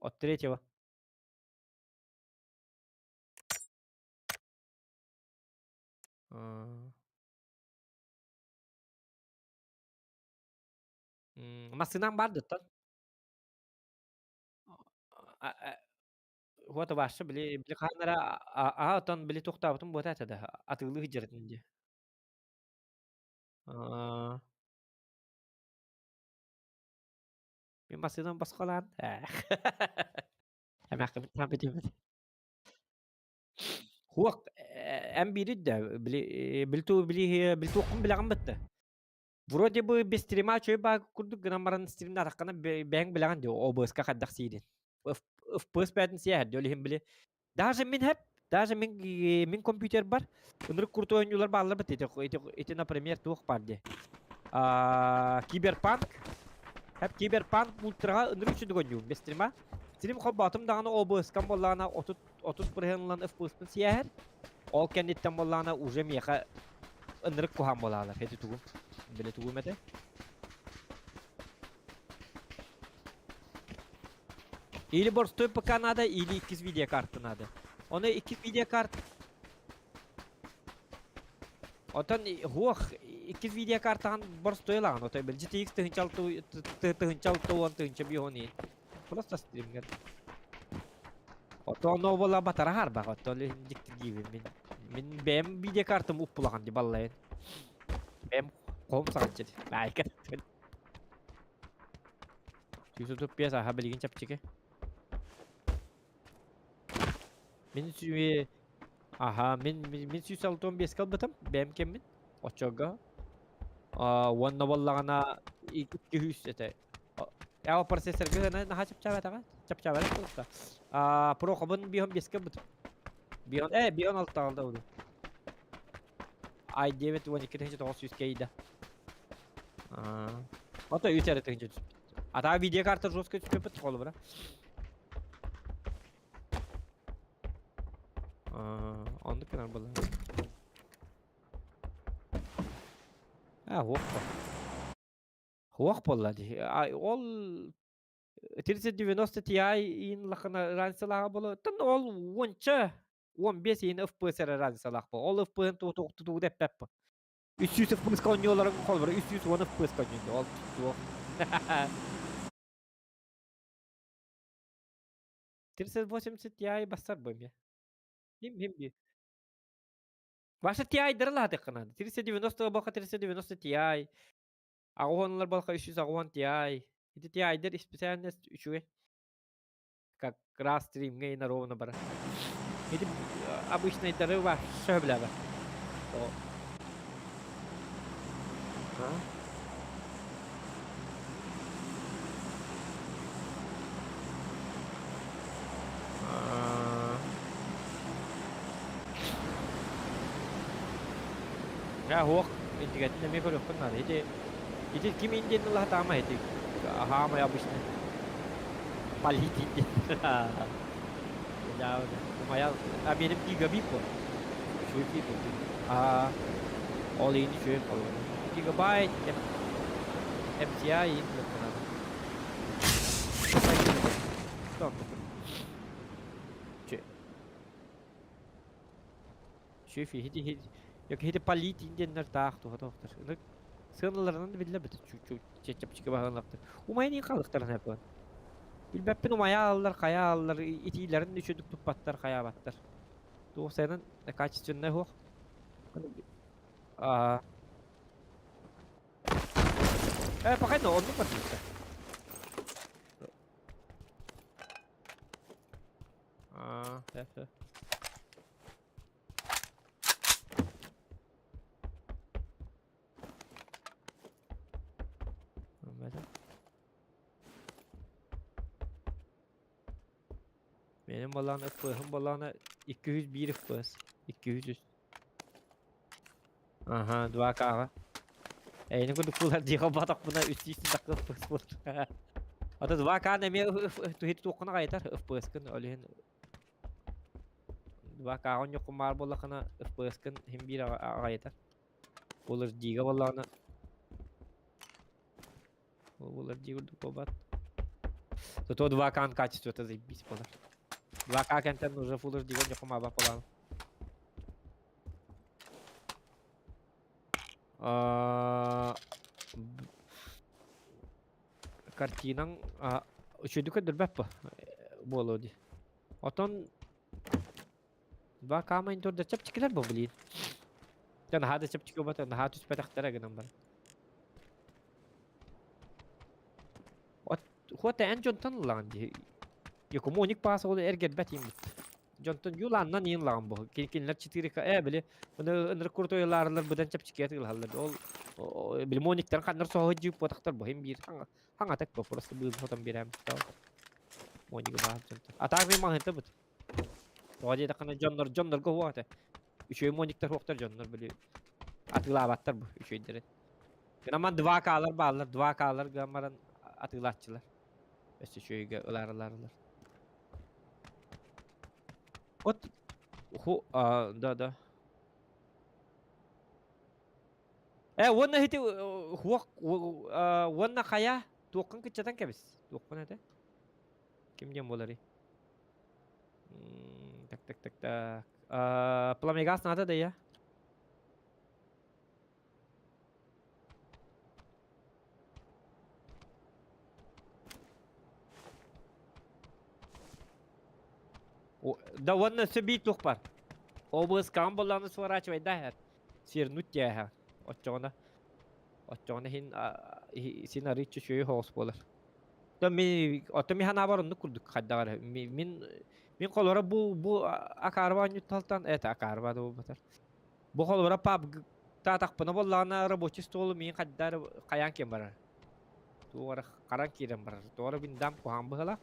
От третьего. Аа. Массыынаҥ баар дуттан? Вот вообще били били хааннара аа оттон били туохтаабытым буота этэ да атыылыы сылдьар дии. Аа. Мин массыынам босхолоон. Эмээххин бүтүммүт. Хуох эн биирит да били били били били туоххун билэҕин бытта. Вроде бы без стрима чөй баа курдук гынан баран стримнаатаххына бэйэҥ билэҕин дии ОБС-ка хайдах сиирин. FPS бээтин сиэһэр дии ол иһин били даже мин хэп даже мин мин компьютербар ынырык крутой оонньуулар бааллар бит ити ити ити например туох баар дии киберпанк хэп киберпанк ультраҕа ынырык үчүгэй оонньуум без стрима стрим холбоотум даҕаны ОБС-кам буоллаҕына 30 бырыһыан ылан FPS-пын сиэһэр ол кэнниттэн буоллаҕына уже миэхэ ынырык куһаан буолаалар ити тугум били тугум этэ или борстой ПК надо или иккис видеокарта надо ону иккис видеокарт Отон хуох иккис видеокартаҕын борстой ылаҕын отой бил GTX 1060 10 10 иһин просто стримҥэр Отон буола батара харбах оттон дьиктиргиибин мин мин бэйэм видеокартам уппулахан ди баллайын бэйэм хоһум саҕанчыт лайка 135 аха билигин чэпчэки мин сү аха мин мин 165 ылбытым бэйэм кэммин оччого уонна буоллаҕына 200 этэ Э, процессорга наһаа чапчаабатаҕа чапчаабата туруста прохобун биһон беске ылбытым биһон э биһон алтаҕа да буду i9 12900 кейда ото үс эрэ тыһынча түспүт а видеокарта жестко түспүппүт холобура оннук гынар буолла а хуох Хуох буолла дии. Ол 3090 Ti иин улахана разницалааҕа буолуо. Оттон ол уонча 15 иин FPS эрэ разницалаах буолуо. Ол FPS-ын тутуугу эппэппин. 300 FPS оонньууларын холобура 310 FPS оонньуур. Ол туох. 3080 Ti бассар бу эмиэ. Хим хим би. Ваша Ti-дары лаатыаххына. 3090 буолха 3090 Ti. Аҕыс балха 380 Ti. Ити Ti-дэр исписээлинэс үчүгэй. Как раз стримҥэ и ровно барар. Ити обычныйдары вообще сөбүлээбэт. Дьэ уох интигэтин эмиэ көрүөххүн наада. Ити ити ким индиэн ылаһа таама ити хаамай обычный политик диэн. Умайал а меним гигабит бо. Үчүгэй бит А ол иин үчүгэй холобур. Гигабайт MTI иин билэххэ Шеф иһит Yok иһити полит диэннэр таах туһа тоохтор. Ынык сыаналарынан да биллэр бит чэпчэки баһылаахтар. Умайан иин хаалыктарын хаппан. Билбэппин умайа ааллар, хайа ааллар, итиилэрин үчүдүк туппаттар, хайаабаттар. Туох сайынан качественнай хуох. Аа. Э, пока но оннук бар Аа, э, Benim балаана FPS-ым балаана 201 FPS. 203. Аха, 2К-ҕа. Эйини курдук булар дии холбоотохпуна 300 тахха FPS буолар. Ото 2К эмиэ туһит туоххуна хайытар FPS-кын ол иһин 2К оонньуоххун баар буоллаххына FPS-кын иһин биир аҕайытар. Full HD-га буоллаҕына Full HD курдук буолбат. Зато 2К качество это заебись буолар. 2К кэнтэн уже Full HD-га ньукумаба буолан. Картинаҥ үчүгэйдик көрдөрбөт бу буолуо дии. Отон 2К монитордар чэпчэкилэр бу блин. Дьэ наһаа да чэпчэки буолбата, наһаа түспэтэхтэрэ гынан баран. От хуота эн дьонтон ыллаҕын дии. Якумоник паас ол эргэрбэт ииммит. Дьонтон юлааннан иин ылаҕын бу. Кинилэр 4К э били ынырык крутой ылаарылар быдан чэпчэки ылаллар. Ол били мониктарын ханнар соһо дьип буотахтар бу хим биир хаҥатак бу просто быыл хотон биэрээм. Монигы баар дьонтон. А так мен маһынта бут. Тоҕо диэтэххинэ дьоннор дьоннорго уох этэ. Үчүгэй мониктар уохтар дьоннор били атыылаабаттар бу үчүгэйдэрин. Гынан 2К-лар бааллар, 2К-лар гынан баран атыылааччылар. Өссө үчүгэйгэ ылаарылаарылар. Вот ху а, да да. Э, уонна ити хуох уонна хайа туоххун кыччатан кэбис. Туоххун этэ? Ким диэн буоларый? Так, так, так, так. Пламегаз надо да я? Да уонна өссө биир туох бар. ОБС-каҕын буоллаҕына сворачивай да иһэр. Свернуть тиэһэ. Оччоҕуна оччоҕуна иһин син арыыччы үчүгэй соҕус буолар. То ми ото ми ханаабар оннук курдук хайдах эрэ. Мин мин холоро бу бу акаарба оонньутталтан это акаарба да буолбатар. Бу холобура PUBG таатахпына буоллаҕына рабочий столу миин хайда эрэ хайаан киэн барар. Туох эрэ харан киирэн барар. Туох эрэ виндам куһаҕан быһыылаах.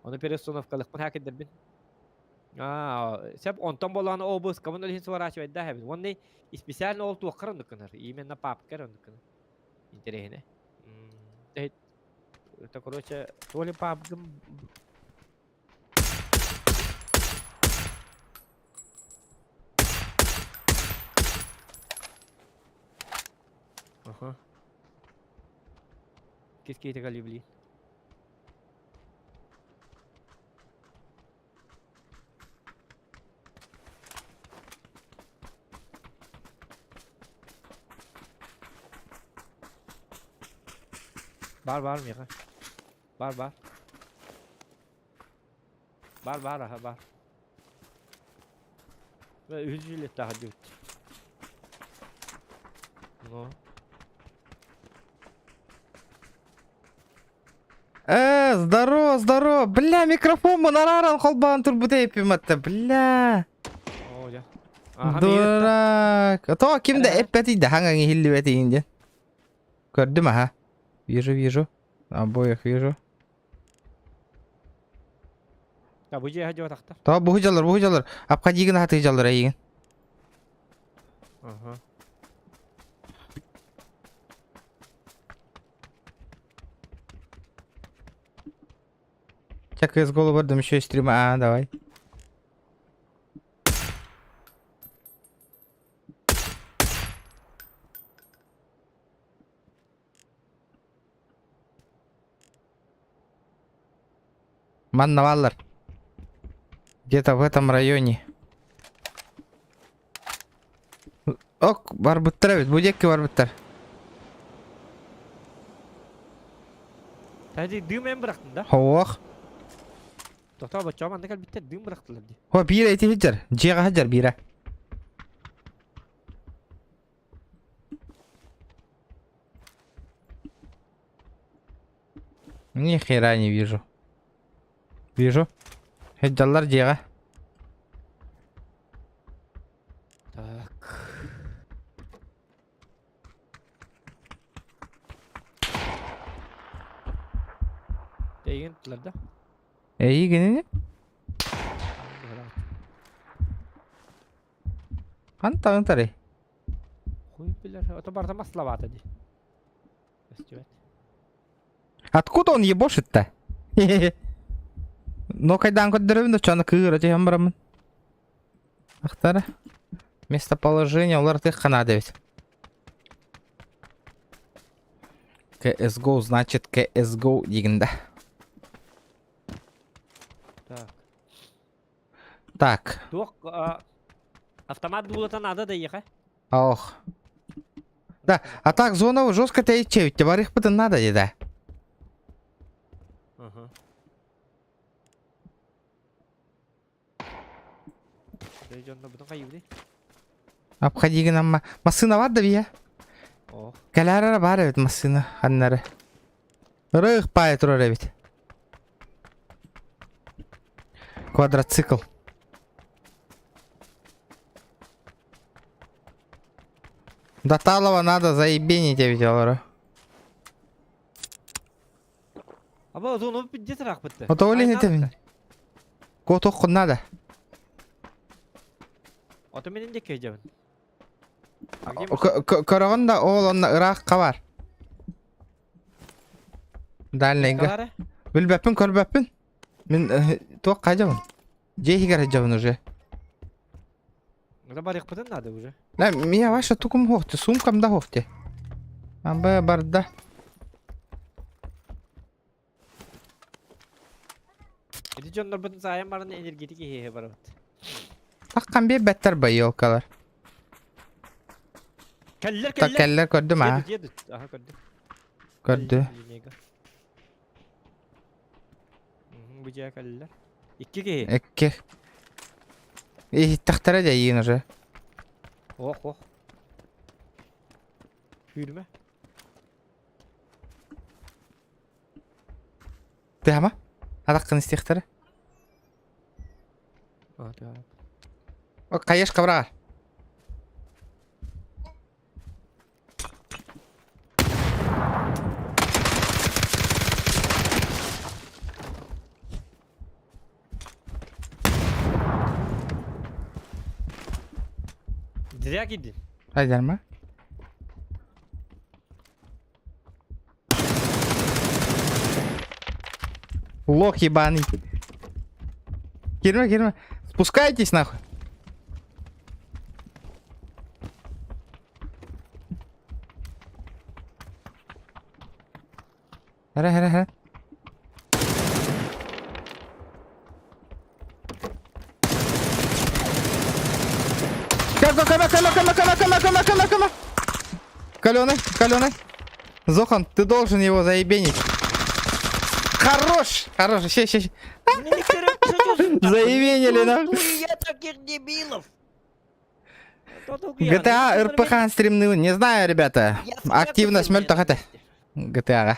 Ону переустановкалыахпын хакердэрбин. Аа, сөп онтон буоллаҕына ОБС-кабын ол иһин сворачивайдаах эбит. Уонна специально ол туоххар оннук гынар. Именно папкар оннук гынар. Интэриэһинэй. Это, короче, то ли PUBG Аха. Кис киһитэ блин. Бар бар миэхэ. Бар бар. Бар бар аха бар. Үһүс жилеттаах дьүт. Ну. Э, здорово, здорово. Бля, микрофон мунараран холбоон турбут эппим атта, бля. Оо, дьэ. Аха, миигин Дурак. То ким да Э. эппэтий да хаҥаҥ иһиллибэтийин диэн. Көрдүм аха. Вижу, вижу. Обоих вижу. Да, бу дьиэһэ дьуотахтар. То буһу дьаллар, буһу дьаллар. Апка дигин хатыы дьаллар эйигин. Ага. Ча CSGO бардым еще стрима. А, давай. Манна бааллар. Где-то в этом районе. Ок, барбыттар эбит, бу диэки барбыттар. Тәди дым эн бырахтын да? Хоох. Тохтоо боччоо манна кэлбиттэр дым бырахтылар дии. Хо биирэ ити сылдьар, дьиэҕэ сылдьар биирэ. Ни хера не вижу. Вижу. Сылдьаллар дьиэҕэ. Так. Эйигин туттулар да? Эйигин ини? Хантан тарый? Хуй билэр. Ото барыта масловато дии. Көстүбэт. Откуда он ебошит-то? Но кайдан көрдөрөбүн да чону кыыра түһэн бараммын. Ахтара. Местоположение уларытыах ханаада эбит. CSGO значит CSGO дигин да. Так. Так. Туох автомат дуулата надо да ехать? Ох. Да, а так зона жестко тэйчэбит, барыхпытын надо деді. Ага. Обходи гынамма. Массыына бар да бия. Кэлээр бар эбит массыына ханнары. Ырых паай турар эбит. Квадроцикл. До Талова надо заебенить эбит олору. Аба зону пиздец рахпытты. Ото ол иһитебин. Куотуоххун надо. Ото менин де кежебин. Көрөҕүн да ол онно ыраахха бар. Дальнейга. Билбэппин көрбөппүн. Мин туох хайдабын? Дьиэ иһигэр сылдьабын уже. Это барыахпытын надо уже. Да, меня ваша тукум хуохте, сумкам да хуохте. Абы барда. Ити дьоннорбутун саайан баран энергетик иһиэһэ барабыт. Таккан биэрбэттэр ба елкалар. Кэллэр Так кэллэр. кэллэр көрдүм аа. Едут, едут. Ага, көрдүм. Көрдү. Линейка. Бу дьиэ кэллилэр. Икки киһи. Икки. Иһиттэхтэрэ дьайыын уже. Ох, ох. Сүүрүмэ. Тыама? Атаххын истиэхтэрэ. А, тыа. Хайаш кабраҕар. Зря киирдин. Айдарма. Лох ебаный. Кирма, кирма. Спускайтесь нахуй. Хара, хара, хара. Кама, кама, кама, кама, кама, кама, кама, кама, кама. Каленый, каленый. Зохан, ты должен его заебенить. Хорош! Хорош, ща, ща, ща. Заебенили, нахуй. Я таких дебилов! GTA РПХ стримныл. Не знаю, ребята. Активность мөлтөх этэ. GTA-ҕа.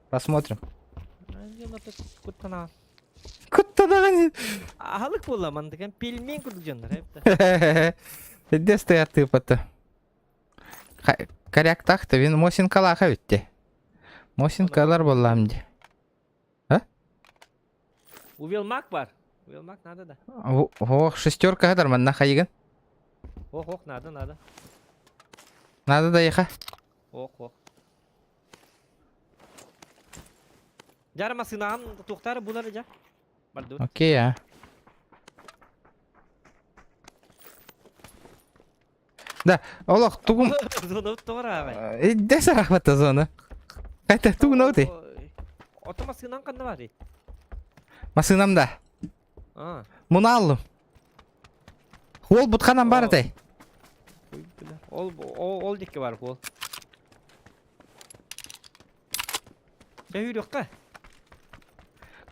Посмотрим. Куттанаҕын. Аһылык буолла мандыган пельмень курдук дьоннор эбит. Где стоят тыпаты? Коряктах-то вин Мосинкалаха ведь. Мосинкалар буоллаам дии. Увелмак бар. Увелмак надо да. Ох, шестерка хатар манна хайыгын. Ох, ох, надо, надо. Надо да еха. Ох, ох. Дьара массыынаҕын туохтаары булар дьа. Бардыбыт. Окей, а. Да, олох тугум... Зона тоҕор Де сарахвата зона? Қайта тугун оти? Ото массыынан ханна баарый? Массыынам да. А. Муна аллым. Ол бутханан бар этэй. Ол ол дикки бар ол. Чэ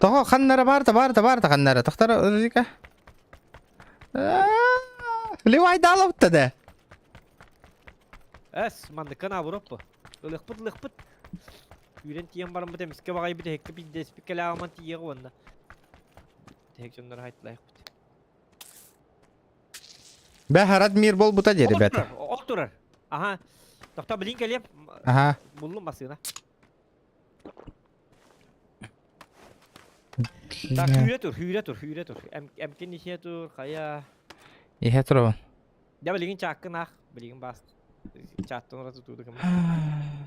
Тоҕо ханнара барда барда барда ханнара. Тохтара рика. Левайдалапта да. Эс, манныкка наоборот бу. Ылыхпыт ылыхпыт. Күүрэн тиийэн бараммыт эмискэ баҕайбыт эһиккэ пиздеспит кэлээҕиман тиийиэх уонна. Тэһик дьоннор хайтлайхпыт. Бә Радмир буолбута дии, ребята. Ол турар. Аха. Тохто билин кэлиэм. Аха. Буллум массыына. Так, хүүрэ тур, хүүрэ тур, хүүрэ тур. Эмкин иһэ тур, хайа. Иһэ турабын. Дьэ билигин чааккын аах, билигин баас. Чааттан ураты тууду кым.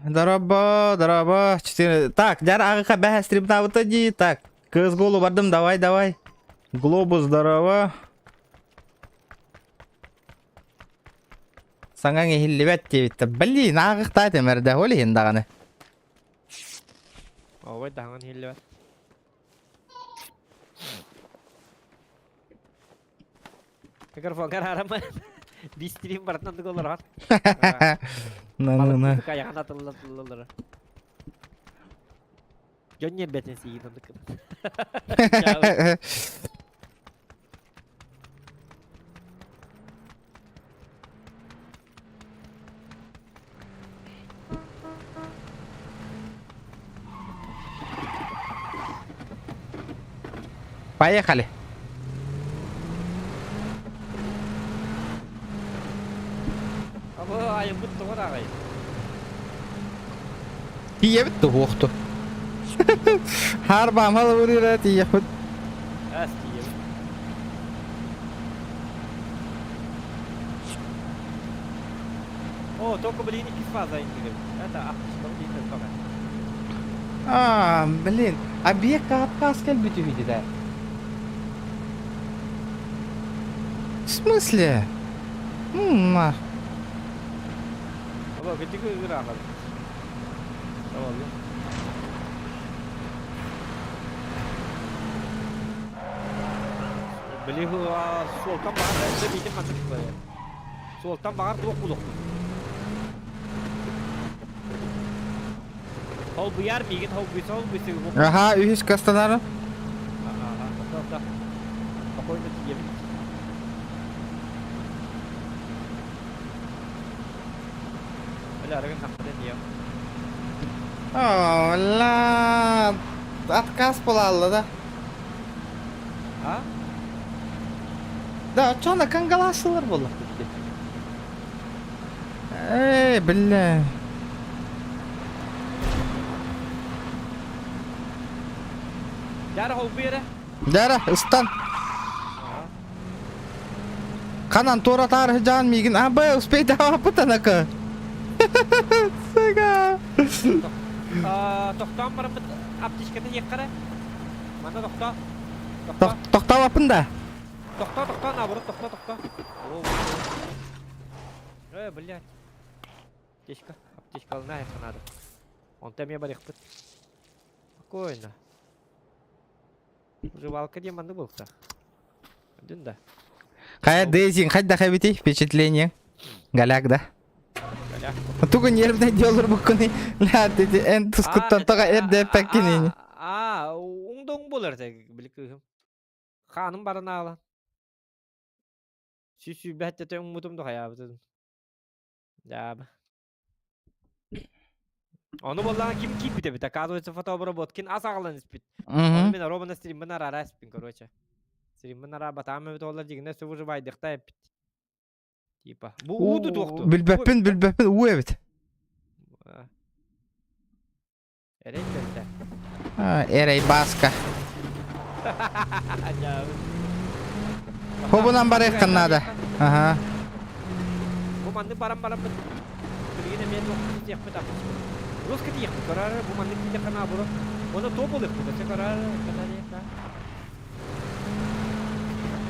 Дорообо, дорообо. Четыре. Так, дьар аҕыха бэһэ стримнаабыта дии. Так, кыыс голу бардым, давай, давай. Глобус, здорово. Саҥаҥ иһиллибэт диэбиттэр. Блин, ааҕыхтаа этим эрдэ, ол иһин даҕаны. Ой, даҕан иһиллибэт. Микрофоҥҥар аарама биир барытын оннук олорор. На на на. Айаҕын атылла атылла олорор. Дьон ньиэрбэтин сиигин оннук гынан. Поехали. Абы айыммыт тоҕо даҕай? Тиийэбит туһуохту. Харбаамал урира тиийэхпит. Ас тиийэбит. О, только блин, иккис фаза индигин. Это ахтышка блин, тоҕо. А, блин, объект отказ кэлбит үһү да. В смысле? М, Оба, кытыгы ыраахал. Табаллы. Били суолтан баҕар биитин ханнык Суолтан баҕар туох булуохпут. Холбуйар миигин холбуйса холбуйса Аха, үһүс кастанары. Ага, ага, Спокойно тиийэбит. Бля, арыгын хаппытын диэм. О, ла, отказ буолалла да. А? Да, оччоҕуна кангалаасылар буоллахпыт дии. Эй, бля. Дьара холбуй эрэ. Дьара, ыстан. Ханан туора таарыһыдьаан миигин а б успейдаабыт анака. Сука. Тохтоон бараммыт аптечката иэххэрэ. Манна тохтоо. Тохтоо. Тохтообаппын да. Тохтоо, тохтоо, наоборот, тохтоо, тохтоо. Э, блядь. Аптечка, аптечка алына надо. Онто эмиэ барыахпыт. Спокойно. Жевалка диэн маннык буолта. Дын да. Хайа Дейзин хайдах эбитий впечатление? Голяк да? Голяк. Тугу нервнэй диолор буккуни ля деди эн тускуттан тоҕо эрдээппэккин Аа, уҥдоҥ буолар те били кыыһым. Хааным баран аала. Сүүс сүүрбэһэттэ уҥмутум да хайаабытын. Дьаабы. Ону буоллаҕа ким киирбит эбит, оказывается, фотообработкин ас аҕалан испит. Ону мин ровно стриммин араара испин, короче. Стриммин араабатаам эбит олар дьигинэ все выживайдыхта эппит. Типа, бу ууду туохту. Билбэппин, билбэппин, уу эбит. Эрэй кэлтэ. Эрэй Бааска. Хобунан барыаххын наада. Аха. Бу маннык баран бараммыт билигин эмиэ туох тиэхпит аппыт. Русский тиэхпит көрөр бу маннык тиэххэ наоборот. Оны топ ылыахпыт өссө көрөр кэлэриэххэ.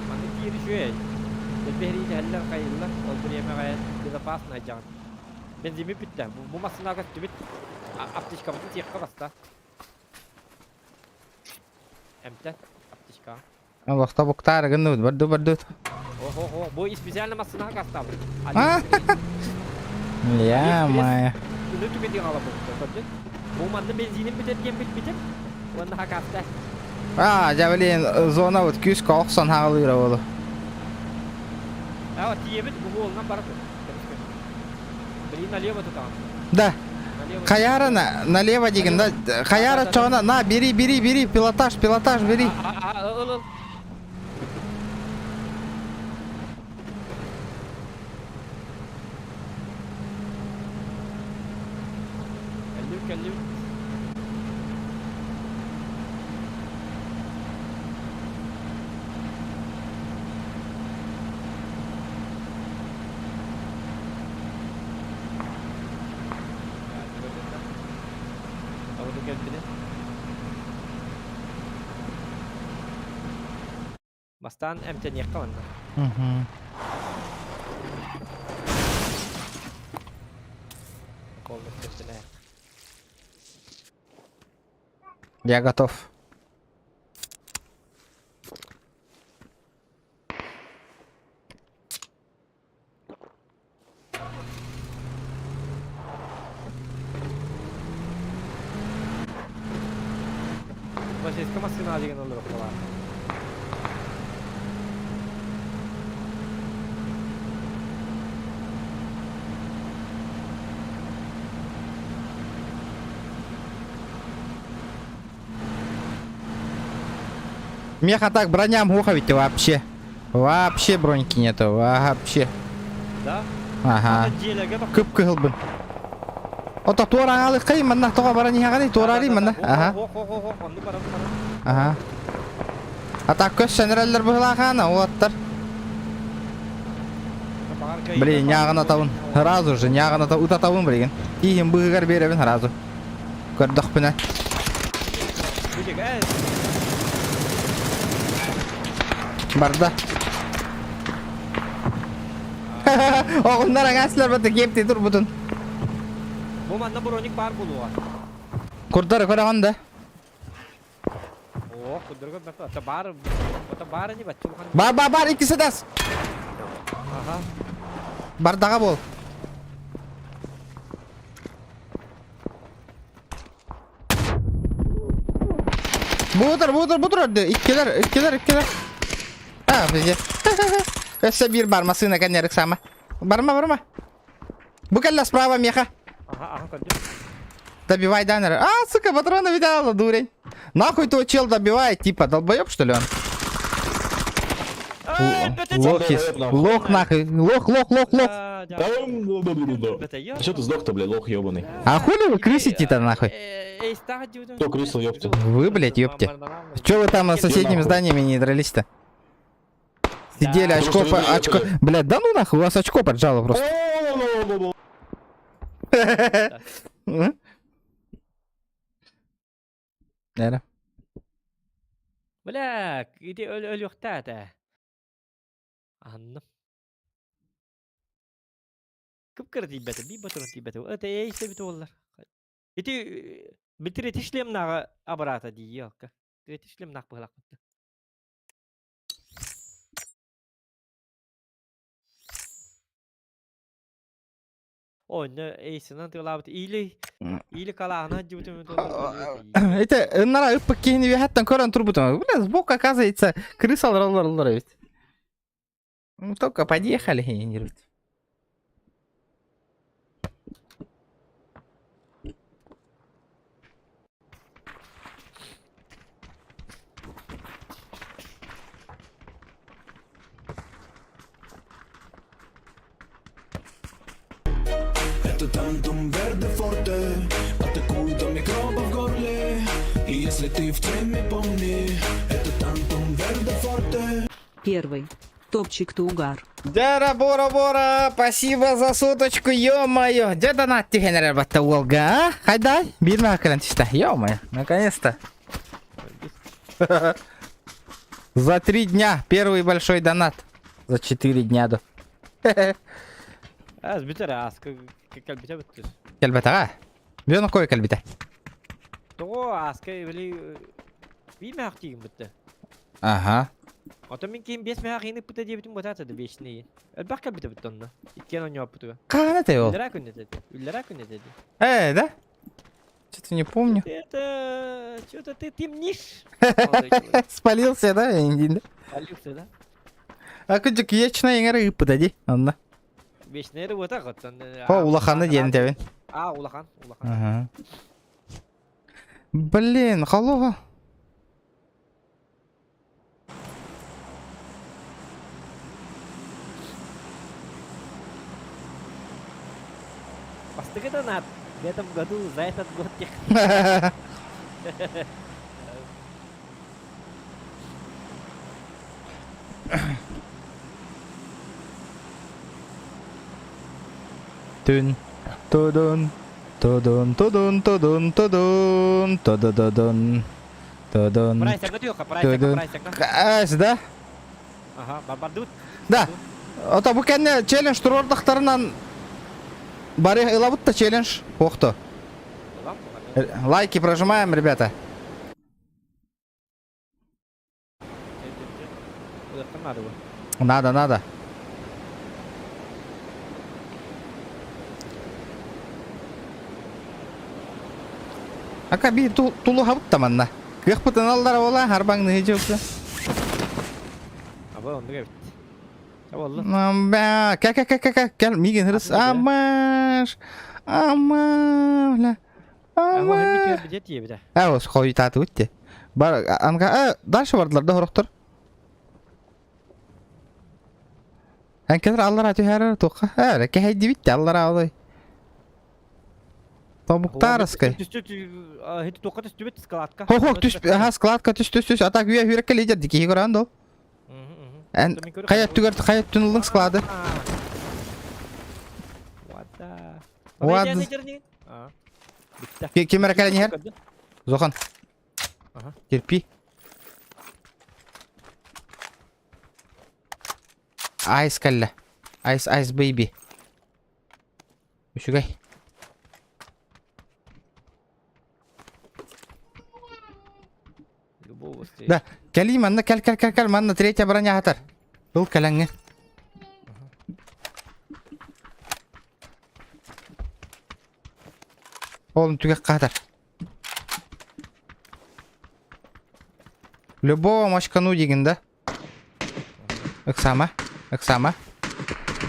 Маннык тиир үчүгэй. Элбэһирии дэһэллэр хайыллар. Ол бириэмэҕэ безопасно дьаҕын. Бензими бүттэ. Бу массыына көстүбүт. Аптечкабытын тиэххэ баста. Эмтэн аптечка. Олохто буктаары гынныбыт барду бардут. Охо, бу специально массынаҕа кастабыт. Я мая. Күнү түгэтин алабыт. Көрдүн? Бу манна бензинин бүтэр диэн билбитим. Уонна хакаста. А, дьэ блин, зона вот күүскэ охсон хаалыыра буолу. А, тиийэбит бу уолунан барып. Блин, налево тутаҕын. Да. Хаяра на, налево деген, да. Хаяра чоҕуна, на, бери, бери, бери, пилотаж, пилотаж, бери. Ыл, ыл. Кэллим, кэллим. Бастаан эмтэниэххэ манна. Полностью эмтэнэ. Я готов. Аска массыына деген олоруохталаах. Меха так броня муха ведь вообще. Вообще броньки нету, вообще. Да? Ага. Кып-кыһылбын. Ото туораҥалыккай манна тоҕо баран иһэҕиний туораарый манна. Ага. Ага. А так көс сэнэрэллэр быһылаахаана уолаттар. Блин, ньааҕын атабын. Сразу же ньааҕын ата утатабын билигин. Тииһин быыһыгар биэрэбин сразу. Көрдөхпүнэ. Барда. Оҕуннар аҥаасылар бата киэптии турбутун. Бу манна броник баар буолуоҕа. Курдары көрөҕүн да? Оо, курдары көрбөппүн. Ата баар, ата баар ини бачча улахан. Бар бар бар иккisi дас. Аха. Бардаҕа буол. Бутыр, бутыр, бутыр өрдө. Иккилер, иккилер, иккилер. А, везде. Өссө биир бар массыына кэннерик сама. Барма, барма. Бу кэллэ справа меха. Ага, ага, көрдүм. Добивай данера. А, сука, патроны видала, дурень. Нахуй твой чел добивает, типа, долбоеб, что ли он? Лох есть. Лох нахуй. Лох, лох, лох, лох. Да. Че ты сдох-то, блядь, лох ебаный? А хули вы крысите-то нахуй? Кто крысил, ёпта? Вы, блядь, ёпте. Че вы там с соседними зданиями не дрались-то? Сидели, очко, по, очко. Блядь, да ну нахуй, у вас очко поджало просто. Наверное. Бля, иди өлүөхтээ Анна. Кып-кыра тиийбэтэ, биир ботурун тиийбэтэ. Это эй сэбит уоллар. Ити битир ити шлемнааҕа абыраата дии елка. Ити шлемнаах быһылаахпыт. Онно эйсынан тыалаабыт или или калаана дьыбытым Это ыннара ыппыт киһини үөһэттэн көрөн турбутум. Бля, сбоку, оказывается, крыса олороллор эбит. Ну, только подъехали и не Это тантум верде форте Атакует до микроба в горле И если ты в теме, помни Это тантум верде форте Первый. Топчик Тугар. Дяра Бора Бора, спасибо за суточку, ё-моё. Где донат түһэн эрэр батта уолга, а? Хайдай, биир кэлэн түстэ, ё-моё, наконец-то. За 3 дня первый большой донат. За 4 дня до. Аз бүтэр аас кэлбитэ бүттүр. Кэлбэтэҕэ. Бүөн кой кэлбитэ. Тоҕо ааска били биир мөһөх тиигин бүттэ. Ага. Оттон мин киһим биэс мөһөх иин ыппыта диэбитим бытаата да вечный. Элбэх кэлбитэ бүттэ онно. Иккиэн оонньооппутуга. Хаһан этэй ол? Үллэрээ күн этэ. Үллэрээ күн этэ. Э, да? Что-то не помню. Это что-то ты темнишь. Молодой человек. Спалился, да? Индин? Спалился, да? А күдьүк вечный эҥэр ыыппыта дии. Онно. Вечный вот так вот. О, улаханы диэн тэбин. А, улахан, улахан. Ага. Блин, халуга. Бастакы донат в этом году за этот год тех. Түн, тудун, тудун, тудун, тудун, тудун, тудудудун, тудун. Прайсак, тихо, прайсак, Тудун. прайсак. Эс, да? Ага, барбардут. Да. Ото бу кэннэ челлендж туруордахтарынан бары ылабыт да челлендж. Охто. Лайки прожимаем, ребята. Надо было. Надо, надо. Ака би тулуһабыт манна. Кыахпытын аллара буола, харбаҥныһы дьылты. Аба оннук эбит. Ча боллу. Бә, кэ кэ кэ кэ кэ кэл миигин хырыс. Амаш. Ама, бля. Ама. Э, ос хойутаатыбыт те. Бар анга э, дальше бардылар да хорохтор. Эн аллара түһэрэр туохха? Э, кэһэйдибит те аллара олой. Тобуктаарыскай. Туохха түстүбүт складка. Хо-хо, түс, аха, складка түс, түс, түс. А так үйэ хүрекке лидер дикиһи көрөн дол. Эн хайа өттүгэр хайа өттүн ыллыҥ склады? What? Ким эрэ кэлэн иһэр? Зохан. Терпи. Айс кэллэ. Айс, айс, бэйби. Үчүгэй. Да, кэлии манна кэл кэл кэл кэл манна третья броня хатар. Ыл кэлэҥҥэ. Ол түгэх хатар. Любого мочкану дигин да. Ыксама, ыксама,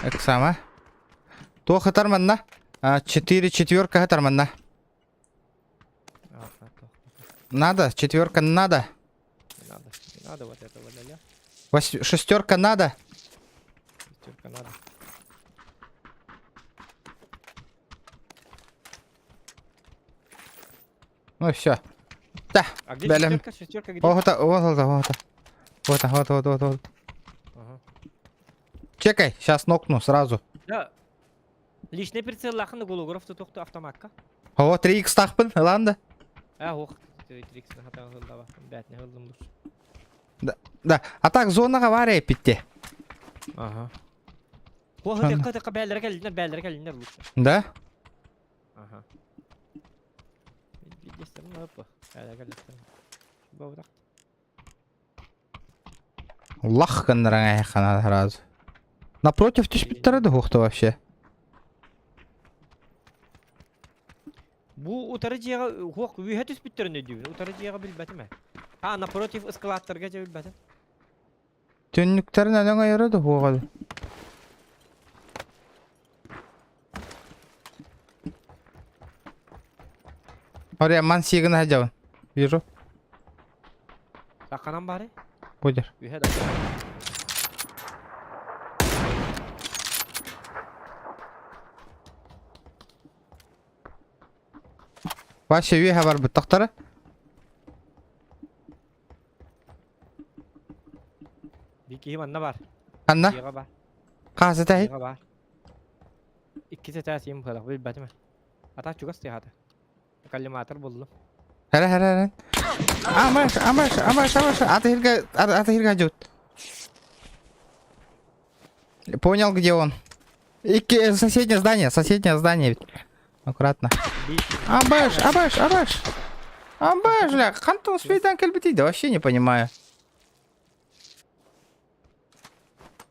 ыксама. Туох ытар манна? Четыре четверка ытар манна. Надо, четверка надо. Не надо, не надо вот этого ля-ля. Шестерка надо. Шестерка надо. Ну все. Да. А где Бэлэм. шестерка? Шестерка где? Вот, вот, вот, вот. Вот, вот, вот, вот, вот. Ага. Чекай, сейчас нокну сразу. Да. Личный прицел лахын голограф тохту автоматка. О, 3х тахпын, ылан да. А, ох, 3х хатан хылдаба. Бәтне хылдым лучше. Да, а так зонаға бар эпитте. Ага. Ох, тыкка тыкка бәлләр кәлдиннәр, бәлләр кәлдиннәр лучше. Да? Ага. Лах гыннаран хана сразу. Напротив түспүттэрэ да хуохта вообще. Бу утары дьиэҕэ хуох үөһэ түспүттэрин өйдүүбүн. Утары дьиэҕэ билбэтим ээ. А, напротив ыскылааттарга дьэ билбэтим. Түннүктэрин өлөҥ ойоро да хуоҕа. Ория ман сиигин сылдьабын. Вижу. Саканан бары. Будер. Үһэ да. Вообще үөһэ барбыт тохтара. Бии киһи манна бар. Ханна? Дьиэҕэ бар. Хаасы тэһи? Дьиэҕэ бар. Иккис этээс им быһалах билбэтим. Ата чугас тыаһата. Коллиматор буллум. Хара хара хара. Амаш, амаш, амаш, амаш. Аты хирга, аты хирга жут. Понял, где он. Икки, соседнее здание, соседнее здание ведь. Аккуратно. Абаш, абаш, абаш. Абаш, бля, хантан успеет кэлбитий, да вообще не понимаю.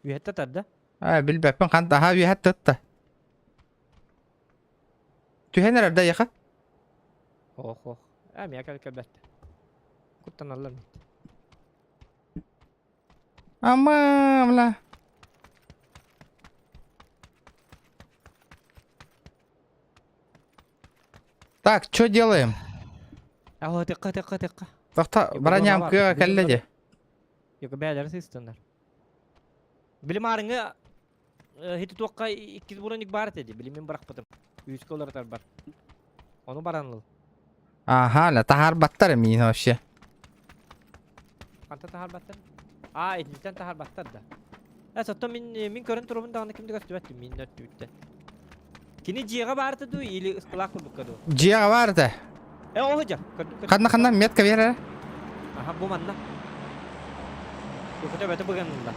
Үһэтте тарда. А, билбэппин ханта, аха, үһэт тытта. Түһэн эрэр да яха? Ох, ох. А, мия кэл кэлбэт. Куттаналлар. Ама, бля. Так, что делаем? Аһо, тыкка, тыкка, тыкка. Тохта, броням кыа кэллэ дии. Йоко бээлэр сыстыннар. Билим арыңы хити туохха иккис броник бар этэ дии. Билим мин бырахпытым. Үскэ уларытар бар. Ону баран ыл. Ага, ля таһаарбаттар миин вообще. Хантан таһаарбаттар? Аа, итинтэн таһаарбаттар да. Э, соттон мин мин көрөн турабын даҕаны ким да көстүбэт мин өттүбүттэн. Кини дьиэҕэ баарта дуу или ыскылаах курдукка дуу? Дьиэҕэ баар этэ. Э, ол сылдьар. Көрдүм, көрдүм. Ханна ханна метка биэрэр. Аха, бу манна. Көтө бөтө быганылла.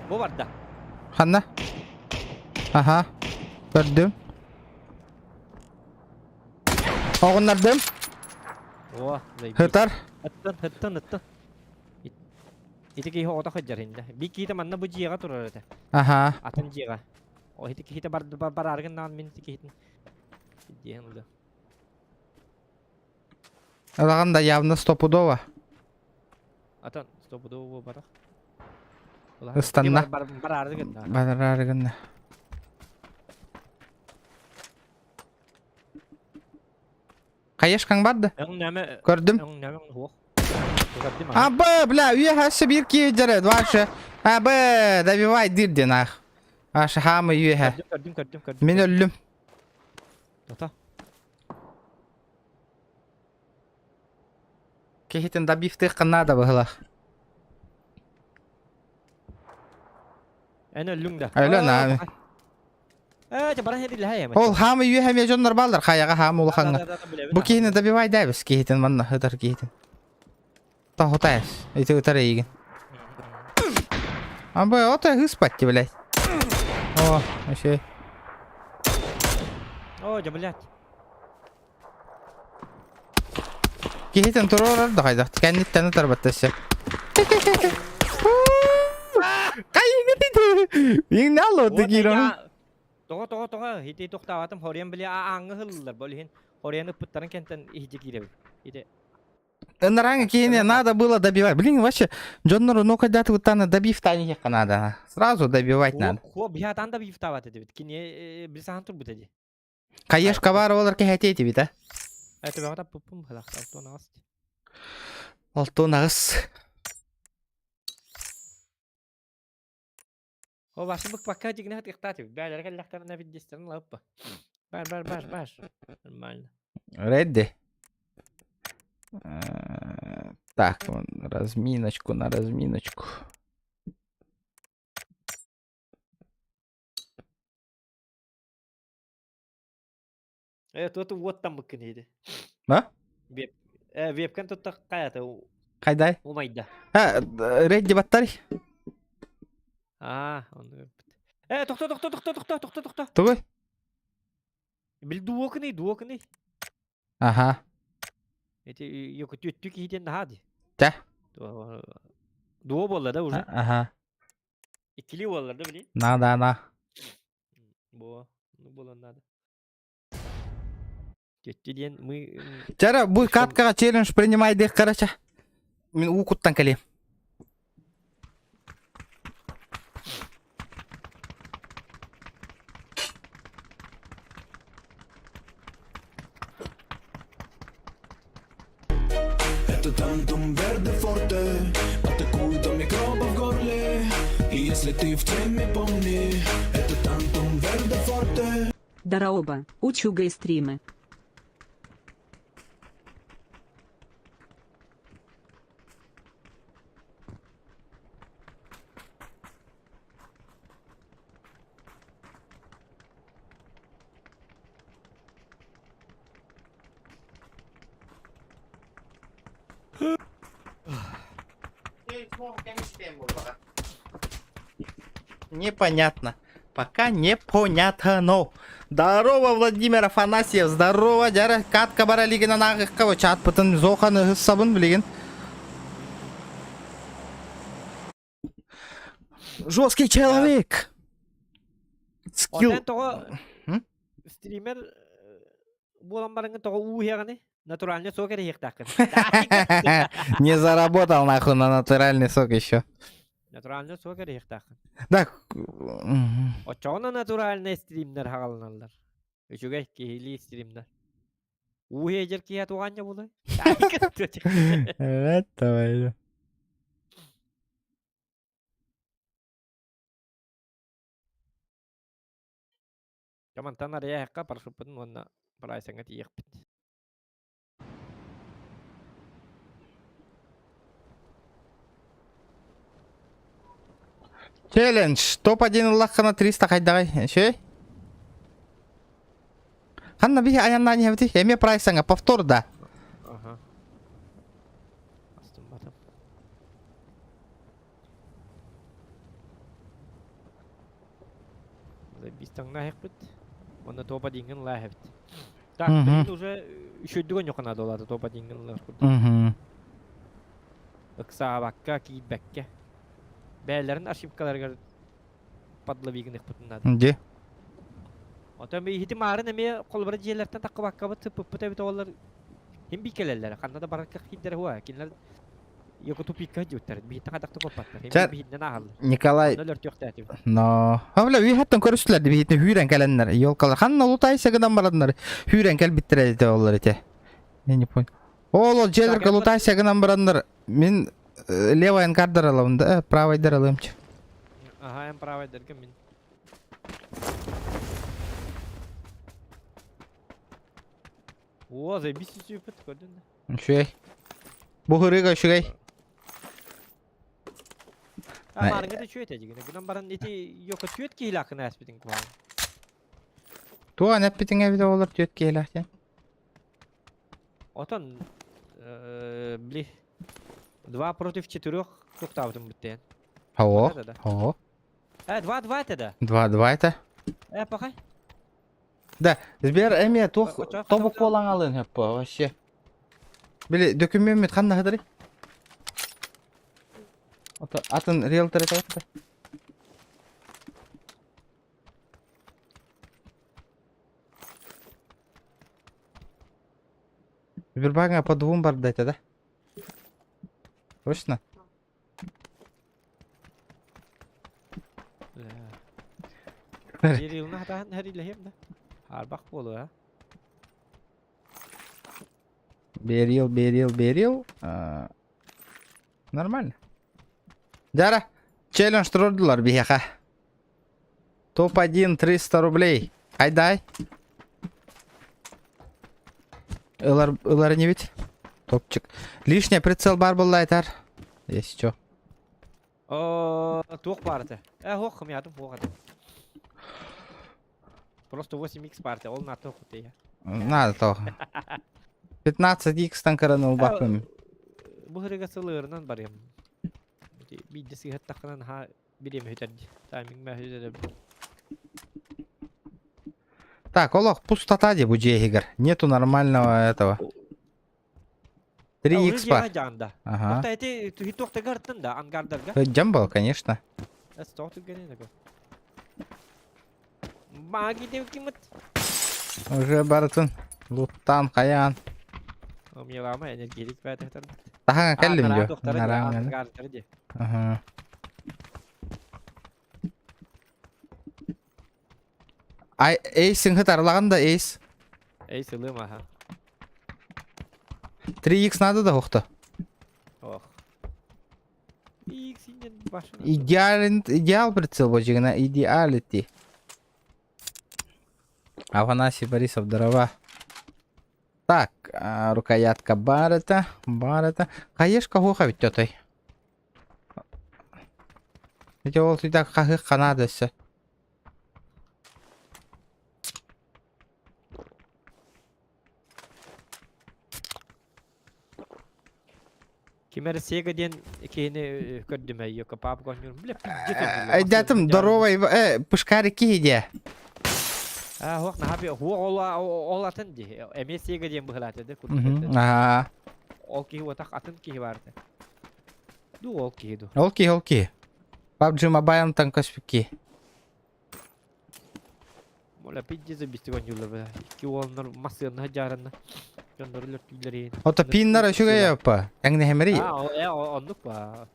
Бу барда. Ханна? Аха. Көрдүм. Оҕуннардым. О, заебись. Хытар. Ыттан, ыттан, ыттан. Ити киһи оҕото сылдьар инде. Би киһитэ манна бу дьиэҕэ турар этэ. Аха. Атын дьиэҕэ. О, ити киһитэ бар барааргын наан мин ити киһитин диэн ылды. Адаҕан да явно стопудово. Атан стопудово буолбатах. Ыстанна. Бараары гынна. Бараары гынна. Хаешкаҥ бар да? Көрдүм. Абы, бля, үөһэ өссө биир киһи дьэрэ, Ваша. Абы, добивай дир диэн аах. Ваша хаамы үөһэ. Көрдүм, көрдүм, көрдүм. Мин өллүм. Тота. Киһитин добивтыахха наада быһылаах. Эн өллүҥ да. Өлөн аа. Ээ, баран хедилэһэ Ол хаамы үөһэ эмиэ дьоннор бааллар хайаҕа хаамы улахаҥҥа. Бу киһини добивай дайбыс киһитин манна ытар киһитин. Тоһутайс. Ити ытар эйигин. А бу ото ыспатти блядь. О, вообще. О, да блядь. Киһитин туруорар да хайдах кэнниттэн ытарбат өссө. Иҥналлы киирэн. Тоҕо тоҕо тоҕо ити тохтаабатым хоруйан били ааҥҥа ыһыллар бол иһин хоруйан ыппыттарын кэнтэн иһдьи киирэбин. Ити Наранга киһини надо было добивать. Блин, вообще, дьоннору ну когда ты добив таниһиэххэ надо. Сразу добивать надо. Хуо биһатан добивтаабат этибит. Кини билсахан турбут эди. Каешка бар олар кэһэтиэ этибит а? Төбөҕө таппыппын быһалаах алтон аҕыс. Алтон аҕыс. О башы быкпакка дьигинэ хатыахтаат эбит. Бээлэрэ кэллэхтэринэ виддиэстэрин ылаппа. Бар бар бар бар. Нормально. Ready. Так, разминочку на разминочку. Э, туоту уоттаммыккын иһити. А? Веб, э, вебкан тутта хайата Хайдай? умайда. А, Редди баттари. Аа, онну көрбүт. Э, тохто, тохто, тохто, тохто, тохто, тохто. Тугуй? Бил дуокыный, дуокыный. Аха. Эти якутүттү киһитин наһаа ди. Тэ? Дуо буолла да уже? Аха. Иккили буоллар да били? На да на. Бо, ну буолан надо. Тетти диэн мы Чара, бу каткаҕа челлендж принимай диэх короче. Мин уу куттан кэлиэм. Это тантум верде форте Атакует до микробов в горле И если ты в теме, помни Это тантум верде форте Дараоба, учугай стримы. Непонятно. Пока непонятно. Здорово, Владимир Афанасьев. Здорово, дьара. Катка бара лигина нағыққа чат пытын зоханы сабын билигин. Жесткий человек. Скилл. Онтон тоҕо М? стример буолан бараҥҥын тоҕо уу иһэҕиний? Натуральный сок эрэ иһиэхтээххин. Не заработал нахуй на натуральный сок еще. Натуральный сок эрэ иһиэхтээххин. Так. Оччоҕуна натуральный стримнэр хаҕаланаллар. Үчүгэй киһилии стримнэр. Уу иһэр киһи туҕаанньа буолуой? Evet, давай. Дьэ мантан арыйаһыкка парашюппутун уонна прайсаҥҥа тиийиэхпит. Челлендж. Топ-1 ыллаххына 300 хайдаҕай. Үчүгэй. Ханна биһи айаннаан иһэбитий? Эмиэ прайсаҥа повтор да. Аха. Астымматым. Забистаҥнаһыахпыт. Уонна топа диҥҥин ылааһыбыт. Так, билигин уже үчүгүйдүк онньоххо наада топа диҥҥин ылар курдук. Ыксаабакка, киирбэккэ. Бэйэлэрин ошибкаларыгар подлови гыныахпытын наада. Дьи. Оттон иһити маарын эмиэ холобура дьиэлэртэн таххыбаккабыт сыппыппыт эбит оҕолор. Хим би кэлэллэр, ханна да барар киирдэр хуа. Кинилэр Йоко тупикка диуттар. Биһиттэн хадахта коппаттар. Хим Чэ, биһиннен ааһаллар. Николай, Онно өлөртүөхтээтибит. но... Хабла үйэттэн көрүстүлэр биһитин хүүрэн кэлэннэр. Елкалар ханна лутайса гынан бараннар. Хүүрэн кэлбиттэр этэ оллар ите. Я не понял. Ол ол дьиэлэргэ лутайса гынан бараннар. Мин левый анкардар аламын да, правайдар алыамчы. Ага, эн правайдарга мин. О, заебись сүпүт көрдүн да. Үчүгэй. Бу хырыга үчүгэй. А маарыҥҥа да үчүгэй этэ дьигинэ. Гынан баран ити йока түөт киһилээх гына ааспытыҥ куһаҕан. Туох эппитиҥ эбитэ олор түөт киһилээх диэн? Отон били два против четырех туохтаабытым бүттэн. Хоо. Хоо. Э, 2-2 это да. 2-2 это. Э, пахай. Да, Сбер эмиэ туох тобук буолан алын хөппө вообще. Били дөкүмүөммүт ханна хыдырый? Ото атын риэлтор этэ Сбербанка по двум барда это, да? Точно? Кириллна хатаһын хэрилэһиэм да. Арбах буолуо. Берил, берил, берил. Нормально. Дара, челлендж турдулар биһиэхэ. Топ-1 300 рублей. Айдай. Ылар, ылар не ведь? Топчик. Лишний прицел бар был айтар. Если чё. Туох баар этэ? Э, хуох хымыйаатым, хуох этэ. Просто 8x баар этэ, ол наата хук Надо того. 15x тан кыран ылбаппын. Бу хырыга сылыырынан барыам. Биирдэ сыыһаттаххына наһаа бириэмэ сүтэр дии. Тайминг мөһүтэр Так, олох пустота дии бу дьиэ иһигэр. Нету нормального этого. 3x бар. Дьаанда. Ага. Тоқта эти туһи да ангардарга. Джам был, конечно. Маги девкимыт. Уже барытын. Луттан, хаян. Умелама энергетик бәтәтер. Таһаҥа кэллим дьо. Нараан Ага. Ай, эйс сыҥһыт арылаҕын да эйс. Эйс ылыам аха. 3x надо да хохто. Ох. X инен башына. Идеален, идеал прицел божигына, идеалити. Афанасий Борисов, здорово. Так, рукоятка барыта, барыта. Хаешка хуха ведь тетой. Ведь ол сюда хахы ханада все. Ким эрэ Сега диэн киһини көрдүм өйөкө пап гонньур. Бля, пиздец. Айдатым, здорово, пушкарик киһи А, хуох наһаа хуох ол ол атын ди. Эмиэ Сега диэн быһылаата да Ага. Ол киһи отах атын киһи баарта. Ду ол киһи ду. Ол киһи, ол киһи. PUBG Mobile-тан көспүт Моля пиздец бистик оонньууллар бля. Икки уолнар массыанна дьааранна. Дьоннору өлөртүүлэрин. Ото пиннар үчүгэй апа. Эҥнэһэмэри. А, э, оннук ба.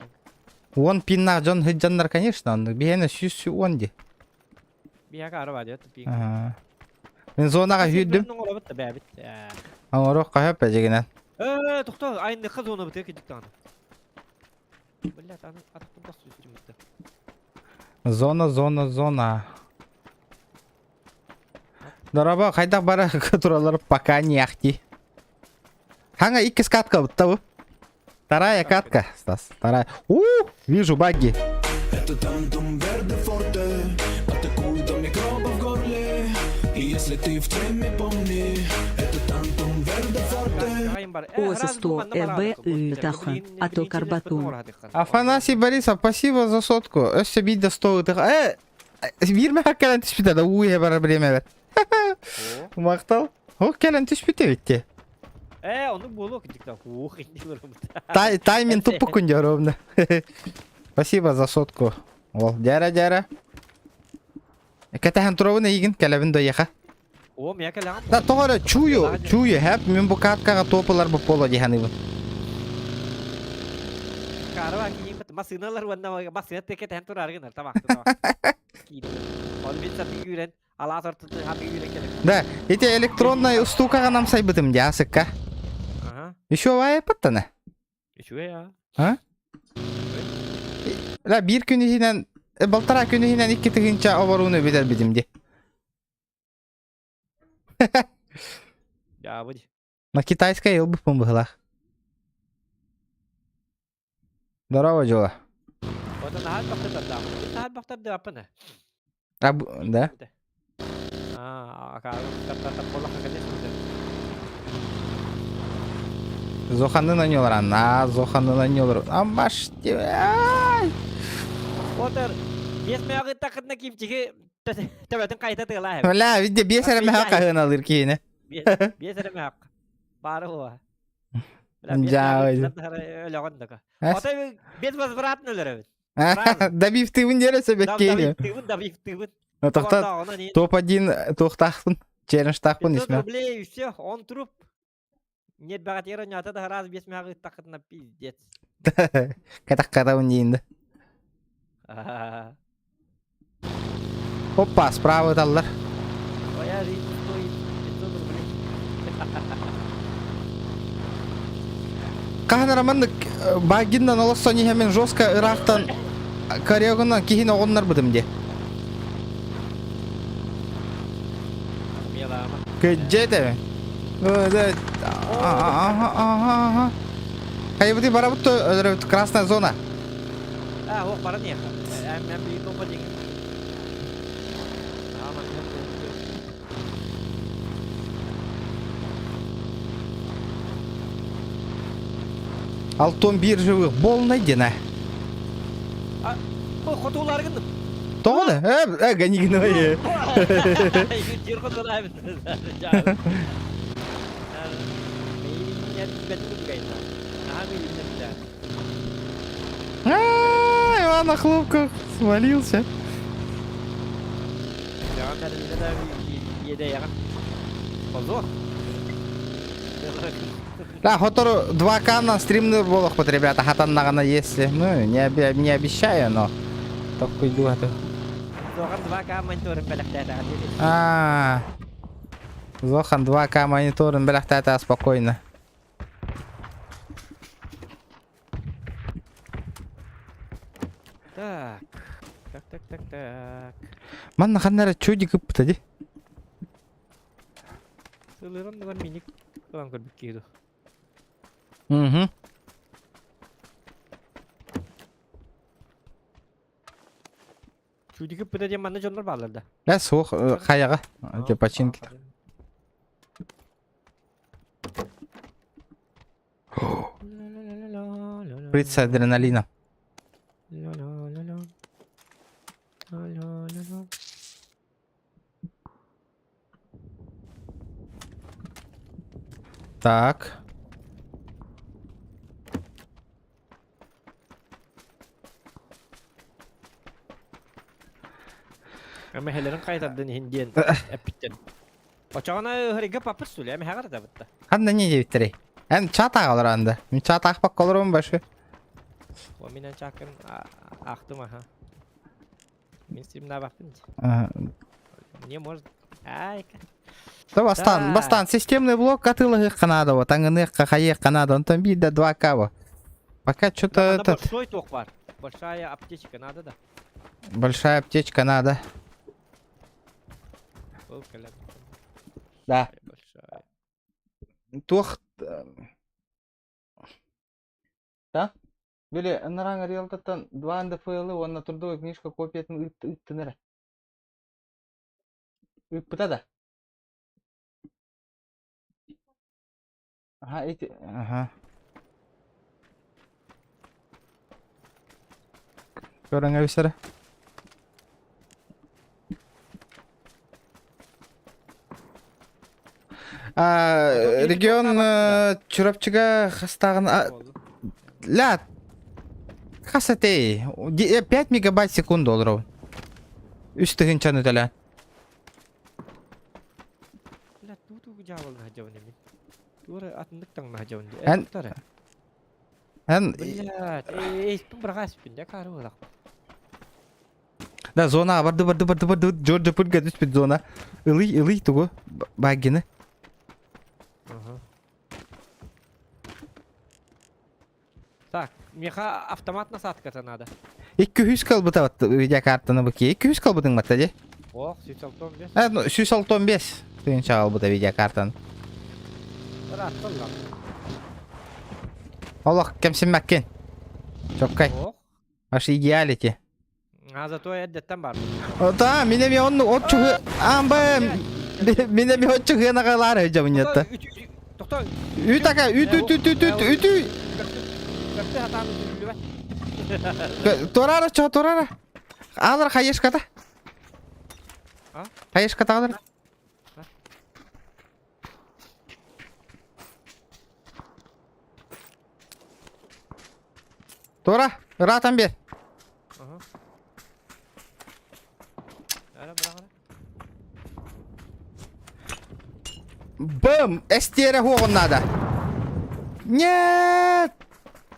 Уон пиннаах дьон сылдьаннар, конечно, оннук. Биһиэнэ 110 ди. Биһиэхэ ара баа диэт пин. Ага. Мин зонаҕа сүүрдүм. Оҥоробут да бээбит. Оҥоруох хаһыап эдьигинэн. Э, тохтоо, айынныхха зона бытыа кидик даҕаны. Блядь, аны атахтым бас түстүм Зона, зона, зона. Дорообо, хайдах бара тураллар пока не ахти. Хаҥа иккис катка бутта Вторая катка, Стас, вторая. У, вижу багги. Это тантум верде форте Атакует до микробов в горле И если ты в теме, помни Это тантум верде форте Оза 100 РБ Ытаха, а то карбатун. Афанасий Борисов, спасибо за сотку. Өссө биирдэ 100 ытых. Э, биир кэлэн түспүтэ да уу бар время Махтал. О, кэлэн түспүтэ битти. Э, ону буолуо кидик да. Ух, Тай, тайминг туппуккун дьэ ровно. Спасибо за сотку. Ол, дьара дьара. Кэтэһэн туробун эйигин, кэлэбин доеха. О, мия кэлэҕин. Да тоҕо эрэ чую, чую, хэп, мин бу каткаҕа топылар бу поло диһаныыбын. Карва киһи массыыналар уонна массыына текетен турар гынар табақты табақ. Ол бит сатыы үүрэн алаас ортотун хатыы үүрэн кэлэр. Да, ити электронная устукаҕа намсайбытым дии асыкка. Ага. Еще вайпыттана. Үчүгэй а. А? Ла биир күн иһинэн балтараа күн иһинэн икки тыһыынча оборууну бүтэрбитим дии. Дьаабы дии. На китайскай ылбыппын быһылаах. Здорово, Дьула. Ота наһаа элбэхтэ тардаамын. Наһаа элбэх тардыаппын э. А, да? А, акаары тартар буоллахха кэлиэ сылдьар. Зоханын ойнуулар анна, Зоханын ойнуулар. Амаш ай! Отер, биэс мөҕү такытна кимчиги төбөтүн хайта тыалаа. Бля, виде биэс эрэ мөһө хаһыан алыр киһини. Биэс эрэ мөһөк. Баары була. Дьаа. Өлөҕөн дака. Ото безвозвратно өлөрөбүт. Добивтыыбын диэре сөбөккейли. Добивтыыбын, добивтыыбын. Тохта топ-1 туохтаахпын, челленджтаахпын 500 исмэ. рублей и все, он труп. Нет, богатыра нята да раз без мяга тахытна пиздец. Катак-катабын диин да. Опа, справа ыталлар. Твоя жизнь стоит 500 рублей. Хаһан эрэ маннык багиннан олоссон иһэмин жестко ыраахтан корягынан киһини оҕуннарбытым дии. Кыдьа этэ. Ага, ага, ага. Хайбыты барабыт красная зона. А, ох, баран ехал. Мен bir topa dengin. Алтон бир живых болнай дена. Хотуулар гынным. Тоҕо да? Э, э, ганигиной. Жер хотулар. А, Иван на хлопках свалился. Да, хотору 2К на стримнер болохпут, ребята, хатаннаҕына если. Ну, не, оби не обещаю, но токкуйдуу это. Зохан 2К мониторын бэлэхтээтэ. А, Зохан 2К мониторын бэлэхтээтэ спокойно. Так. Так, так, так, так. Манна ханна эрэ чудик ыппыта дии. Сылыран дыган миник ылан көрбүт киһи дуо. Угу. Чудик ыппыта диэн манна дьоннор бааллар да. Э, суох, хайаҕа. Те починки. Шприц адреналина. Так. Эмэһэлэрин қайтардын иһин диэн эппиттэн. Очоҕуна ыһырыга папыр сүлэ эмэһэҕэр да бытта. Ханна не диэбиттэрий? Эн чат ааҕалар анда. Мин чат аахпакка олоробун башы. О минэн чаакын аахтым аха. Мин стримнаабаппын дии. Мне может... Айка. Да бастаан, бастаан системный блок атыылаһыахха наада вот, таҥыныахха, хайыахха наада, онтон биирдэ 2К во. Пока что-то этот... Большой туох бар. Большая аптечка надо да. Большая аптечка надо. Да. Большая. Туох... Да? Били, ынырааҥ риэлтортан 2 НДФЛ уонна трудовая книжка копиятын ыыттын эрэ. Ыыппыта да? Аха, ити... Аха. Көрөҥ эбисэрэ. А, регион Чурапчыга хастааҕын... Ля, хас этэй? 5 мегабайт секунду олоробун. Үс тыһыынчаны төлөөн. сылдьабын мин. Туора атыннык таҥна сылдьабын дии. Эн Тохтор. эн Блядь, эйспин быраҕаспын дьэ каары буолах. Да зона барды барды барды барды Джорджа пырга түспүт зона. Ылый ылый тугу баггины. Ага. Так, миэхэ автомат насадката надо. 200 калбыта бат видеокартаны бу 200 калбытың батта де. Ох, 165. Э, ну, 165 тыһыынча албыта видеокартаны. Ыраатталлар. Олох кэмсиммэккин. Чоккай. Ох. Аж идеалити. А зато эрдэттэн бар. Ота, мин эми онну от чугы амба мин эми от чугы нагалар өйдөмүнетта. Тохто. Үт ака, үт үт үт үт үт үт. Көптө хатаан үтүллүбэт. Турара чо турара. Алар хаешката. А? Хаешката алар. Тура, ыраатан биэр. Аха. Ара быраҕара. Бым! Эстиэрэ хуоҕун наада. Нет!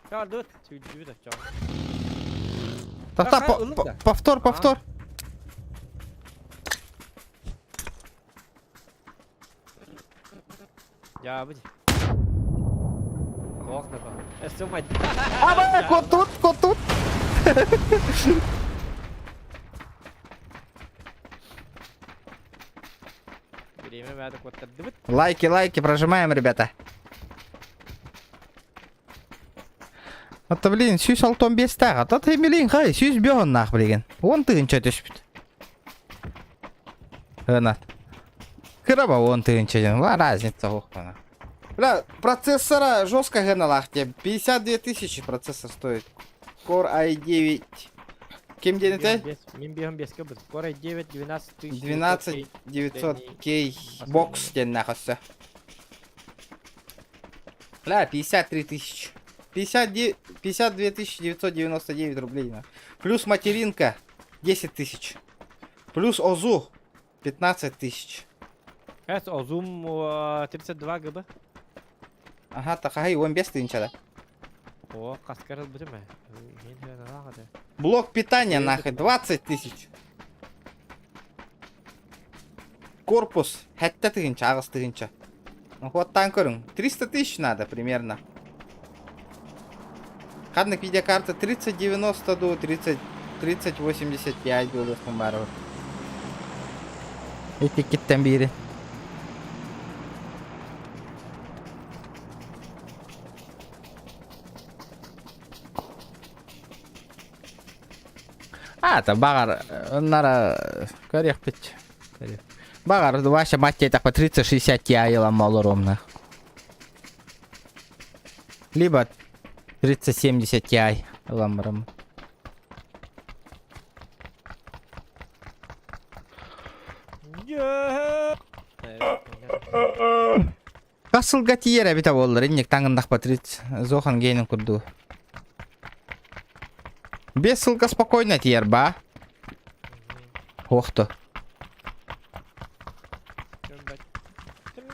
Чаардыт, сүүрдүбүт оччоҕо. Тоқта, Аха, ыллык да. повтор, повтор. Дьаабы дии. Ох, да Өссө умайда. Аба, куоттубут, куоттубут. Бириэмэ бэйэтэ куоттардыбыт. Лайки, лайки, прожимаем, ребята. Ата, блин, 165 таах. Ата тэмилин хай, 105 оннаах билигин. 10 тыһыынча түспүт. Ынат. Кыраба 10 тыһыынча диэн. Ла разница хуохтана. Бля, процессора жестко гыналаах тебе. 52 тысячи процессор стоит. Core i9. Ким диэн этэй? Мин биэһин биэскэ быт. Core i9 12 тысяч 12 900 K бокс диэннээх өссө. Бля, 53 тысячи. 59, 52 999 рублей. На. Плюс материнка 10 тысяч. Плюс ОЗУ 15 тысяч. Эс ОЗУм 32 ГБ. Ага, тахай 15 тысяча да. О, каскар ылбытым ээ. Блок питания нахуй 20 тысяч. Корпус 7 тыһынча, 8 тыһынча. Ну, хуоттаан көрүҥ. 300 тысяч надо примерно. Ханнык видеокарта 3090 до 30 3085 буолуохтун баар Итиккиттэн биири. А, баҕар, нара көрүөхпүт. Баҕар, Вася мать диэтэхпэ 30-60 Ti ылан олоруомна. Либо 30-70 Ti ылан барам. Хас сылга тиийэр эбитэ буоллар, инник таҥыннахпа 30 Зохан гейнин курдук. Без сылга спокойно тиийэр ба. Охто.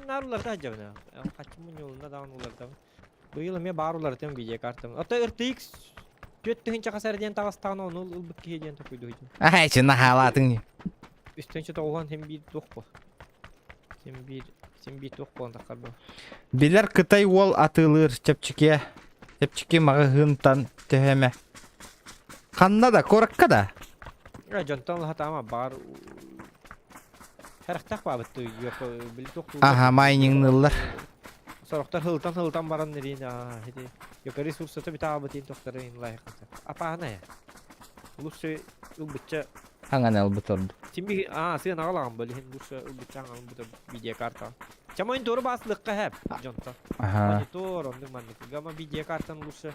Наар уларда сылдьабын. Хаччы мунньулунна даҕаны улардабын. Быйыл эмиэ баар уларытым видеокартам. Ото RTX 4000 хасар диэн таҕыстаҕына ону ылбыт киһи диэн токуйдуһуйдум. Аһай, чи наһаалаатыҥ. Үстэнчэ тоҕуһан син биир туох бу. Син биир син биир туох буолан таххар бу. Билэр Кытай уол атыылыыр чэпчэки чэпчэки маҕаһыынтан төһө эмэ. Ханна да, куоракка да? Э, дьонтон лаһатаама баар Харахтаах баабыт били туох Аха, майнингныллар. Сорохтор хылтан хылтан баран нерин ити йока ресурсата битаабытын тохтарын лайыхата. Апаана я. Лучше ылбычча Хаҥан ылбыт ордук. Тимби аа сыан аҕалаҕын бөлүһүн лучше ылбычча аҥалын быта видеокарта. Ча монитору бааслыкка хэп дьонто. Монитор оннук маннык. Гама видеокартан лучше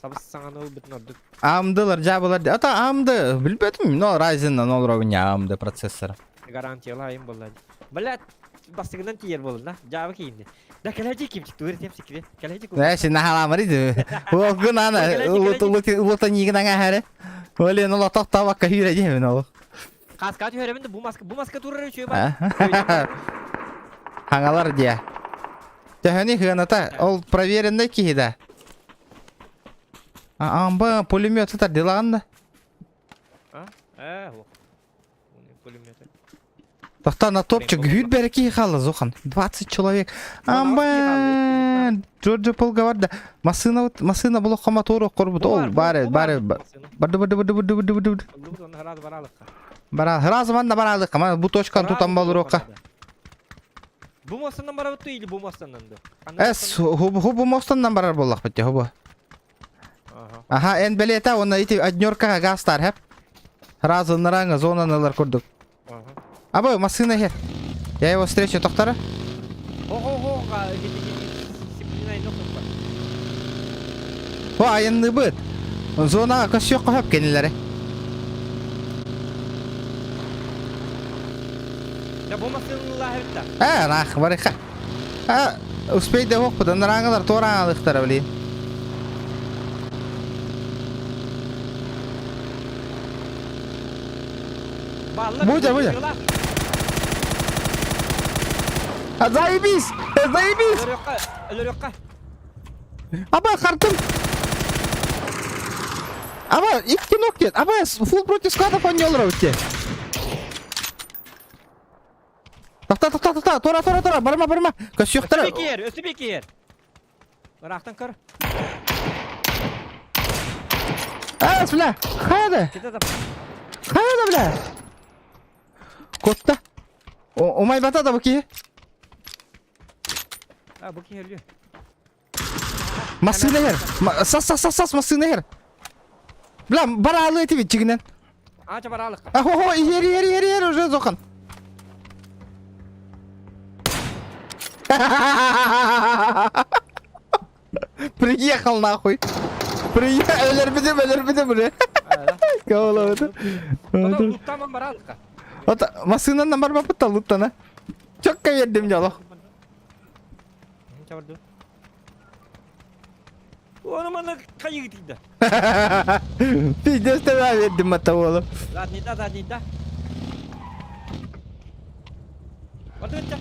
сабыс саҥаны ылбытын ордук. AMD-лар дьаабылар ата AMD билбэтим, но Ryzen-нан олоробун я AMD процессор. Гарантиялаайым буолла. Блядь, бастыгынан тиийэр буолла. Дьаабы киинни. Да кэлээдьи кимчик тугар тиэм секрет. Кэлээдьи Э, син наһаламар иди. Уолгун ана улута нигин аңа Олен ола тоқтабакка хүйрэ диэбин ол. Каска түһэрэбин да бу маска бу маска турар үчүгэй бар. Хаҥалар диэ. Төһөнү хыаната, ол проверенный киһи да. Амба пулемет сытар дилаҕын да. А? Э, вот. Пулемет. Тохта на топчик гүр бері киһи хаалла Зохан. 20 человек. Амба Джорджо Полговарда. Массыына вот массыына булохха мотор корбут. Ол бары бары барды барды барды барды барды барды. Бара разы манна баралыкка. Мана бу точканы тутан болуруокка. Бу мостаннан барабыт или бу мостаннан да? Эс, хубу хубу мостаннан барар боллахпыт хубу. Аха, эн бэлиэтэ уонна ити однеркаҕа гаастаар хэп. Разы ынырааҥы зонаны ылар курдук. Абы, массыына иһэр. Я его встречу тохтара. О, айанныыбыт. Зонаҕа көссүөххэ хөп кинилэри. Ээ, ыраах барыха. А, успей да уохпут, ынырааҥылар туораҥалыахтара, блин. Будя, будя. А, заебись! Заебись! Аба, хартым! Аба, икки ног нет. Аба, фул против склада фаньолра өтте. Тохта, тохта, тохта, тура, тура, тура, барма, барма. Көсүөхтэрэ. Өстүбэ киэр, өстүбэ киэр. Ыраахтан көр. Аас, бля, хайда? Хайда, бля? Котта. Умай бата да бу киһи. А, бу киһи өлүө. Массыына иһэр. Сас, сас, сас, сас, массыына иһэр. Бля, бараалы этибит чигинен. Аача бараалыкка. А, хо, хо, иһэр, иһэр, иһэр, иһэр, уже зохан. Приехал нахуй. Приехал, өлөрбүтүм, өлөрбүтүм уже. Каалабыты. Луттаман бараалыкка. Вот массыынанан барбаппыт та луттана. Чокка бердим дьолох. Оны маны хайыгы тиийдэ. Пиздец тебя бердим мата уолу. Заднида, заднида. Бардыгытча.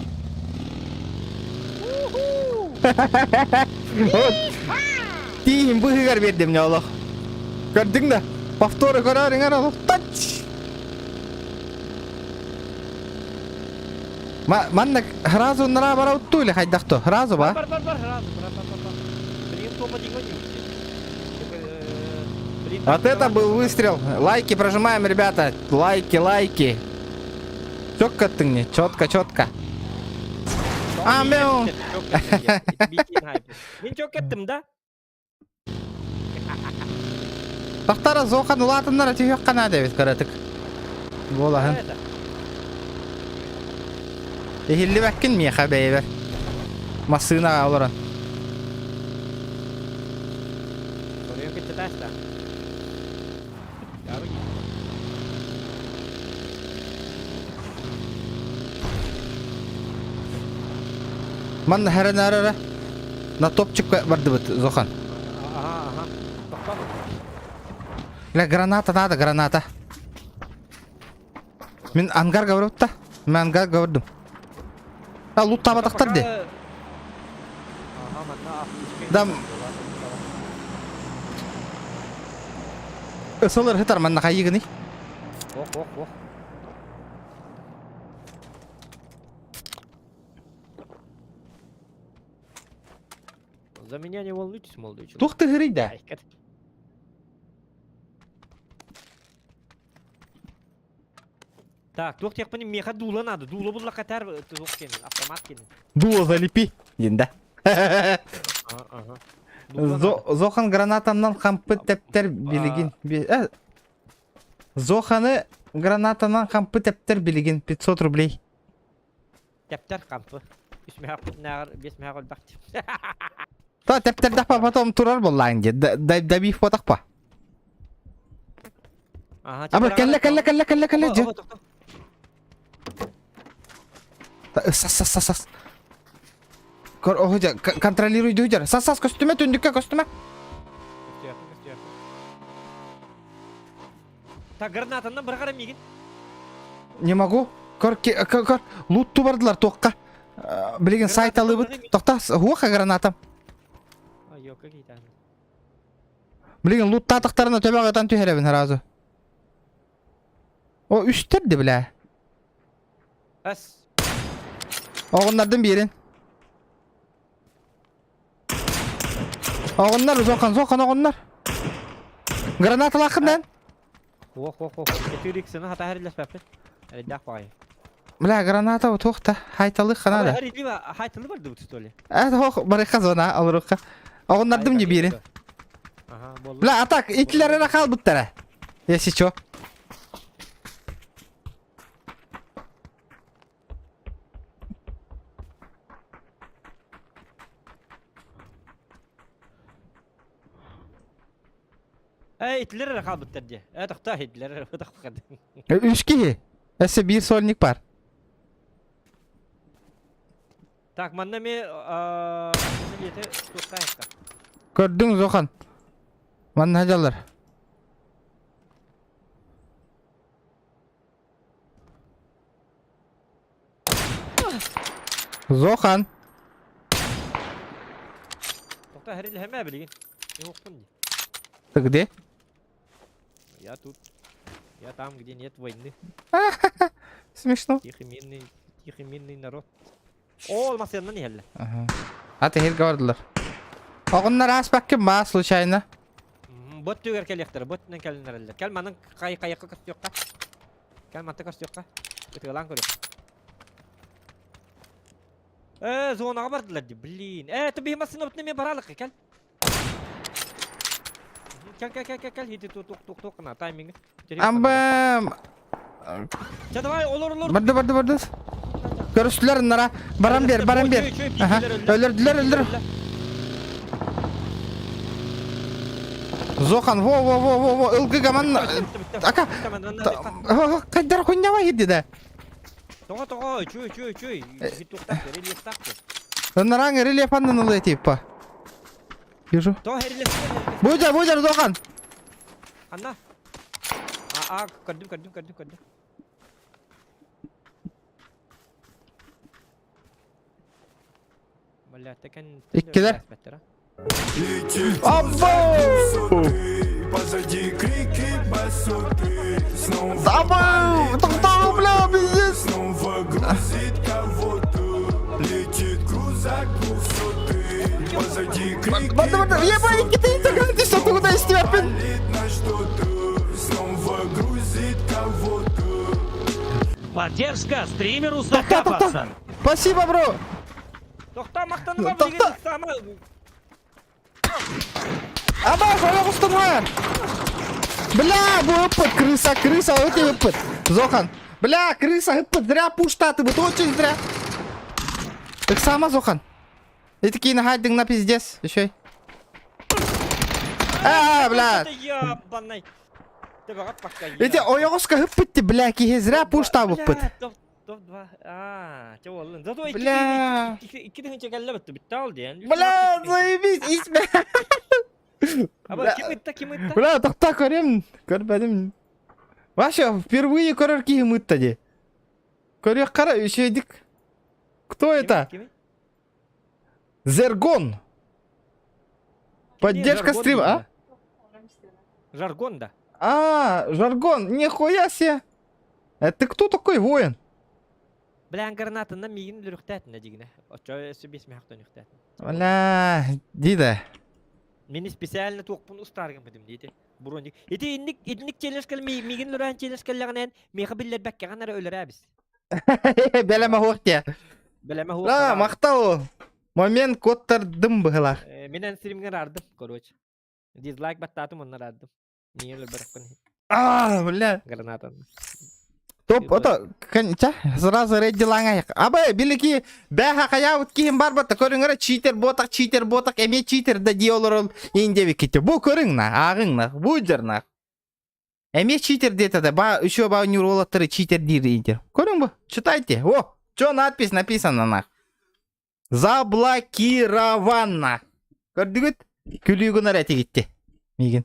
Тииһин быһыгар бердим ньолох. Көрдүҥ да? Повторы көрөөрүҥэр олох тач. Манна сразу нара бара утту или хайдах то? Сразу ба? Бар бар бар сразу бар бар бар. Блин, топа Вот это был выстрел. Лайки прожимаем, ребята. Лайки, лайки. Четко ты мне, четко, четко. Амеу. Мен чөккеттим да? Тахтара зохан улаатыннара түһүөххэ наада эбит кыратык. Буолаһын. Иһиллибэккин миэхэ бэйэбэр. Массыынаҕа олорон. Манна хэрэнээрэрэ на топчик бардыбыт Зохан. Ага, ага. Бля, граната надо, граната. Мин ангар говорю-та. Мен ангар говордум. А, лут табатахтар де. Да. Ысылыр хытар манна хайыгыны. Ох, ох, ох. За меня не волнуйтесь, молодой человек. Тух ты да? Так, туох диэхпиний миэхэ дуула наада. Дуула булла катар туох кенин, автомат кенин. Дуула залепи. Дин да. Зохан гранатанан хампы тэптэр билигин. Зоханы гранатанан хампы тэптэр билигин 500 рублей. Тэптэр хампы. Үс мөһөөхпүтүнээҕэр биэс мөһөөх элбэх. Та тэптэрдэхпэ потом турар буоллаҕыҥ дии. Добив потахпа. Аба кэллэ кэллэ кэллэ кэллэ кэллэ дьэ. Сас сас сас сас. Кор оһу контролируй дьэ. Сас сас көстүмэ түндүккэ көстүмэ. Так гранатанан быраҕар миигин. Не могу. Көр көр лутту бардылар туохха. Билигин сайт алыбыт. Тохта, хуоха гранатам. Билигин луттаатахтарына төбөҕө ытан түһэрэбин сразу. О, үстэр де бля. Ас. Оҕуннардым биэрин. Оҕуннар, зохан, зохан оҕуннар. Гранаталааххын эн. Хуох, хуох, хуох. Этир иксини хата хэрилэспэппит. Эрэйдээх баҕайы. Бля, граната туох да, хайталык хана да. Хайталы бардыбыт что ли? Э, хоох, барыхха зона, олорукка. Оҕуннардым дии биэрин. Ага, болла. Бля, а так, итилер эрэ хаалбыттара. Если чё. Э, итилер эрэ хаалбыттар дии. Э, тохтоо, итилер эрэ тохтоо. Үс киһи. Эссе биир сольник бар. Так, манна ми туохха Көрдүҥ, Зохан. Манна дьаллар. Зохан. Тоқта хэрилэһэмэ билигин. Юқпун дии. Ты где? Я тут. Я там, где нет войны. Смешно. Тихий мирный, тихий мирный народ. О, масыаннан иһэллэ. Ага. А ты говордылар. Оҕуннар ааспаккын баа случайно. Бот түгэр кэлиэхтэрэ, бот түнэн кэлинэрэллэр. Кэл манан кай кайакка көстүөххэ. Кэл манта көстүөххэ. Ытыалаан көрүөх. Э, зонаҕа бардылар дии, блин. Э, ты биһи массыынабытын эмиэ бараалыкка, кэл. Кэл, кэл, кэл, кэл, кэл, хити тук тук тук тук на тайминг. Амбам. Чэ, давай, олор, олор. Барды, барды, барды. Көрүстүлэр нара. Баран бер, баран бер. Аха. Өлөрдүлэр, өлөр. Зохан, во, во, во, во, во, ылгы гаман. Ака. Кайдар хуйнява хидди да. Тоҕо, тоҕо, чуй, чуй, чуй. Хитуктак, рельефтак. Нараң рельеф аннын ылы типа. Вижу. Будер, будер, Зохан. Анна. А, а, көрдүм, көрдүм, көрдүм, көрдүм. Бля, тэкен... Иккилер. Або! Позади крики басоты Снова Або! Тоқтау, бля, пиздец! Снова грузит кого-то Летит крузак двухсотый Позади крики Барды, барды, ебать, ты ты что, ты куда истерпен? Палит на что-то Снова грузит кого-то Поддержка стримеру Тоқта, тоқта. Спасибо, бро. Тоқта, мақтанып Тоқта. Аба, оғыстырма. Бля, бу ыппыт, крыса, крыса, өте ыппыт. Зохан. Бля, крыса ыппыт, зря пуштаты, вот очень зря. Так сама, Зохан. И такие нахайдың на пиздец, еще. А, бля. Ебаный. Эти ойоғысқа ыппыт, бля, киһи зря пушта ыппыт. Топ-2. А, те боллун. Зато Бля. Икки тыһынча кэллэ бытты бүтте ал диэн. Бля, заебись, исме. Аба ким ытта, ким ытта? Бля, тоқта көрем, көрбәдім. Вообще, впервые көрөр киһи ытта ди. Көрүөх қара, үшедик. Кто это? Зергон. Поддержка стрима, а? Жаргон, да. А, жаргон, нихуя себе. Это кто такой воин? Бля, гранатынан миигин өлөрүөхтээтинэ дигинэ. Оччо өссө биэс миһахтан үхтээтин. Бля, дида. Мин специально туохпун устааргын битим диити. Броник. Ити инник инник челлендж кэл миигин өлөрөөн челлендж кэллэҕинэн миэхэ биллэрбэккэҕин эрэ өлөрөөбүс. Бэлэмэ хуох те. Бэлэмэ хуох. Да, махтал. Момент коттардым быһылах. Мин эн стримҥэр ардым, короче. Дизлайк баттаатым оннор ардым. Миигин өлөрбөтөххүн. А, бля. Гранатан. Топ, ото, ча, сразу редди лаңай. Абы, билики, бәһа хаябыт киһим бар батта, көрүҥ читер ботак, читер ботак, эме читер да ди олорол индеби ките. Бу көрүҥ на, ааҕыҥ на, бу на. Эме читер дете да, ба, еще ба нюролаттары читер дир интер. Көрүҥ бу, читайте. О, чё надпись написана нах. Заблокирована. Көрдүгүт? Күлүүгүн эти гитти. Мигин.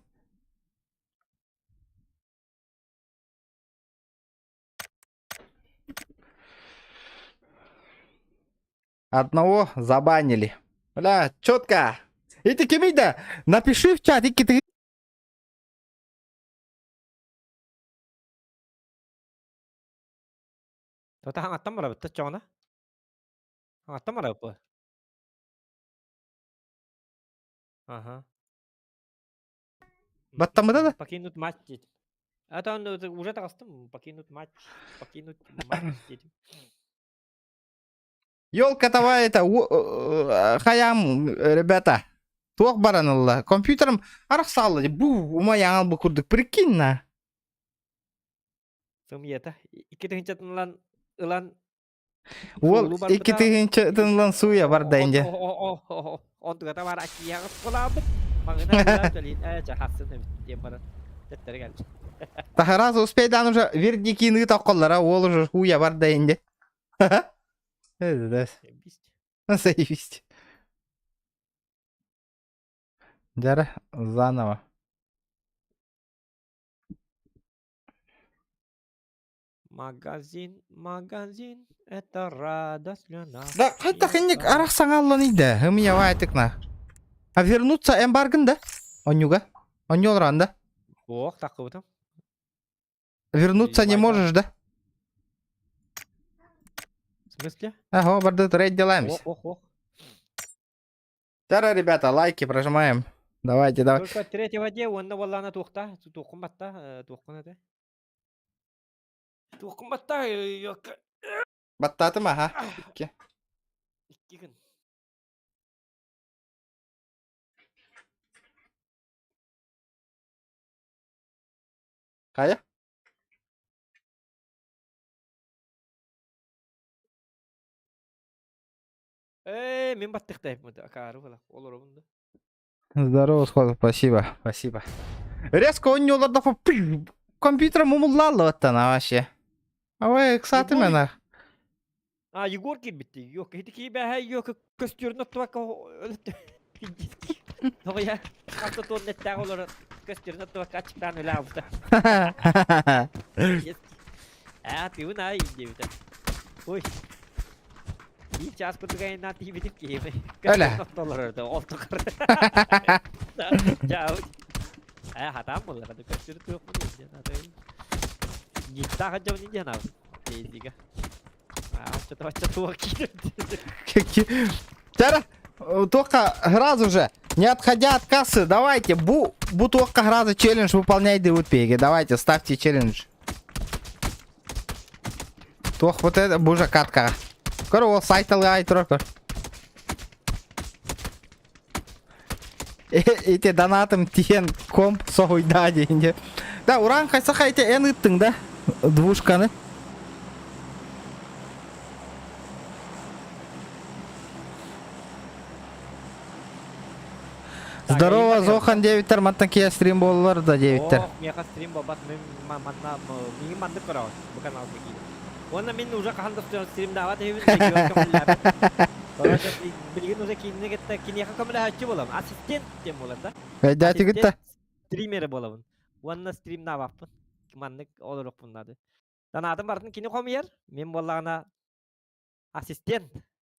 Одного забанили. Бля, четко. Ити кимий да? Напиши в чат, икки ты. Тота хаҥаттан барабыт чоҕуна. Хаҥаттан барабыт Ага. Баттаммыта да? Покинуть матч диэтим. А то уже таҕыстым. Покинуть матч. Покинуть матч диэтим. Елка давай это хаям, ребята. Туох баран ылла. Компьютерым арахсаалла бу умайаҥал бу курдук прикинь на. Сымыйата. Икки тыһыынчатын ылан ылан Уол икки тыһыынчатын ылан сууйа барда инде. Онтугата бар акияҕа сукулаабыт. Маҥына төлин ээ чахасын эбит диэн баран төттөрү кэлбит. Тахараз успейдан уже вердикины токколлара уол уже хуя барда инде. Заебись. Дьара заново. Магазин, магазин, это радость для нас. Да, хайдах инник арахсаҥаллан иде. Ымия вайтык на. А вернуться эмбаргын да? Оннюга? Онню олорон да? Ох, такыбытым. Вернуться не можешь, да? В смысле? Ага, барды рейд делаем. Ох, ох, ох. Тара, ребята, лайки прожимаем. Давайте, давай. Только третьего де онна боллана туохта, туохкун батта, туохкун это. Туохкун батта, Баттатым, ага. Икки. Икки күн. Хайа? Ээ, мин баттыхтайбын акаары була. Олоробун да. Здорово, сходу, спасибо, спасибо. Резко онньуулар компьютер мумуллааллыбаттан вообще. Ой, ыксаатым эн. А, Егор киирбитти. Yok, ити киибэһэ yok көстүөрүн оттубакка Тоҕо я хатта туон нэттээх олорон көстүөрүн оттубакка аччыктаан өлө аалбыта. Аа, тыыбын аай диэбитэ. Ой. Биир чаас курдук айаннаан тиийбитим киһи. Өлө. Көстүөрүн оттолорор да ол тухары. Дьаа. Ээ, хатаан буолла, көстүөрү туохпун диэн атын. Ниттаах дьон диэн аабыт. Дейдига. Тара, только сразу же, не отходя от кассы, давайте, бу, бу только сразу челлендж выполняй вот пеги. Давайте, ставьте челлендж. Туох вот это бужа катка. Көр ол сайт алгай турар көр. Ити донатым тиен комп соһуйда диэн. Да, уран хайсаха ити эн ыттыҥ да двушканы. Здорово, Зохан девиттер, мантан кия стрим буоллар да девиттер. Ох, миэхэ стрим буолбат, мин манна миигин маннык көрөҕүн, бу каналга киирэн. Уонна мин уже хаһан да стримдаабат үһүбүн, регион көмөлөөбөт. Короче, билигин уже кинини кытта киниэхэ көмөлөһөөччү буолабын, ассистент диэн буолар да. Өйдөөтүгүт да? Стример буолабын. Уонна стримнаабаппын. Маннык олоруохпун наада. Санаатын барытын кини хомуйар, мин буоллаҕына ассистент,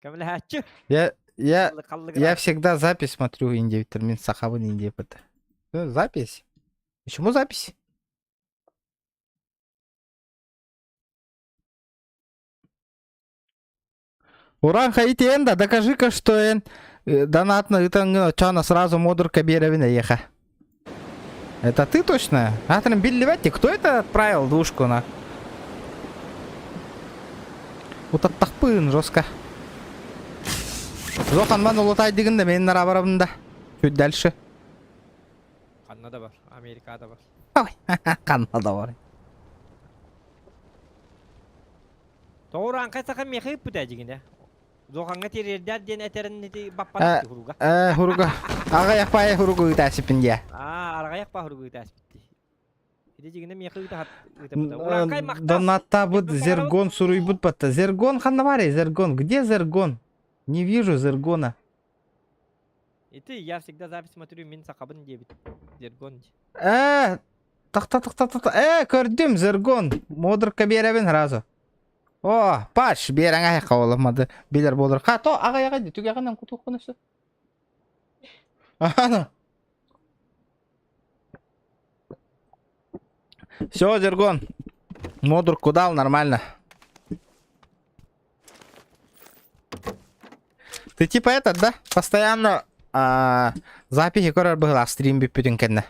көмөлөһөөччү. Я, я, я всегда запись смотрю Индия, мин сахабын Индия пыт. Запись? Почему запись? Уран хаитиэн да, докажи-ка, что эн донатно ытаҥҥын оччоно сразу модурка биэрэбин эйиэхэ. Это ты точно? Атрым биллибэт кто это отправил двушку на? Утаттахпын жестко. Зохан ман улутайдыгын да мен нарабарабын да. Чуть дальше. Ханна да бар, Америкада бар. Ханна да бар. Тоҕураан хайсаха миэхэ ыыппыта дьигинэ. Зохаҥҥа тириэрдэр диэн этэрин ити баппат хуруга. Э, хуруга. Аҕыйах паайа хуругу ыытаасиппин диэ. Аа, аҕыйах паа хуругу ыытаасиппит. Ити дьигинэ миэхэ ыыта ыытаппыта. Ураанхай махтал. Донаттабыт Зергон суруйбут батта. Зергон ханна баарый? Зергон. Где Зергон? Не вижу Зергона. Ити я всегда запись смотрю мин сахабын диэбит. Зергон. Э, тахта тахта тахта. Э, көрдүм Зергон. Модурка биэрэбин сразу. О, Паш, биэрэҥ аһыхха оламмады. Билэр буолар. Ха, то аҕай-аҕай ди түгэҕинэн кутуоххун өссө. Ана. Все, Зергон. Модурку дал, нормально. Ты типа этот, да? Постоянно а, записи көрөр быһылаах стрим бүппүтүн кэннэ.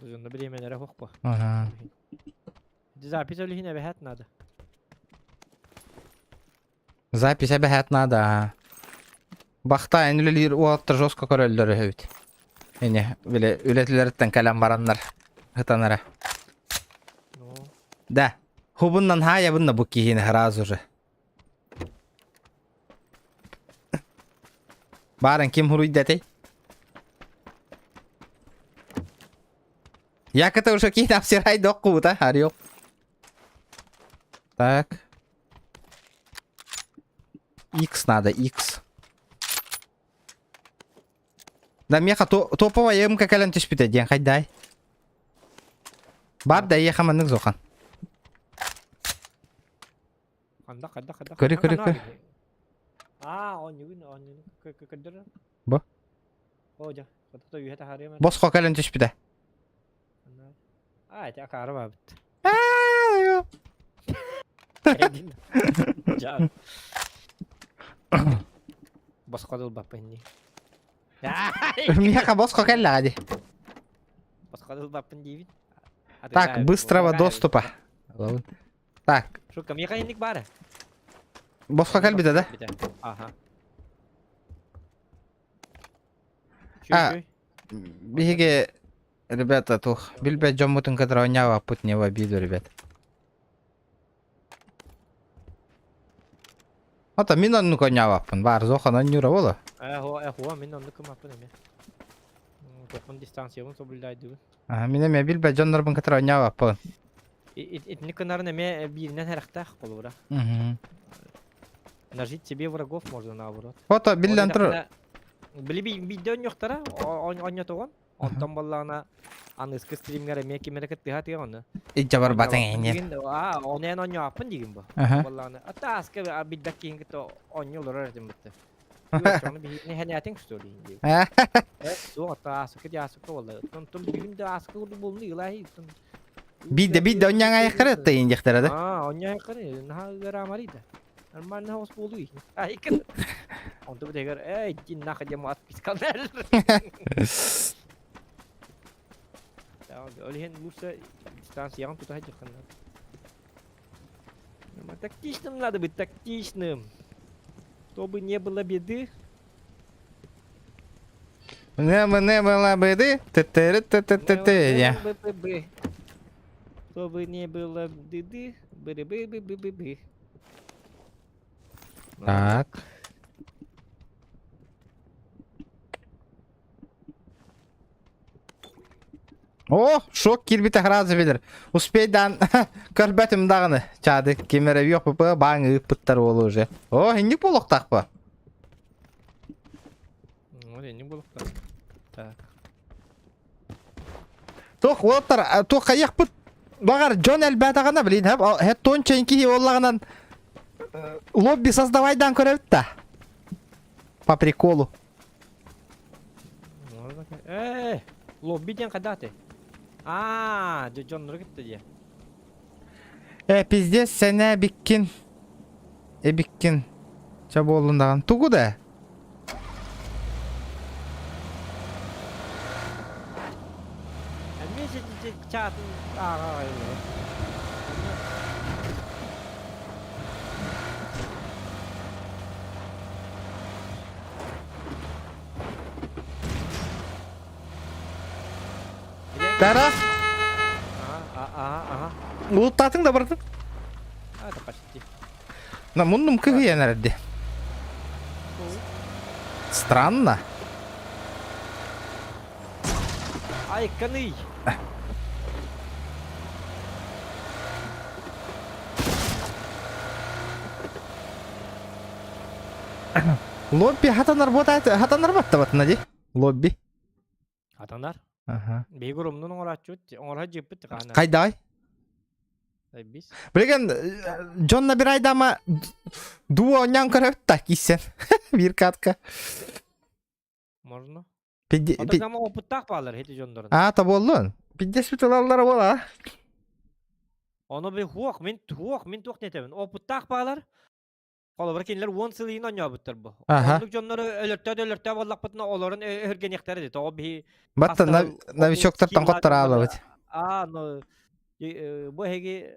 Дьонно бириэмэлэрэ суох по. Ага. Запись өлүһүн эбэһээт надо. Запись эбэһээт надо. ага. Бахта эн үлэлиир уолаттар жестко көрөллөр үһүбүт. Ини били үлэтилэриттэн кэлэн бараннар ытанара. Ну, Да. Хубуннан хаайабын бу киһини сразу же. Бааран ким хуруйда этэй? Яката уже киһи обсирай доккута, арыйок. Так. X надо, X. Да меха топовая МК кэлэн түспүтэ диэн хайдай. Бар да ехам маннык зохан. Ханда, ханда, ханда. Көрү, көрү, көрү. Аа, оонньугун, оонньугун көрдөрөр. Бу. О, дьэ, хотото үһэ таһаарыам. Босхо кэлэн түспүтэ. Аа, ити акаары баабыт. Босхо дылбаппын дии. Миэхэ босхо кэллэҕэ дии. Босхо дылбаппын диибин. Так, быстрого доступа. Так. Шука, миэхэ инник баара. Босхо кэлбитэ да? Аха. А, биһиги, ребята, тух, билбэт дьоммутун кытары оонньообоппут не в обиду, ребят. Ото мин оннук оонньообоппун, баар зохан оонньуура буолуо. Ээ, ээ, мин оннук гыммаппын эмиэ. Тохун дистанциябын соблюдайдыбын. Аа, мин эмиэ билбэт дьоннорбун кытары оонньообоппун. Итинник гынарын эмиэ бииринэн сэрэхтээх холобура. Нажить себе врагов можно наоборот. Ото биллэн турар. Били биирдэ оонньуохтара, оонньотоҕун. Онтон буоллаҕына аныгыскы стримҥэр эмиэ ким эрэ кыттыһа тыа ону. Илдьэ барбатыҥ эҥин. Аа, ону эн оонньооппун диигин бу. Буоллаҕына, ата ааска билбэт киһин кытта оонньуу олорор этим бытты. Ону биһигини хэнээтиҥ что ли диэбит. Э, суох, ата ааска ди ааска буолла. Онтон бүгүн да ааска курдук буолну илаһи. Биирдэ биирдэ онньаҥ айаххары ыттайын диэхтэрэ да. Аа, онньаҥ айаххары наһаа ыараамарый да. Нормально хаос буолуй. Айкын. Онту битэгэр, эй, иди нахуй дем отписка Ол иһин лучше дистанцияҕын тута сылдьыаххын наада. Тактичным надо быть, тактичным. Чтобы не было беды. Не, не было беды. Т-т-р-т-т-т-т. Чтобы не было беды. Бы-бы-бы-бы-бы-бы. Так. О, шок киирбитэ сразу билэр. Успейдаан көрбөтүм даҕаны. Чаады ким эрэ үөх ПП бааҥ ыыппыттар уолу уже. О, инник буолуохтаах Ну, инник буолуохтаах. Так. Туох уолаттар, туох хайыахпыт баҕар дьон элбээтэҕинэ, блин, хэп тонча киһи буоллаҕынан лобби создавайдаан көрөбүт да. По приколу. Э, лобби диэн хайдааты? Аа, дьоннору кытта диэ. Э, пиздец, сэнэ биккин. Эбиккин. Ча буоллун даҕан. Тугу да? Эмиэ чаатын ааҕа Тара. Ага, ага, ага. Улуттаатыҥ да бардым. А, это почти. На муннум кыһыйан эрэрди. Странно. Ай, каный! Лобби хатанар буотаат хатанар баттабатына ди. Лобби. Хатанар. Аха. Биһиги урумнун оҥорооччубут, оҥоро дьыппыт хаана. Хайдай? Билигин дьон набирайдама дуо оонньоон көрөбүт да киирсэн биир катка. Можно. Пидди- Ото пи- сама опыттаах баалар хити дьоннорун. А, тоболлун. Пиддеспит ылаллара буола. Ону би хуох, мин туох, мин туох диэтэбин. Опыттаах баалар. Холобура кинилэр 10 сыл иһин оонньообуттар бу. Аха. Оннук дьоннору өлөртөө өлөртөө буоллахпытына олорун өһүргэниэхтэрэ дии. Тоҕо биһи Батта хастар новичоктартан хоттораалабыт. Аа, но бу эһиги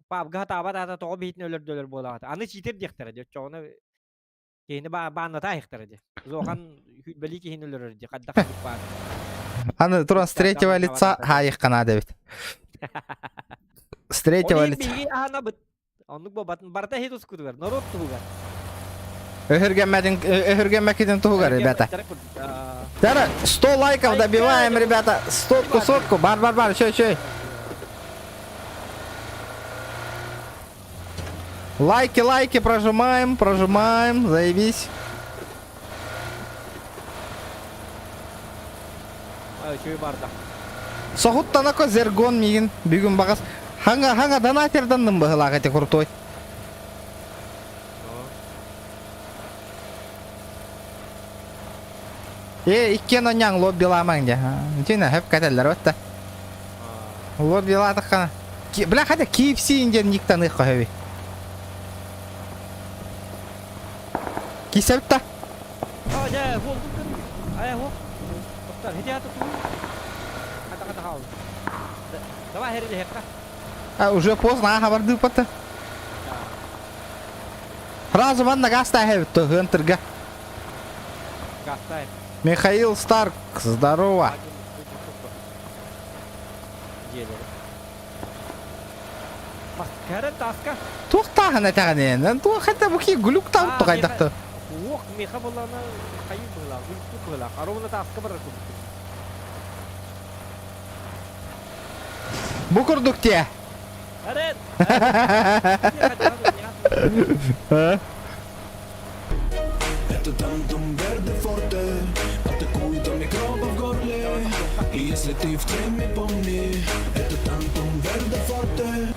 пабга хатаабат аата тоҕо биһитин өлөрдөлөр буолаҕат. Аны читер диэхтэрэ дии. Оччоҕуна киһини баанната айыхтара дии. Зохан бэлии киһини өлөрөр дии. Хайдах баан. Аны туран с третьего лица хаайыххана дэбит. С третьего Ол лица. биһиги аанабыт. Оннук буолбатын. Барыта иһит ускутугар, норуот туһугар. Өһүргэммэтин өһүргэммэккитин туһугар, ребята. Тара, 100 лайков добиваем, ребята. Сотку, сотку. Бар, бар, бар, еще, еще. Лайки, лайки прожимаем, прожимаем. Заебись. Үчүгэй барда. Соһуттанако зергон мигин бүгүн багас ханга ханга донатерданным быһылаах эти крутой. Э, иккиэн оньяң лоббиламаң дьэ. Итинэ хөп кэтэллэр отта. Лоббилаатаххана. Бля, хотя KFC диэн никтаныах хөбү. Кисэбит А, дьэ, буолбут Ай, хуох. Тоқтар, хити ата туу. Хата хата хаал. Давай херилиһиэххэ. А, уже поздно, аха бардыыппата. Сразу манна гастаа то Хантерга. Гастаев. Михаил Старк, здорово. Кәрен таска. Туохтааһын этэҕинэн, туох это бу глюк таут тугайдахты. Уох, меха боллана хайы была, глюк была. Аровна таска барар курдук. Бу курдук те. Арен. Это тантум верде форте Атакует до микробов в горле И если ты в теме, помни Это тантум верде форте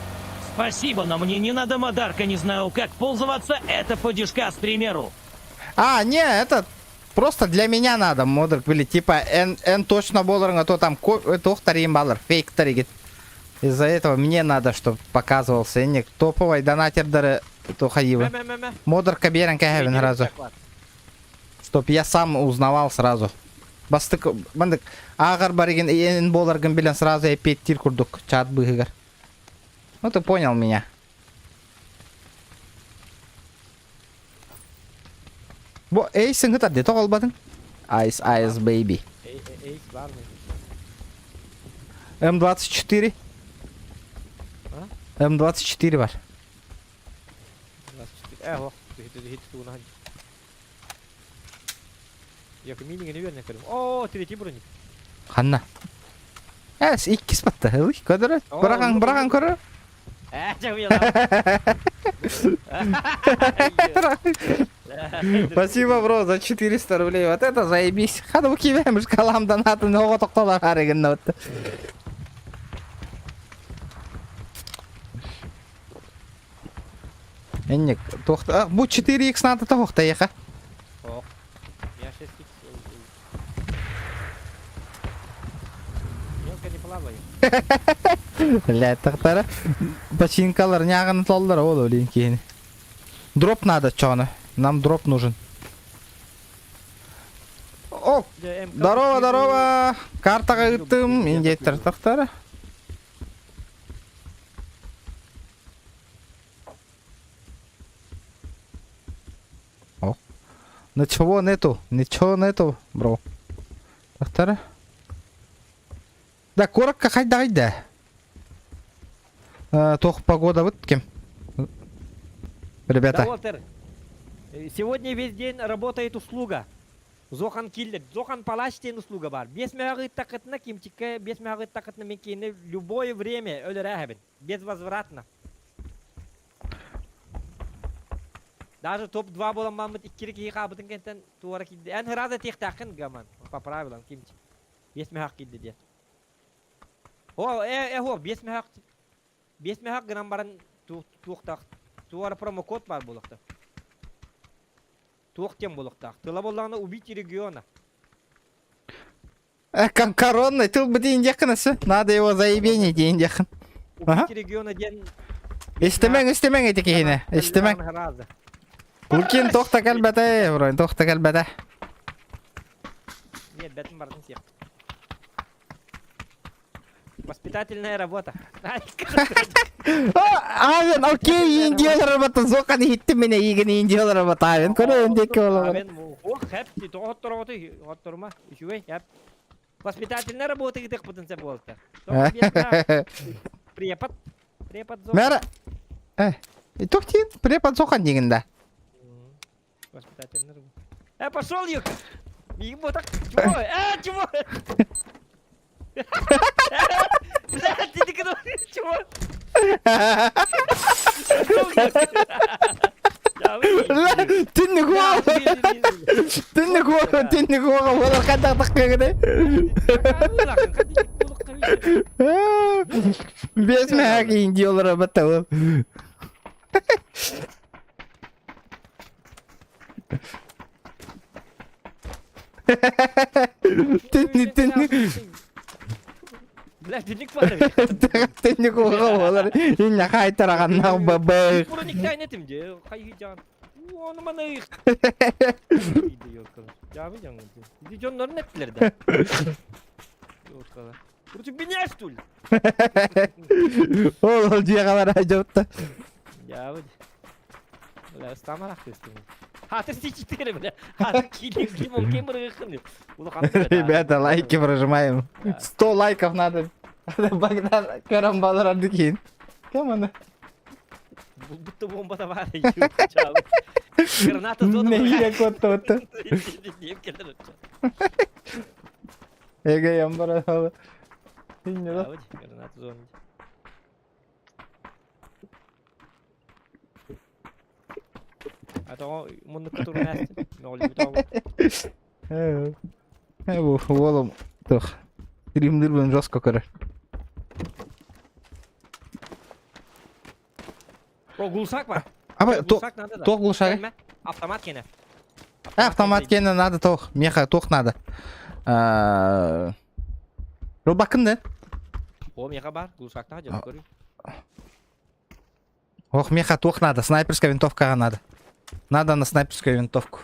Спасибо, но мне не надо модарка, не знаю, как пользоваться, это по стримеру. А, не, это просто для меня надо модер были типа Н, Н точно болар, а то там туохтарин балар, фейк таригит. Из-за этого мне надо, чтобы показывался энник топовый донатердары тухаивы. Модер каберен кэхэбин сразу. Чтоб я сам узнавал сразу. Бастык, мандык, ағар баригин эн боларгын билен сразу эпеттир курдук чат быһыгар. Ну ты понял меня. Бу эйсин хытар де тоҕолбатын. Ice Ice Baby. Эйс бар М24. М24 бар. 24. Э, хит тугуна. Я мини не верно көрүм. О, третий броник. Ханна. Эс иккис батта. Ылый, көрөр. Бырахан, бырахан көрөр. Э, жа Спасибо, бро, за 400 рублей. Вот это заебись. Хада бу кибем шкалам донатын ого токтолар харыгын вот. Энник, тохта, бу 4x надо тохта еха. Ох. Я 6x. Мелко не плаваю. Бля, тахтара. Починкалар нягын толлар ол олин кийин. Дроп надо чоны. Нам дроп нужен. О, здорово, здорово. Картаға ыттым, индейттер тахтара. О. Ничего нету, ничего нету, бро. Тахтара. Да, коротко хайда хайда. Тох погода вот кем. Ребята. Да, Уолтер, сегодня весь день работает услуга. Зохан киллер, Зохан палач диэн услуга бар. Бес мөҕү такытна кимчикке, бес мөҕү такытна мен любое время өлөрәһэбин. Безвозвратно. Даже топ-2 болан мамыт иккири киһи хаабытын кэнтэн туора киирди. Эн ырааза тиэхтээххин гаман. По правилам кимчик. Бес мөһөх киирди диэн. О, э, э, хо, бес мөһөх. Биэс мөһөх гынан баран туохтаах туора промокод баар буолуохтаах. Туох диэн буолуохтаах. Тыла буоллаҕына убить региона. Э, коронный тыл бытыын диэххин өссө. Надо его заебение диэн диэххин. Убить региона диэн... Истимэҥ, истимэҥ ити киһини. Истимэҥ. Лукин туох да кэлбэтэ, вроде туох да кэлбэтэ. Нет, бэтин бардын сиэх. Воспитательная работа. Авен, окей, индиялар работа, зоқан иһиттим мен эйигин индиялар работа, Авен, көрөйүн диэки олоҕун. Авен, ох, хэп, тоҕоттороҕутуй, отторума, үчүгэй, хэп. Воспитательная работа гытык бутын буолта. Препод, препод зоқан. Мэра, э, туох диин, препод зоқан диигин да. Воспитательная работа. Э, пошел, Юг! Миигин ботак, чего? Э, чего? Блядь, ты чего? Түннүк уол! Түннүк уол! Түннүк уол буолар хайдах кыгыны? Без мэһэк индиолара баттабыл. Түннүк түннүк Бля, түннүк бар. Түннүк уола буолар. Инна хайтараганнах бабы. Прониктай этим де. Хай жан. Оны маны. Иди дьоннорун эттилер да. Против меня что ли? Ол ол дьиэҕэ барар дьоутта. Я вот. Бля, стамарах көстүм. Хатыр 4, бля. Хатыр килим ким ким бырыгын. Ребята, лайки прожимаем. 100 лайков надо. Богдан көрөн балар кейин. Кем аны? Будто бомба да бар. Граната зона. Неге котты отты. Эге ямбара. Граната зона. А то муннукка турун ээстин. Уолум туох стримдирбин жестко көрөр. О, глушак бар. Аба, Глушак надо да. туох глушак? Автомат кене. Автомат кене надо туох. Меха туох надо. Рубакын да? О, меха бар. Глушакта жок көрүй. Ох, меха туох надо. Снайперская винтовка надо. Надо на снайперскую винтовку.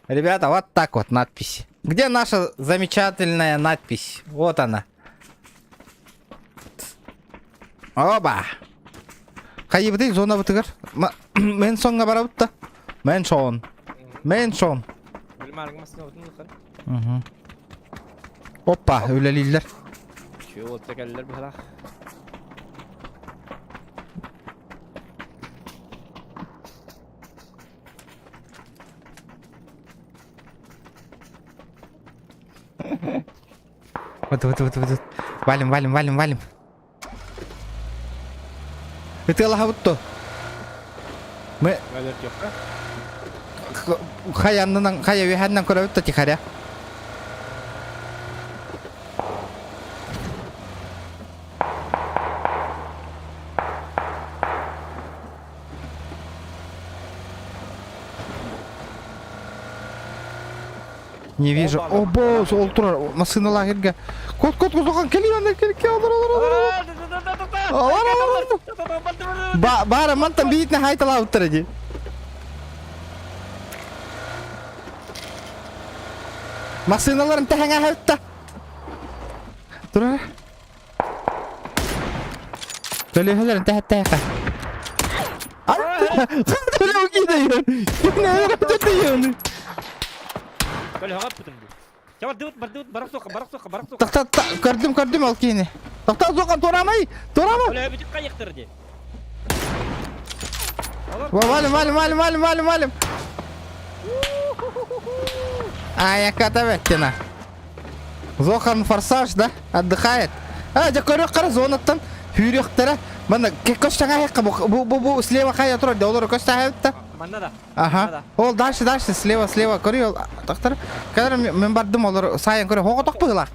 Ребята, вот так вот надпись. Где наша замечательная надпись? Вот она. Оба! Хайыбыты зона бытыгар. Мэнсонга барабытта. Мэнсон. Мэнсон. Угу. Опа, үлэлииллэр. Чего кэллэр быһалаах. Вот, вот, вот, вот. Валим, валим, валим, валим. Ытыалаһабыт Мы хайаннынан хайа үһэннэн көрөбүт да тихаря. Не вижу. О, босс, ол турар. Массыына лагерьга. Кот, кот, кот, оған кели, ана, кели, кели, олар, олар, олар, олар. Олар, олар, олар. Ба, бара, мантан биитне хайталаабыттар ди. Массыыналарын тэһэҥэ хайтта. Турар. Төлөһөлөрүн тэһэттэһэ. Тохта, көрдүм, көрдүм ол киһини. Тохта, Зоқан, турамай, турама. Валим, валим, валим, валим, валим, валим. Ай, беттина. Зохан форсаж, да? Отдыхает. А, дьэ көрүөх қара зонаттан сүүрүөхтэрэ. Манна көс саҥа бу бу бу слева хайа турар, да олору көс саҥа Манна да. Ага. Ол дальше, дальше, слева, слева, көрүй ол тахтар. Кадр мен бардым олор сайын көрө. Хого тохпугла.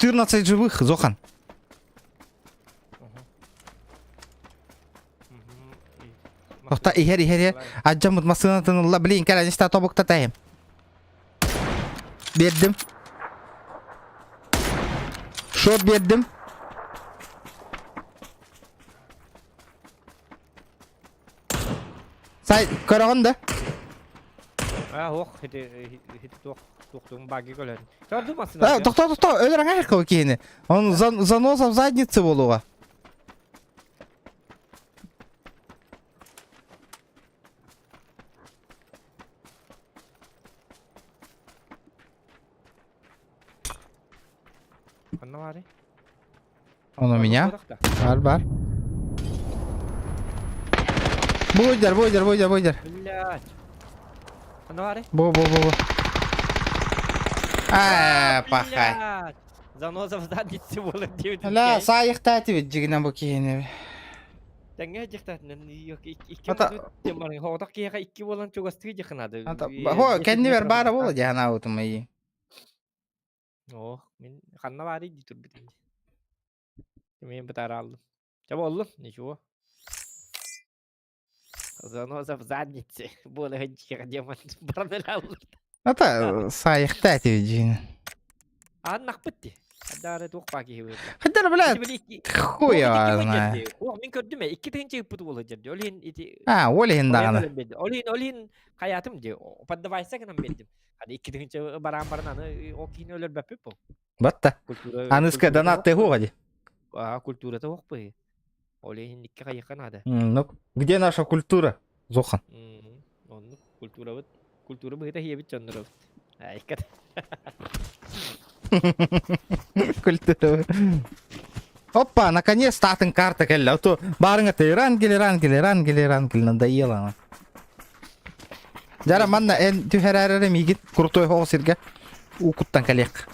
14 живых, Зохан. Охта иһэр иһэр иһэр. Адьаммыт массыынатын ылла. Блин, кэлэн истэ тобукта тайым. Биэрдим. Шот биэрдим. Сай, көрөҕүн да? А, ох, ити ити туох туохтуун баги көлөн. Чорду массыына. Тохтоо, тохтоо, өлөр аҥаар кого киһини. Он заноза в заднице буолуоҕа. Ханна баарый? Он у меня. Бар, бар. Буйдер, буйдер, буйдер, буйдер. Блядь. Ханна баарый? Бу, бу, бу, бу. Аа, пахай. Заноза в заднице буолар диэбит. Ла, саайыхтаатыбыт дьигинэн бу киһини. Тэҥҥэ дьихтаатынан икки хоҕотох киһиэхэ икки буолан чугастыы дьихынады. Хо, кэннибэр баара буола дьаһанаабытым айыы. Оо, мин ханна баарый дии турбутум. Мен бытарааллым. Чэ буоллун, ничего. Заноза в заднице. Буола дьиэҕэ диэмэн баран элаллар. Ата саайыхта этибит дьиҥ. Ааннахпыт дии. Адаары туох баа киһи быһыыта. Хаддар блядь, хуй его знает. Ох, мин көрдүм ээ, икки тыһыынча ыппыт уолу дьэрди. Ол иһин ити А, ол иһин даҕаны. Ол иһин, ол иһин хайаатым дии. Поддавайся гынан биэрдим. Хады икки тыһыынча бараан баран аны ол киһини өлөрбөппүт бу. Батта. Культура Аныска донат ты хуга ди. А, культурата суох быһыы. Ол иһин икки хайыхха наада. Ну, где наша культура? Зохан. Оннук культурабыт. Культура быһыта хиэбит дьонноробут. Айка. Культура. Опа, наконец-то атын карта кэллэ. А то баарыҥа Рангель, Рангель, Рангель, Рангель надоело она. Жара манна эн түһэрээрэрэ миигин крутой хоҕо сиргэ уукуттан кэлиэх.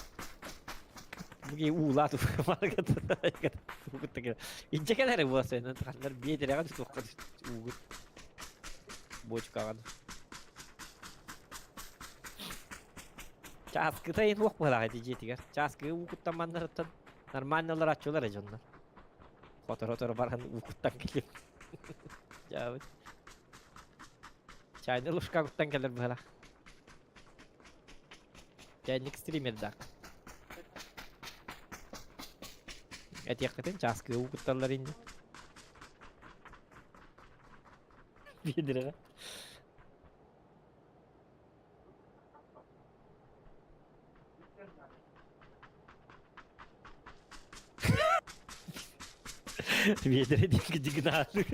Буги уулаат Инче кэлэр буолса ханнар биэдэрэҕэ туохха уугут бочкаҕа. Чааскыта ин уох быһалаах ити дьиэтигэр. Чааскыга уукуттан маннарыттан нормально олорааччылар дьоннор. Хоторо-хоторо баран уукуттан кэлиэм. Дьаабыт. Чайны лужкабыттан кэлэр быһалаах. Чайник стримердаах. Этиэххитин чааскыга уукутталлар инни. Биэдирэҕэ. Биэдэрэ диэки дьигинааты.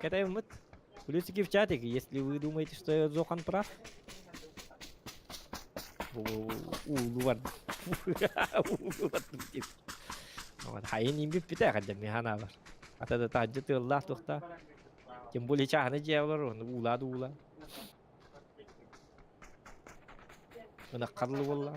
Катаем Плюсики в чатике, если вы думаете, что Зохан прав. Уулу Вот, хайын имбиппитэ хаддам ханаабар. Ата да таажы тыаллаах тухта. Тем более чаһаны дьиэ олор, уулаа да уулаа. Ынаххарлы буолла.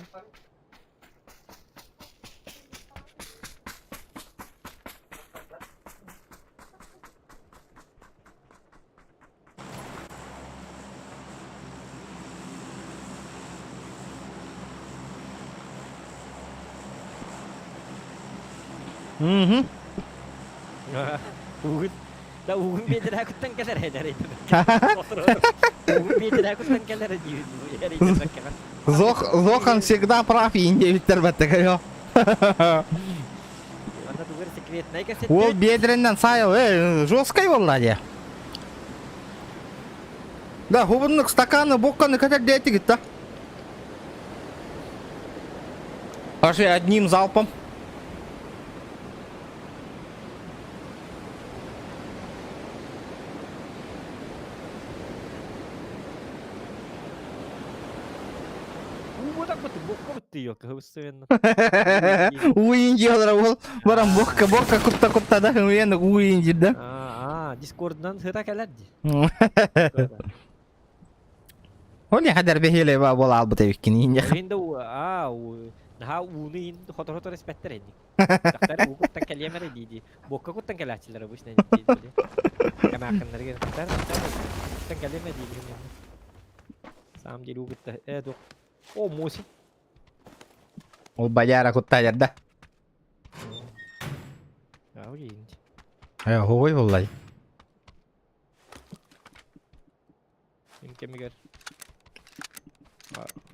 Мгм. Угун да угун биэдэрэ куттан кэлэр эдэр Угун биэдэрэ куттан кэлэр диир Зох, Зохан всегда прав, индиевиттер баттакайо. Ол бедреннен сайыл, жесткай болла де. Да, хубуннук стаканы, бокканы көтер дети да. Пошли одним залпом. Уин делар ол баран бокка бокка кутта кутта да уен уин да. Аа, Дискорднан сыта кэлэр ди. Оли хадar бехиле ба бол албыт эбиккин инде. Инде аа наһаа ууну ин хотор-хотор испэттэр инник. Дактар уу куттан кэлиэмэрэ дии-дии. Буокка куттан кэлээччилэр обычно дии-дии. Кэмээххиннэригэр куттан кэлиэмэ дии-дии. Саам деле уу кытта э туох. О, Муси. Ол баяра куттаайарда. Э, оһуой буллай. Мин кэмигэр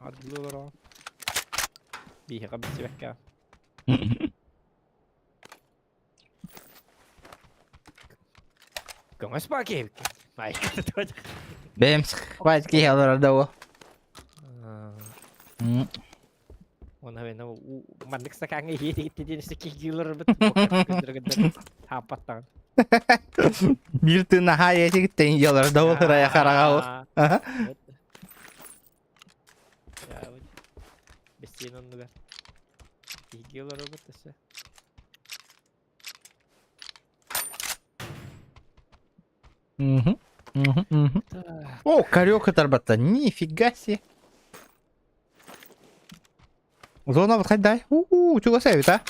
ардылыы олороҕун. Биһиэхэ билсибэккэ. Көҥөс баа киһибиккин. Бэйэм баай киһи олорор да уо. Уонна маннык стакаҥҥа иһиэтигит диэн өссө киһи хааппаттаҕын. Биир тыын наһаа иэтигит тэн олорор да уо ырайа хараҕа Бэссиэн оннугар. Киһи олоробут өссө. Мгм. Мгм, мгм. О, корёк оторбатта. Нифига себе. Зона вот дай. У-у, чугас эбит, а?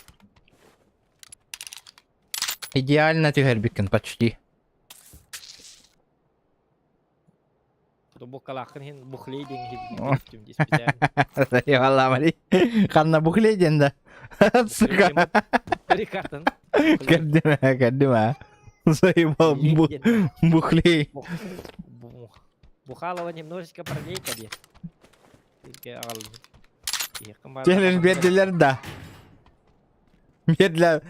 Идеально түһэрбиккин почти. Букалааххын иһин бухлей диэн иһин дии специально. Валламали. Ханна бухлей диэн да. Сука. Рикартын. Кэрдимэ, кэрдимэ. Заебал бухлей. Бухалова немножечко парней-ка диэн. Телен бердилер да. Биэрдилэр.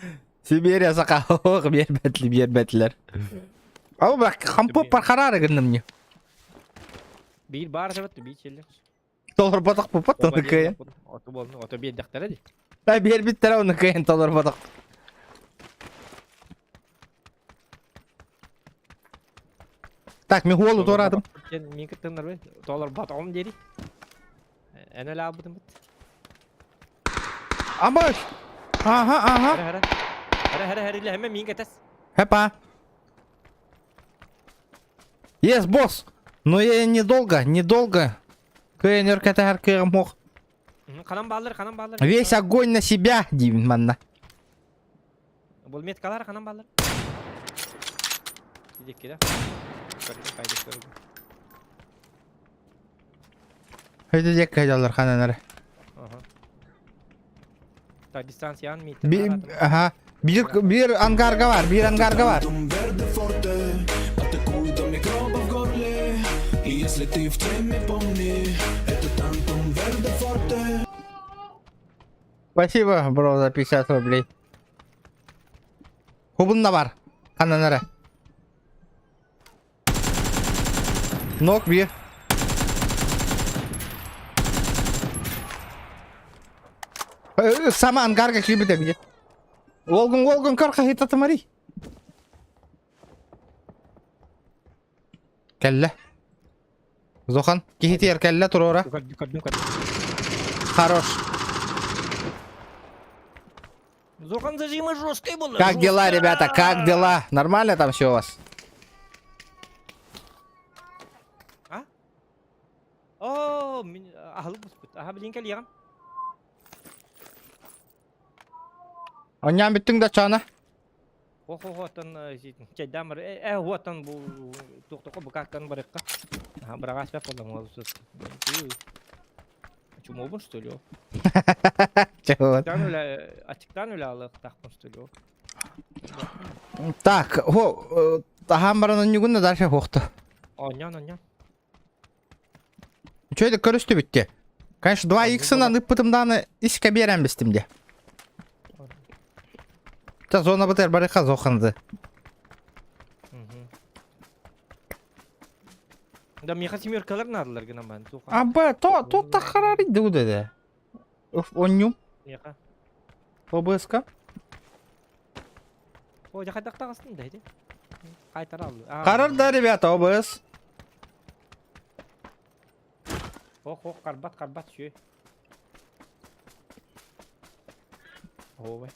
Сибирия саха биэрбэтли биэрбэтилэр. Ол бірақ хампы пархарары гынным не. Биир баар сабат биир челлер. Толорботох пупат оны кыйын. Ото болну ото биэрдэхтэрэ ди. Та биэрбиттэрэ оны кыйын толорботох. Так, мен хуолу туорадым. Мен кыттыннар толорботоҕум диэри. Эн эле албытым бит. Амаш! Ага, ага. Хара, хара. Хара, хара, хара, мин кэтес. Хепа. Yes, босс. Но я недолго, недолго. Кыйын кэтэр кыйым мох. Канам баллар, канам баллар. Весь огонь на себя, дивин манна. Бул меткалар канам баллар. Идекки да. Көрдүм, кайда көрдүм. Өйдөдек кайдалар хананары. Ага. Так, дистанциян ми. Би, ага. Бир, бир ангарга бар, бир ангарга бар. Если ты в теме, помни, это Тантум Верде Форте. Спасибо, бро, за 50 рублей. Хубунна бар. Хананары. Нок бир. Сама ангарга кибите где. Волгун, волгун, карха хитатамари. Кэллэ. Зохан, киһитигэр кэллэ туруора. Хорош. Зохан зажимы жесткий был. Как дела, ребята, как дела? Нормально там все у вас? А? О, аһылык буспут. Аха, билин кэлиэҕим. Онньаан бүттүҥ да чаана? Хо-хо-хоттон чайдаан бар. Э, хуоттан бу туохтоко букаактан барыкка. Аха, бырагаас бэп болла Чумобун, что ли? Чего? Ачыктан үлэ алыктаахпын, что ли? Так, хо, таһаан баран онньугун да дальше хуохта. Онньон, онньон. Үчүгэй да көрүстүбүт дии. Конечно, 2 иксынан ыппытым дааны искэ биэрэн бистим дии. Та зона бытыр барыха зоханды. Да миха семеркалар надалар гынан бан. Аба, то то тахарар иди удеде. Оннюм. Миха. ОБСК. О, жахайдак тагыстын да, Кайтара Карар да, ребята, ОБС. Ох, ох, карбат, карбат, шү. Ой.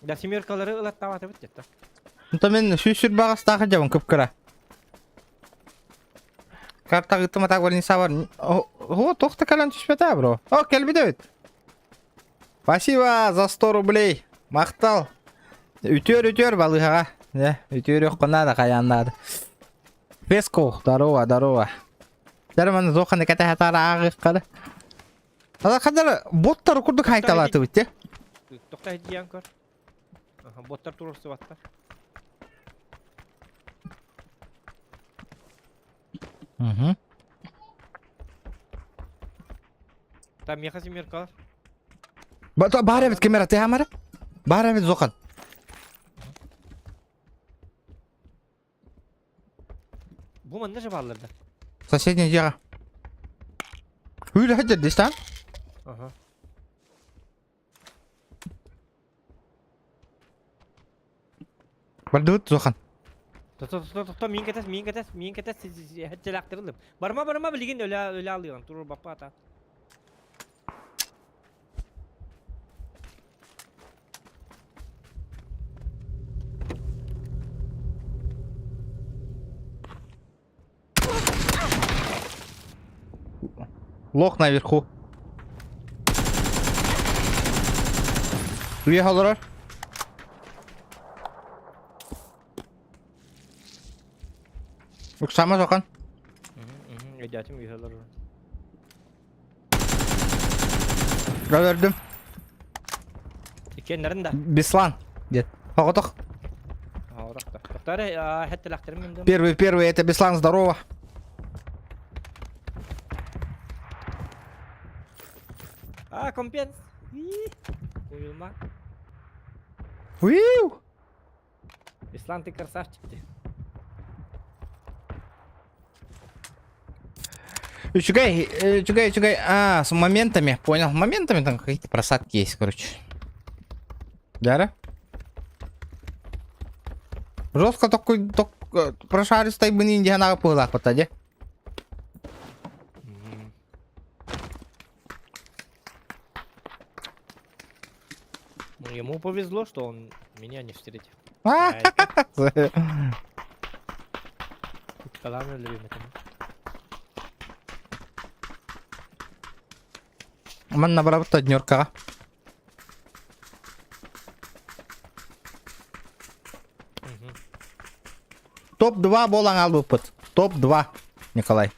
Да семеркалары ылаттаабата бит жетта. Онто мен сүүс сүрбаҕастаах дьабын кып-кыра. Карта ыттым атак больница бар. О, туох да кэлэн түспэтэ бро. О, кэлбит эбит. Спасибо за 100 рублей. Махтал. Үтүөр үтүөр балыыһаҕа. Э, үтүөрүөххэ наада хайаан наада. Феско, здорово, здорово. Дәрі маны зоқаны кәтә хатара ағыққары. Ала қадар боттар курдук хайталаты битте. Тохта диэн көр. Боттар турурсубаттар. Угу. Там меха семеркалар. Бар эбит камера ты хамара? Бар эбит зоқан. Бу манна же бааллар да. Соседний дьиэҕэ. Үлэ сылдьар дистан. Ага. Бардыбыт Зохан. Тото тото тото миин кэтэс миин кэтэс миин кэтэс хэтчэлээхтэрилим. Барма барма билигин өлө өлө алыган турur баппа ата. Лох наверху. Уехал олорор. Уксама Зохан. Өйдөөтүм үһэ олорор. Өлөрдүм. Иккиэннэрин да. Беслан. Дед. Оҕотох. Первый, первый, это Беслан, здорово. А, компенс. Уйулма. Уиу! Беслан, ты красавчик ты. Үчүгэй, үчүгэй, үчүгэй. А, с моментами, понял. Моментами там какие-то просадки есть, короче. Дара? Жестко такой, так, прошаристай бы не на пылах потаде. Ну, ему повезло, что он меня не встретил. Манна барабыт однеркаҕа. Топ-2 буолан албыппыт. Топ-2, Николай.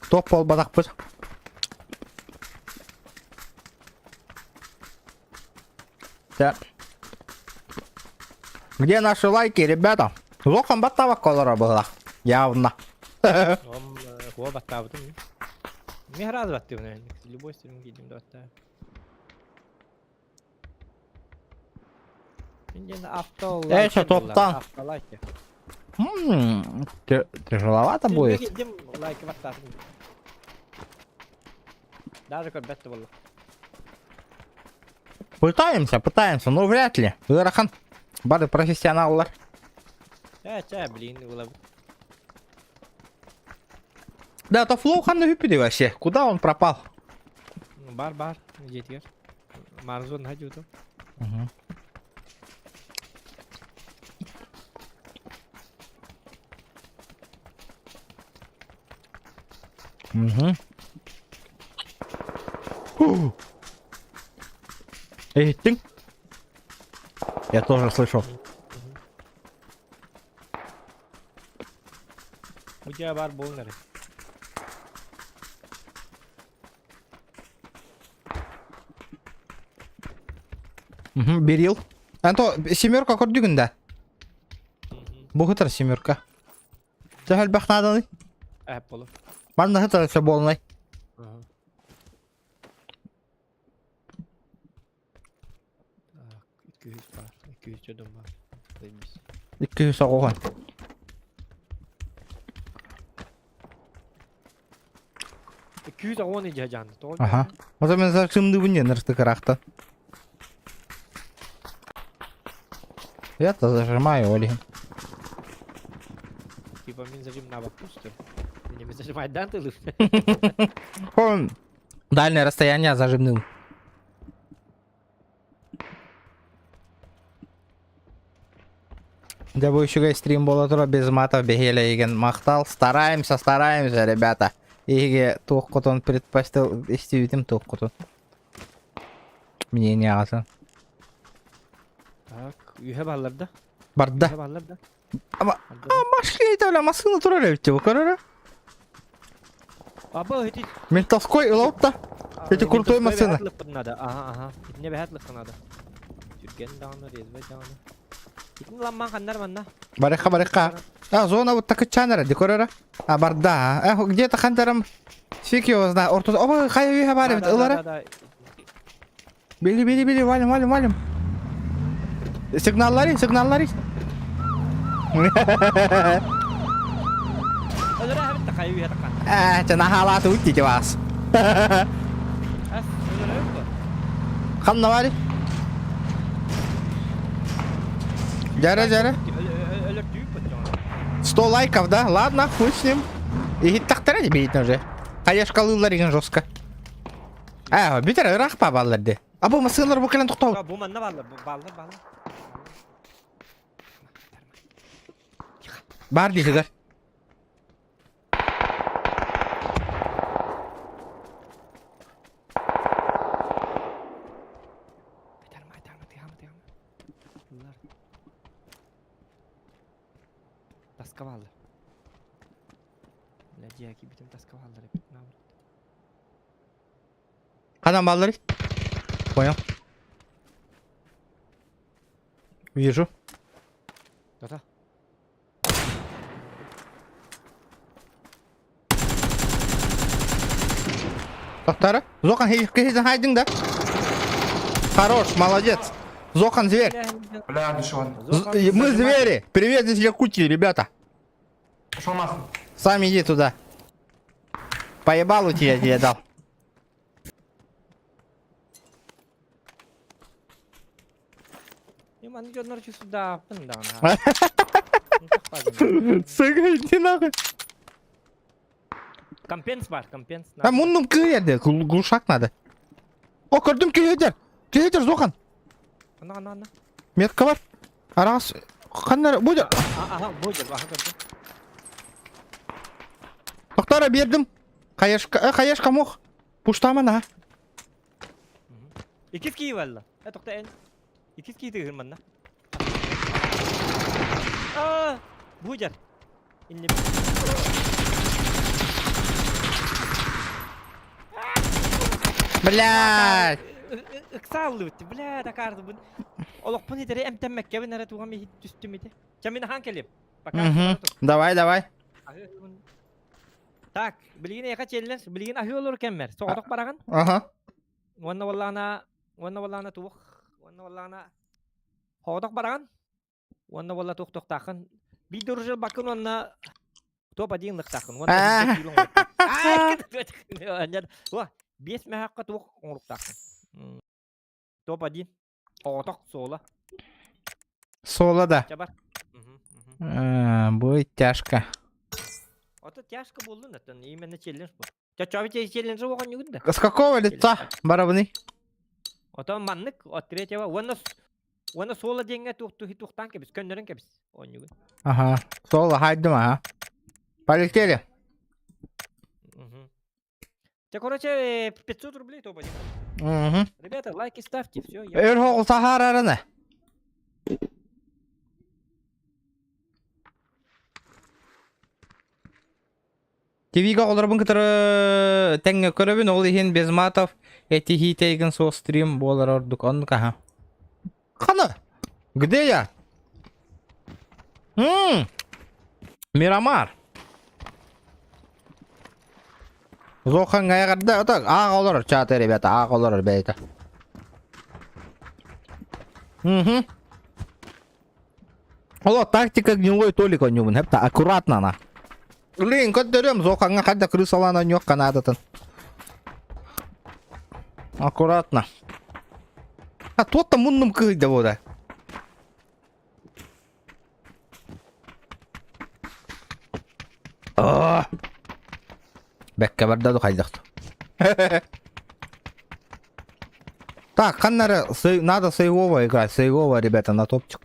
Топ буолбатахпыт. Так. Где наши лайки, ребята? Лохом баттавак олоро была. Явно. Он хуа баттаабытым. Мен раз баттыбын. Любой стрим кидим да баттаа. Эй, что топтан? Тяжеловато будет. Даже көрбөттө болла. Пытаемся, пытаемся, но вряд ли. Ыарахан. Бары профессионаллар. Чэ, чэ, блин, было. Да, то Флоу хан үппүдүй вообще. Куда он пропал? Бар, бар, дьиэтигэр. Марзон хадьюту. Угу. Угу. Эй, ты? Я тоже слышал. У тебя бар болнары. Угу, берил. Анто семерка көрдүгүн да. Бу семерка. Төһө элбэх нааданы? Эп болу. Манна хытар өссө буолунай. Так, 200 бар. 200 чөдөн бар. Заебись. 200 оҕуһан. 210 иде жанды. Аха. Ото мен зачымдыбын ден ыртыкырахта. Я-то зажимаю, Оли. Типа мен зажим на пусто. Меня зажимает да ты Он дальнее расстояние зажимным. Дьэ бу үчүгэй стрим буола турар без матов бэһиэлэйигин махтал. Стараемся, стараемся, ребята. Эһиги туоххутун предпочтил истибитим туоххутун. Мнение аҕатын. Так, үһэ баллар да. Барда. Үһэ баллар да. А машина бля, массыына турар эбит бу көрөрө. Аба ити Ментовской ылалта. Эти крутой массыына. Надо. Ага, ага. Итинне бэһэт лыкка надо. Түргэн даҕаны, резвый даҕаны. Итин ламман ханнар манна. Барыха барыха. А зона вот так чанара, ди көрөрө. А барда. Э где-то хандарам. Фиг его знает. Ортос. Оба хайа үйе бар эбит ылара. Били били били валим валим валим. Сигналлари, сигналлари. Э, це наhalааты уйти вас. Ханна бари? Жара, жара. 100 лайков, да? Ладно, хуй с ним. И тахтара не бейт уже. Хаешка лылар деген жестко. Ээ, бүтэр ыраах па бааллар дии. А бу массыыналар бу кэлэн тохтообут. Бу манна бааллар, бааллар, бааллар. Баар диэтигэр. Айтарма, айтарма, тыгама, тыгама. Ыллар. Таска бааллар. Бля, дьиэки бүтүн таска бааллар эбит. Ханан баалларый? Понял. Вижу. Да-да. Тохтара. Зохан киһитин хайдың да? Хорош, молодец. Зохан зверь. Бля, душон. Мы звери. Привет из Якутии, ребята. Пошел нахуй. Сам иди туда. Поебалу тебе я дал. Маны дьоннор чувствудааппын даҕаны. Сыгай, иди нахуй. Компенс бар, компенс. А муннум кыйерде, глушак надо. О, көрдүм кыйердер. Кыйердер Зохан. Ана, ана, ана. Метка бар. Арас. Ханнар будет. Ага, будет, ага, көрдүм. Тоқтара бердим. Хаешка, э, хаешка мох. Пуштама на. Иккис кии балла. Э, тоқта эн. Иккис кии тыгыр манна. Аа, бужар. Инне. Блядь. Ыксааллыбыт, бля, такаардыбын. Олохпун итэри эмтэммэккэбин эрэ тугам иһит түстүм ити. Чэ мин ахан кэлиэм. Пока. Давай, давай. Так, билигин эйиэхэ челлендж, билигин аһыы олорор кэммэр. Соҕотох бараҕын. Ага. Уонна буоллаҕына, уонна буоллаҕына туох, уонна буоллаҕына соҕотох бараҕын. Уонна буолла туох туохтааххын. Биир да оружие ылбаккын уонна топ один ылыахтааххын. Уонна биэс мөһөөххө туох оҥоруктааххын. Топ один. Оҕотох суола. Соло да. Чабар. Будет тяжко. Ото тяжко буоллун оттон именно челлендж бу. Чачаби челлендж оҕонньугун да. С какого лица барабыный? Отон маннык от третьего уонна уонна суола диэҥҥэ туох тухтаан кэбис көннөрөн кэбис оонньугун. Ага. Соло хайдым ага. Полетели. Те, короче, 500 рублей то будет. Угу. Ребята, лайки ставьте, все. Я... Өр хоҕул сахаарарына. ТВ-га олоробун кытары тэҥҥэ көрөбүн, ол иһин без матов этиһии тэйгин суох стрим буолар ордук. Оннук аха. Хана? Где я? Ммм. Мирамар. Зохан эҕэрдэ ото аах олорор чаата ребята аах олорор бэйэтэ. Угу. Оло тактика гнилой Толик онньугун хепта аккуратно она. Блин, көрдөрүм Зохаҥҥа хадда крысалаан онньуох канаадатын. Аккуратно. А туотта муннум кыһыйда буода. Бэккэ барда ду хайдахту. Так, ханнары надо сейвово играть, сейвово, ребята, на топчик.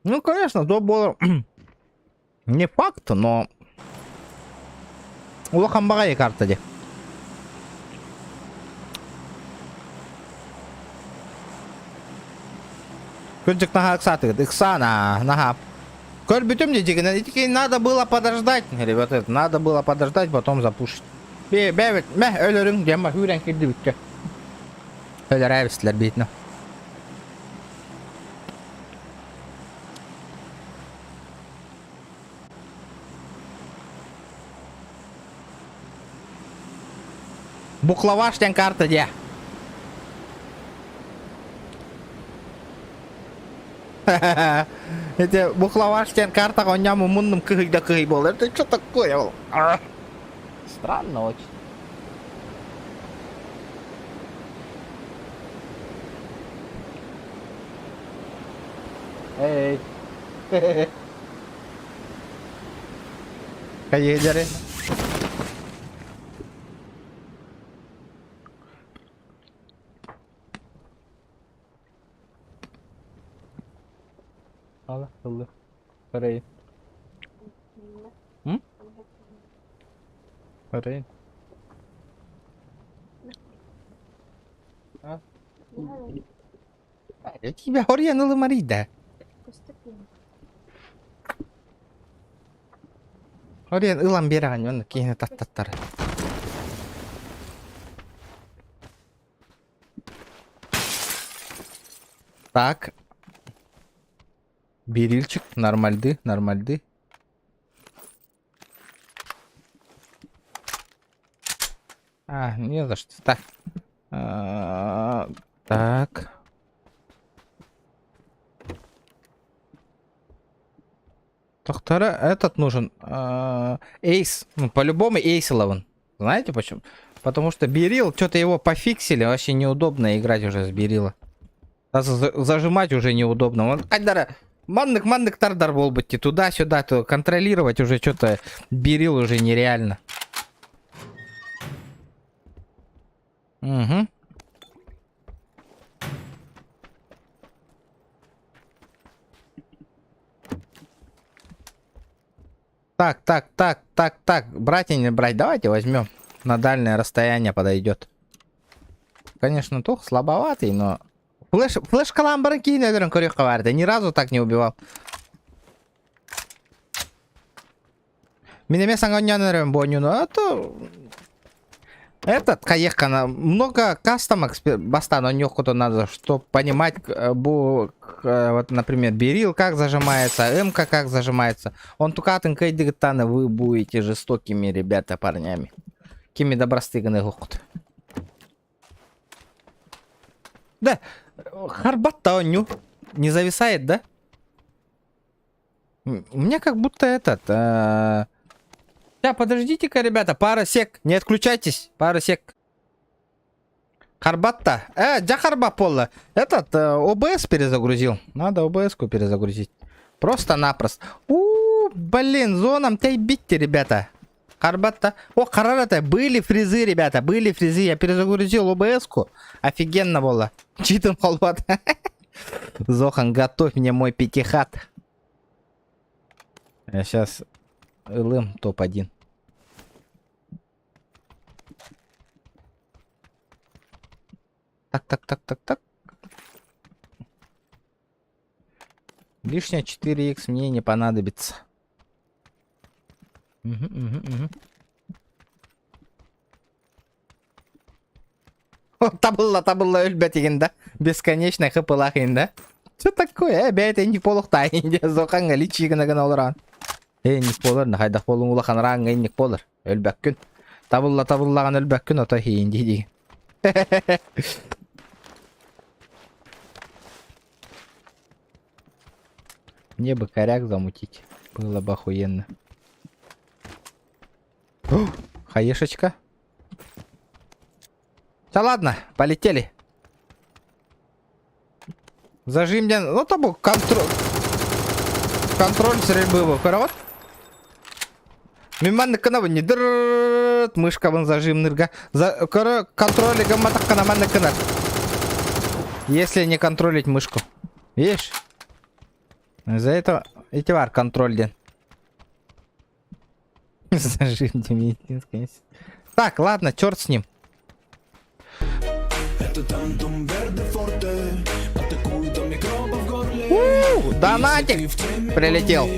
Ну, конечно, топ буолар не факт, но улахан баҕайы карта дии. Кырдьык наһаа ыксаатыгыт. Ыксаан аа, наһаа. Көрбүтүм дьигинэн ити надо было подождать, ребята, надо было подождать, потом запушить. Бе, бе, мэ, өлөрүҥ диэн ба хүүрэн кирдибиккэ. Өлөрөөбүстүлэр биитинэ. Буклаваш диэн карта диэ. Это буклаваш диэн картаҕа онньоом муннум кыһый да кыһый буолар. Это что такое ол? Странно очень. Эй. Хайыылары. Ала, ыллы. Парайын. М? Парайын. А? Тебя хорьян ылымарыйда. Хорьян ылан биэрэҕин уонна киһини таттаттар. Так. Берильчик, нормальды, нормальды. А, не за что. Так. А, так. Доктора, этот нужен. А, Эйс. Ну, по-любому Эйс ловен. Знаете почему? Потому что Берил, что-то его пофиксили, вообще неудобно играть уже с Берила. Зажимать уже неудобно. Он, айдара, маннык маннык тардар буолбут туда-сюда, то контролировать уже что-то Берил уже нереально. Угу. Так, так, так, так, так. Брать и не брать. Давайте возьмем. На дальнее расстояние подойдет. Конечно, тух слабоватый, но... Флеш, флешкалаан баран киһини өлөрөн көрүөххэ баар. Ни разу так не убивал. Мин эмиэ саҥа оонньоон эрэбин бу оонньууну. А то этот хайыаххана много кастомок бастаан оонньуоххутун надо, чтобы понимать, бу вот, например, Берил как зажимается, МК как зажимается. Он тукатын кайдыгыттаны вы будете жестокими, ребята, парнями. Кими добростыганы хукут. Да, Харбат-то он не зависает, да? У меня как будто этот... Да, подождите-ка, ребята, пара сек, не отключайтесь, пара сек. Харбатта. Джахарба пола. Этот ОБС перезагрузил. Надо ОБС-ку перезагрузить. Просто-напросто. У, блин, зоном тебя битте, ребята. Харбатта. О, Харарата, были фризы, ребята, были фризы. Я перезагрузил ОБС-ку. Офигенно было. Читан холбат. Зохан, готовь мне мой пятихат. Я сейчас ылым топ-1. Так, так, так, так, так. Лишняя 4х мне не понадобится. Угу, угу, угу. Табылла, табылла өлбөт игин да. Бесконечно хыпылах да. Что такое? Э, бэйте не полухта инде зоханга личигына гына олоран. Э, ник болар, хайдах болуң улахан ранга инник болар. Өлбөккүн. Табылла табыллаган өлбөккүн ото хиин ди. Мне бы коряк замутить. Было бы охуенно. О, хаешечка. Да ладно, полетели. Зажим ден. Ну табу контроль. Контроль стрельбы был. Карават. Мин маннык гынабын не дырт мышкабын зажимнырга. За контроль гымматаххына маннык гынар. Если не контролить мышку. Видишь? За это эти вар контроль ден. Зажим медицинская. Так, ладно, черт с ним. Это тантум верде форте. Атакует до микробов в горле. Донатик прилетел.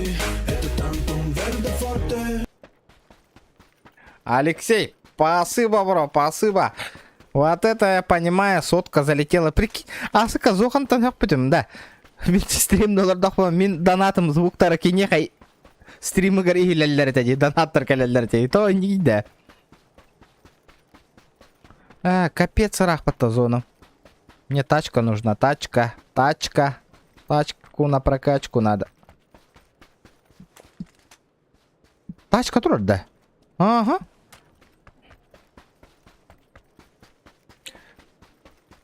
Алексей, спасибо, бро, спасибо. Вот это я понимаю, сотка залетела. Прикинь, а сука, зохантан хаппытым, да. Мин стрим олордохпуна мин донатым звуктара киниэхэ стримыгар иһиллэллэр этэ дии, донаттар кэлэллэр этэ. То да. А, капец ыраахпатта зона. Мне тачка нужна, тачка, тачка. Тачку на прокачку надо. Тачка турар да? Ага.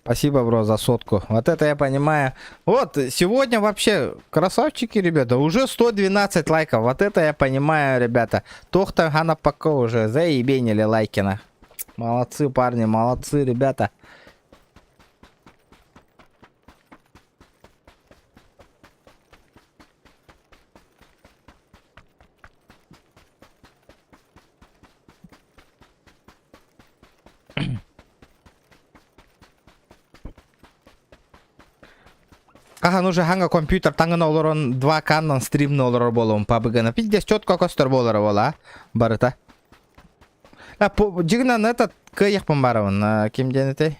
Спасибо, бро, за сотку. Вот это я понимаю. Вот, сегодня вообще красавчики, ребята. Уже 112 лайков. Вот это я понимаю, ребята. Тохта Хана пока уже заебенили лайки на. Молодцы, парни, молодцы, ребята. Хаһан уже хаҥа компьютер таҥын олорон 2К-нан стримны олорор буолуом пабыгына. Пиздец четко көстөр буолара буола барыта. А, дьигинэн этот кыайыахпын барабын. Ким диэн этэй?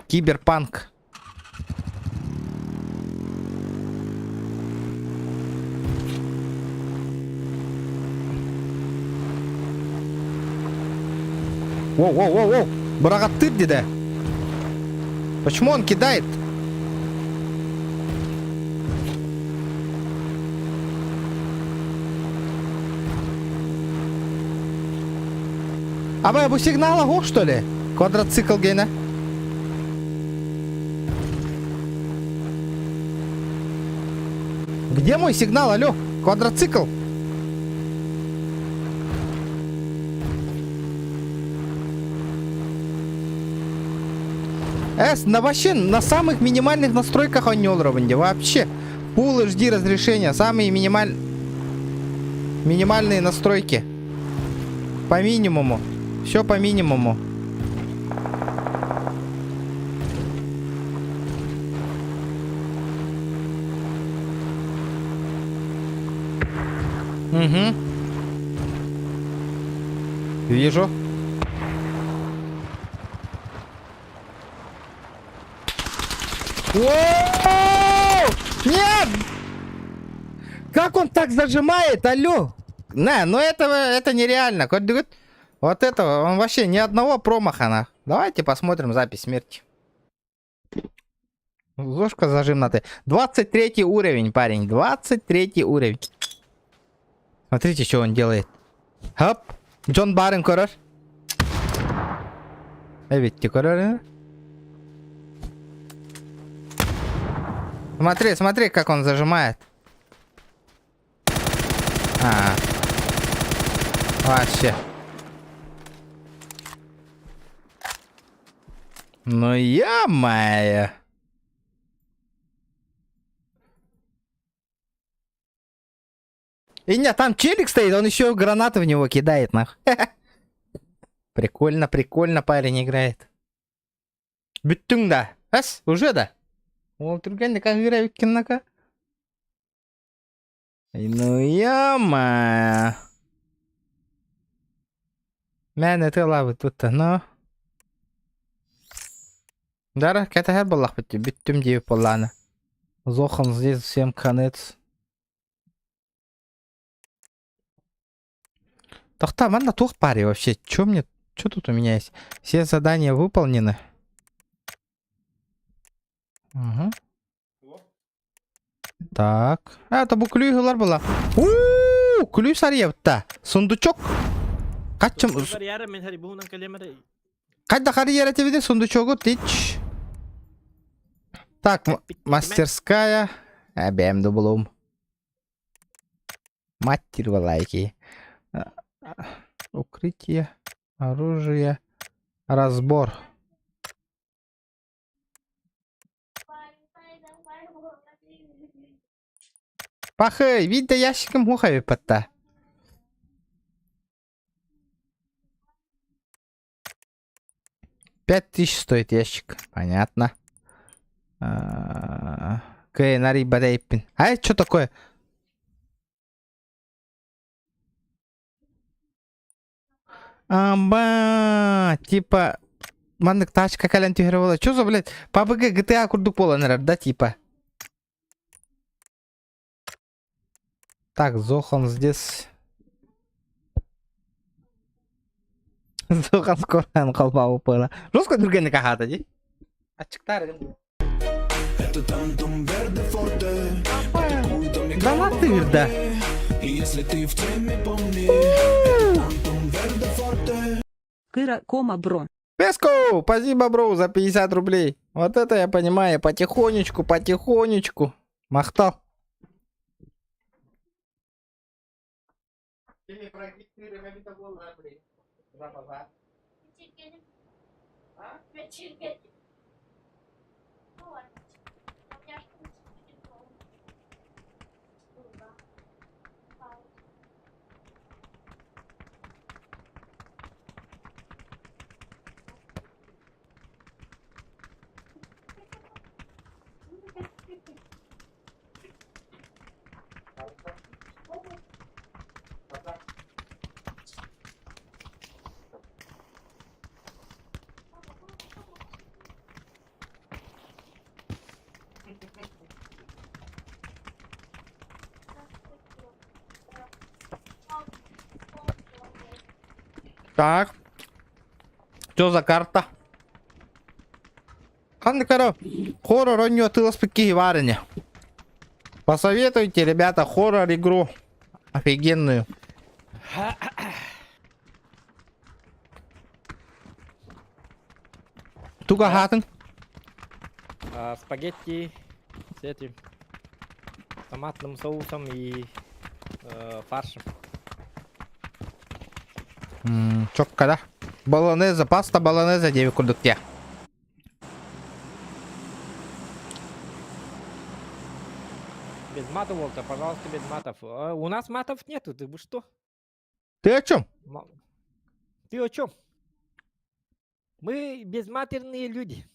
Киберпанк. Воу, воу, воу, воу. Быраҕаттыыр дедэ. Почему он кидает? Абай, бу сигнала суох, что ли? Квадроцикл гена. Где мой сигнал, алло? Квадроцикл? С, на вообще на самых минимальных настройках он не уровне. Вообще. Full HD разрешение. Самые минимальные настройки. По минимуму. Все по минимуму. Угу. Вижу. Воу! Нет! Как он так зажимает, алло? На, ну этого, это нереально. Вот этого, он вообще ни одного промаха, на. Давайте посмотрим запись смерти. Ложка зажим на Т. 23 уровень, парень. 23 уровень. Смотрите, что он делает. Хоп. Дьон баарын көрөр. Эбитти көрөр. Смотри, смотри, как он зажимает. А. Вообще. Ну я-моя. И нет, там челик стоит, он еще гранаты в него кидает, нах. Прикольно, прикольно парень играет. Бүттүҥ да? Эс, уже да? Ол түргэнник аһыыра Ну яма. Мэн это лавы тут, но. Дара, кэтэһэр буоллахпыт бүттүм диэбит буоллаҕына. Зохан здесь всем конец. Тохтоо, манна туох баарый вообще? Чё мне? Чё тут у меня есть? Все задания выполнены. Угу. Так. А, это бу күлүүһүлэр була. У, күлүүс арыйабытта. Сундучок. Каччым. Хайда карьера тебе сундучогу тич. Так, мастерская. Эбэм дубулум. Матерь лайки. Укрытие, оружие, разбор. Пахай, видно ящиком мухами потта. 5000 стоит ящик. Понятно. Кыайан арыйбат эйиппин. Ай, что такое? Амба, типа, маннык тачка кэлэн түһэрэ буола. Чё за, блядь, PUBG GTA курдук буолан эрэр, да, типа? Так, Зохан здесь. Зохан скоро холба упала. Жестко түргэнник аһаата дии. Аччыктаар этим. Это тантум верде форте Атакуй до Да ладно, да. И если ты в теме, помни Это тантум верде форте Кыра кома бро. Песко, спасибо, бро, за 50 рублей. Вот это я понимаю, потихонечку, потихонечку. Махтал. Так. Что за карта? Ханнык эрэ хоррор оонньуу атыыласпыт киһи баар ини. Посоветуйте, ребята, хоррор игру офигенную. Туга аһаатыҥ? А, спагетти с этим томатным соусом и фаршем. Чокка да. Болонеза, паста болонеза диэбит курдук дии. Без матов, Волта, пожалуйста, без матов. А, у нас матов нету, ты бы что? Ты о чем? Ты о чем? Мы безматерные люди.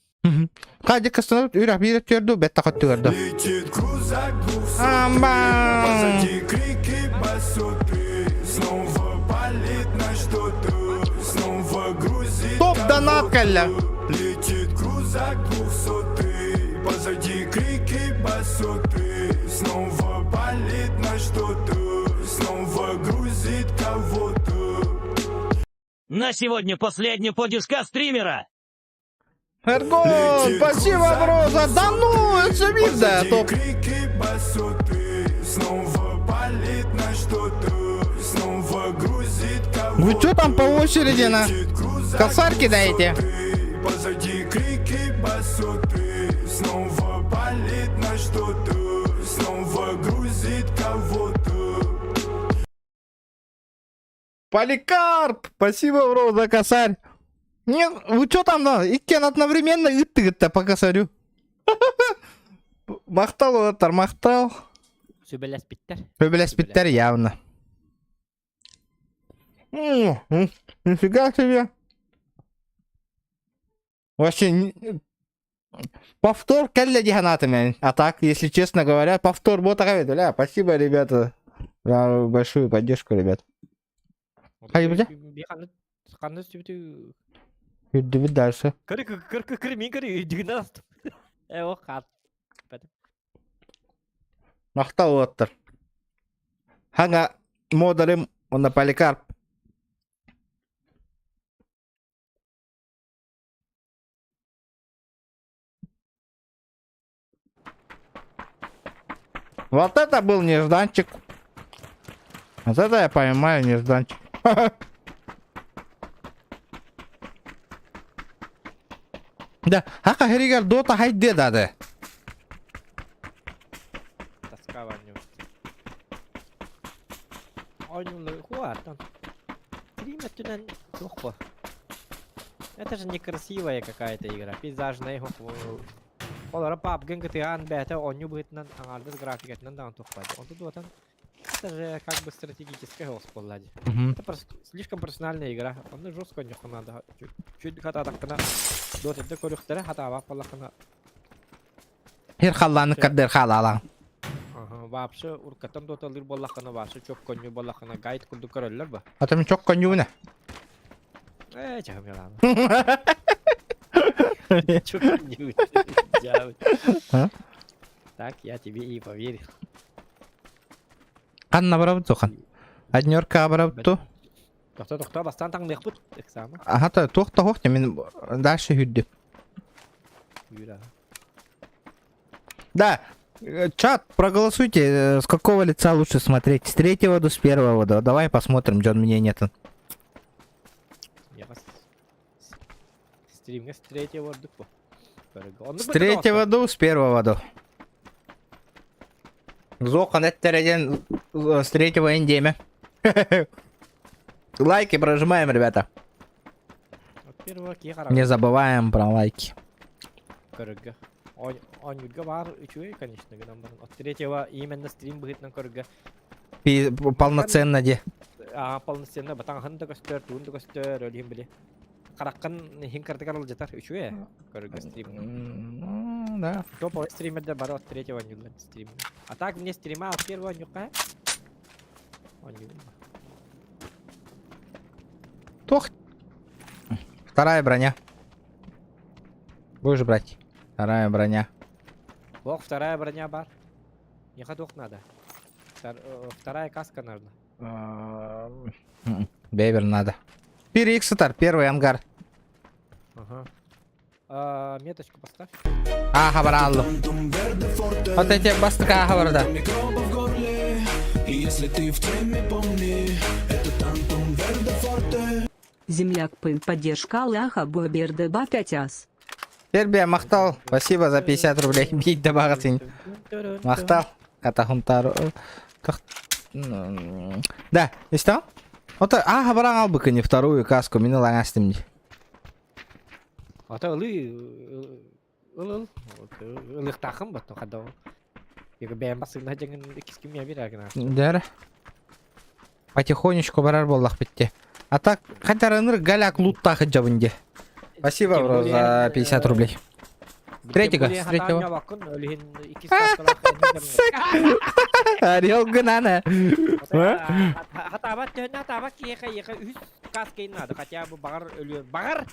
Хадик остановит, үрэх биир өттүгэр бетта хоттугар Летит крузак Амба! Позади крики басоты Снова палит на что-то Снова грузит Топ донат кэллэ. Летит крузак двухсотый Позади крики басоты Снова палит на что-то Снова грузит кого-то На сегодня последняя поддержка стримера. Эргон, спасибо, бро, за... Да ну, это видно, Позади топ. крики басоты Снова палит на что-то Снова грузит кого-то Вы что там по очереди на? Летит крузак Косарь кидаете? двухсотый, Позади крики басоты Снова палит на что-то Снова грузит кого-то Поликарп! Спасибо, бро, за косарь. Нет, вы что там, да? Иккен одновременно ыттыгытта по косарю. Махтал, уолаттар, махтал. Сүбэлэспиттэр. Сөбүлэспиттэр явно. Нифига себе. Вообще, повтор кэллэ дии санаатым. А так, если честно говоря, повтор вот такая, бля, спасибо, ребята, за большую поддержку, ребят. Хайбыта? Ханны сүбүтү Үрдүбүт дальше. Кыры кыр кыр кыр мин кыры үйдүгүнэн астым. Э о хат. Махтал уолаттар. Хага модарым, он Поликарп. Вот это был нежданчик. Вот это я понимаю нежданчик. Да, хака херигер дота хайде дады. Тоска ваню. Ойнулы хуатан. Тримэтүнэн туох Это же некрасивая какая-то игра. Пейзажная. Олара PUBG кытыан бэйэтэ оонньуу быһыытынан аҥаардас графикатынан даҕаны туох Онту дуотан это же как бы стратегическая буолла дии. Это просто слишком профессиональная игра. Онно жестко оонньуохха надо. Чуть хатаатаххына дотырда көрүөхтэрэ хатаабат буоллаххына. Хир халлааны кардыр хаалаалаан. Ага, вообще уркаттан доталыр буоллаххына, вообще чок конню буоллаххына, гайд курдук көрөллөр ба. Атым чок коннюна. Э, чахым ялаама. Чок конню. Так, я тебе и поверил. Ханна барабыт сухан. Однерка барабыт Тохто, тохто, бастаан таҥныахпыт экзамен. Аха, туох да хуох мин дальше хүрдүм. Юра. Да, чат, проголосуйте, с какого лица лучше смотреть, с третьего до с первого до. Давай посмотрим, Джон мне нет. Я вас стримҥэ с третьего ордук бу. С третьего до, с первого до. Зохан эттереден с третьего индеме. Лайки прожимаем, ребята. Не забываем про лайки. Көрөргө. Оонньуурга баар үчүгэй, конечно, гынан баран. От третьего именно стрим быһыытынан көрөргө. Полноценно де. Аа, полноценно батаҥаһын да көстөр, тугун да көстөр, өлүһүн били. Хараххын иһин кырдыгар ылдьатар үчүгэй көрөргө стрим. Ну, да. Топовый стримердер бары от третьего оонньууллар стрим. А так мне стрима от первого оонньуохха. Оонньуубун. Тох. Вторая броня. Будешь брать? Вторая броня. Ох, вторая броня бар. Не ходок надо. Вторая каска нужна. Бевер надо. Периксатор, первый ангар. Ага. А, меточку поставь. Ааха бараллым. Вот эти бастыка ааха барда. Если ты в теме, помни, это Тантум Верде Форте. Земляк Пын поддержка Аллаха Боберде Ба 5 ас. Сербия, махтал. Спасибо за 50 рублей. Бить добавить. Махтал. Катахунтару. Да, и что? Вот, а, баран албыка не вторую каску, мин ылаҥастым дии. Ата ылыы ыл ыл ылыктаахын баттон хадда бэйэм басыгна дьэҥин иккис кимиэ биэрэр гына. Дэр. Потихонечку барар буоллах битте. А так, хотя ыныр голяк луттаах дьабын де. Спасибо, бро, за 50 рублей. Третьего, с третьего. Орел гынана. Хатаабат төһөнө хатаабат киһиэхэ иэхэ үһүс каскайын наада хотя бы баҕар өлүө баҕар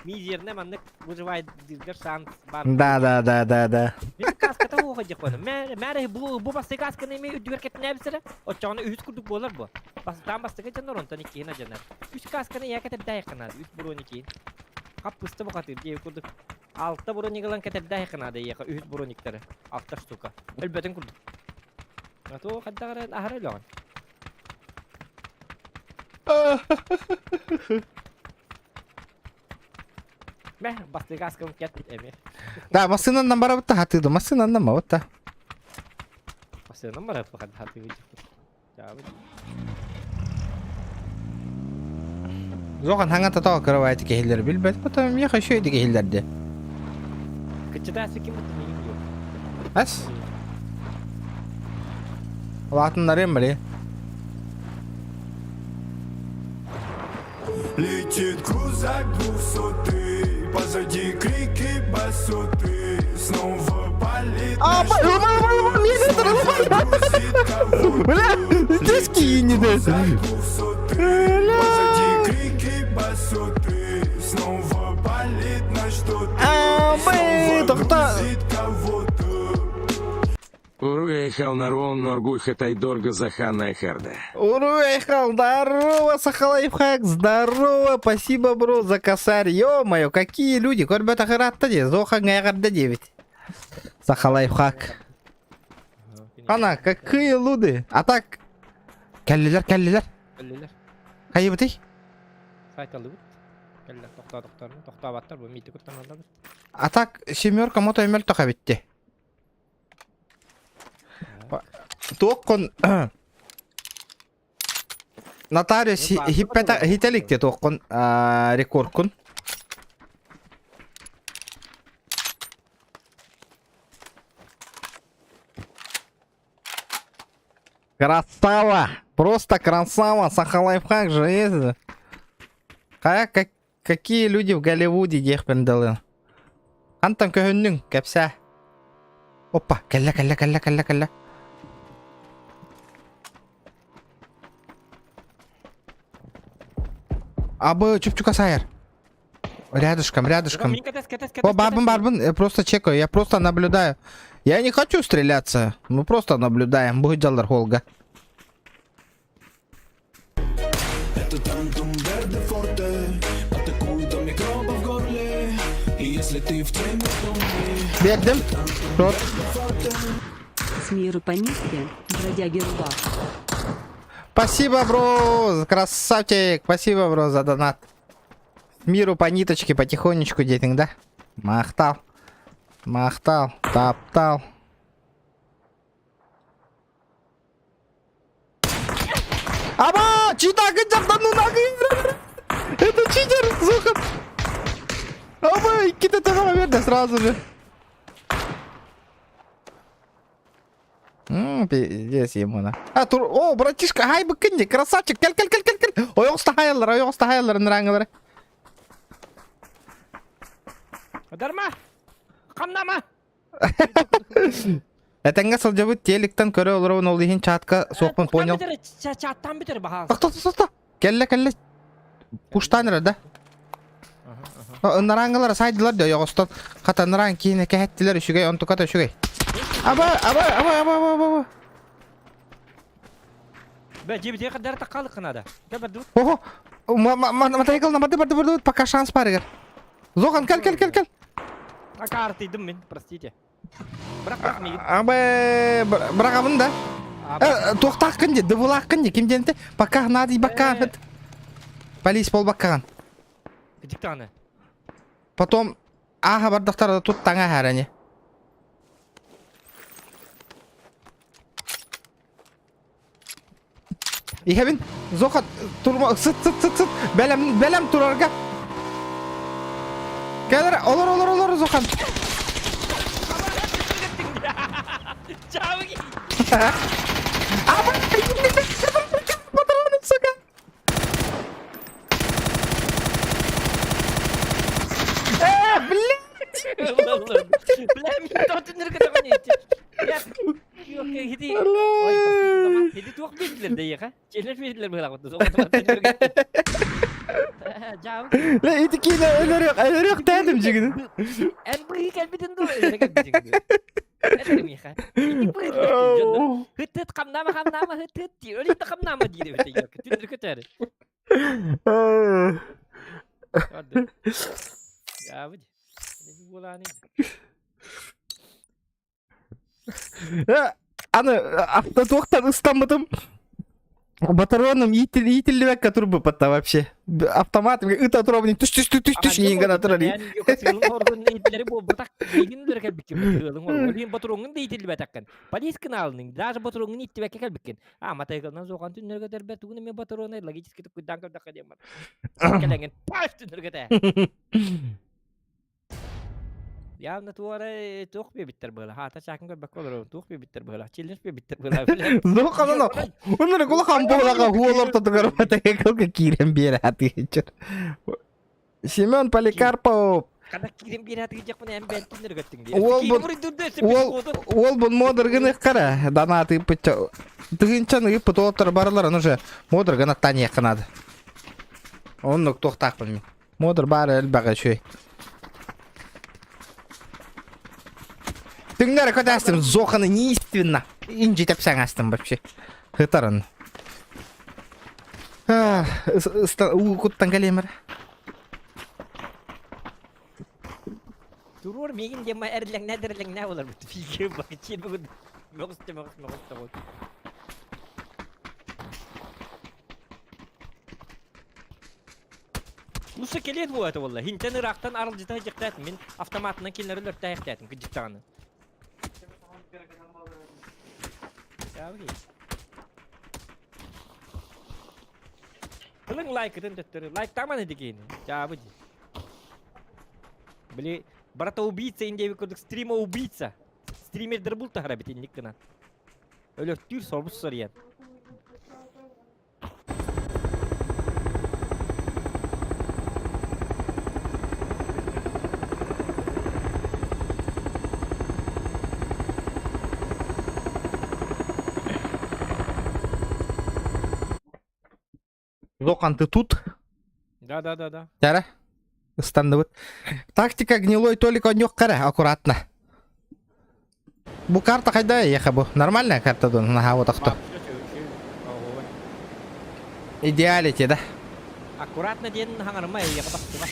мизерне маннык выживайдыргар шанс бар. Да, да, да, да, да. Мин каската уоха дьахпана. Мээрэ бу бу бастакы касканы эми үрдүгэр кэтинээбисэрэ оччоҕуна үһүс курдук буолар бу. Бастаан бастакы дьоннор онтон иккиһин адьанар. Үс касканы ийэ кэтэрдээйэххэ наада үс броникин. Хаппыста бухатыыр диэби курдук Алта броник ылан кэтэрдээххэ наада эйиэхэ үһүс брониктары. Алта штука. Өлбөтүн курдук. А то хайдах эрэ аһара өлөҕүн. Мэ, бастыгы аскым кэт эми. Да, массыынанан барабыт да хатыыды, массыынанан бабыт да. Массыынан барабыт хатыыбыт. Зохан хаҥа тотоҕо кырабайты киһилэр билбэт, потом миэхэ үчүгэйдик иһиллэрди. Кыччытаасы ким миигин диyor. Ас? Улаатыннарыам били. Летит крузак двухсотый, позади крики басоты, снова палит А, Бля, здесь кинет. Позади крики басоты, снова палит на что-то, А, мы, тоқта. кого-то. Уруйхал нарон норгуха тайдорга заханная харда. Уруйхал, здорово, Сахалайфхак, здорово, спасибо, бро, за косарь. Ё-моё, какие люди, көрбөт ахыратта де, зоха ҥайҕарда диэбит. Сахалайфхак. Ана, какие луды. А так, кэллилэр, кэллилэр. Кэллилэр. Хайыбытый? Сайталыбыт. Кэллэр, тохтоотохторун, тохтообаттар, бу миити куттаналлар. А так, семерка мото мөлтөх эбитти. Туоххун нотариус хиппета хителикте туоххун рекордкун Красава! Просто красава! Сахалайфхак же есть. Хайа, как, какие люди в Голливуде диэхпин дылы. Хантан көһүннүҥ, кэпсээ. Опа, кэллэ, кэллэ, кэллэ, кэллэ, кэллэ. Абы чупчука сайар. Рядышком, рядышком. О, барбын, барбын, я просто чекаю, я просто наблюдаю. Я не хочу стреляться, мы просто наблюдаем. Будет дьаллар холга. Это тантум верде форте Атакуй до микроба в горле И если ты в теме, помни Бердим. Рот. С миру по нитке, бродяги рубах. Спасибо, бро, красавчик. Спасибо, бро, за донат. Миру по ниточке потихонечку, детинг, да? Махтал. Махтал. Таптал. Аба! Читак, ну нахуй! Это читер, Зохан! Аба, иккитэ тэҕэ берде сразу же. Пиздец ему на. А, тур... О, братишка, хай быкынди, красавчик, кел, кел, кел, кел, кел. Ойоҕуста хайаллар, ойоҕуста хайаллар, ныраңылары. Дарма! Хамнама! Этэҥҥэ сылдьабыт теликтэн көрө олоробун ол иһин чатка суохпун понял. Чаттан бүтэр баһаал. Тохто, тохто, тохто. Кэллэ, кэллэ. Куштаан эрэ да. Ыннарааңылар сайдылар да ойоҕостон хатаннараан киинэ кэһэттилэр үчүгэй онтуката үчүгэй. Аба, аба, аба, аба, аба, аба. Бе, жебитей каддар таккалык кынада. Кәбер Ого, мотоцикл на барды барды барды пока шанс бар егер. Зохан, кел, кел, кел, кел. Акартыйдым мин, простите. Бырах, бырах мигин. Абы, бырагабын да. Туохтааххын ди, дыбылааххын ди, ким диэнте, пока надо бакка. Полис болбаккаҕын. Диктаны. Потом ааха бардахтар тут таҥа харани. Иһэбин. Зоха турма сыт сыт сыт сыт. Бэлэм бэлэм турарга. Кэлэр олор олор олор Зохан. Патроны, сука. Э, блядь! Бля, мин тотуннар кытаҕын Хити Хити туох биэрдилэр дэйиэхэ? Челлер биэрдилэр быһалаах Лэ ити киинэ өлөрүөх өлөрүөх тээтим дьигини. Эн быһыы кэлбитин дуу өлөрө кэлбитин дуу. Этэр миэхэ. Ити быһыы Хыт-хыт хамнаама хамнаама хыт-хыт диир. Өлүйдэ хамнаама диир эбит Түндүр көтөөрү. Яабыт. Аны автотуохтан ыстаммытым Батароном иитиллибэккэ турбуппатта вообще. Автомат ыта туробун түс түс түс түс түс иин гына турар. Батуруҥун да иитиллибэтэххин. Полис кынаалының даже батуруҥун ииттибэккэ кэлбиккин. А матайгылынан суохан түннөргө төрбө тугун эме батуруна логически тукуйдаан көрдөххө диэн бар. Кэлэҥин паш түннөргө Явно туора туох биэбиттэр быһыла. Хаата чаакын көрбөккө олоробун. Туох биэбиттэр быһыла. Челлендж биэбиттэр быһыла. Зоханана. Оннура кулахан буолаға хуолор тотугар матайгылга киирэн биэрэ хатыычыр. Семен Поликарпов. Хана киирэн биэрэ хатыычахпын эн бэйэн түннөргө өттүҥ дии. Уол бу уол уол бун модыргын ыккара. Данааты ыппытча. Тыгынчан ыыппыт уолаттар барыларын уже модыргын аттаниэххэ наада. Оннук туохтаахпын мин. Модер баар элбэҕэ үчүгэй. Түҥнэрэ көтөөстүм, Зоханы неистинно. Инжи тэпсэҥ астым вообще. Хытарын. Уу куттан кэлиэмэр. Туруор миигин диэн эрлэҥнээ дэрэлэҥнээ буоларбыт. Фигэ бакчиин бүгүн мөҕүстэ мөҕүс мөҕүстэ Лучше кэлиэн буолуо этэ буолла. Хинтэн ыраахтан аралдьыта сылдьыахтаатым. Мин автоматынан кинилэри өлөртөөһөхтөэтим кырдьык даҕаны. Тылыҥ лайкытын төттөрү. Лайктааман ити киһини. Чаабы дии. Били брата-убийца индиэбит курдук стрима-убийца. Стримердер бултаһара бит инник гынан. Өлөртүүр сорбус соруйан. Зохан, ты тут? Да, да, да, да. Тара. Ыстанныбыт. Тактика гнилой Толик онньук кара, аккуратно. Бу карта хайда ехе бу? Нормальная карта дон, наха вот ахто. Идеалити, да? Аккуратно диэн хаҥарма эйиэхэ тахсыба.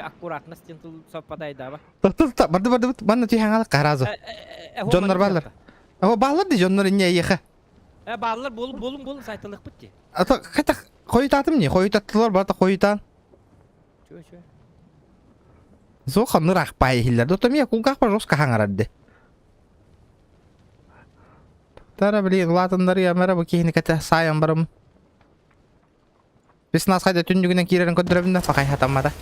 Аккуратно стен тыл совпадайдаба. Тыл барды барды манна түһэҥал каразу. Дьоннор бааллар. О бааллар ди дьоннор инне эйиэхэ. Э бааллар болун болун болун сайтылыкпыт ди. Ата хата хойутаатым не хойутаттылар барта хойутаан. Чө чө. Зоха нырах пай иһиллэр. Дота мия кулгаах жестко хаҥарар Тара блин, улаатыннар ямара бу киһини кэтэ саайан барым. Бис хайда түннүгүнэн киирэрин көрдөрөбүн да пахай хатаммата.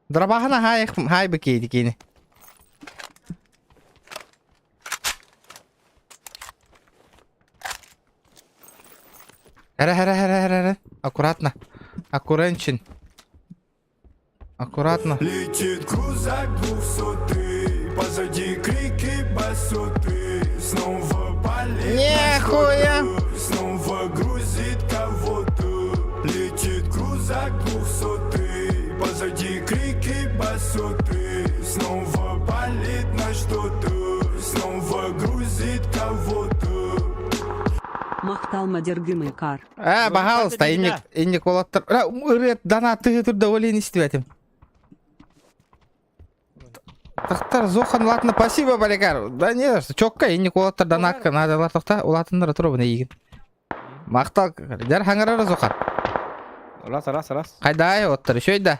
Драбахана хай хай бу киһи киини. Хара хара хара хара хара. Аккуратно. Аккуратнчин. Аккуратно. Летит крузак двухсотый, позади крики басоты. Снова палит Нехуя! Снова грузит кого-то. Летит крузак двухсотый, позади крики басоты. Снова палит на что-то, снова грузит кого-то. Махтал мадергымы кар. Э, пожалуйста, инник инник олаттар. Ырыат дана тыһы турда олен истибэтим. Тахтар Зохан, ладно, спасибо, Баликар. Да не за что, чокка инник олаттар данакка надо тохта улатыннара тура игин. Махтал, дер хаңарара Зохан. Раз, раз, раз. Хайдай оттар, еще да.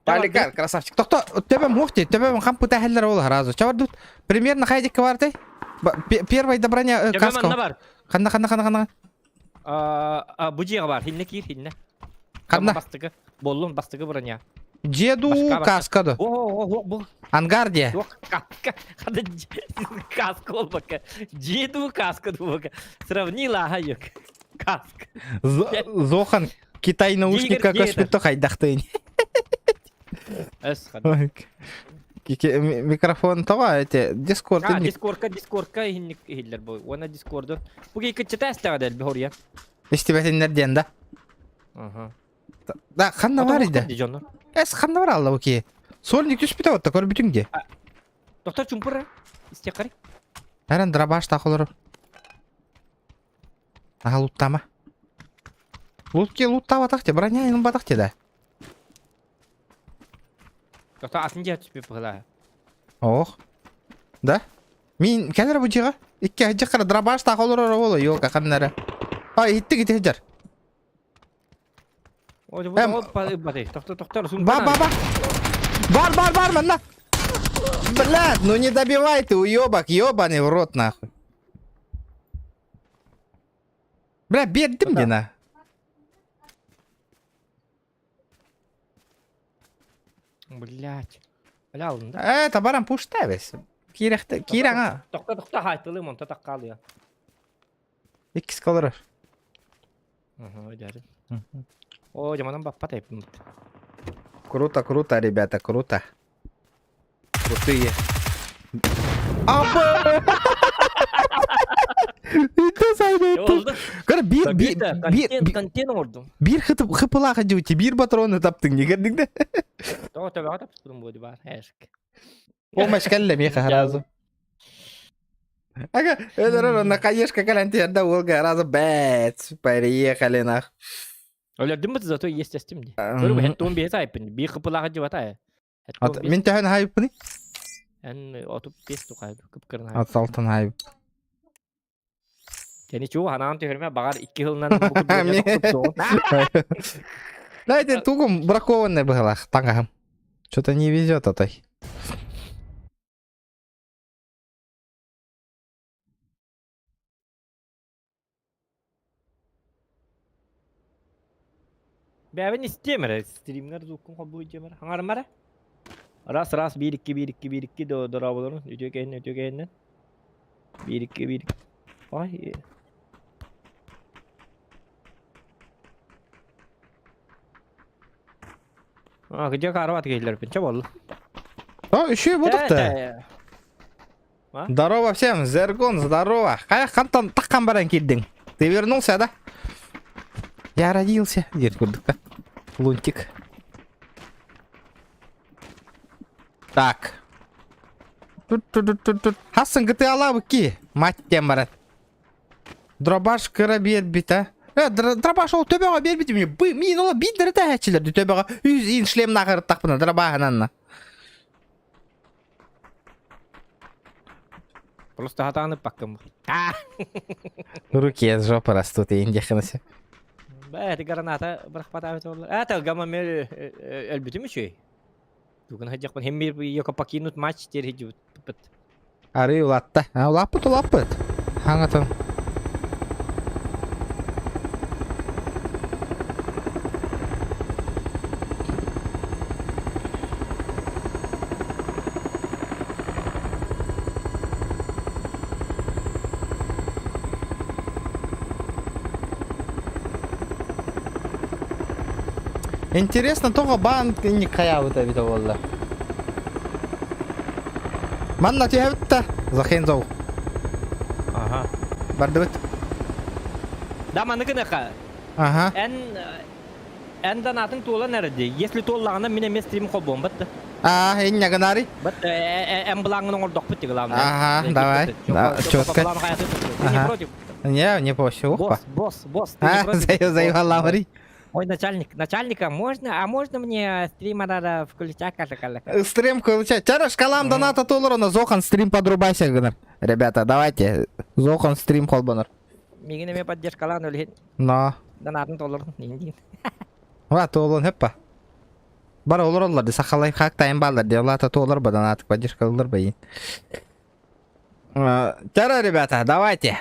Баликар, красавчик. Тохто, төбөм хохти, төбөм хам пытахеллер ол разу. Чавар тут примерно хайдик кварты. Первая доброня каска. каска. Ханна ханна ханна ханна. А бу жига бар, хинне кир хинне. Ханна. Бастыгы. Боллун бастыгы броня. Деду каска до. О, о, о, бу. Ангардия. Каска. Хада каска ол бака. Деду каска ду бака. Сравнила ага Каска. Зохан Китай наушника көспүттө хайдахтыын. Эс хада. Микрофон това эти Дискорд. А, Дискордка, Дискордка хинник хиллер бу. Она Дискорду. Бу кичи тестага дел бихория. Истибетиннер диэн да. Ага. Да, ханна бар иде. Эс ханна бар алла ки. Сольник түспүтэ отта көрбүтүң де. Доктор чумпур. Истекари. Әрен драбаш тахолор. Аха луттама. Лутки луттава тахте, броня ин батахте да. Доктор атын жа түспү была. Ох. Да? Мин кәлер бу жига. Икки жакара драбаш тахолор боло, ёлка ханнара. А, итти гите жар. О, бу баты. Доктор, доктор, Ба, ба, ба. Бар, бар, бар, манна. Блядь, ну не добивай ты, уебок, ебаный в рот нахуй. Бля, беддим де на. Блять. Бля, алдым да. Э, табарам пушта вес. Кирехте, кираңа. Тохта, тохта, хайтылы монта таккалы я. Иккис калырар. Ага, өйдәрин. О, жаманан баппа тайпым. Круто, круто, ребята, круто. Крутые. Аба! Oldu. Кара бир бир бир Контент ордум. бир хытып хыпылаха жути бир патроны таптың не көрдүң да? Того төбөҕө тапсырым буолду бар. Эшк. Помощь кэллэ меха разу. Ага, это на конечно калантер да Волга разу бэт, приехали нах. Өлөрдүм бит зато есть эстим ди. Көрү хеттон бие сайпын. Би хыпылаха жибата. Мен төһөн хайыппыны? Эн отуп бес тукайды кыпкырын. От алтын хайып. Кени чуу ханаан түһөрмө багар икки хылынан Да, это тугум бракованный было, таңахым. Что-то не везет атай. Бәбин истемер, стримнер зуккун хобу жемер. Хаңармара. Раз раз 1 2 1 2 1 2 до дора болорун. Үтө кенне үтө кенне. 1 2 1. Ай. А, где карават келдер пинче болду. А, еще и будут-то. А? Здорово всем, Зергон, здорово. Хайа хантан таххан баран киирдиҥ? Ты вернулся, да? Я родился. Диир курдук да. Лунтик. Так. Тут-тут-тут-тут. Хассын гытыалаабыт ки. Мать диэн баран. Дробаш кыра биэрбитэ. Э, дробаш ол төбөҕө биэрбитим. Бы, миин ола биирдэрэ тэһээччилэр төбөҕө үс иин шлемнаах ырыттахпына дробаһынан. Просто хатааны паккым. Руки из жопы растут, и индиханасы. Бэ, это граната бырахпатаабыт буолла. Э, тылгама мел өлбүтүм үчүгэй. Тугун хадьахпын хеммир йоко покинут матч теперь пыт. Арыы улаатта. А, улааппыт улааппыт. Хаҥатын. Интересно, тоҕо баан инник хайаабыта эбитэ буолла. Манна түһэбит да, Захензов. Ага. Бардыбыт. Да, маны гыныха. Ага. Эн эн донатың туолан эрди. Если туоллаҕына мин эмиэ стрим холбуом бат. А, иння гынари. Бат эн былааҥҥын оҥордохпут ти главное. Ага, давай. Да, четко. Ты не против? Не, не против. Босс, босс, босс, ты не А, против? заебал Ой, начальник, начальника, можно, а можно мне стримера включать, Стрим включать. Чара шкалам доната толорона Зохан стрим подрубайся гынар. Ребята, давайте. Зохан стрим холбонор. Миигин эмиэ поддержкалаан өлүһүн Но. донатын толорун индин. Ва туолун хөппа. Бар олороллар ди сахалай хак тайын баллар ди олата туолар ба донат поддержка ыллар ба Чара, ребята, давайте.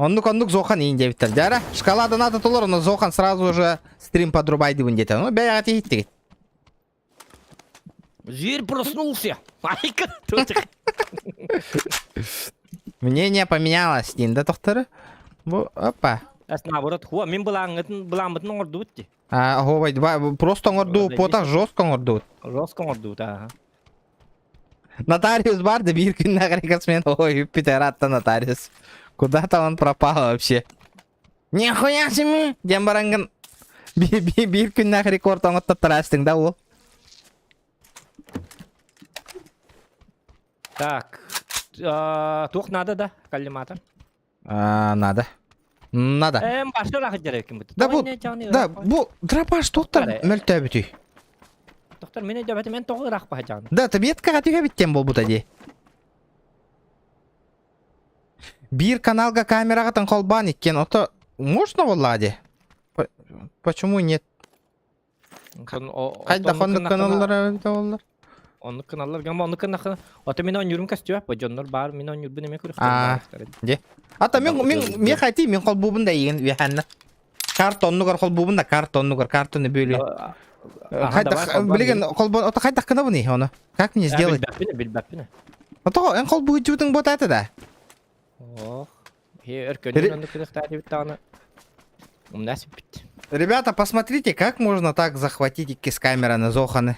Оннук оннук Зохан иин диэбиттэр. Дьара, шкала доната толор, но Зохан сразу же стрим подрубай дибин диэтэ. Ну, бэйэҕэ тиһиттигит. Зверь проснулся. Айка. Мнение поменялось, диин да тохтору. Бу, опа. Ас наоборот, хуа, мин былааңытын былааммытын оҥордубут дии. А, оһуобай, просто оҥордуу, потах жестко оҥордубут. Жестко оҥордубут, ага. Нотариус бар да биир күннээх рекордсмен. Ой, үппүт ыраатта нотариус. Куда-то он пропал вообще. Нихуя себе! Диэн бараҥҥын биир күннээх рекорд оҥоттоттор да ол. Так, туох надо да, коллиматор? А, надо. Надо. Эм, башта рахыт ким Да бу, да, бу дробаш тоқтар мөлтөөбүтүй. Доктор, мен өйдөбөтүм, мен тоҕо ыраах баһа Да, таблеткаҕа түһэбиттен буолбута дии. Биир каналга камераҕытын холбоон иккиэн, ото можно буоллаҕа дии. Почему нет? Хайдах оннук гыналлар эбитэ буоллар? Оннук гыналлар, гама оннук гыннахына, ото мин оонньуурум көстүө, бу дьоннор баар, мин оонньуурбун эмиэ Аа, көрүөхтэрин дьэ. Ата мин мин мин хайти мин холбуубун да иигин үөһэннэ. Карта оннугар холбуубун да карта оннугар картаны бөлүө. Хайдах билигин холбон ото хайдах гынабыный ону? Как мне сделать? Билбэппин, билбэппин. Ото эн холбуу дьыбытыҥ буотаата да? Ох, өркөнүн оннук күрүөхтээх даҕаны умна сүппүт. Ребята, посмотрите, как можно так захватить иккис камераны Зоханы.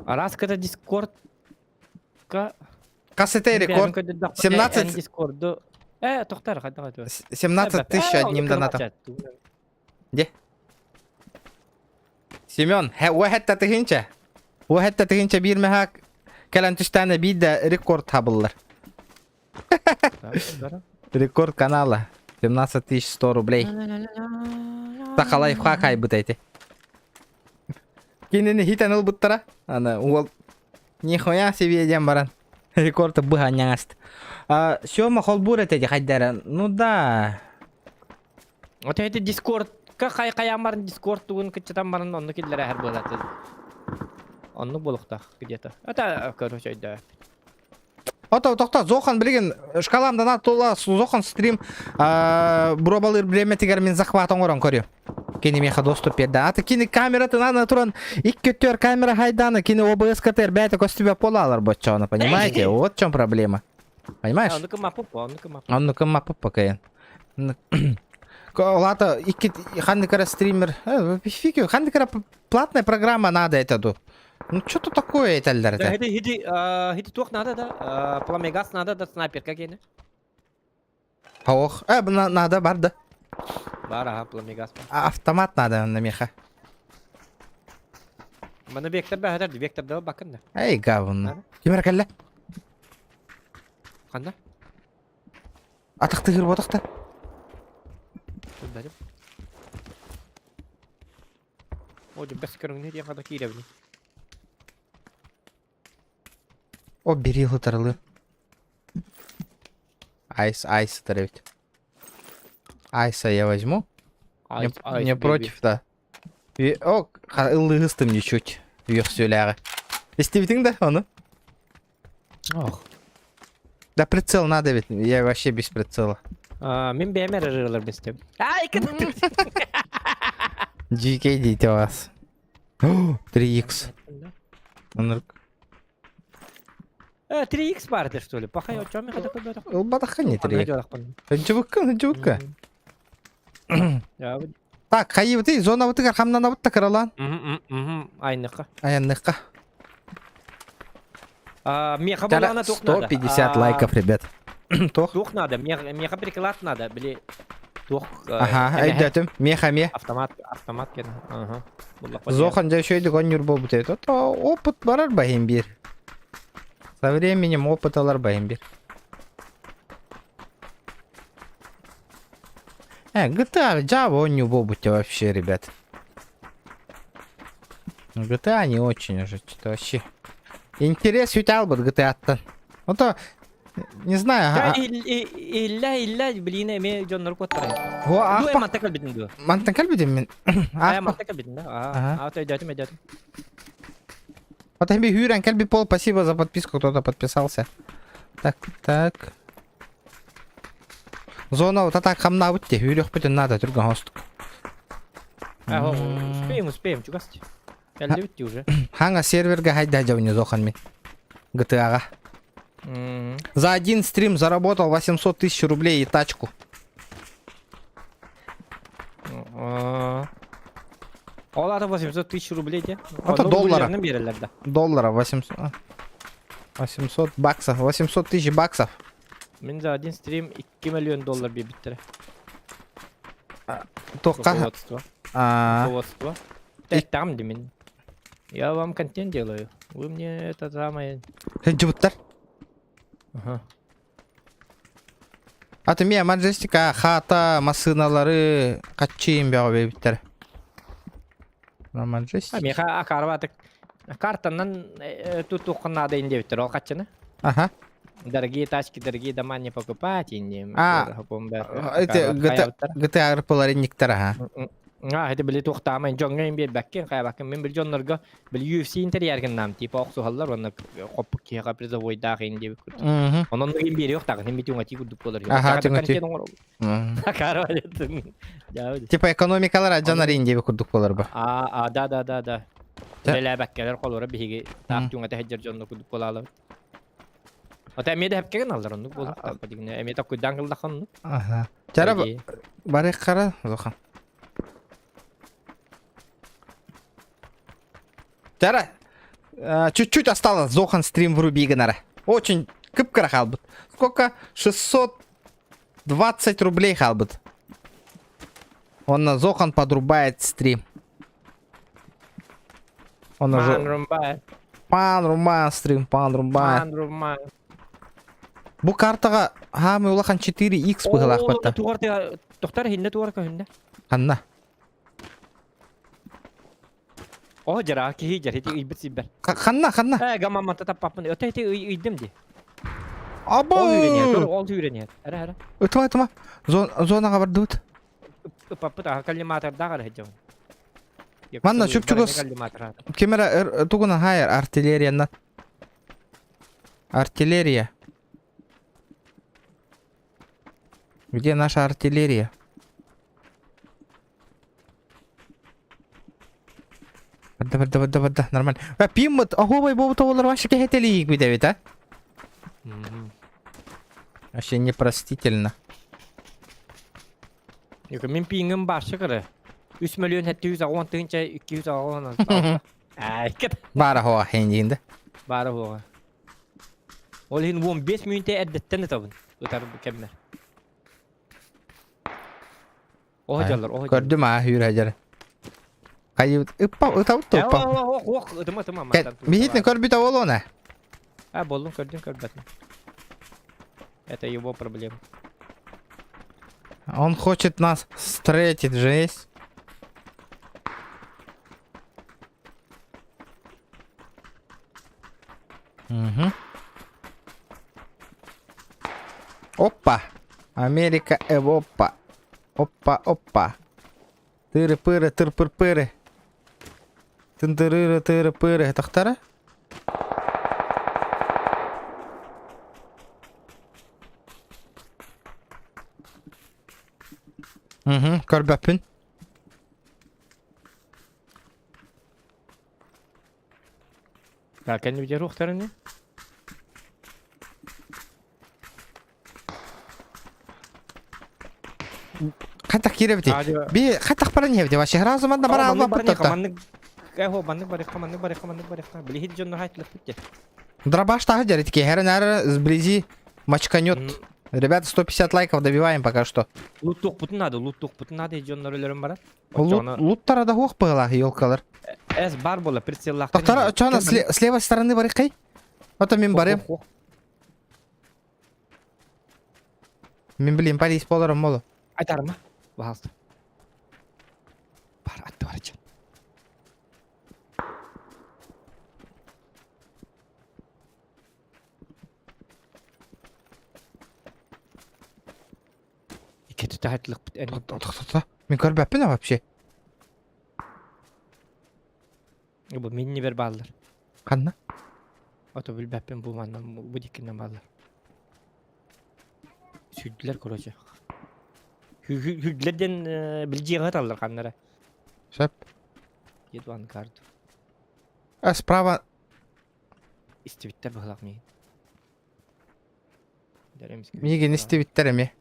Араас кыта Дискордка Кассете рекорд. 17 Дискорду. Э, тохтар, хайдах это? 17 тысяч одним донатом. Где? Семен, уһэтта тыһыынча. Уһэтта тыһыынча биир мэһэк кэлэн түстээнэ биир да рекорд табыллар. Рекорд канала. 17 100 рублей. Саха лайфхак айбыт эти. Кинини хитэн ылбыттара. Ана уол нихуя себе диэн баран. Рекорд быһа ньаҥаст. Сёма холбуур этэ хайдара. Ну да. Вот это Дискордка хай хайаан баран Дискорд тугун кыччатан баран онно киллэрэ эһэр буолааты. Оннук буолуохтаах где-то. Это, короче, өйдөө. Ото тохто Зохан билигин шкалам донат тула Зохан стрим бробалыр бириэмэтигэр мин захват оҥорон көрүө. Кини миэхэ доступ биэрдэ. Аты кини камератын аны туран икки өттүгэр камера хайдааны кини ОБС-катыр бэйэтэ көстүбэт буолаалар боччоҕуна, понимаете? Вот в чем проблема. Понимаешь? Оннук маппыппа, оннук маппыппа. Оннук маппыппа кыйын. Олата икки ханнык эрэ стример, фиг ханнык эрэ платная программа надо это ду. Ну что-то такое этэллэр Да, этэ. хити хити хити туох надо да? Пламегаз надо да снайперка киэнэ. Ох, надо бар да. Бар аха пламегаз. Автомат надо на меха. Маны вектор бәһәдер, вектор да бакын да. Эй, говно. Ким кэллэ? Ханна? Атахтыгыр ботахта. Көрбөтүм. О, бэс көрүҥнэ диэн хата киирэбин. О, бери хытарылы. Айс, айс сытар эбит. Айса я возьму. Айс, айс, Не baby. против, да. О, ыллыгыстым ничуть. Үөхсүөлээҕи. Истибитиҥ да ону? Ох. Да прицел надо ведь, я вообще без прицела. А, мин бэйэм эрэ ырыалар бистим. Ай, GK дейте вас. 3x. Оннук. 3x баар этэ, что ли? Пахай, оччоҕо мин хата көрбөтөх. Ылбатахха не 3x. Хынчыбыкка, хынчыбыкка. Я Так, хайыбыты, зонабытыгар хамнанабыт та кыралаан. Айныхха. Айанныхха. А, меха буолаҕына туох надо? 150 лайков, ребят. Туох? Туох надо? Меха приклад надо, били туох Аха, өйдөөтүм. Меха ме. Автомат, автомат кэн. Ага. Зохан дьэ үчүгэйдик оонньуур буолбут эбит. Ото опыт барар баһын биир. Со временем опыт ылар баһын биир. GTA Java оонньуу буолбут вообще, ребят. GTA не очень уже, что-то вообще. Интерес үтэ GTA-ттан. Ото, не знаю. Иллэ, иллэ, блин, эмиэ дьоннор куоттарай. Во, Дуэ манта кэлбитин дуо? Мантан кэлбитим мин. Аа, манта кэлбитин да. Аа, өйдөөтүм, өйдөөтүм. Вот тебе Юран Кальби Пол, спасибо за подписку, кто-то подписался. Так, так. Зона вот так хамнабыт те, үрөхпүтүн надо түргэн хостук. А, успеем, успеем, чугас. Кэллибит уже. Ханга серверга хайда жауне зохан мен. GTA-га. За один стрим заработал 800 тысяч рублей и тачку. Ол ата 800 тысяч рублей те. Это доллара. берелер да. Доллара 800. 800 баксов. 800 тысяч баксов. Мин за один стрим 2 миллион доллар биэрбиттэрэ. Тоққа. Руководство. Руководство. Там где мин. Я вам контент делаю. Вы мне это самое... Жыбыттар. Ага. Аты мия Маджестика хата массыналары каччыйын бөҕө бэбиттэр. Маджестик. Меха акарватык. Картанан тутуққа надо индебиттер ол каччыны. Ага. Дорогие тачки, дорогие дома не покупать инде. А, это GTA РПларинниктер, ага. А, это били туохтаамай дьоҥҥо биэрбэккин хайабаккын мин били дьоннорго били UFC интерьергин типа охсуһаллар уонна хоппук киһиэхэ призовойдаах ин диэбит курдук. Онон им биэриэх даҕаны мин түҥэтии курдук буолар. Аха, түҥэтии. Типа экономикалар адьанар ин диэбит курдук буолар ба. А, а, да, да, да, да. Үлэлээбэккэлэр холура биһиги таах түҥэтэ сылдьар дьонно курдук буолаалар. Ота эмиэ да хэпкэгин аллар оннук буолуохтаах дигинэ эмиэ токкуйдаан кыллаха оннук. Аха. Чара бары хара зохан. Чара чуть-чуть осталось Зохан стрим вруби гынара. Очень кып-кыра хаалбыт. Сколько? 620 рублей хаалбыт. Он на Зохан подрубает стрим. Он уже... Пан румбай. Пан румбай стрим, пан румбай. Пан румбай. Бу картаҕа хаамыы улахан 4x быһылаахпатта. Тохтар хинне туар көһүннэ. Ханна? О, жара киһи жар ити ыйбыт сибэр. Ханна, ханна? Э, гамаммата таппаппын. Өтө ити ыйдым ди. Або! Ол үйренер, ол үйренер. Эре, эре. Ытыма, ытыма. Зонаға бардыбыт. Ыппаппыт, аха коллиматордаах эрэ дьон. Манна чуп-чугас кемера тугунан хайар артиллериянан. Артиллерия. Где наша артиллерия? Барда, барда, барда, барда, нормально. А пиммыт, оһуобай буолбут оҕолор вообще кэһэтэлиик бүтэбит, а? Вообще непростительно. Мин пингим башы кыры. 3 миллион 710 тыһыынча 286. Айкет. Баара хоа хенжиинде. Баара хоа. Ол иһин 15 мүнүүтэ эрдэттэн ытабын. Ытар кэммэр. Оһо дьаллар, оһо Көрдүм аа хүүрэ дьар. Хайыбыт ыппа ытабыт туппа. Ох, ох, ытыма ытыма мантан. Биһитин көрбүтэ буолуона. А, боллун көрдүм көрбөтүм. Это его проблема. Он хочет нас встретить, жесть. Угу. Опа! Америка, Европа. Опа, опа. Тыры-пыры, тыр-пыр-пыры. Тын-тырыры, тыры-пыры. Тахтара? Угу, көрбөппүн. Так, кэннибитигэр уохтарыны. Хатах киирэбитий? Би хатах баран иһэбитий? Вообще сразу манна бара албаппыт тотта. Маннык Эхо, маннык барыхха, маннык барыхха, маннык барыхха. Билиһит дьонно хайтылыппыт те. Дробаш тахы дьэрит киһэрин ары сблизи мочканет. Ребята, 150 лайков добиваем пока что. Луттуохпутун надо, луттуохпутун надо дьоннор өлөрөн барар. Лут, луттара да хуох быһылаах елкалар. Эс бар була прицеллаах. Тоқтара, чона с левой стороны барыххай? Ото мин барым. Мин билим полис боларым молу. Айтарма. Пожалуйста. Бар атты бар Икки таһатлык Тоқта. Мин көрбөппүн вообще. Бу минни бер бааллар. Ханна? Ото билбэппин бу манна бу диккинен бааллар. Сүрдүлэр короче. Хүрдүлэр диэн билдьиэҕэ таллар ханнара. Сөп. Едван карду. А справа Истибиттэр быһылаах миигин. Миигин истибиттэр эмиэ.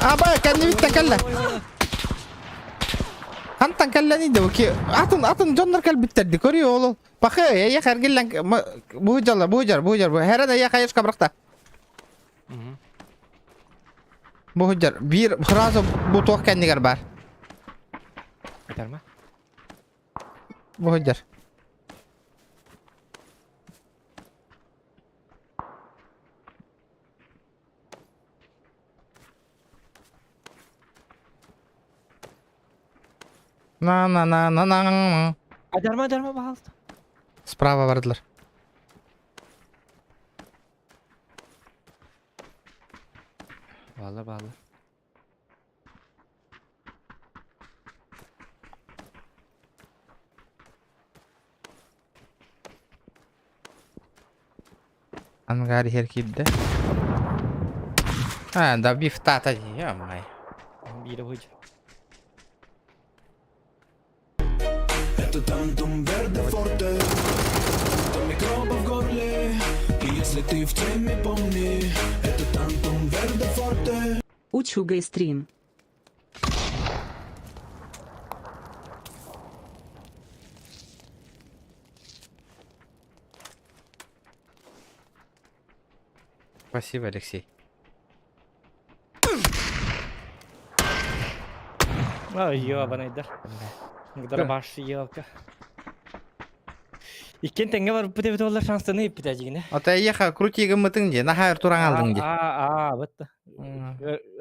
Аба, кэннибиттэн кэллэ. Хантан кэллэний да ки атын атын дьоннор кэлбиттэрди көрүө ол. Пахы эйэх эргиллэн бу дьалла бу дьар бу дьар бу хэрэн эйэх айышка бырахта. Бу дьар биир сразу бу туох кэннигэр бар. Этарма. Бу сылдьар. На на на на на. Адарма, адарма, пожалуйста. Справа бардылар. Баалар, баалар. Ангар иһэр киирдэ. А, да бифтата дии, ё-май. Биирэ быһыдьа. Это тантум верде форте Это микробы в горле И если ты в теме, помни Это тантум верде форте Учугай стрим. Спасибо, Алексей. Ой, ёбаный Дробаш елка. Иккен тэҥҥэ барбыт эбит буоллар шанстаны иппитэ дьигинэ. Ото эйиэхэ крути гыммытыҥ дии, наһаа өр туран алдыҥ дии. Аа, аа, бытта.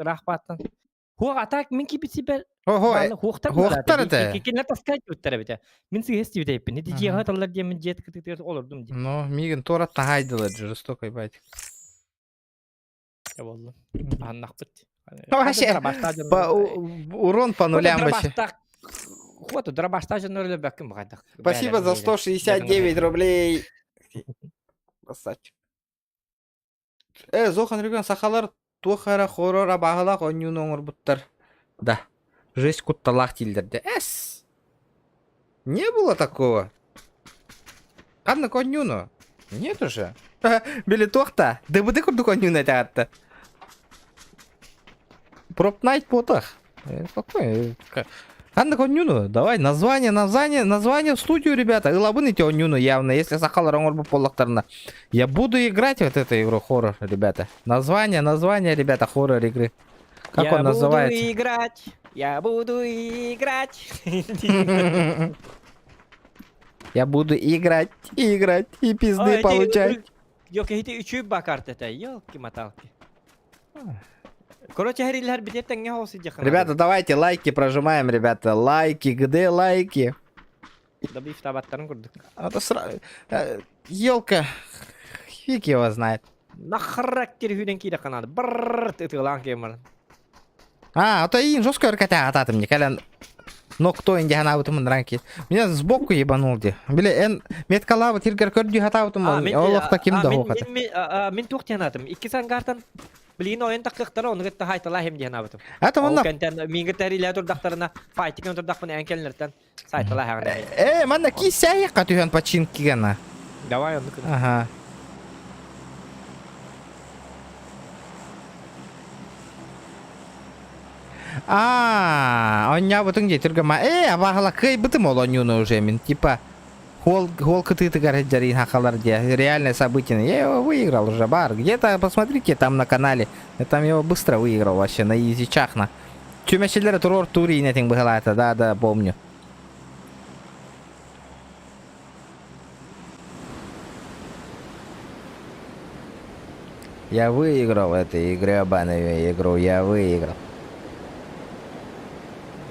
Ыраах бааттан. Хуох атак мин кипит сибэр Охо, хуохтар хуохтар этэ. Кикинэ таскай үттэр эбитэ. Мин сыһыс тибитэ иппин. Ити дьиэҕэ таллар диэмин дьиэт кытыытыгар олордум дии. Ну, миигин туорат таһаайдылар жестоко ебать. Боллу. Аннахпыт. Вообще, по урон по нулям вообще. Хуоту дробашта жоннор өлөрбөккүн баҕайдах. Спасибо за 169 рублей. Красавчик. Э, Зохан Регион сахалар туох эрэ хорор абааһылаах оонньууну оҥорбуттар. Да. Жесть кутталаах дииллэр Эс! Не было такого. Ханнык оонньууну? Нет уже. Били туох да? ДВД курдук оонньууну этэҕэтта. Проп Найт буотах. Какой? Ханнык онньууну? Давай, название, название, название в студию, ребята. Ылабын ити онньууну явно, если сахалар оҥорбут буоллахтарына. Я буду играть вот эту игру хоррор, ребята. Название, название, ребята, хоррор игры. Как Я он называется? буду играть, я буду играть. Я буду играть, играть и пизды получать. Yok ити үчүй бакарт это, елки-моталки. Короче, хэрилэр битер тэҥҥэ хоос дьахана. Ребята, давайте лайки прожимаем, ребята. Лайки, где лайки? Да биф табаттарын курдук. А то сра... Елка, фиг его знает. На характер хүден киирэ канады. Брррр ытыалаан киэн баран. А, а то и жестко рката ататым не кэлэн. Но кто инде ханаабытым ранки. Меня сбоку ебанул де. Биле эн меткалаабыт тиргер көрдүү хатаабытым олохто ким да хоохата. Мин туох диэн Икки сангартан билигин ойон таххыахтара ону кытта хайталаахым диэн аабытым. Это Ол манна кэнтэн миҥ кытта илээ турдахтарына файтикын турдахпына эн кэллэртэн сайталаахаҕын. Э, манна кисээйэххэ түһэн починкигана. Давай оннук. Ага. А, онньообутуҥ дии түргэн Ээ, абааһыла кыайбытым ол онньууну уже мин. Типа, хуол, хуол кытыытыгар сылдьарыын хахалар дии. Реальное событие. Я его выиграл уже, бар. Где-то, посмотрите, там на канале. Я там его быстро выиграл вообще, на изичах на. Чүмэчилэри туруор туриин этиҥ быһалаата, да, да, помню. Я выиграл эту гребаную игру, я выиграл.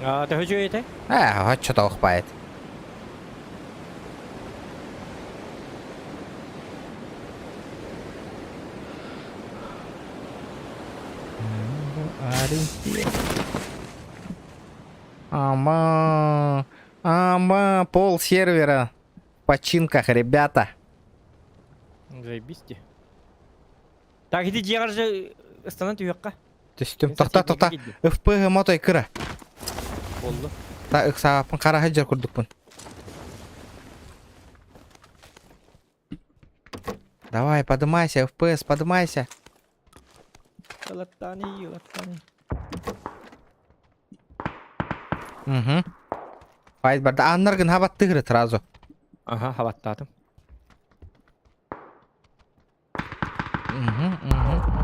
А, төһө үчүгэй этэй? Ээ, оччото охпайт. Ама, ама, пол сервера в починках, ребята. Заебись дии. Так, ити дьиэҕэр же ыстанан түһүөххэ. Түстүм. Тохта, тохта. ФПГ мотой кыра. Болду. Та ыксааппын хара сылдьар курдукпун. Давай, подымайся, FPS, подымайся. Латтани, латтани. Угу. Файт барда. Аннаргын хабаттыгыры сразу. Ага, хабаттаатым. Угу, угу.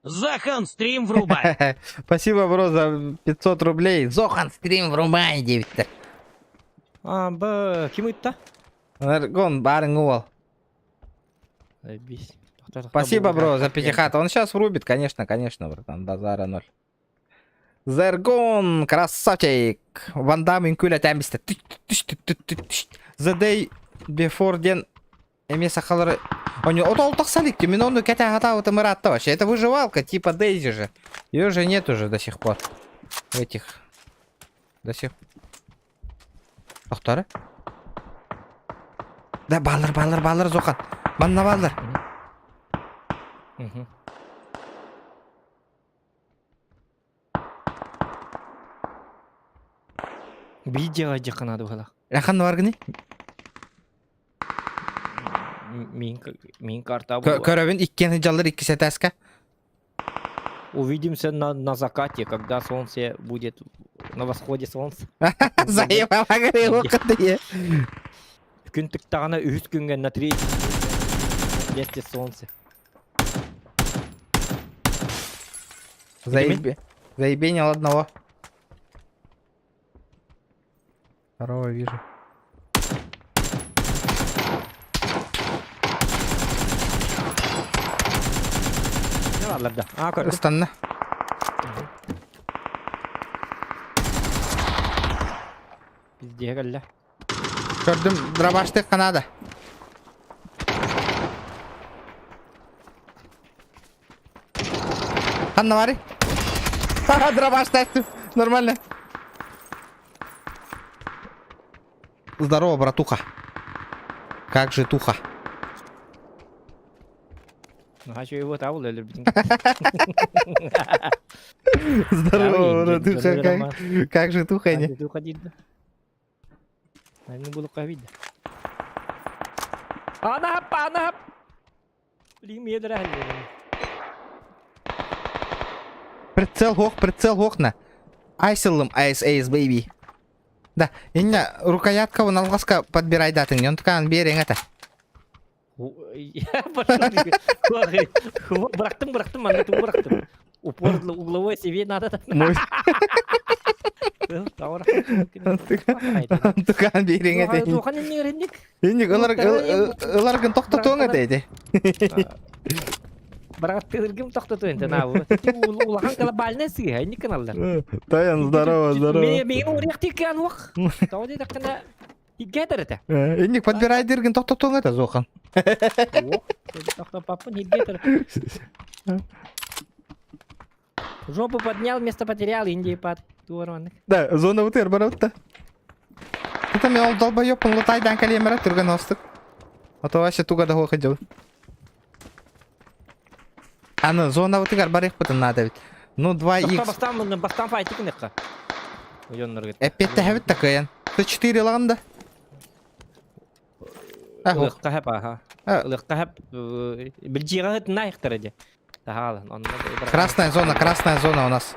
Захан стрим врубай. Спасибо, бро, за 500 рублей. Зохан стрим врубай, диэбиттэр. А, б, ким ыытта? Наргон, барың уол. Заебись. Спасибо, бро, за пятихат. Он сейчас врубит, конечно, конечно, братан, базара ноль. Зергон, красавчик. Ван Дам үҥкүүлэтэн бистэ. The day before диэн эмиэ сахалары... Они от тахса илик мин ону кэтэ хатаабытым ыраатта вообще. Это выживалка типа Дейзи же. Ее же нет уже до сих пор. В этих... До сих... Тохтары? Да баллар, баллар, баллар, Зохан. Манна баллар. Угу. Видео дьаханады быһалаах. Ханна баргыный? Мин мин карта була. Көрөбүн иккиэн дьаллар иккис этээскэ. Увидимся на, на закате, когда солнце будет на восходе солнца. Заебала, говорил, Күн тыктаҕына үһүс күҥҥэ на третьем месте солнце. Заебе. Заебенил одного. Второго вижу. Не бааллар да. А, көрдүм. Ыстанна. Биздиэ кэллэ. Көрдүм, дробаштык Канада. Ханна бары? Ха, дробаш Нормально. Здорово, братуха. Как же туха? Наһаа үчүгэй буотаа буолла өлөрбүтүн. Здорово, братуха, как, как же тухани? Туха диир Аны булукка видно. Ана хап, ана хап. Блин, мне дорогие. Прицел хох, прицел хох на. Айсылым, айс, айс, baby. Да, инна рукоятка вон алгаска подбирай датын, он ткан берең это. Бырахтым, бырахтым, манна тугу бырахтым. Упор угловой себе надо. Мой. Тукан берең это. Тухан иннигеринник. Инник ылар ыларгын токтотуоң это эти. Бараттыргым токтоту энте на. Улахан глобальный сыга, инник каналдар. Таян, здорово, здорово. Мен уряктик уак. Тоо дедакына Хиггэтэр этэ. Инник подбирай диргин токтотуоҥ этэ зохан. Токтопаппын хиггэтэр. Жопу поднял, место потерял, Индии пад. Туороннык. Да, зона утыр барабытта. Это мен ол долбоёбпун лутайдан калемера түргэн хостук. А то вообще туга да хоходил. Аны зона утыгар барыхпытын надо ведь. Ну 2х. Бастан бастан файтик ныкка. Ойоннор Эппеттэһэбит такыйан. Т4 ылаҕын да? Ылыхха хэп аха. Ылыхха хэп билдьиэҕэ наихтара дии. Таһаалан онно Красная зона, красная зона у нас.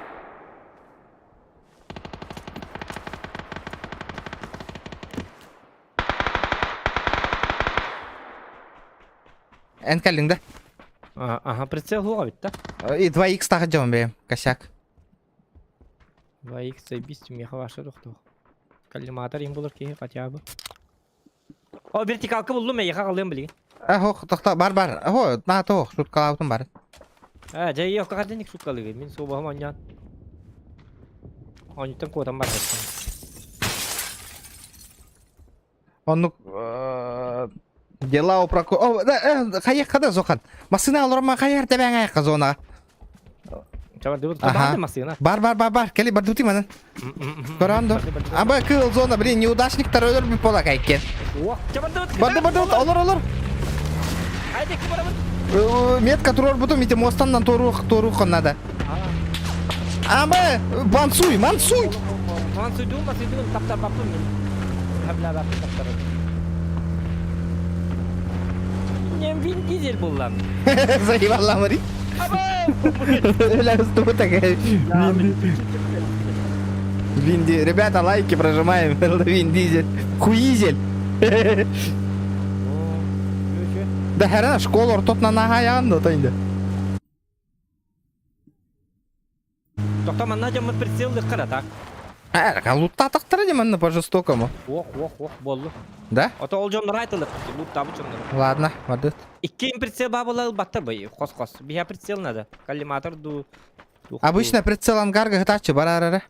Эн кэллиҥ да? Ага, прицел хуга бит да? И 2х таһыдьабын бэйэм, косяк. 2х заебись, меха ваша тохтоо. Коллиматор им булар киһи хотя бы. О, вертикалка буллум эйиэхэ аҕалыам билигин. Ох, тохто, бар бар. О, на то, шуткалаабытым бар. Ээ, дьэ ийэ хардыник шуткалыгын. Мин суобаһым оонньоон. Оонньуттан куотан барбыттым. Оннук дела у проку... О, да, хайыхха да зохан. Массыына олорма хайар тэбэҥ айахха зонаҕа. Ага. Массыына. Бар, бар, бар, бар. Кели бардути манан. Көрөн ду. Аба кыл зона, блин, неудачниктар өлөр бола кайкен. Барды, барды, олор, олор. Метка турор бутум, ити мостаннан торух, торух надо. Аба, мансуй, мансуй. Мансуйдуун, мансуйдуун, таптар баппын мин. Бля, баппын таптар. Нем Вин Дизель буллам. Заебала, Вин Ребята, лайки прожимаем. Вин Дизель. Хуизель. Да хера школа ортотна нахаян да тайда. Тоқта манна жаммыт прицеллы қара так. А, луттатақтара деманна по жестокому. Ох, ох, ох, болду. Да? Ото ол дьон райтылык, луттабы дьоннор. Ладно, бардыт. Икки прицел бабыла ылбаттар бай, хос-хос. Биһа прицел надо. Коллиматор ду. Обычно прицел ангарга хытачы барарара.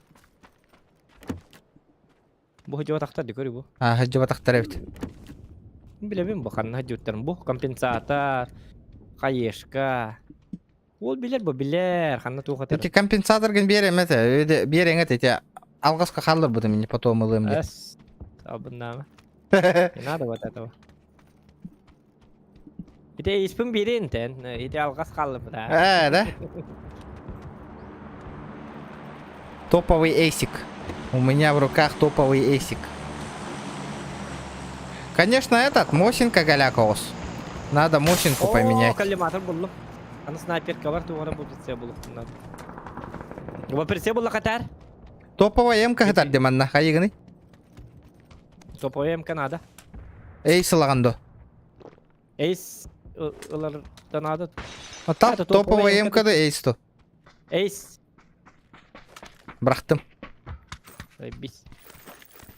Бу хыдьыба тахтар ди көрү бу. А, хыдьыба тахтар эбит. Билэбин бу ханна хыдьыбыттарын бу компенсатор, хаешка. Ол билер бу билер, ханна туохатар. Эти компенсаторгын берем это, берең это, эти алгаска халлар буду мне потом ылым деп. Эс, абыннама. Не надо вот этого. Ите испин берин тен, ите алгас халлы да. Э, да? Топовый эйсик. У меня в руках топовый эйсик. Конечно, этот, Мосинка Галякоус. Надо Мосинку поменять. О, коллиматор буллум. Аны снайперка бар, тугара бу прицел булуктунар. Бу прицел булла катар. Топовая МК хатар деманна, хайыгыны. Топовая МК надо. Эйс ылагандо. Эйс ылар да надо. А так топовая МК да эйс то. Эйс. Бырахтым. Бис.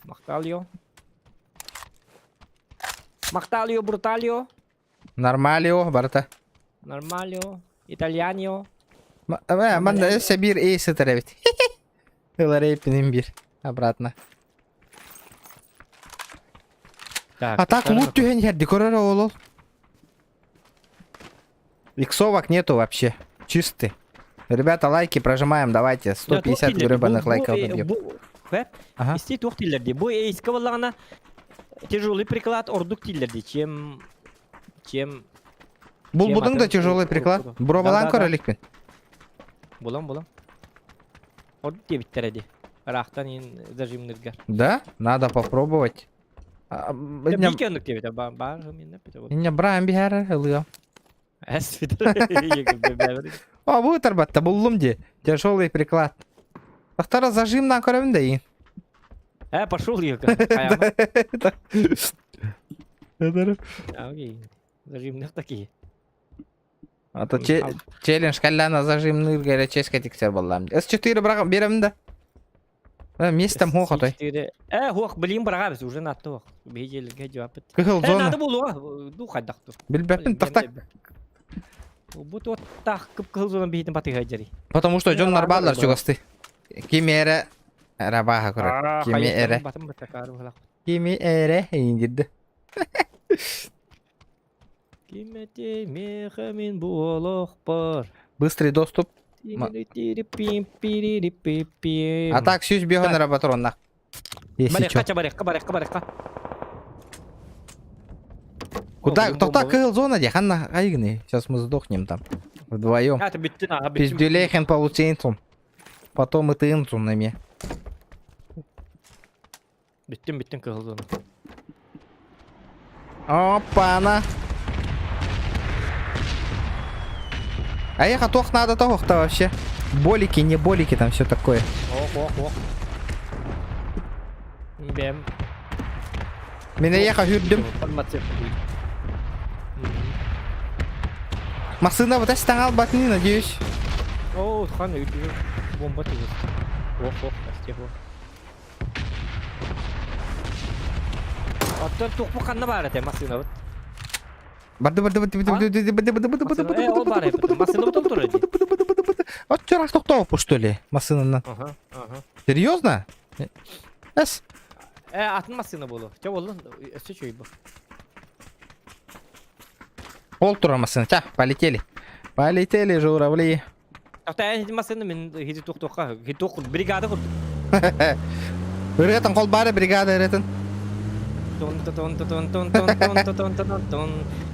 Махталио. Махталио, бруталио. Нормалио, барта. Нормалио. Итальянио. Манна өссө биир эйс ытар эбит. Ылар эйпинин бир. Обратно. А так лут түһэн иһэрди көрөр ол. Иксовок нету вообще. Чистый. Ребята, лайки прожимаем, давайте. 150 гребаных лайков набьем. Ага. Исти туох дииллэр Бу эйска буоллаҕына тяжелый приклад ордук дииллэр чем чем. Булбутуҥ да тяжелый приклад. Бробалаан көр иликпин. Булан булан. Ордук диэбиттэрэ дии. Ыраахтан иин зажимнырга. Да? Надо попробовать. Биир оннук диэбитэ. Баар Инне браан биһэр ылыа. О, бу тарбатта буллум ди. Тяжелый приклад. Тахтара зажимнан көрөбүн да иин. Э, пошел ека. Зажимных такие. А то челлендж кэллээн зажимныырга эрэ ческа тиксэр буоллаам. С4 быраҕа биэрэбин да. Местом хуох отой. Э, хуох, блин, быраҕабыз, уже натты хуох. Биһи жаваппыт. Кыһыл зона. Надо буолуоҕа, ду хайдахтур. Билбэппин, тахтак. Бу туоттаах кып-кыһыл зона биһитин батыһа дьэри. Потому что дьон нарбааллар чугасты. Ким эрэ рабаха көрөр. Кими эрэ. Кими эрэ индирди. Ким этей миэхэ мин буолуохпар. Быстрый доступ. А так сүүс биэһон эрэ патроннах. Если чё. Барыахха, барыахха, барыахха, барыахха. Куда? Тоқта кыһыл зона де, ханна хайгыны. Сейчас мы сдохнем там. Вдвоем. А, бүттүн, ага, бүттүн. Пиздюлехин полученцум. Потом и тынцум на мне. Бүттүн, бүттүн кыһыл зона. Опа-на. А ехать туох надо того-то вообще. Болики, не болики, там все такое. Ох, ох, ох. Бэм. Мин эйиэхэ үрдүм. Массыына вот эстэн албатыны, надеюсь. О, хан үрдүгэр бомба түһэр. Ох, ох, астех Оттон тухпу ханна баар этэ массыынабыт? Барды барды барды барды барды барды барды барды барды Э, ол баар эбит. Массыынабыт ол турар дии. барды Оччо тохтооппу что ли массыынанан? Ага, ага. Серьезно? Эс. Э, атын массыына буолуо. Чэ буоллун, өссө үчүгэй бу. Ол турар массыына. Ча, полетели. Полетели журавли. Тоқта эн массыына мин хити туох-туохха, хити туох бригада курдук. Ырыатын холбаары бригада ырыатын. Тун тун тун тун тун тун тун тун тун тун.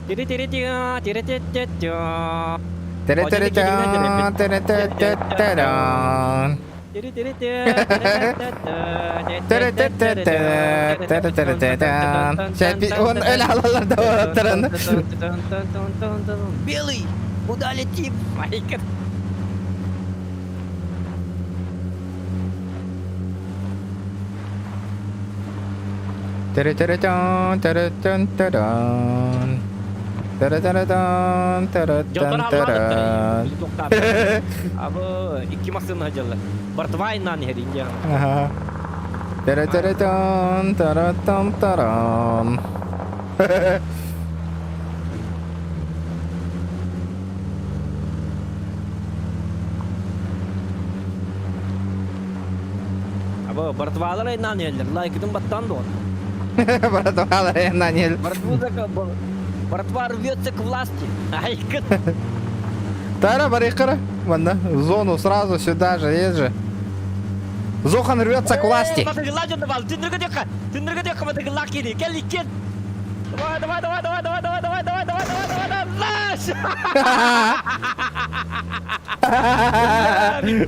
Тири тири тиа, тири ти ти тиа. Тере тере тере тере тере Тири тири тиа, тере тере тере тере тере Он өлө алалар да бараттараны. Белый, куда летим? Майка. Тере тере тере тере тере тере тере тере Абы икки массыына дьалла. Бартвайнан иһэр Индия. Ага. Тере тере тан тара там тарам. Абы братвалар айнан иһэллэр. Лайкытын баттан дуон. Братвалар айнан иһэл. Братва рвется к власти. Айкыт. Тара барыхара. Манна в зону сразу сюда же, есть же. Зохан рвется к власти. Давай, давай, давай, давай, давай, давай, давай, давай, давай, давай, давай, наш!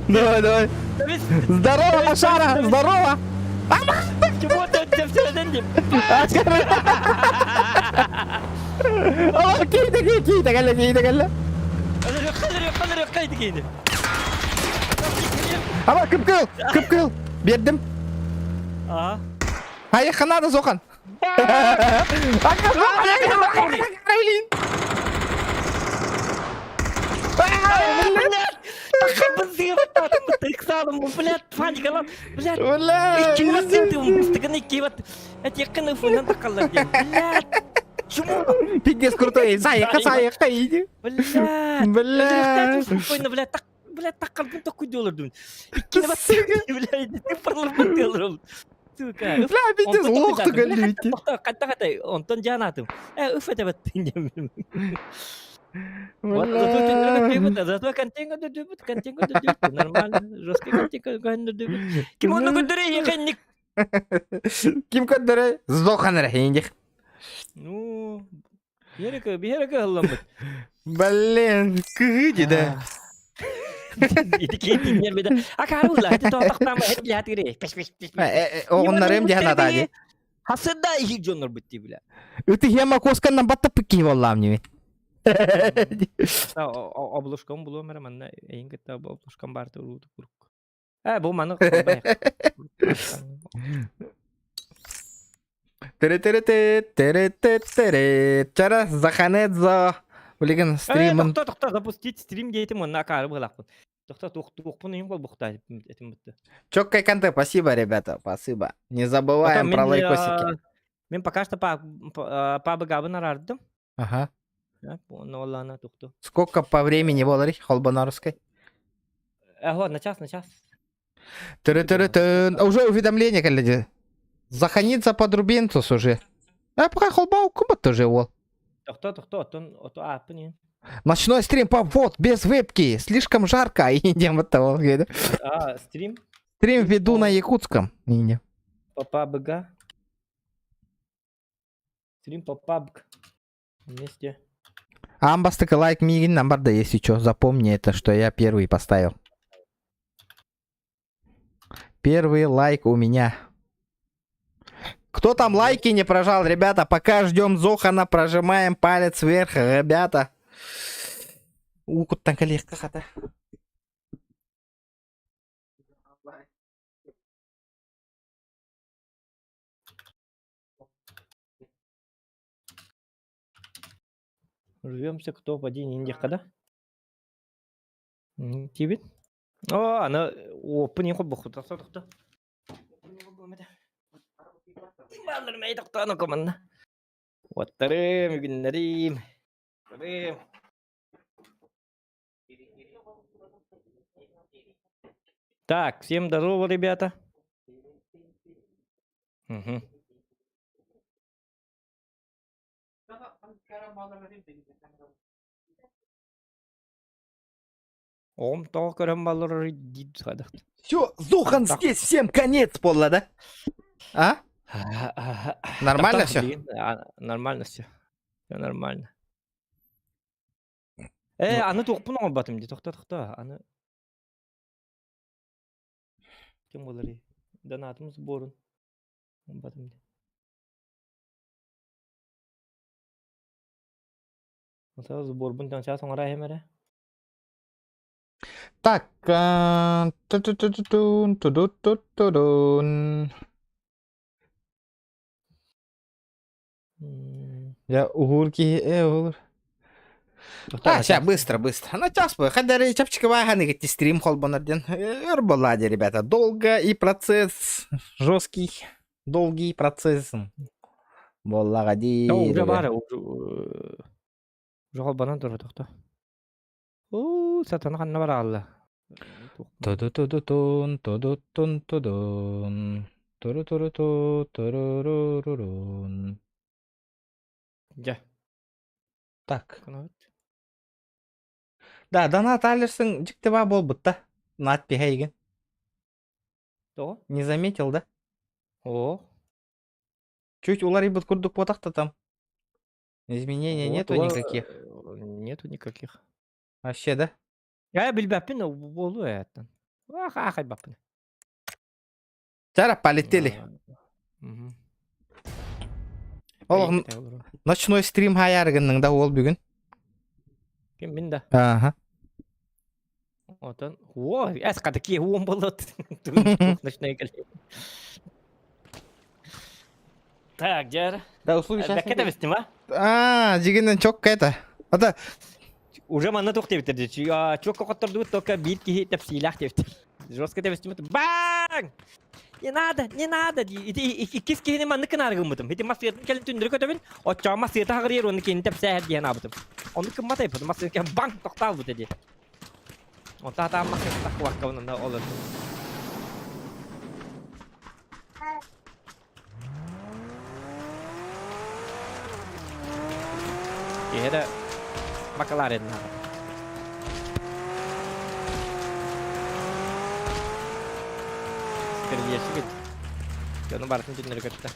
Давай, давай. Здорово, Машара, здорово! Чего ты все деньги? Киите, киите, кэллэ, киите, кэллэ. Ама кып-кыл, кып-кыл. Бердим. А? Айыққа надо, Зохан. Блин. Блядь, Бля, Блядь, Пиздец крутой. Заехка, заехка, иди. Блядь. Бля. Спокойно, блядь, так, блядь, так калбын такой делар дун. Иккини бат, блядь, ты парларбын делар. Сука. Бля, пиздец, лох ты галите. Катта ката, онтон жанатым. Э, үф это бат. Вот, зато зато континго дөбүт, континго дөбүт, нормально, жесткий континго дөбүт. Ким оны көндөрө ехенник. Ким көндөрө? Зохан рахиндих. Ну, береке, береке ылламыт. Блин, кыһыы да. Ити киһи беда. Акаарылла, это тоқтама, это блядь, пеш пеш пеш. Оҕоннарым диэн атади. Хасыда ихи дьоннор битти бля. Ыты хема косканнан баттаппыт киһи буоллаам ньими. Облушкам булуом эрэ манна эйин кытта облушкам баар турууту курук. Э, бу маны Тере-тере-те, тере-те-тере. Чара Заханедзо. Билигин стримын. Тохто, тохто, запустить стрим диэтим онна акаары быһалаахпын. Тохто, туохпун ыйым холбухта этим бутты. Чёткий контент, спасибо, ребята, спасибо. Не забываем про лайкосики. Мен пока что пабыгабын арардым. Ага. Онна тухту. Сколько по времени болар холбонарской? Ага, на час, на час. Тыры-тыры-тын. Уже уведомление, коллеги. Заханидзе подрубинцус уже. А пока холбау кубат тоже ол. Тохто, тохто, оттон, ото ааппын. Ночной стрим, пап, вот, без вебки, слишком жарко. Идем от того. А, стрим? Стрим веду на якутском. Не. По PUBG. Стрим по PUBG. Вместе. Амбастыка лайк мигин намбарда, если что, запомни это, что я первый поставил. Первый лайк у меня. Кто там лайки не прожал, ребята? Пока ждем Зохана, прожимаем палец вверх, ребята. Укуттан коллега хата. Рвемся к топ-1 индиха, да? Тибит? О, ана опын не хоббу тохто тохто. Баллар тохто команда. Оттарым, күннәрим. Тарым. Так, всем здорово, ребята. Угу. Ом тоҕо көрөн баллар дии садахт. Все, Зохан здесь, всем конец, пола, да? А? Нормально все? Нормально все. Все нормально. Э, аны туохпун оҥорботум дии, тохто тохто, аны ким буоларый? Донатым сборун оҥорботум дии. Ото сборбун сейчас оҥоро иһим эрэ. Так, ту-ту-ту-ту-тун, ту-ду-ту-ту-дун. Я угурки, угур. А, сейчас, быстро, быстро. На час бы. Хотя чапчика ваганы, стрим холбонарден. Эрболаде, ребята. Долго и процесс жесткий. Долгий процесс. Боллагади. Уже бары, уже холбонан турар тохто. Уу, сатана ханна бараалла. Ту-ду-ту-ду-тун, ту-ду-тун-ту-дун. Туру-туру-ту, туру-ру-ру-рун. Дьэ. Так. Да, донат алерсың дьиктиба буолбут да. Надпиһа игин. Тоҕо? Не заметил, да? О. Чуть уларыйбыт курдук буотах там. Изменений нету никаких. Нету никаких. Вообще, да? Я билбэппин буолуо эттен. Ах, аахайбаппын. Чара, полетели. Ол ночной стрим хаярыгынның да ол бүгүн. Ким мин да? Ага. Отон, о, эс катаки уон болот. Ночной кэлли. Так, дьэр. Да, услуги сейчас. Бэккэ тэбистим, а? А, дьигинен чокка это. Это Уже манна туох диэбиттэр Чокка хоттордубут только биир киһи тэпсиилээх диэбиттэр. Жестко тэбистим. Бang! Не надо, не надо. Ити иккис киһини маннык гынаар гыммытым. Ити массыытын кэлин түннэри көтөбүн. Оччоҕо массыыта хаҕырыйар уонна кини тэпсээһэр диэн аабытым. Оннук гыммат айбытым. Массыыта баҥ тохтообут ди. Онто хатаан массыыта таххыбаккабын онно олордум. Киһи эрэ бакалаврын Кирдиэччи Дьону барытын түннэри көттө.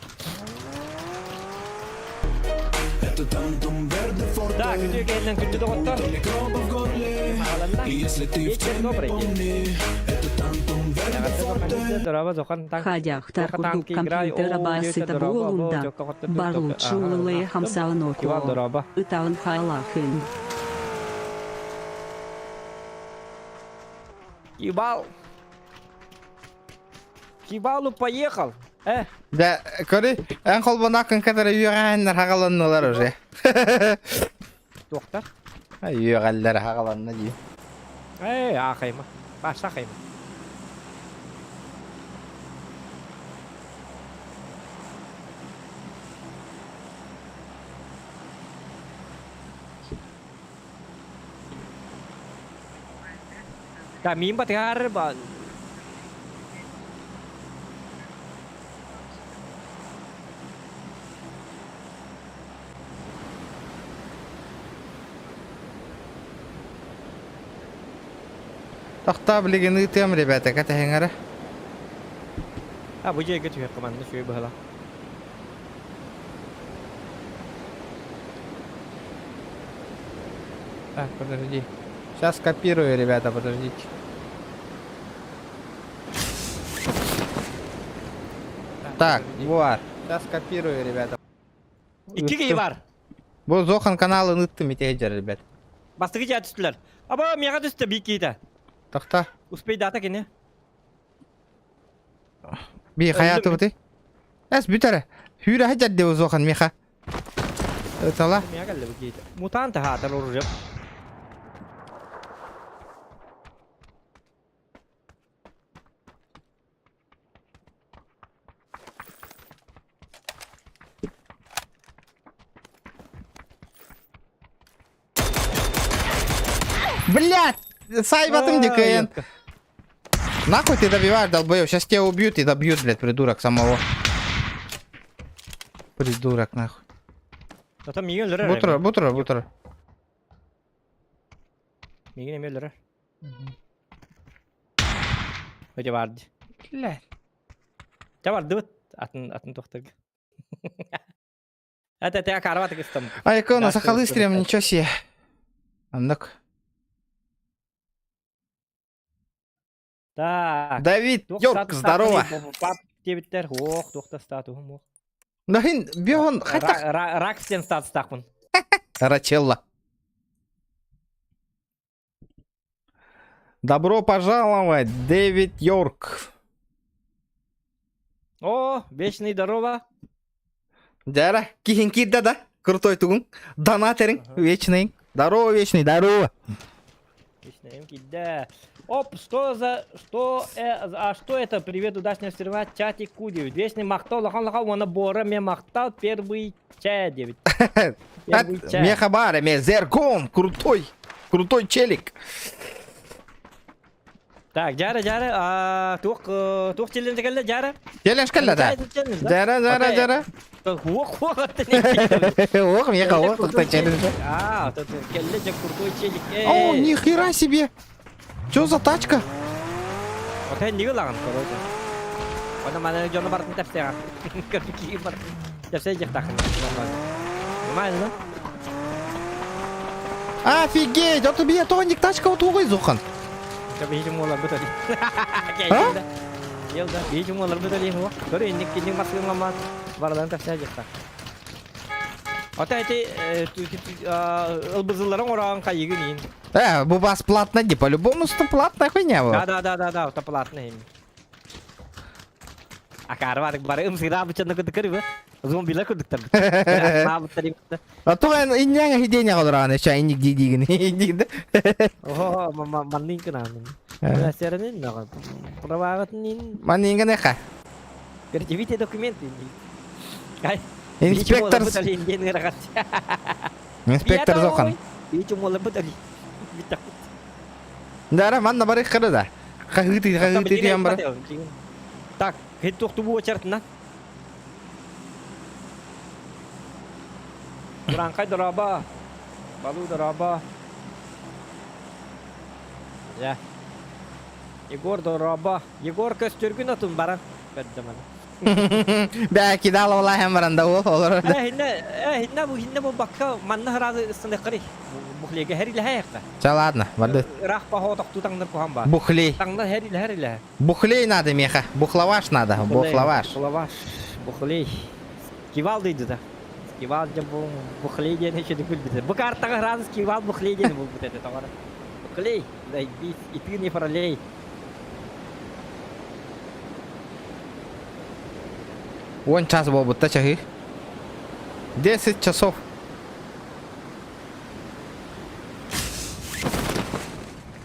Это тантум верде форте Так, үтүө кэннэн күндү доҕоттор. До микробов в горле Хааланна. И если ты в Вечер теме, добрый день. помни Это тантум верде форте Дороба зохан танк. Хадяхтар Тока курдук танки играй, компьютера о, басыта дороба, бо, буолунда. тёкка хотто тук, Барлучу токка. Ага, лыле ага. хамсаан Иван дороба. Ытаан хайлахын. Кибал. Кибалу поехал. Да, көрү, эн холбонаккын кытары үөҕээннэр хагаланнылар уже. Туохтар. Үөҕэллэр хагаланна дии. Аахайма. Башта хайма. Да, миин батыһаар ба. Тохтоо билигин ыытыам, ребята, кэтэһиҥ эрэ. А, бу дьиэгэ түһэр команда сүө быһыла. Так, подожди. Сейчас копирую, ребята, подождите. Так, вот. Сейчас копирую, ребята. Икки киһи бар. Бу Зохан каналын ыттым итээдьэр, ребят. Бастакы дьиэ түстүлэр. Аба, миэхэ түстэ биир киһитэ. Тохтоо. Успейдаата кини. Би хаятı бути. Эс бүтәрэ. Хүрэ хадьар Зохан миха. Тала. Миэхэ кэллэ бу киһитэ. Мутант хаатар оружие. Блядь! Сайбатым дикаен. Нахуй ты добиваешь, долбоёб? Сейчас тебя убьют и добьют, блядь, придурок самого. Придурок, нахуй. Ото миигин өлөрөр. Бутура, бутура, бутура. Миигин эмиэ өлөрөр. Өте барды. Блядь. Те бардыбыт. Атын атын тохтарга. Это те карват кыстым. Ай, какой у нас Да, сахалы что- стрим, ничего себе. Аннак. Так. Давид, Йорк, здорово. Пап дебиттер. Ох, тохта статуһум ох. Нахин, бион, хотя... Рак сен статустахпын. Рачелла. Добро пожаловать, Дэвид Йорк. О, вечный здорово. Дяра, кихин да да, крутой тугун. Донатерин, вечный. Здорово, вечный, здорово. Вечный кидда. Оп, что за, что, а что это? Привет, удачного стрима, чатик Куди. Вечный махтал, лахан лахан, уона бора, ме махтал, первый чай, девять. Первый чай. Мехабара, ме зергон, крутой, крутой челик. Так, жара, жара, а, туох, туох челлендж келді, жара. Челлендж келді да. Жара, жара, жара. Ох, ох, Ох, меха, ох, крутой челлендж. А, тут келді же крутой челик. О, нихера себе. Чё за тачка? Ота не лаган, короче. Она мана жона бартын тәпсеға. Кірпі бартын. Тәпсе жақтақын. Нормально, Офигеть, вот тебе тоник тачка вот угой зухан. да? Бейжім олар бұтали. А? Елда, бейжім олар бұтали. Көрі, инник кинник масқын Бардан тәпсе жақтақ. Ота эти ылбызыларын ораған қайығын ин. Бу бас платно, ди, по-любому что платная хуйня Да, вот. да, да, да, да, ота платный. Акар бар бар ымсыра бычаны кыдыкыр бы. Зомбилар кыдыктар. А то инняга хиденя голраны, ча инник дидигин. Инник. Охо, маннин кынамын. Серенин нага. Правагатнин. Маннинга неха. Предъявите документы. Ай. Инспектор. Инспектор Зохан. Дара манна бары хыры да. Хахыты хахыты диэн бар. Так, хит тохту бу очартына. Буранкай дораба. Балу дораба. Я. Егор дораба. Егор көстөргүн атын баран. Бәддемен. Бээ, кидал олаһан баран да ол олорор да. Хинне, хинне бу хинне бу бакка манна сразу ыстыныххари. Бухлеге хәрилэһэ Ча ладно, барды. Ыраах пахо тохтуу таҥнар куһан баар. Бухлей. Таҥнар хәрилэһэ Бухлей надо меха. Бухлаваш надо. Бухлаваш. Бухлаваш. Бухлей. Скивал дейді да. Скивал дьэ бу бухлей диэн еще күлбүтэ. Бу картаҕа сразу скивал бухлей диэн булбут этэ тоҕо. Бухлей, заебись, и ты не пролей. Уон час буолбутта чаһыы. 10 часов.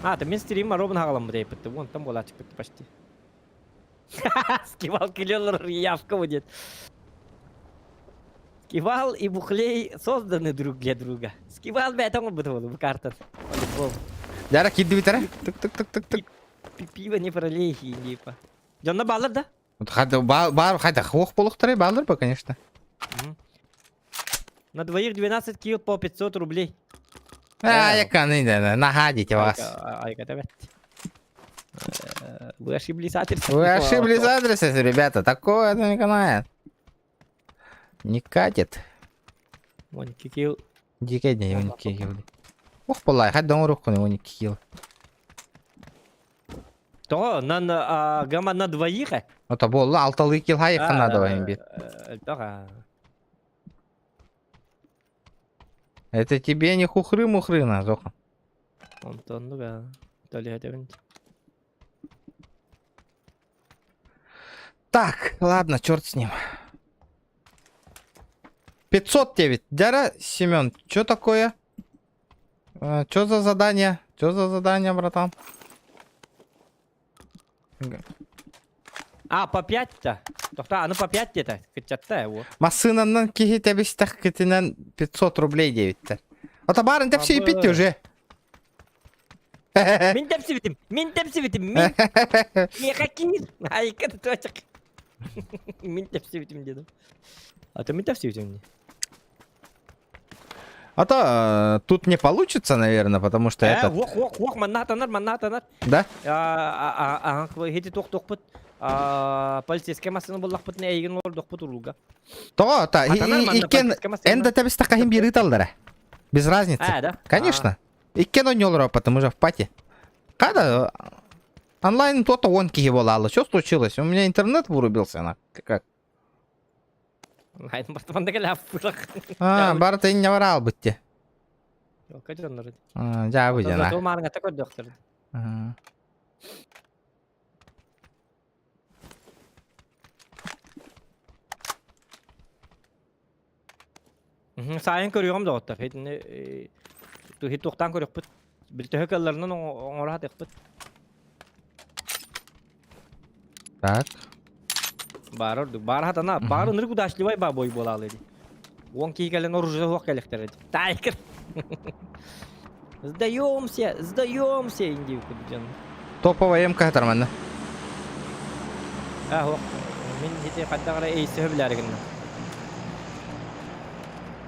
А, ты мен стрим робын хаҕаламмыт эйпитти. Вон там буолааччыппыт почти. Скивал килелер явка будет. Скивал и Бухлей созданы друг для друга. Скивал бэйэтэ оҥорбут буолу бу картан. По-любому. Дьара киирдибит эрэ. Тык-тык-тык-тык-тык. Пиво не пролей, типа. Дьонно баалар да? Баар хайда хуох буолуохтарай баалар ба, конечно. На двоих 12 килл по 500 рублей. А, яканы да, нахадите вас. Айка, давай. Вы ошиблись адресом. Вы ошиблись адресом, ребята. Такое это не канает. Не катит. Вон кикил. Дикий день, он кикил. Ох, полай, хай дом руку, он кикил. То, на, гамма на двоих. Это было алталы кил хай надо бит. Это тебе не хухры-мухры, на, Зоха. Онтон, ну да. Так, ладно, черт с ним. 509. Дяра, Семен, что такое? Что за задание? Что за задание, братан? А, по 5-то? Тохта, а ну по 5 где-то? Кычатта его. Массынаннан киһи тэбистэххитинэн 500 рублей диэбиттэр. Ото баарын тэпсийбит уже. Мин тэпсибитим, мин тэпсибитим, мин... Миэхэ киир. Айка точек. Мин тэпсибитим дедим. А то мин тэпсибитим. А то тут не получится, наверное, потому что это... Ох, ох, ох, манна атанар, манна атанар. Да? Хити туох туохпут полицейская массыына буллахпытына эйигин олордохпут уруулга. Тоҕо, та, иккен эн да тэбистэххэ биир ыыталлара. Без разницы. А, да? Конечно. Иккен ойнолоро, потому что в пати. Когда онлайн то-то он киһи буолаалы. Что случилось? У меня интернет вырубился, на. Как? А, барыта инне бараал бытте. Дьаабы дьана. Сайын көрүөҕүм доҕоттор. Итини туохтаан көрүөхпүт. Били төһө кыалларынан оҥоро сатыахпыт. Так. Баар ордук. Баар хатана. Баар ынырык удачливай ба бой буолаалы ди. Уон киһи кэлэн оружие суох кэлэхтэр ди. Тайкер. Сдаемся, сдаемся, индивку дьон. Топовая МК тарманна. А, ох. Мин хити хайдах эрэ эйсэһэ билээри гынна.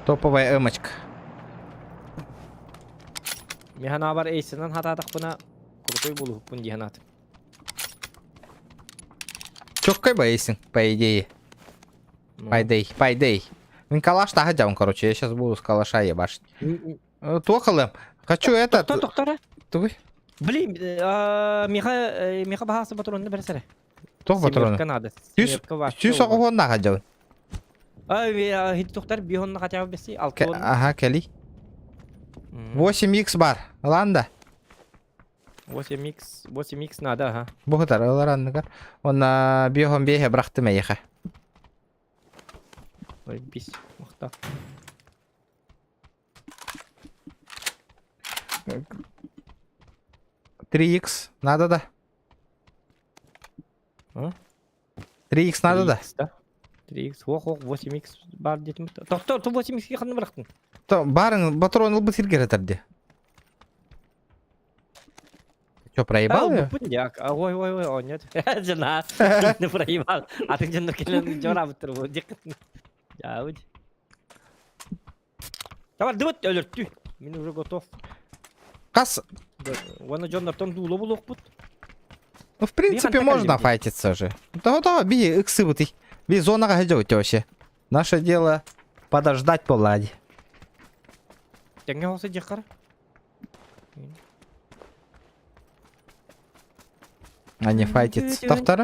Топовая эмочка. Мин санаабар эйсэнэн хатаатахпына крутой буолуһукпун дии санаатым. Чёккай боишься, по идее. Пайдей, пайдей. Мин калаш таһа короче, я сейчас буду с калаша ебашить. Туохалым. Хочу это... Тоқтор, тоқтор. Тугуй? Блин, Миха, Миха баһаасы патронны бэрсэрэ. Туох патроны? Семерка надо. Сүүс оҕуһуон хаджабын. Ай, тоқтар бихонна хотя бы беси, алтон. Ага, кэли. 8х бар. Ылан 8х, 8х надо, ага. Бу хытар, ылар Онна биохон биэһэ бырахтым эйиэхэ. Ой, бис, махта. 3х надо да? А? 3х надо да? да? 3х, ох, ох, 8х бар диэтим. Тоқтор, ту 8х ханна бырахтын. То барын патрон ылбыт сиргер этэрди. Чё, проебал её? Ой, ой, ой, о, нет. Жена, не проебал. А ты жена келен жора бутыр бу. Жабыт. Давай, дыбыт өлөртү. Мин уже готов. Кас, Уонна дьоннортон дууло булуохпут. ну в принципе можно файтиться же. Того-того, би иксы бутый. Би зонаҕа сылдьабыт вообще. Наше дело подождать буоллаа дии. Тэҥҥэ ол сылдьыаххара. Они файтится. Тохторо?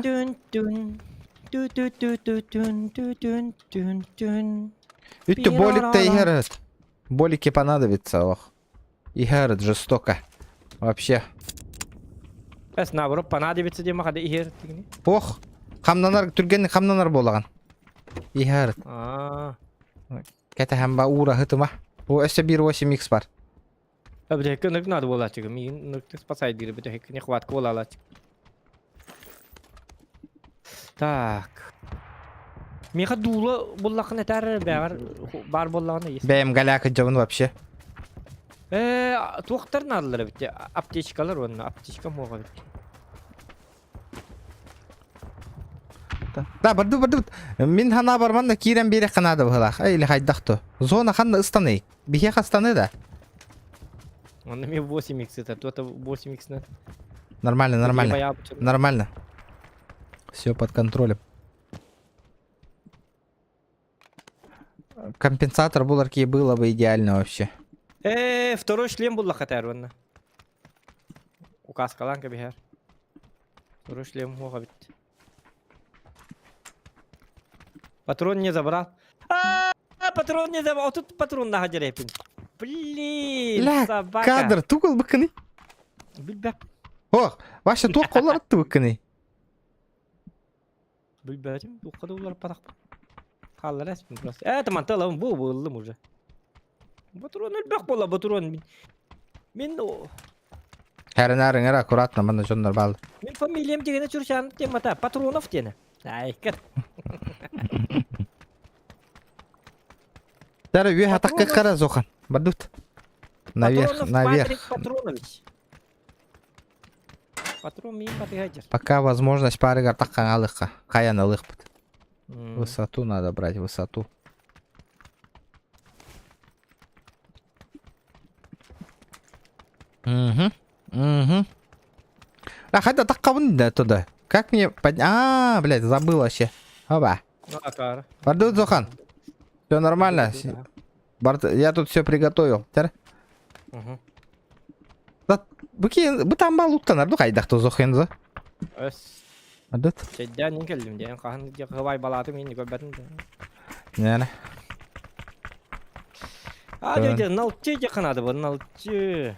Үттү болик-то играет. Болики понадобится, ох. Играет жестоко. Вообще. Эс наоборот понадобится диэн махада иһэр тигини. Ох, хамнанар түргэнник хамнанар буолаҕын. Играет. Аа. Кэтэһэн ба уура хытыма. О, өссө биир 8x бар. Бүтэһиккэ ынырык наада буолааччыгын. Миигин ынырыктык спасайдыыр бүтэһиккэ нехватка буолаалааччы. Так. Миэхэ дуула буллаххына этээр бэҕэр баар буоллаҕына есть. Бэйэм голяк дьабын вообще. Ээ, туохтар наадалар эбит аптечкалар уонна аптечка муоҕа эбит. Да, барды барды. Мин хана барман да киирэн биэриэххэ наада быһылаах. Эй, или хайдах то. Зона ханна ыстаный? Биһиэхэ астаны да. Онно мен 8x это, то это 8x на. Нормально, нормально. Нормально. Все под контролем. Компенсатор буларки было бы идеально вообще. Э, второй шлем булла хатар онна. Указкалан кэбиһэр. Второй шлем хуоха бит. Патрон не забрал. А, патрон не забрал. Тут патрон наха дерепин. Блин, Ля, собака. Кадр тугул быкыны. Билбэп. Ох, вообще туох коллар быкыны. Билбэтим. Туохха да уларыппатахпын. Хааллара эспин просто. Э, это манталабын бу ыллым уже. Ботурон элбэх буолла, ботурон. Мин, мин, Хэринээр ыҥыр аккуратно манна дьоннор баал. мин фамилиям дегенэ Чурчанов диэн мата, Патронов диэнэ. Айкыр. Тара үө Патронов- атакка зохан. Бардут. Наверх, Патронов наверх. Патрик Патронович. Патрон миин батыһа Пока возможность парыгар таккаҥалыхха. Хайан ылыхпыт. Высоту надо брать, высоту. Угу. Угу. А хотя так да туда. Как мне поднять? А, блядь, забыл вообще. Оба. Бардут Зохан. Все нормально. Барт... Я тут все приготовил. Тер. Угу. Да, бу бу там балуктанар ду хайдах тозохензо. Өс. Адыт. Чэйдээн кэллим диэн хаһан хыбай балаатым иһин көрбөтүм. Нәне. А дьэ налчы дьэ ханады бу налчы.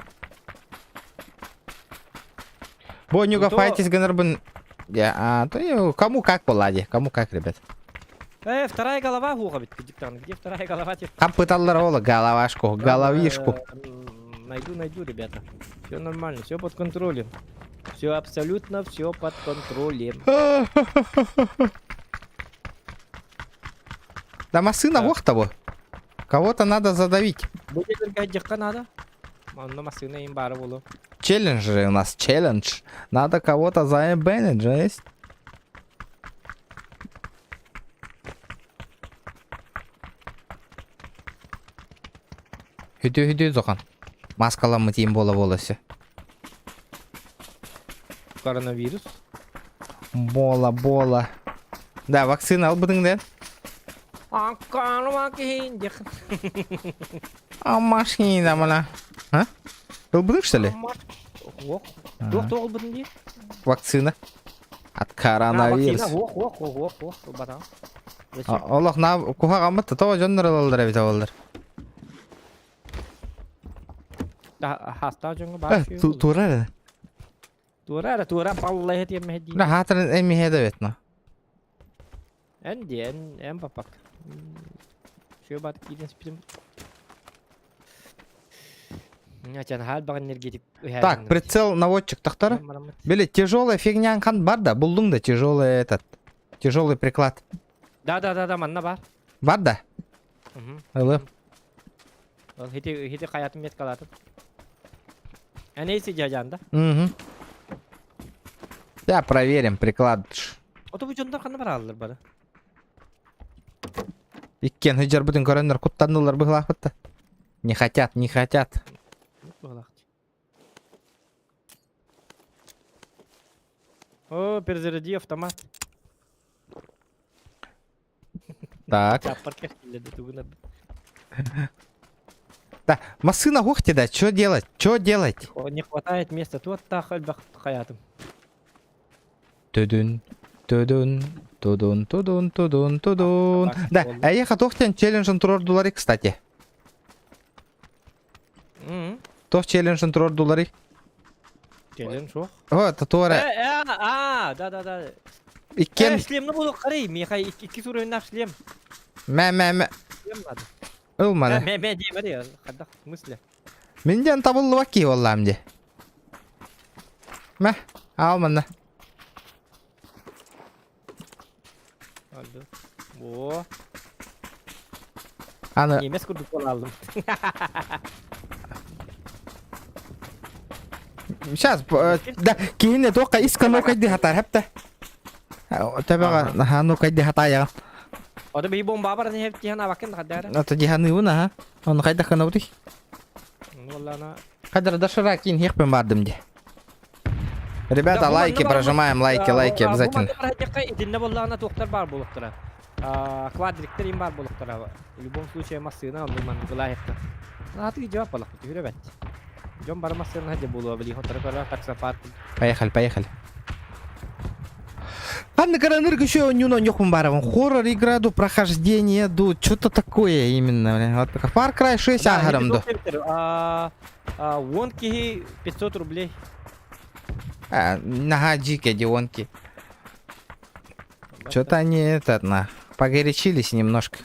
Бу нюга файтис гынарбын. Я, а, то кому как полади, кому как, ребят. Э, вторая голова хуха бит диктан. Где вторая голова? Там пыталлар ола головашку, головишку. Найду, найду, ребята. Все нормально, все под контролем. Все абсолютно все под контролем. Да массына Так. ох того. Кого-то надо задавить. Бу надо. Онно массына им бары болу. Челлендж же у нас, челлендж. Надо кого-то заебенить, жесть. Хүдү хүдү зохан. Маскаламмыт им бола боласы. Коронавирус. Бола бола. Да, вакцина албытың да? А машина мана. А? Ылбытың что ли? Ох. Туох туох ылбытын дии? Вакцина. От коронавируса. Ох, ох, ох, ох, ох, ылбатаҕым. Олох на куһаҕаммыт тоҕо дьоннор ылаллар эбит олар. Хастаах дьоҥҥо баар Тура эрэ. Тура эрэ, тура баллайа тиэмэһэ дии. Да хаатырын эмиһэ да бет но. Эн дии, эн, эн папак. Шөй бат киирэн спитим. Так, прицел наводчик тохтора. Били, тяжелая фигня хан бар да, булдуң да тяжелый этот, тяжелый приклад. Да, да, да, да, манна бар. Бар да? Ылым. Ол хити хити хаятым меткалатым. Әнейси жажанда. Угу. Да, проверим приклад. Ото бу дьоннор ханна бараллар бары. Иккен хыдьарбытын көрөннөр куттаннылар быһылаахпытта. Не хотят, не хотят. О, перезаряди автомат. Так. Чаппар кэскиллэди тугун Да, массыына уох да, что делать? Что делать? Не хватает места. Туот таах элбэх хаятым. Төдүн, төдүн, тудун, тудун, тудун, тудун. Да, эйиэхэ туох диэн челленджин туруордуларый, кстати? Туох челленджин туруордуларый? Челлендж суох. О, туора. Э, а, да, да, да. Иккиэн... Э, шлемни буолуох харый, миэхэ икки уровеннаах шлем. Мэ, мэ, мэ. Шлем надо. Ылманы. Мэ, мэ, диэмэ, хайдах, в смысле? Мин диэн табыллыбат киһи буоллаам дии. Мэ, аал манна. О. Аны... Немец курдук буолаллым. Сейчас, да, киһини туохха ис канокайды хатар хэптэ. Төбөҕө наһаа нукайды хатаайаҕын. Ото биһи бомба баран иһэбит диһан абаккын хаддара. Ото диһаныыбын аха. Ону хайдах гынабытый? Уоллана. Хайдара доширак иһиэхпин бардым дии. Ребята, лайки прожимаем, лайки, лайки обязательно. Итиннэ буоллаҕына туохтар баар буолуохтара. Квадриктер им баар буолуохтара. В любом случае массыына оннук маннык ылаайахта. Наатыгы жавап балахпыт үһүрэ бэт. Дьон бары массыына дьэ буолуо били хоторо көрө таксопарк. Поехали, поехали. Анна Каранырк еще оонньууну оонньуохпун баарабын. Хоррор игра ду, прохождение ду, что-то такое именно. Бля. Вот Far Cry 6 ааһарым ду. Уон киһи 500 рублей. Наһаа дьиикэ дионки. Что-то они этот, на, погорячились немножко.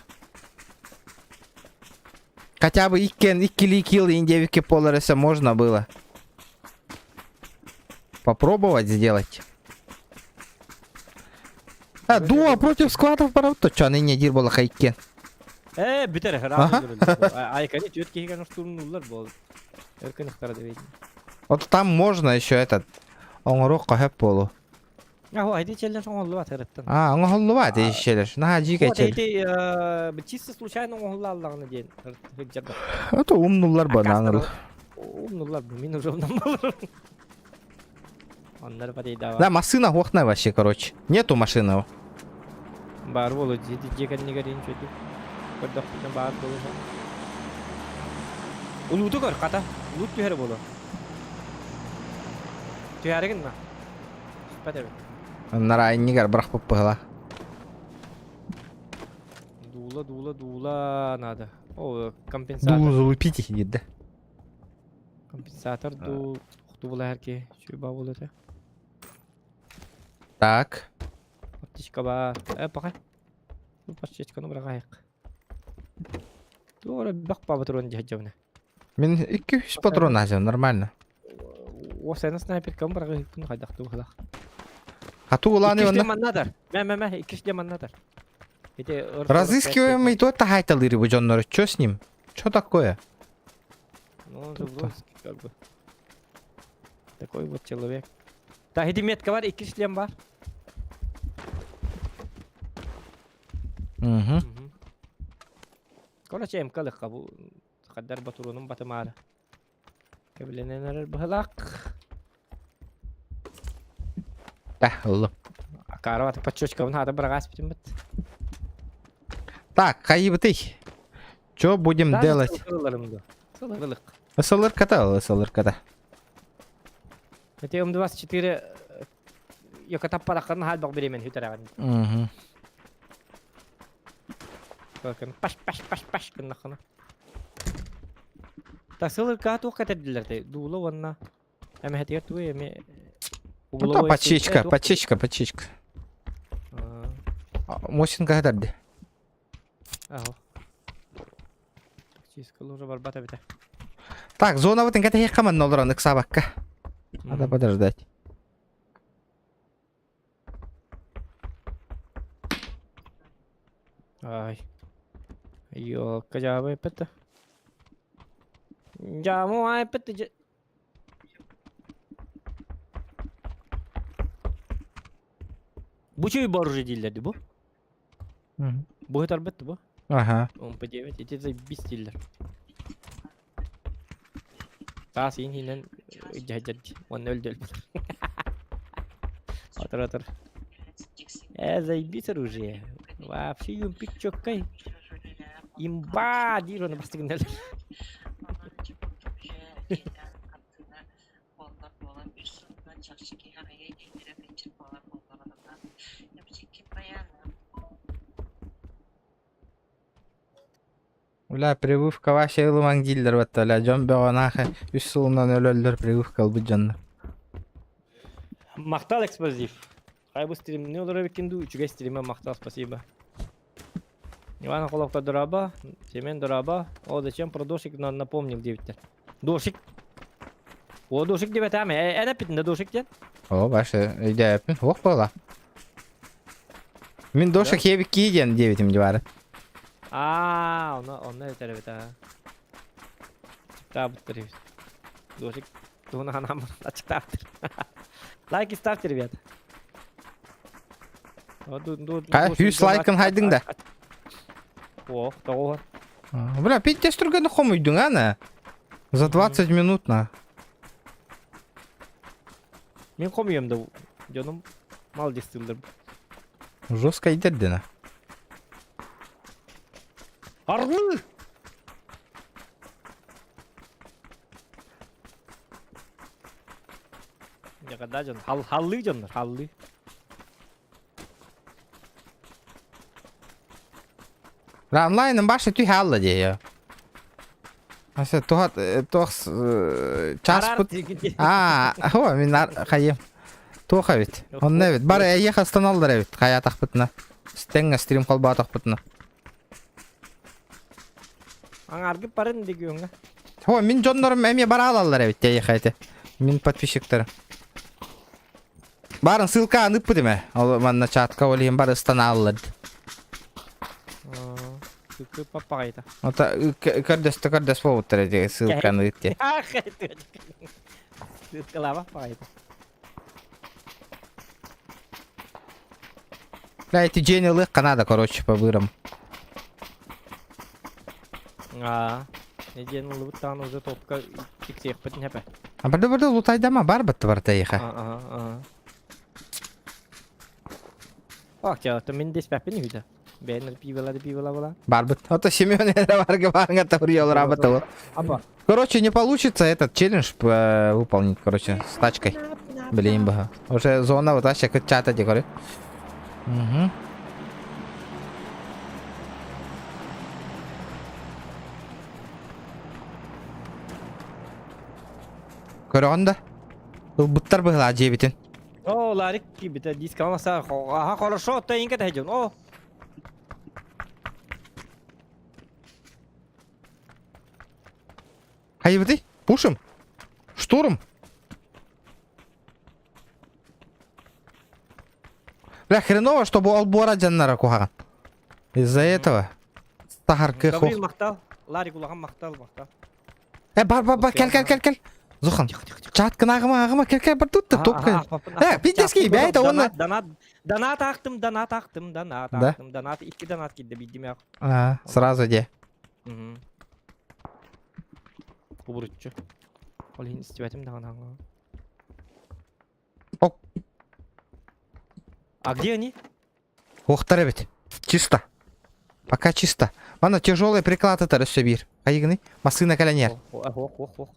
Хотя бы иккен, иккили килл индевики полареса можно было. Попробовать сделать. А, дуа против сквадов барабыт то чаны не дир бола хайкен. Э, бүтэр Айкани түөрт киһи штурмнуллар бол. Өркөн ыхтара дебейт. Вот там можно еще этот оҥоруох хөп болу. Аһо, айди челлер оҥоһуллубат ырыттан. А, оҥоһуллубат ишелер. Наһаа дьиикэ Вот чел. эти чисто случайно оҥоһуллааллаҕына диэн сылдьар. Это умнуллар бананыр. Умнуллар бу, мин уже умнуллар. Оннор батыйдава. Да, массына хуохна вообще, короче. Нету машины. Баар буолу, дьиэ кэннигэр инчөтүк. Көрдөхпүнэ баар буолу. Улууту көр, хата. Улуут түһэр буолу. Түһәригин ма? Түспэт эбит. Нараайнигар бырахпыт быһыла. Дуула, дуула, дуула надо. О, компенсатор. Дуу залупить их диир да. Компенсатор дуу тубулар ки чуба болот. Так. Аптечка ба. Э, пока. Бу аптечканы бырагайык. Туора бак патрон дьаһдьабына. Мин 200 патрон азым, нормально. Осайна снайперкам бырагыйыкпын хайдах туһалах. Хату улааны Икки онно. маннатар. Мэ мэ мэ икки маннатар. Ити Разыскиваемый то тахайталыыр бу дьоннору. Чё с ним? Чё такое? Ну, он же в как бы. Такой вот человек. Так, иди метка бар, икки шлем бар. Угу. Короче, МК-лыкка бу хаддар батуруунум батымаары. Кэбилэнэн эрэр быһылаах. Да, ыллым. Акаарабат подчечкабын хаата быраҕаас бүтүммүт. Так, хайыбытый. Чё будем делать? Сылырылык. Сылырката, сылырката. Эти М24 йокатаппараххын хаалбах бириэмэн хүтэрэҕин. Угу. Паш паш паш паш гыннаххына. Так сылыркаҕа туох кэтэрдилэр тэй? Дуула уонна эмэһэтигэр тугуй эми Ну то подчечка, подчечка, подчечка. Мосинка кэтэрди. Аһо. Чисто уже барбат эбитэ. Так, зонабытын кэтэһиэххэ манна олорон ыксаабакка. Надо подождать. Ай. Ёлка дьаабы эппэтэ. Дьааму аай эппэтэ. Бу чүй боружи дииллэр бу. Бу тарбет бу. Ага. МП9 ити заебись дииллэр. Таас иин хинен дьаһдьад уонна өлдөл. Отыр отыр. Э, заебись оружие. Вообще юмпик чөккэй. Имба диир оны бастыгыннар. Бля, прививка вообще ылымаҥ дииллэр батта, бля, дьон бөҕө нахуй үс сылынан өлөллөр прививка ылбыт дьоннор. Махтал эксплозив. Хайа бу стримни олорор эбиккин дуу, үчүгэй стриме махтал, спасибо. Иван Холовка дорообо, Семен дорообо. О, зачем про дошик напомнил диэбиттэр. Дошик. О, дошик диэбэтэм, эн эппитин да дошик диэн. О, башы, өйдөөппүн, суох буола. Мин дошик хиэбиккии диэн диэбитим дьыбары. Аа, онно онно этэр эбит аа. Чыктаабыттар эбит. Дошик туһунан ханааммын аччыктаабыттар. Лайки ставьте, ребят. Ха, 100 лайкын хайдың да. О, тоҕуһар. Бля, пиздец түргэнник хомуйдуҥ а на? За 20 минут на. Мин хомуйам да дьонум мал дестыллар. Жестко идердина. Орлы! Дьаҕада дьон, хал халлыы дьоннор, халлыы. Онлайным баша түһэ алла дии. Аса туһат туох чааспыт аа хо мин хайым туох эбит онно эбит бары эйиэхэ ыстаналлар эбит хайаатахпытына стэҥҥэ стрим холбоотохпутуна Аҥааргы барын дегүөҥҥэ. Хо мин дьоннорум эмиэ бараалаллар эбит эйиэхэ ити мин подписчиктарым Барын ссылка аныппыт имэ. Ол манна чатка ол иһин бары ыстанааллар. Ссылка паппаҕайта. Ота көрдөстө көрдөс буолбуттар эти ссылканы ыт диye. Ссылкалаабах паҕайта. Да, эти дьиэни ылыахха надо, короче, по вырам. Аа, дьиэни ылыбыт даҕаны уже топка тиксиэхпитин хэпэ. А барды барды лутайдама бар батты барта еха. Аа, аа. Ах, ча, мин деспәппин үһү да. Бэйэн пивала да пивала была. Барбыт. Ото Семен барга барга тавриол работал. Апа. Короче, не получится этот челлендж выполнить, короче, с тачкой. Блин, бага. Уже зона вот вообще чата декоры. Угу. Көрөҕүн да? Ылбыттар быһылаа дьиэбитин. О, Ларик киирбитэ дискаҕын аса аха хорошо отто инка тэһдьон. О. Хайыбытый? Пушим? Штурм? Бля, хреново, чтобы олбуора дьаннара куһаҕан. Из-за этого сахаркы Гаврил махтал. Ларик улахан махтал, махтал. Э, бар, бар, бар, кел, кел, кел, кел. Зухан, чат кынагыма, агыма, кел, кел, бар тут топка. Э, пиздецкий, бәйт, оны. Донат, донат ахтым, донат ахтым, донат ахтым, донат, икки донат кидде биддим я. А, сразу де. Кубуруччу. Ол иһин истибэтим даҕаны аҥаа. Оп. А где они? Уохтар эбит. Чисто. Пока чисто. Манна тяжелый приклад этэр өссө биир. Хайыгыный? Массыына кэлэн иһэр. Ох, ох, ох, ох.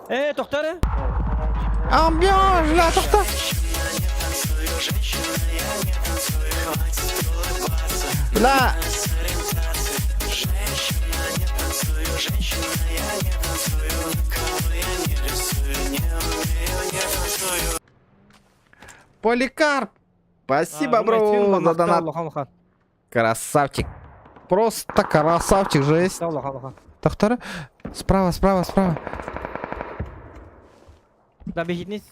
Э, тохтор э? Амбион, ла тохто. Ла. Поликарп! Спасибо, бро, за донат. Красавчик. Просто красавчик, жесть. Тохтор. Справа, справа, справа. Да биһитини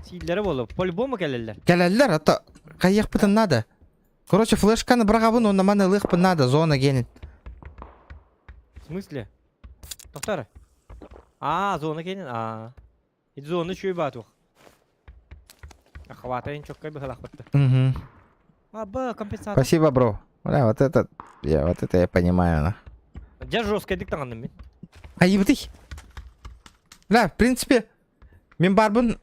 сииллэрэ буолуо. По-любому кэлэллэр. Кэлэллэр, а то хайыахпытын надо. Короче, флешканы быраҕабын уонна маны ылыахпын надо, зона генит. В смысле? Тохтор. А, зона кенин. А. Ити зона үчүгэй баатуох. Охвата чоккай быһалаахпытта. Угу. А, б, компенсатор. Спасибо, бро. Бля, вот это, я, вот это я понимаю, на. Дьэ жесткайдык таҥанным мин. Айыбытый. Бля, в принципе, мин барбын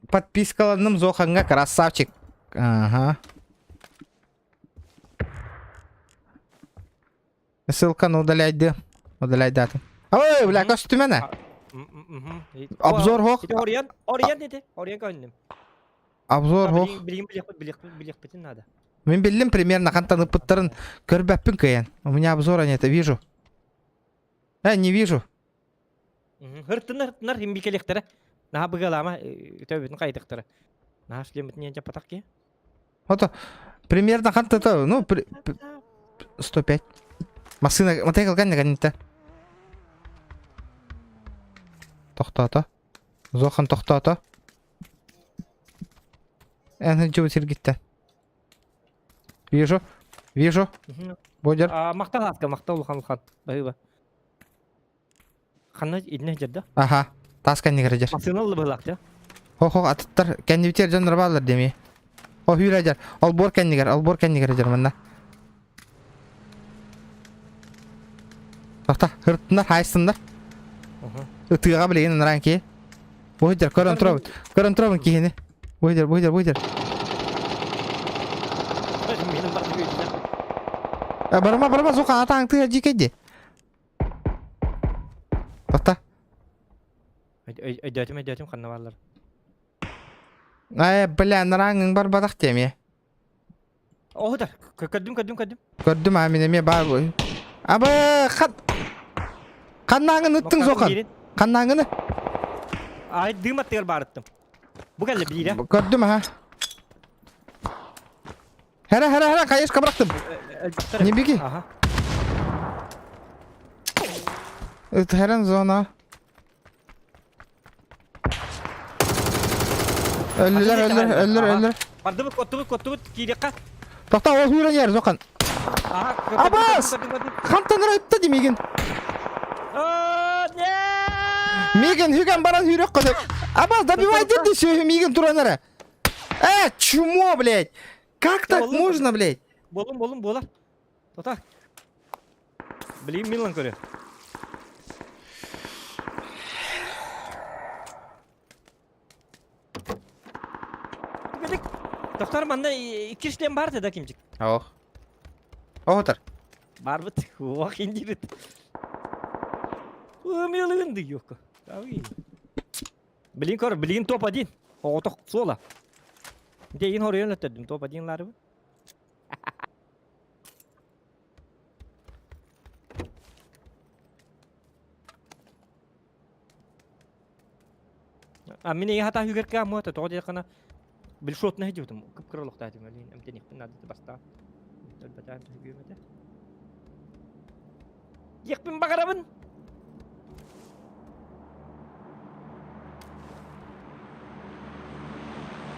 подпискаланным Зоханга красавчик. Ага. Ссылканы удаляйды. Удаляйдатын. Ой, бля, көстүмэнэ. Обзор хох. Ориен, Ориен ити. Ориен көрүннүм. Обзор хох. Билигин билиэхпитин надо. Мин биллим примерно хантан ыппыттарын көрбөппүн кыайан. У меня обзора нет, вижу. Э, не вижу. Хыртынар, хыртынар, имбикелехтэрэ. Наһаа быгалаама, төбөтүн хайдахтара. Наһаа шлеммитин дьаппатах ки. Ото примерно ханта ну, 105. Массыына, мотоцикл кэннэ кэнниттэ. Тохтоото. Зохан тохтоото. Эн сылдьыбыт сиргиттэн. Вижу. Вижу. Бодер. Махтал аска, махтал улахан улахан. Баһыыба. Ханна иннэ дьэрдэ? Аха. Таас кэннигэр дьэр. Массыына ылла быһылаах дьэ. Хо-хо атыттар кэннибитигэр дьоннор бааллар деми. О хүүрэ дьэр. Олбуор кэннигэр, олбуор кэннигэр дьэр манна. Тохто, хыртыннар, хайсыннар. Ытыаҕа билигин ыныран ки. Бу дьэр көрөн туробун. Көрөн туробун киһини. Бу дьэр, бу дьэр, бу дьэр. Барыма, барыма, сука, атаң тыа дьикэйди. Тоқта. Өйдөөтүм, өйдөөтүм, ханна бааллар. Э, бля, нарааҥҥыҥ барбатах диэмиэ. Оһутар, көрдүм, көрдүм, көрдүм. Көрдүм, а мин эмиэ баар бу. Абы, хат... Ханнааҥын ыттыҥ Зохан? Ханнааҥыны? Ай, дым аттыгар баарыттым. Бу кэллэ биирэ. Көрдүм, аха. Хара, хара, хара, хайышка бырахтым. Не беги. Ага. Ыт зона. Өллүлэр, өллөр, өллөр, өллөр. Бардыбыт, коттубут, коттубут, киириэххэ. Тоқта, ол сүүрэн иһэр, Зохан. Абас! Хантан ырытта ди мигин. Мигин хүгэн баран хүрэх көтөк. Абас, добивай деді сөйі мигин туран эрэ. Э, чмо, блядь! Как так можно, блядь? Болум, болум, болар. Тота. Блин, Милан көрө. Доктор манна икки шлем бар да кимчик. Ох. Оотар. Барбыт. Ох, индирит. Милан дыёка. Блин, көр, блин топ-1. Оҕотох суола. Дегин хоруйан өттөрдүм топ-1 ларыбы. А мин эйи хата хүгерке муата тоҕо диэххана билшотна хидьыбытым кып-кыра олохтаатым алин эмтэниэхпин наада бастаан өлбөтөөн түһүгүөм этэ диэхпин баҕарабын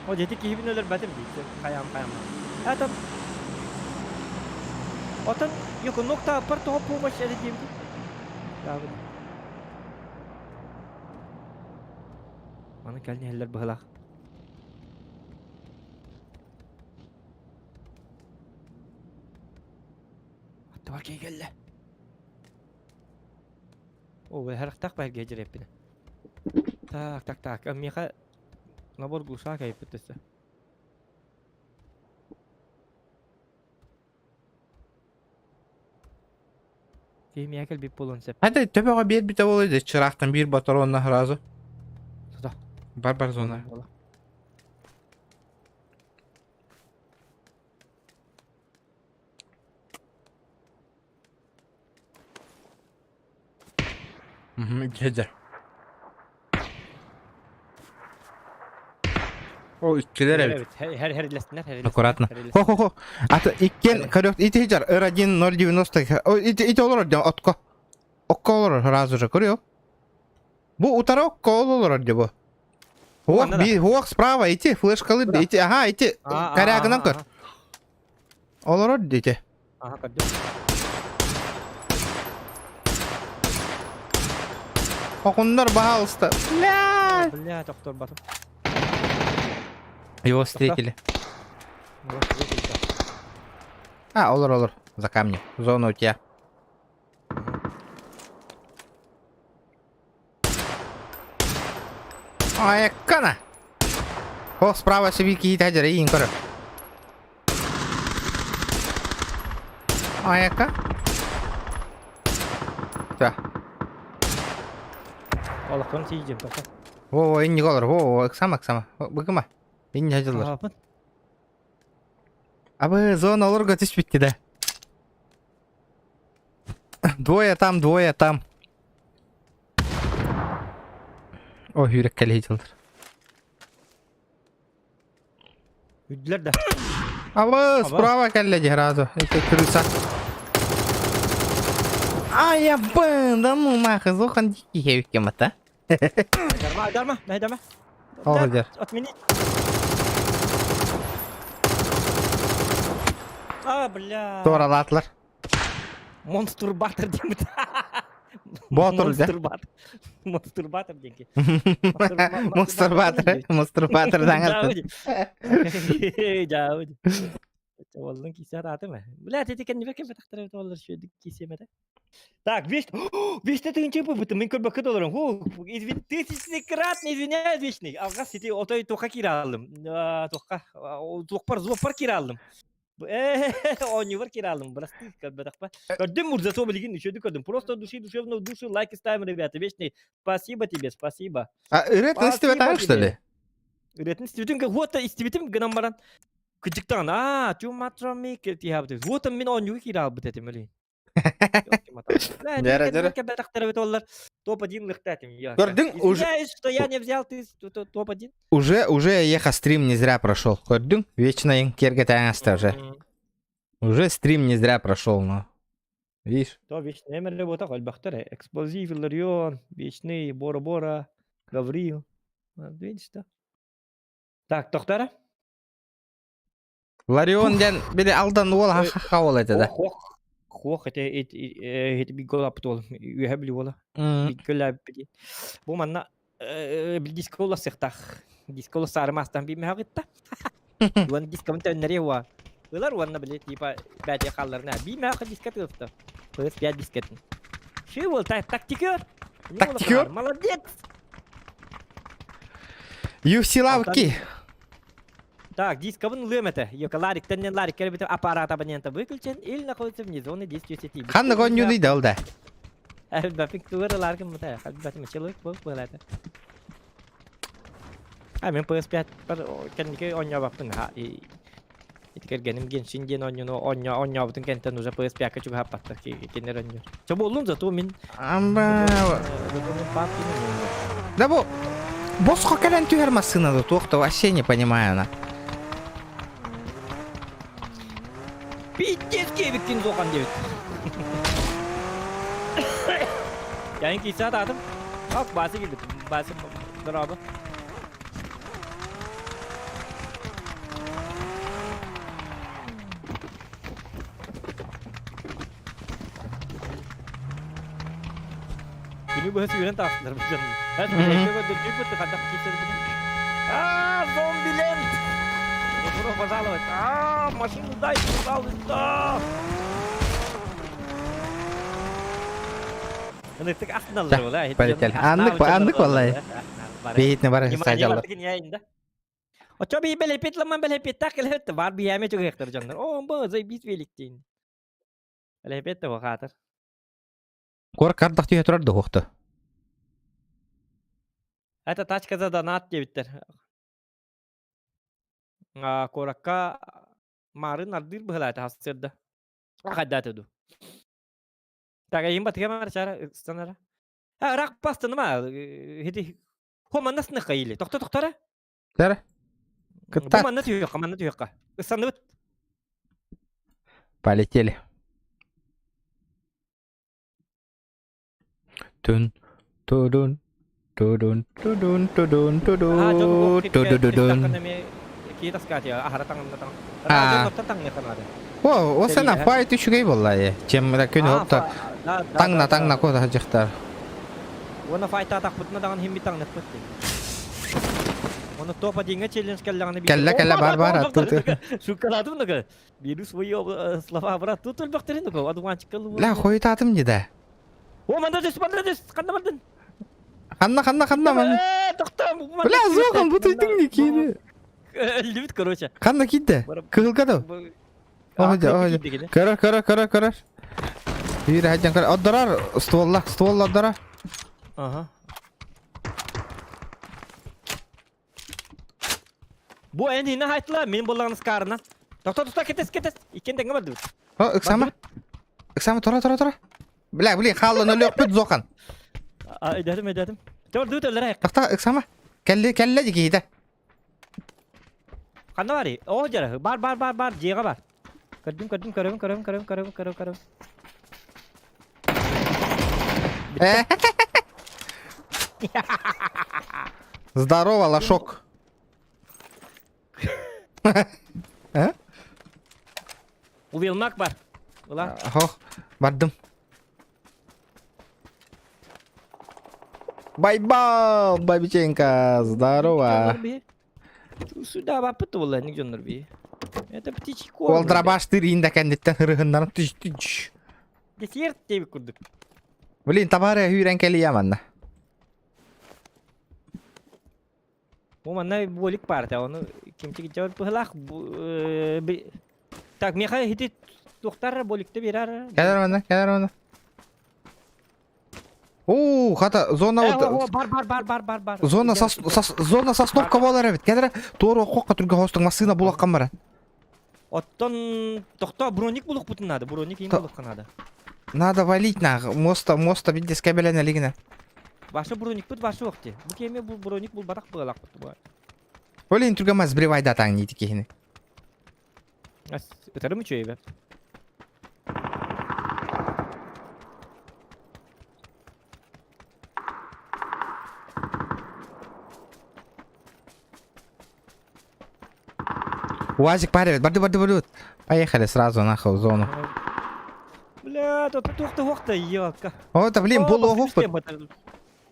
О, дети киһибин өлөрбөтүм дии. Хайаам хайаам. Атан Отон юкунук тааппар тоҕо помощь эрэ диэбитим. Таабын. Маны кэлин иһэллэр быһылаах. Аттыбар киһи кэллэ. О, харахтаах баһырга дьирэппинэ. Так, так, так. Миэхэ набор глушак айыппыт өссө. Киһи миэхэ кэлбит буолуон сөп. Хата төбөҕө биэрбитэ буолуо дии чыраахтан биир батаронна сразу. Сото. Бар-бар зона. Дьэ. О, иккилэр эбит. Аккуратно. Хо-хо-хо. Ата иккен көрөк ити жар R1 0.90. О, ити ити олорор дьон отко. Окко олорор сразу же көрүө. Бу утары окко олорор дьэ бу. Хуох би хуох справа ити флешкалы ити ага ити корягынан көр. Олорор дите. Ага, көрдүм. Окуннар баһаалыста. Бля! Бля, тохторбатым. Его встретили. Его встретили, да. А, олор, олор. За камнем. Зона у тебя. Айкана! О, справа сибики тәжір иин көрө. Айка. Да. Олохтон тиийдим тоқо. Во, во, инник олор. Во, во, ыксама, ыксама. Быгыма. Инни хадьылар. Аапын. Абы, зона олорго түспүттэ да. Двое там, двое там. О, хүрек кэлэ хадьылар. Үрдүлэр да. Абы, справа кэллэ дии сразу. Это крыса. А, я б, да ну нахуй, зохан дикий хевикем это. Айдарма, айдарма, айдарма. Ол сылдьар. Отменить. А, бля. Туоралаатылар. Монстурбатор диэбит. Боотур да. Монстурбатор. Монстурбатор диэки. Монстурбатор. Монстурбатор даҥар. Дьаабыт. Уоллун кисе атаатым. Бля, ти кэннибэр кэлбэтэхтэрэ буоллар үчүгэйдик киисиэм этэ. Так, весь, весь тыһыынча быппытым, мин көрбөккө да олорон. Тысячнократно извиняюсь, вечный. Алҕас сити отой туохха киирэ ааллым. Туохха, туохпар, зуоппар киирэ ааллым. Оонньуубар киирэ ааллым, бырастыы көрбөтөхпө. Көрдүм Мурзасо билигин үчүгэйдик көрдүм. Просто от души, душевно в душу лайки ставим, ребята. Вечный, спасибо тебе, спасибо. А ырыатын истибэтаҕыҥ что ли? Ырыатын истибитим, вот истибитим гынан баран. Кыдьыктаан, аа, тюматроми тиһабыт. Вот мин оонньууга киирэ аалбыт этим, өлейн. Дьэрэ, дьэрэ. Топ-1 лыхтатим. Көрдүҥ, уже... что я не взял ты топ-1? Уже, уже еха стрим не зря прошел. Көрдүҥ, вечно ең кергетаң аста уже. Уже стрим не зря прошел, но. Видишь? То вечный эмерле бота элбэхтэр. Эксплозив, Илларион, Вечный, Бора-Бора, Гаврил. Видишь, да? Так, тохтара? Ларион диэн били Алдан уол ха уол этэ да. Хох, хох это это бигол апты ол үөһэ били уола. Бигол Бу манна бил дискола сыхтах. Дискола саарымастан биимэҕитта. Уон дискабын төннөри уа. Ылар уонна били типа бәти халларына биимэҕэ диска тыыфта. PS5 дискетин. Ши бол тактикер. Тактикер? Молодец. UFC лавки. Так, дисковын ылыам этэ. Лариктен ларик кэлбитэ аппарат абонента выключен или находится вне зоны действия сети. Ханна гоннюный да ол да. Элбэпин тугар ылааргын мыта. Элбэтим человек был был это. А мен PS5 кэнники оонньообаппын ха ити кэргэним Геншин диэн оонньууну оонньоо оонньообутун кэнтэн уже PS5-ка чугаһаппаттар кинилэр оонньуур. Чэ буоллун зато мин Амба зато мин папкины Да бу босхо кэлэн түһэр массыына да туох да вообще не понимаю она. Пиздец киэбиккин суохан диэбит. Яйын киирсэ атаатым. Ак баасы киирбит. Баасы дорообо. Күнү быһа сүүрэн таастылар бу дьон. Эн билэккэ көрдөрдүүбүт хантах киирсэрбин. Аа, зомбиленд! Добро пожаловать. Аа, машину дай, пожалуйста. Ыныртык астыналлар була. Полетели. Аннык, аннык валлай. Бейитне бар сажалар. Очо би белепет ламан белепет так элепет бар бияме чугыктар дьоннор. О, бу заебись велик дейин. Белепет те вахатыр. Кор кардах түһэ турар да Это тачка за донат диэбиттэр. Куоракка маарын ардыыр быһылаата хасырда. Хайдаата ду. Так, эйин батыга мар чара ыстанара. А, ыраах бастыныма. Хити хо манна сыныхха или. Тохто тохтора. Тара. Бу Кытта. манна түһүөххэ, манна түһүөххэ. Ыстанныбыт. Полетели. Түн тудун тудун тудун тудун Аа, дьон тудун тудудудун. Кии таскаати, аһара таҥынна таҥ. Аа. Дьон таҥны канаады. О, о сана файт үчүгэй буолла е. Чем күн хопта таҥна таҥна кода дьахтар. Уонна файтаатахпытына даҕаны химми таҥныппыт дии. Оны топа диҥҥэ челлендж кэллэҕинэ Кэллэ кэллэ бар бар аттыты. Шукаладым нага. Беру свои слова брат. Тут өлбөхтөрүн нага. Одуванчикка Ля хойутаатым дии да. О, манда түс, манда түс. Ханна бардын? Ханна ханна ханна ман. Э, тохтоо. Бля, зохан бу түйдүң не киини. Өлдүбүт, короче. Ханна киирдэ? Кыһылга да. Оһо, оһо. Көрөр, көрөр, көрөр, көрөр. Биир хадьан көр. Отдорор стволла, ствол отдорор. Ага. Бу эн хина хайтла, мин боллагын скарына. Тохто тохто кетес кетес. Иккен тэҥҥэ бардыбыт. О, ыксама. Ыксама тура тура тура. Бля, блин, хааллан өлүөхпүт зохан. Өйдөөтүм өйдөөтүм. Тор дуу төлөр Тохто ыксама. Кэлли кэллэ дикиһитэ. Ханна барый? Оо дьара, бар бар бар бар, дьиэҕэ бар. Көрдүм көрдүм көрөбүн көрөбүн көрөбүн көрөбүн көрөбүн көрөбүн. Здорово, лошок. Э? Увелмак бар. Ыла. Хох, бардым. Байбал, Бабиченко, здорово. Сюда баппыт буолла ник дьоннор би. Это птичий корм. Ол драбаш тыриин да кэнниттэн ырыһыннарым түш түш. Десерт диэбит курдук. Блин, табаары үүрэн кэлийэ манна. Бу манна буолик баар ону кимчик дьон быһылаах Так, миэхэ ити туохтар буоликта биэрэр. Кэлэр манна, кэлэр манна. Оо, хата зона вот Бар бар бар бар бар бар. Зона сос, сос, зона сосновка болар эбит. Кэлэр туору оккокко түргэ хостуң массыына булаккан бара. Оттон тохто броник булукпутун надо, броник им булукка надо. Надо валить на моста, моста биддес кэбэлэн элигинэ. Ваша броникпут ваша уохти. Бу кеме бу броник бул барах быалакпыт бу. Олин түргэ мас сбривай да таң нити киһини. Ытарым үчүөйбэ. УАЗик паривет, барды барды барды. Поехали сразу нахуй в зону. Бля, тут тухта ухта, ёлка. О, это, блин, был охух.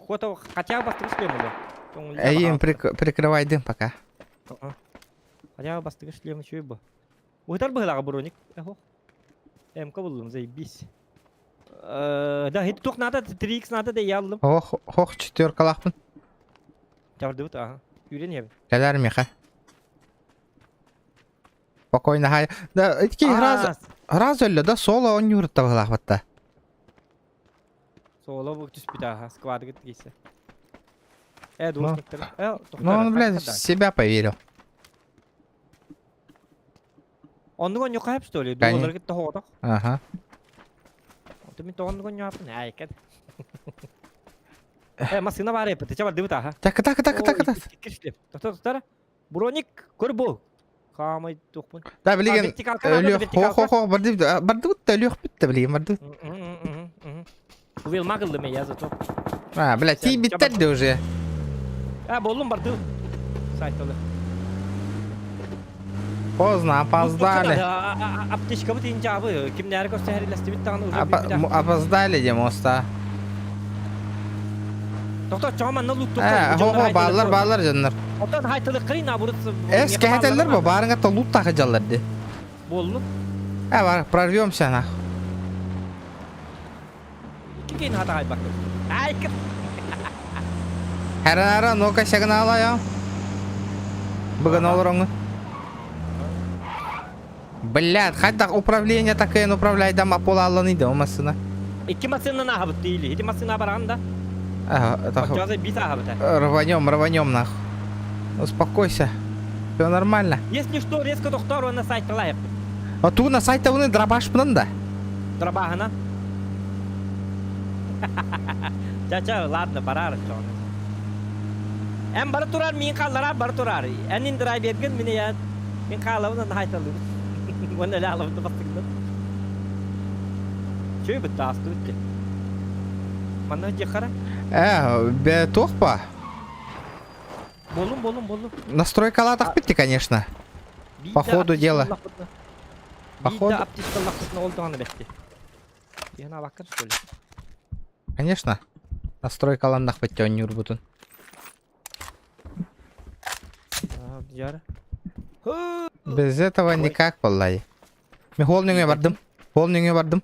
Хота хотя бы бастыгы шлем Эй, им прикрывай дым пока. Хотя бы бастыгы шлем еще и бы. Уһытар быһылаҕа броник. Эхо. МК буллум, заебись. Да, хит тух надо, 3х надо, да я алдым. Ох, хох, четверка лахпын. Чабырдыбыт, ага. Үрен ебин. Кэлэр миха. Спокойно, хай. Да, итки раз, раз өллө, да, соло он юртта быһылаахпатта. Соло бу түспүт, ага, сквады кит Э, двушниктер. Э, Ну, он, блядь, в себя поверил. Оннугон ньукаап, что ли? Конечно. Дуолар кытта хоҕотох. Ага. Оту мин тоҕоннугон ньуаппын, айкат. Э, массыына баар эппит, чабар дыбыт аха. Так, так, так, так, так. Тоқтар, тоқтар. Броник, көр бу. Хаамай туохпун. Да, билигин вертикалка надо, өлүөх, хо хо вертикалка. хо, барды, барды бутта өлүөх бүтті билигин, барды. Увел магылды мен, я зато. А, бля, ти биттер де уже. А, боллум барды. Сайталы. Поздно, опоздали. Аптечка бут инча абы. Кимнәр көстәһәрләсте бит тагын уже. Опоздали де моста. Тоқтар, чоңа манна лут Э, хо хо, баалар, баалар жаннар. Оттон хайтылы кырын абурыт. Эс, кәһәтәлләр бу, барыңа та лут тахы жаллар ди. Боллу. Э, бар, прорвемся нах. Ким хата айбак. Ай, ким. Хәрәнара, ну-ка, сигнала я. Бүгін олар оңы. Блядь, хайдах управление такое управляй да мапола алланы да машина. Икки машина ахабыт дейли. Ити машина барганда. Ага, это Бачазы бит ахабыт. рванем, рванем нах. Успокойся. Все нормально. Если что, резко тоқтар оны сайтылайық. А ту на сайтта уны дробаш да. Дробахына. Ча-ча, ладно, барар чоны. Эм бары турар, мин қаллара бары турар. Әнин драй берген мине я. Мин қалабын хайталы. Оны эле алабын бастыгын. Чөй бітті, асты бітті. Манна жекара. Э, бе тохпа. Болум, болум, болум. Настройка латах битти, конечно. По ходу дела. По ходу- аптечка лақпытына олдуғаны бетти. Яна бакыр, что ли? Конечно. Настройка ландах битти он юрбутун. Жары. Без этого никак боллай. Мен холл нөңе бардым. Холл нөңе бардым.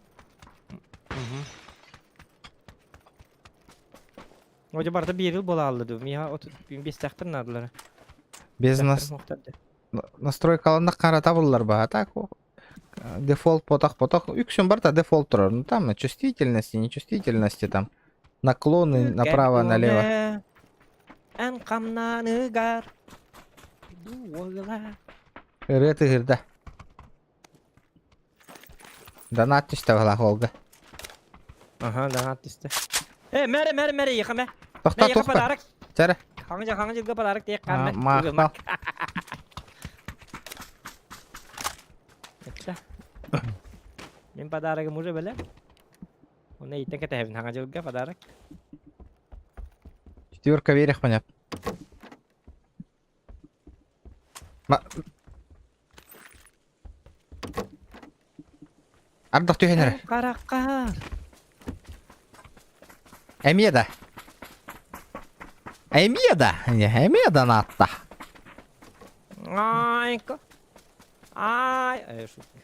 Оҗа барда бирил бола алды. Миха от бес тахтыр надылар. Без нас настройка ландах карата буллар ба. Так. Дефолт потах-потах. Үксүн барта дефолт турар. Ну там чувствительности, нечувствительности там. Наклоны направо, налево. Эн хамнаныгар дуола. Ырыа тыһырда. Донат түстэ балах Олга. Ага, донат түстэ. Э, мәрі, мәрі, мәрі, еха мә. Тоқта, Мә, еха тоқта. подарок. Чәрі. Хаңы хаңы жылға подарок тек қанмә. Мақтал. Это. Мен подарогым уже бэлэ. Оны иттен кэтэһэбин хаҥа дьылга подарок. Четверка верих понят. Ма... Ардах түһэн эрэ. Караккар. Эмиэ да. Эмиэ да. Эмиэ да наатта. Айка. Ай, э, шутка.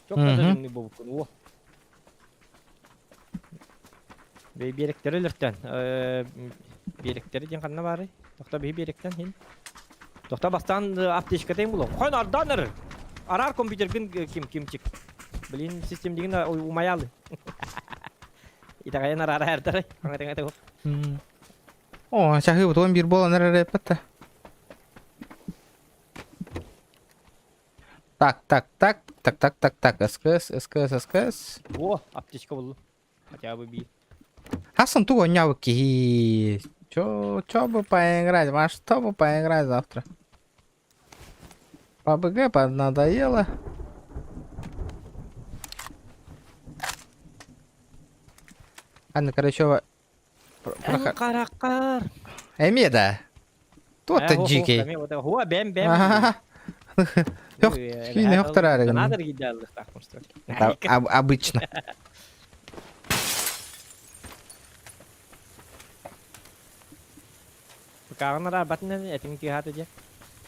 Çok Мгм. даже буолбуккун. О. Бей биэрэктери өлөртөн. Биэрэктери диэн ханна баарый? Тохто биһи биэрэктэн хин. Тохто бастаан аптечкатын булуом. Хон арданыр. Арар компьютергин ким кимчик. Блин, систем деген умаялы. Итаҕайан араара эрдэрэй. Хаҥа О, чаһыы туон биир буолан эрэр эппэттэ. Так, так, так, так, так, так, так, СКС, СКС, СКС. О, аптечка буллум. Хотя бы би. Хасан тугу оонньообут киһи. Чё, чё бы поиграть? Во что бы поиграть завтра? ПБГ поднадоело. Анна Карачева. Каракар. Эмиэ да. Туох дьиикэй. Хуа бэм бэм. Хөх, киинэ хөхтөр Надо Обычно. Каҕынара батынан этиҥ тыаһаата дьэ.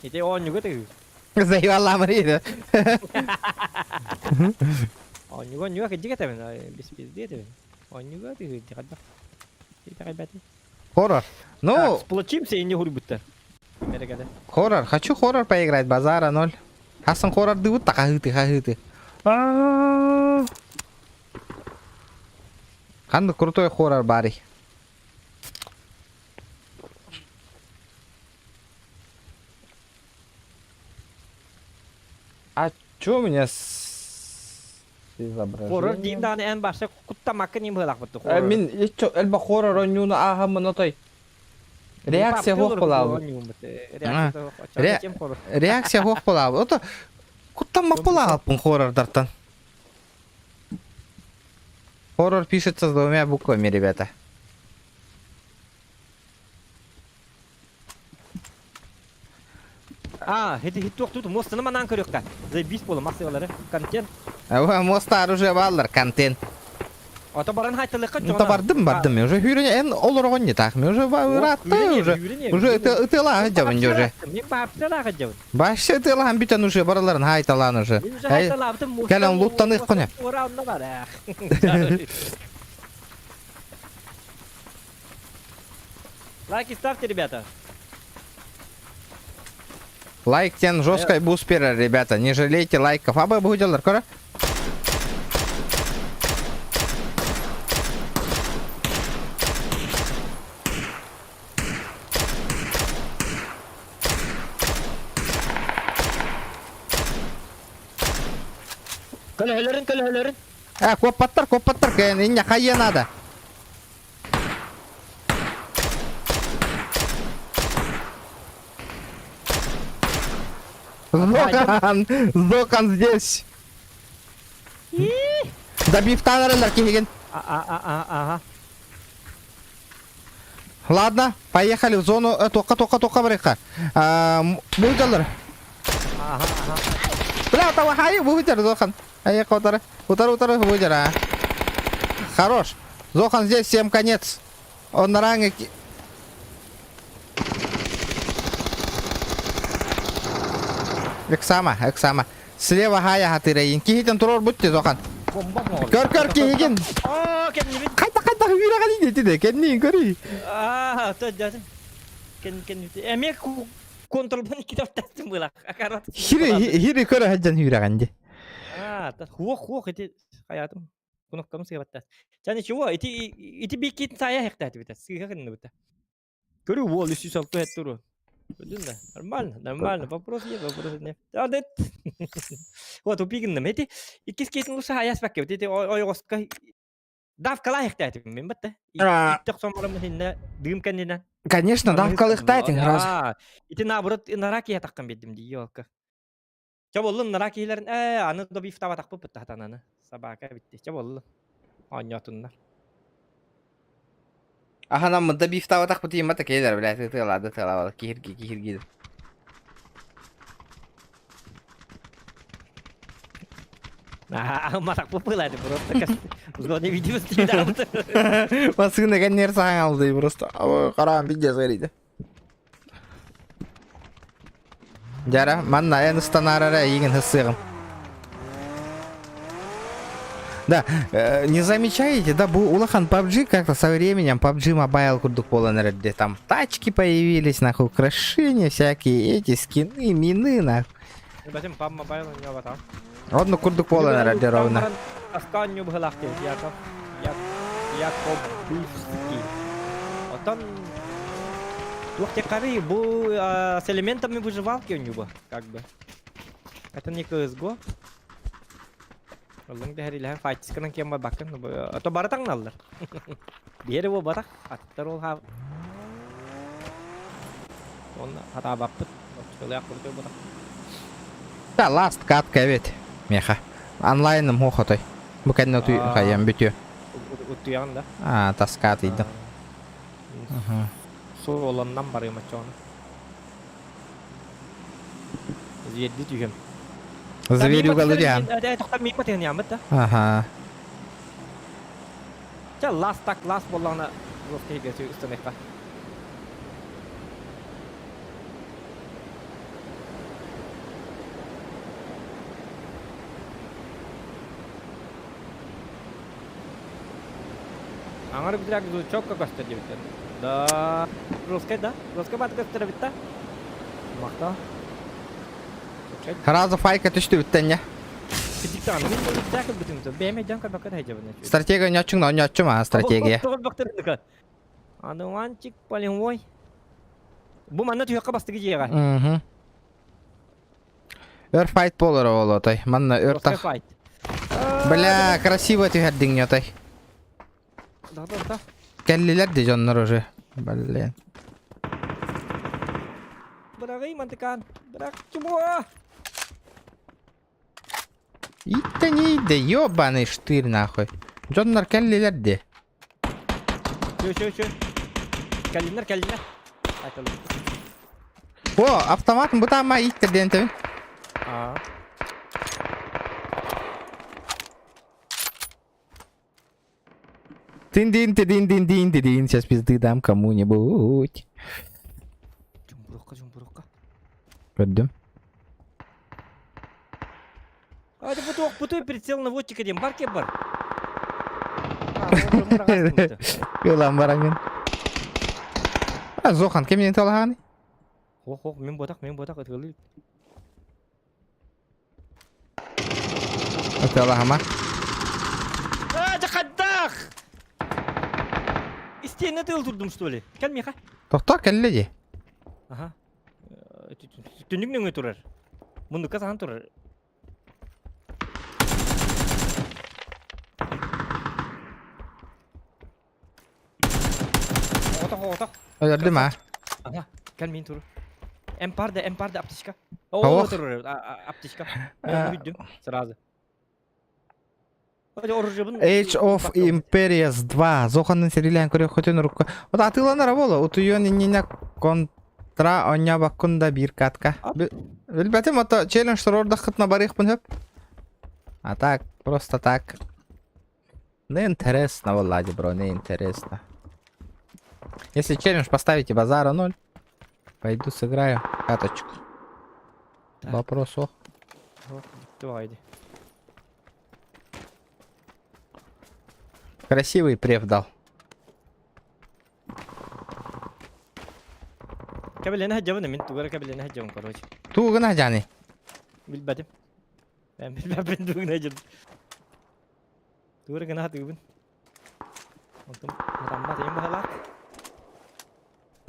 Ити оонньуга тыгыы. Заебала Мария. Оонньуга оонньуга кырдьык этэбин, без пизды этэбин. Оонньуга тыгыы хайдах. Итэҕэйбэтим. Хоррор. Ну, Сплочимся и не хуруйбуттар. Мерегede. хоррор. Хочу хоррор поиграть. Базара ноль. Хасан хоррор дыбыт хаһыты хаһыты. Ханнык крутой хоррор баарый. А чё у меня с изображением? Хоррор диим даҕаны эн баша куттамакка ним быһалаахпыт Э, мин иччо элбэх хоррор оонньууну ааһаммын отой. Реакция суох буолаабыт. Реакция суох буолаабыт. Ото куттаммак буолаабыппын хоррордартан. Хоррор пишется с двумя буквами, ребята. А, хити хит туох тут мостаны манан көрүөххэ. Заебись буола масыалары. Контент. Моста оружие бааллар, контент. Ото баран хайтылыкка Ну, бардым, бардым. Уже хүрүнэ эн олорогон не так. Мен уже ыраатта уже. Уже ытыалаах дьабын уже. Мен баапчалаах дьабын. Башы ытыалахан бүтэн уже бараларын хайталаан уже. Кэлэн луттанык коне. Лайки ставьте, ребята. Лайк тен жесткой буспера, ребята. Не жалейте лайков. Аба буделар, кора? Көлөһөлөрүн, көлөһөлөрүн. А, коппаттар, коппаттар, инне хайа надо. Зохан! Зохан здесь! Добив танареллар киһигин. Ага. Ладно, поехали в зону. Тока, тока, тока, барыха. Будалар. Ага, ага. Бля, там хай, будер, Зохан. Ай, утары, утары, утары, будер, а. Хорош. Зохан здесь, всем конец. Он на ранге. Эксама, эксама. Слева хая хатырайын. Кихитен турор бутте, Зохан. Көр, көр, кихигин. Қайта, қайта, үйрәгән иде, тиде. Кеннин, көри. Аа, то дядя. Кен, кен, эме. Контролбун икки таптастым была. Акарат. Хири хири көрө сылдьан үүрэҕин дии. А, хуох хуох ити хаятым. Куноккам сыгабатта. Ча ничего, ити ити биккитин сая хехтаати бita. Сыга гынны бita. Көрү уол 306 хеттуру. Көрдүн да. Нормально, нормально. Вопрос нет, вопрос нет. Да, да. Вот упигинным. Эти иккис кейсин лучше аяс бакке. Эти ойоҕоско Давкалаахтаатым мин батта. Иттэх сомором хинна дым кэннинэн. Конечно, давкалыхтаатыҥ раз. Ити наоборот нара киһи таххан биэрдим дии елка. Чэ боллун нара киһилэрин ээ аны да бифтабатахпыт бытта Собака битти. Чэ боллун. Оонньоотуннар. Аһанаммыт да бифтабатахпыт тииммата кейлер, блядь, тыалады тыалабады киһирги киһирги. Матахпыт пылады просто зона видимости да. Массыына кэннер саҥа алды просто. Хараан пиздец эрийде. Дьара, манна эн ыстанаарара эйигин һыссыаҕым. Да, не замечаете, да, бу улахан PUBG как-то со временем PUBG Mobile курдук буолан эрэрди. Там тачки появились, нахуй, украшения всякие, эти скины, мины, нахуй. Бэтим PUBG Mobile оонньообатаҕым. Оннук курдук буолан эрэрди ровно. Аскаанньу быһылаах диэбит Яков. Якобивский. Оттон туох диэххэ бу с элементами выживалки у него, как бы. Это не CSGO. Ыллыҥ дэһэрилэһэн файтисканан киэн барбаккын, а то бары таҥналлар. Биэри буолбатах, аттар ол хаав... Онно хатаабаппыт, оччолоох курдук буолбатах. Да, last катка эбит. Меха. Онлайным хотой. Бу кэннэ утуй хайам бүтүө. Утуйаҕын да? А, таска атыйдым. Суоланнан барыым оччоҕуна. Зверди түһүм. Зверюга лудиан. Тоқтар миин батыгын ямыт да. Ага. Ча лас так лас боллаҕына лоскейге ыстаныахха. Аҥар бүтүрээк звучокка көстөр диэбиттэр. Да, русскай да? Русскай бааты көстөр эбит да? Махта. Сразу файка түстүбүттэн я. Стратегия ньоччуҥ ньоччум а стратегия. Ануанчик полевой. Бу манна түһүөххэ бастыгы дьиэҕэ. Угу. Өр файт буолар оолотой. Манна өр тах. файт. Бля, красиво түһэрдиҥ ньотой. Да, да, да. Кэллилэр де дьоннор уже. Блин. Быраҕый мантыкаан. Бырах чего? Иттэ не да ёбаный штырь нахуй. Дьоннор кэллилэр де. Чө, чө, чө. Кэллиннэр, кэллиннэр. Айталым. О, автомат бутаама иттер диэн тэбин. Аа. Тин-дин, тин дин дин дин сейчас пизды дам кому-нибудь. Чумпурукка, чумпурукка. Көрдүм. А, это бутуок, бутуй прицел наводчика диэн бар кеп бар. Ылан бараҥын. А, Зохан, кимнин талаһаҕыный? Хох, хох, мин ботах, мин ботах, ытылы. Ыталаһама. А, дьахаддах! Истиэнэ тыл турдум, что ли? Кэл миэхэ. Тохтоо кэллэ дии. Аха. Түннүк нөҥүө турар. Муннукка саһан турар. Оҕотох, оҕотох. Өлөрдүм а. Ага, кэл мин тур. Эмпарда, эмпарда аптечка. Ох. О, турар, аптечка. Мен үйдүм сразу. Age of Empires 2. Зоханын сэрилээн көрүөххүтүн урукку. Вот атыыланара буола. Утуйуон иннинэ контра оонньообоккун да биир катка. Билбэтим, ото челлендж туруордаххытына барыахпын сөп. А так, просто так. Не интересно, Влади, бро, не интересно. Если челлендж поставите базара ноль, пойду сыграю каточку. Так. Вопрос ох. Давай, иди. Красивый прев дал. Кэбилэни сылдьабын мин тугу эрэ кэбилэни сылдьабын короче. Тугу гына сылдьаный? Билбэтим. Мен билбэппин тугу гына сылдьабын. Тугу эрэ гына сатыыбын. Онтум хатаммат ийэм баһылаах.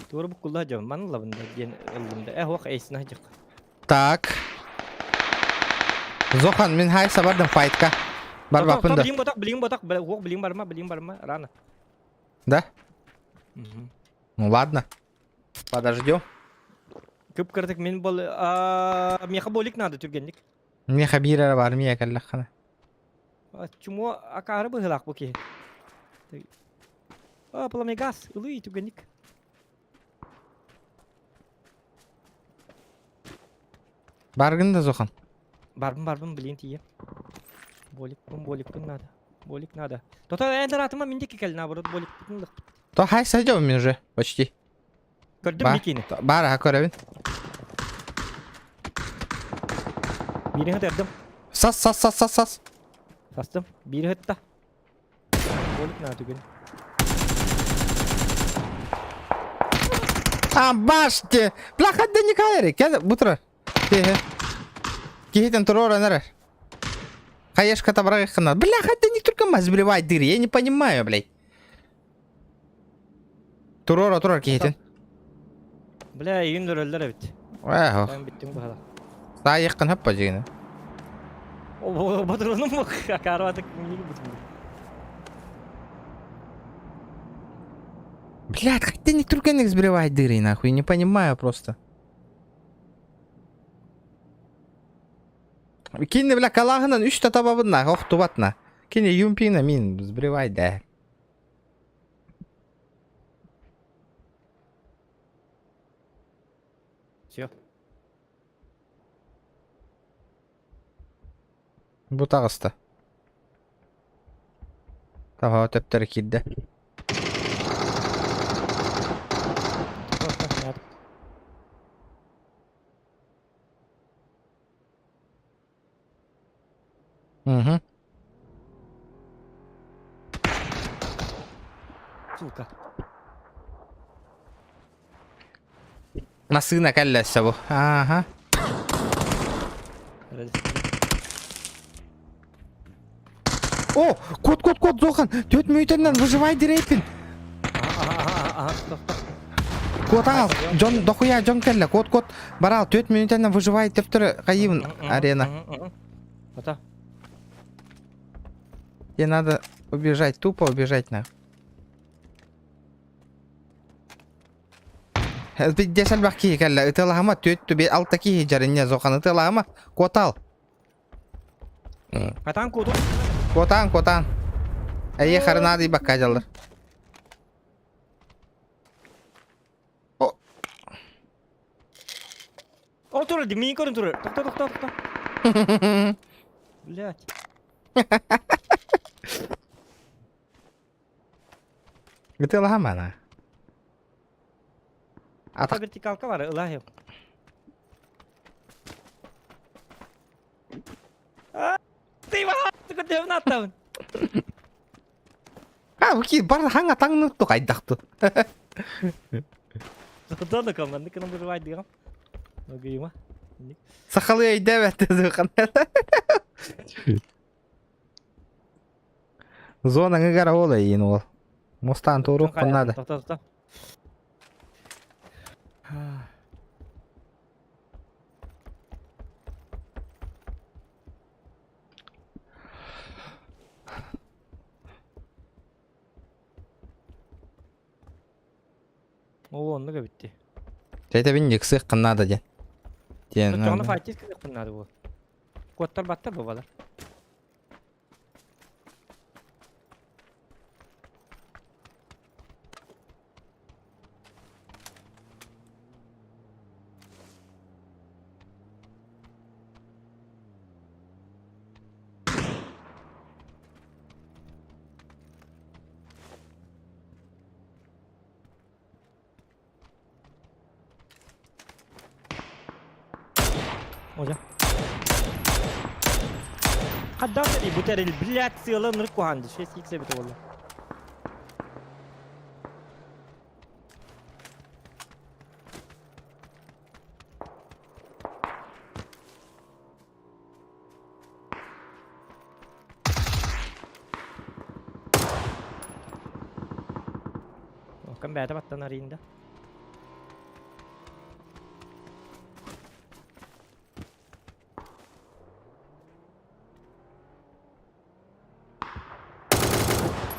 Тугу эрэ буккулла сылдьабын. Маны ылабын да диэн ыллым да. Э ох эйсин сылдьах. Так. Зохан, мин хай сабардым файтка. Барбаппын да. Билин ботах, билин ботах, ох, билин барма, билин барма, рано. Да? Угу. Ну ладно. Подождем. Кып-кырдык мин бол меха болик надо түргенник. Меха биир эрэ бар мия кэллэххинэ. Чумо акаары быһыылаах бу киһи. А, пламегаз, ылый түргенник. Баргын да Зохан. Барбын барбын блин тиийэ. Боликпын боликпын надо. Болик надо. Тото эн атыма мин диэки кэл наоборот боликпытын ылыхпыт. То хай сойдем мен уже почти. Көрдүм Бар. бикини. Бар аха көрөбүн. Биирин хытырдым. Сас сас сас сас сас. Састым. Биири хытта. Болик надо түгэн. А баште. Бля хадда не кайри. Кел бутра. Киһи. Киһитен турор эрэр. Хаешка табрагыхына. Бля, хадда не только маз сбривать дыры. Я не понимаю, блядь. Турор турар киһитин. Бля, үйүн өрөллөр эбит. Эх, Мен бүттүм баһала. Саайыккын хөп бажыгына. Ботуруну му акарватык бүтүм. Блядь, хотя не түргенник сбривать дыры, нахуй, не понимаю просто. Кини, бля, калаһынан үч татабабын на, охтубатна. Кини юмпина мин сбривай да. Все. Бу таҕыста. Таһаа төптөрү киирдэ. Угу. Сука. Массыына кэллэ өссө бу. Ааха. О, кот, кот, кот, Зохан, төрт мүйтеннен выживай дирэйпин. Куотаҥал, дьон дохуя дьон кэллэ, кот, кот, бараал, төрт мүнүүтэннэн выживай төптөрө хайыыбын арена. Ата. Тебе надо убежать, тупо убежать на. Пиздец элбэх киһи кэллэ, ытыалаһыма түөрт түбэ алта киһи дьарынньа Зохан ытыалаһыма, куотаал. Атаан куоту. Куотаан, куотаан. Эйе харынаады бакка дьаллар. О, Ол турар, миин көрөн турар. Тохто, тохто, тохто. Блять. Ытыалаһыма ана. Атах Вертикалка бар, ылаһы. Ты аттабын. А, ки бар хаңа таңнытту хайдахту. Зону команды кынан выживать дигам. Огыйма. Сахалы өйдөбөт Зона ңыгара ол эйин ол. Мостан турук надо. Тоқта, тоқта. Ол оннуга бүтти. Тэтэбин йыксык надо ден. Ден. Тоны файтис кызык надо бу. Куоттар баттар бу балар. Оля. Қаддам деді бұтәрел, блядь, сыйлы нұрық қуғанды. 6 икс бит олы. Капкан бэйэтэ баттан арыйын да.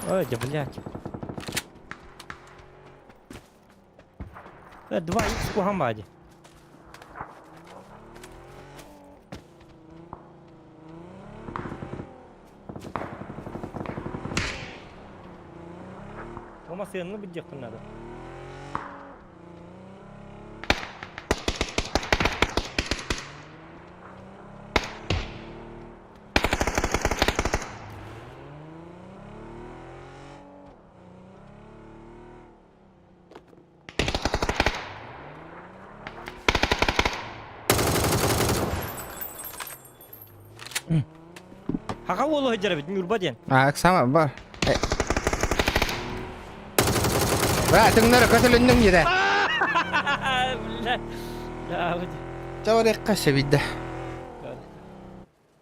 Ой, да блядь. 2х куһаҕан баа дии. Бу массыынаны билдиэхпин наада. Хаха уолу сылдьар эбит Ньурба диэн. А, сама бар. Бра, түҥнэр көтөлүннүҥ дьиде. Бля. Да, Чаварекка сөбүйдэ.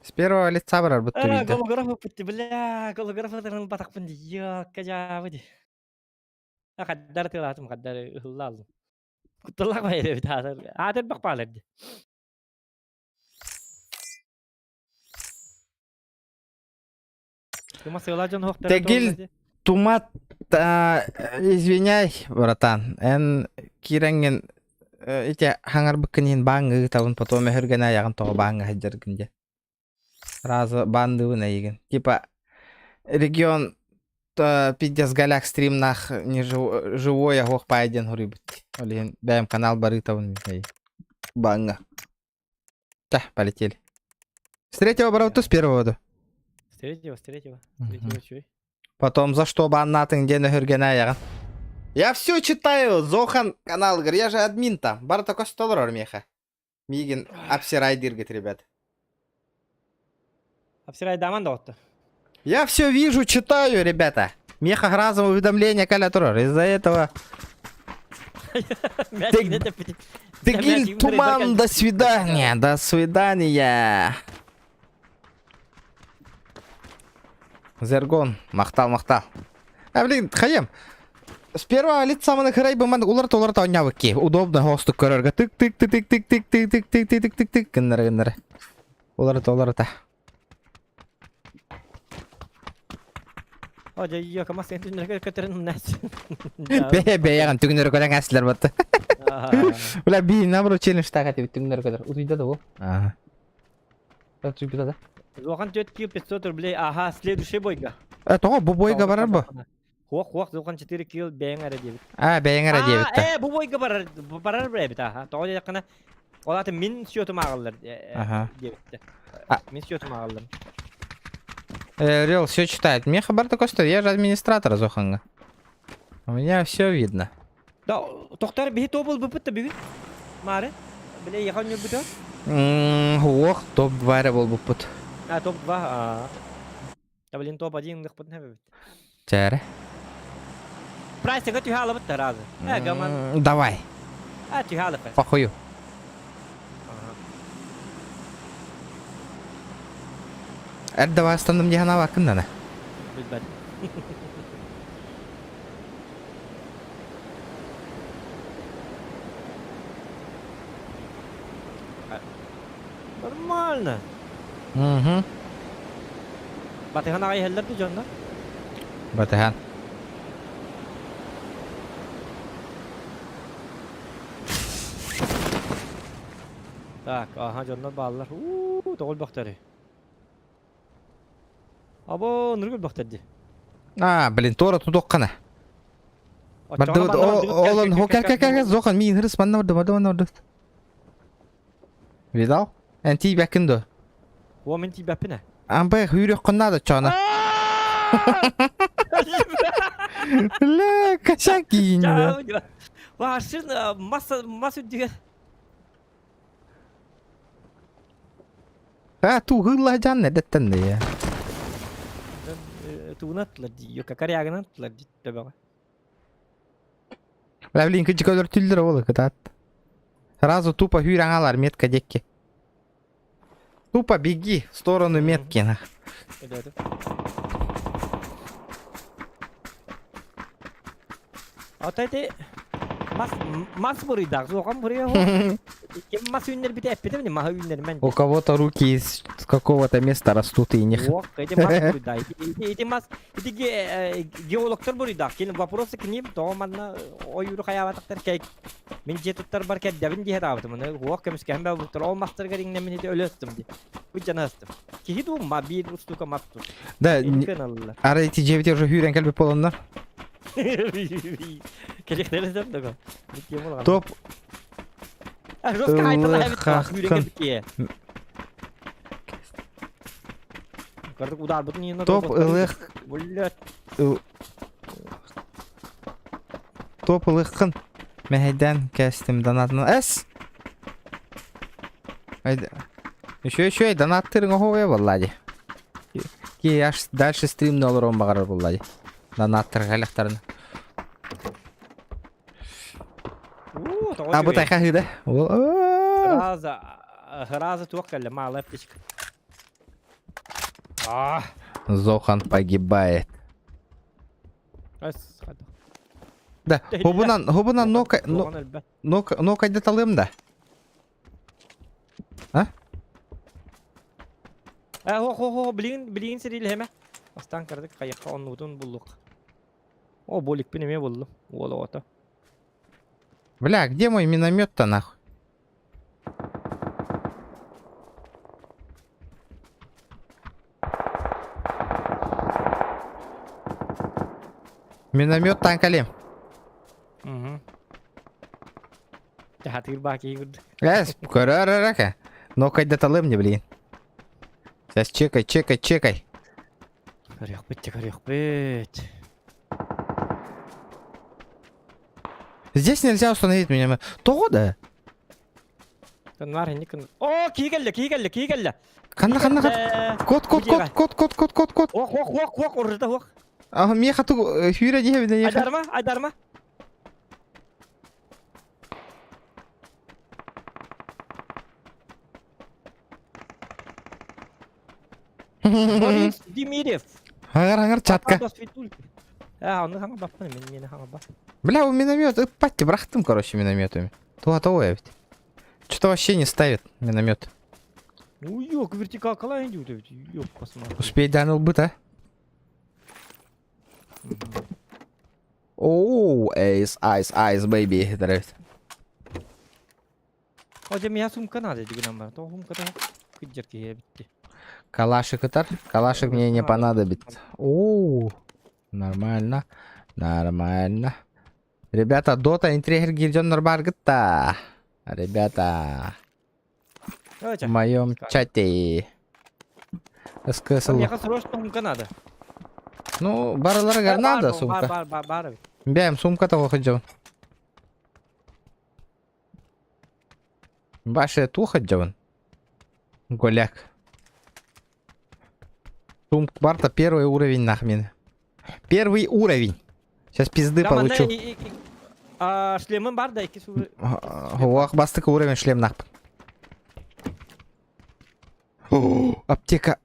С первого лица барарбыт төбүйдэ. Голограф ыппытты, бля, голограф ытырын батахпын ди. Йокка жаабы ди. Хаддар тылаатым, хаддар ыһылла алдым. Кутталлах байыр эбит аатыр. Аатыр бак ди. Тэгил тумат извиняй, братан, эн киирэҥҥин ити хаҥарбыккын иһин бааҥҥа ыытабын, потом өһүргэнэ айаҕын тоҕо бааҥҥа сылдьаргын диэн. Сразу баандыыбын эйигин. Типа регион пиздец голяк стримнах не живой оһуох паай диэн хоруйбут. Ол иһин бэйэм канал барыытабын бааҥҥа. Да, полетели. С третьего барабыт с первого да? С третьего, с третьего. С третьего чуй. Потом за что баннатын диэн өһүргэнэ айаҕын. Я все читаю, Зохан канал, я же админ там. Барыта көстө олорор миэхэ. Миигин обсирай дииргит, ребят. Обсирай даман да Я все вижу, читаю, ребята. Меха разом уведомление кэлэ турар. Из-за этого... Тегиль туман, до свидания, до свидания. Зергон, махтал, махтал. А, блин, хайым. С первого лица маны хырай быман улар толар таоннябыкки. Удобно хостук көрөргө. Тык тык тык тык тык тык тык тык тык тык тык тык гыннары гыннары. Улар толар та. О, дьэ, йокама сен түннэргэ көтөрүн умнач. Бэйэ бэйэҕин түгүннэрэ көтөн ээстилэр батта. Бля, би наоборот челлендж так этибит түгүннэрэ көтөр. Утуйда да бу. Ага. Утуйбута да. Зохан 4 килл 500 рублей. Ага, следующий бойга. Э, тоҕо бу бойга барар бу? Хуох, хуох, Зохан 4 килл бэйэҥ эрэ диэбит. А, бэйэҥ эрэ диэбит да. Э, бу бойга барар, барар эбит, аха. Тоҕо диэтэххинэ, ол аата мин счетум ааҕыллар диэбиттэр. Мин счетум ааҕыллар. Рел все читает. Мне хабар такой, что я же администратор Зоханга. У меня все видно. Да, тохтар биһи топ ылбыппыт да бүгүн. Маары. Биле яхан ньурбута. Ох, топ-2 эрэ буолбуппут. А, топ-2. А. Да, блин, топ-1 ылыхпытын хэбэбит. Чээрэ. Прайсыга түһэ алабыт да разы. Э, гаман. Давай. А, түһэ алыппын. Похую. Эр давай станным дии санаабаккын дана. Билбэт. Нормально. Угу. Батыһан аҕай иһэллэр да дьоннор? Батыһан. Так, аха дьоннор бааллар. Уу, тоҕо өлбөхтөрүй? Або, ныргы өлбөхтөр дии. А, блин, туора тутуоххана. Бардыбыт, олон, хо, кэл, кэл, кэл, Зохан, миин хырыс, манна барды, барды, манна барды. Видал? Эн тиийбэккин дуо? О, мин тиийбэппин ээ. Амбай хүйрөххүн наада чоона. Бля, косяк кииннэ. Вашин мас мас үрдүгэр. А, тууһуулла дьан эдэттэн да Тууна аттылар дии, корягынан аттылар дии төбөҕө. Бля, блин, кыдьык өлөртүүллэр ол кытаат. Сразу тупо хүүрэн аалар метка диэки. Тупо беги в сторону метки. нах. Ото ити мас мас буруйдаах суоҕам буруйа суох. Ким мас үүннэрбитэ эппитим ини маһы үүннэрмэн У диэн. кого-то руки из какого-то места растут и не... Суох, ити мас буруйдаах. Ити, ити, ити мас ити ге, э, геологтар буруйдаах. Кини вопросы к ним тоҕо манна ойууру хайаабатахтар кэй мин дьиэ туттарбар кэрдэбин дии сатаабытым. Аны уох көмүскэһэн баалбыттар. Ол мастарыгар иҥнэммин ити өлө сытым дии. Бу дьана сытым. Киһи дуу ма биир устука мас дуу. Да, Эни кыаналлар. ара ити дьиэбитигэр уже хүүрэн кэлбит буоланнар. Кэлиэхтэрэ сөп дого. Бит буолаҕын. Топ А жестко айтылла эбит ылыхаххын. кие. Кардык ударбытын иһин Топ ылых Блядь. Топ ылыххын. Мэһэйдээн кээстим донатынан. Эс! Үчүгэй үчүгэй донаттыырыҥ оһуобайа буолла дии. Ки аж дальше стримни олоруон баҕарар буолла дии. Донаттарга кэлэхтэрин. А бу тайха хыда. Сразу, сразу туох кэллэ, малая птичка. А. Зохан погибает. Да, хобунан, хобунан нока, нока, нокайда талым да. А? Э, хо, хо, хо, билигин, билигин сирилэһэмэ. Бастаан кырдык хайахха оннуутун буллук. О, боликпин эмиэ буллум. Уол оҕото. Бля, где мой миномет-то нахуй? Миномет танкалем. Угу. Хатыр баки курдук. Эс, көрөр Но кайдаталым не, блин. Сейчас чекай, чекай, чекай. Көрүөхпүт, көрүөхпүт. Здесь нельзя установить меня. Того да? Тоннар инник О, киһи кэллэ, киһи кэллэ, киһи кэллэ. Ханна, ханна, ханна. Кот, кот, кот, кот, кот, кот, кот, кот. Ох, ох, ох, ох, урда ох. А, меха ту хүйрэ дии Айдарма, айдарма. Борис Демирев. Хаңар, хаңар, чатка. А, оны хаңа баппын, мен нені хаңа бап. Бля, у миномет, ыппатти, брахтым, короче, минометами. Туа того ведь. Что-то вообще не ставит миномет. Ну ёк, вертикалка идет, ёк, посмотри. Успей даныл быт, а? Оу, эйс, айс, айс, бэйби, нравится. О, меня сумка надо, деген бар. То сумка то кыджыр кие битти. Калашик ытар. Калашик мне не понадобится. Оу, нормально, нормально. Ребята, Дота интриги баргытта. Ребята, в моем чате. СКС. Мне срочно сумка надо. Ну, барыларыгар надо сумка. Бар, бар, бар. Бэм, сумка того ходжон. Баше ту ходжон. Голяк. Сумка Барта первый уровень нахмин. Первый уровень. Сейчас пизды получу. А, шлемым бар да, икки Ох, бастык уровень шлем нахпын. Аптека.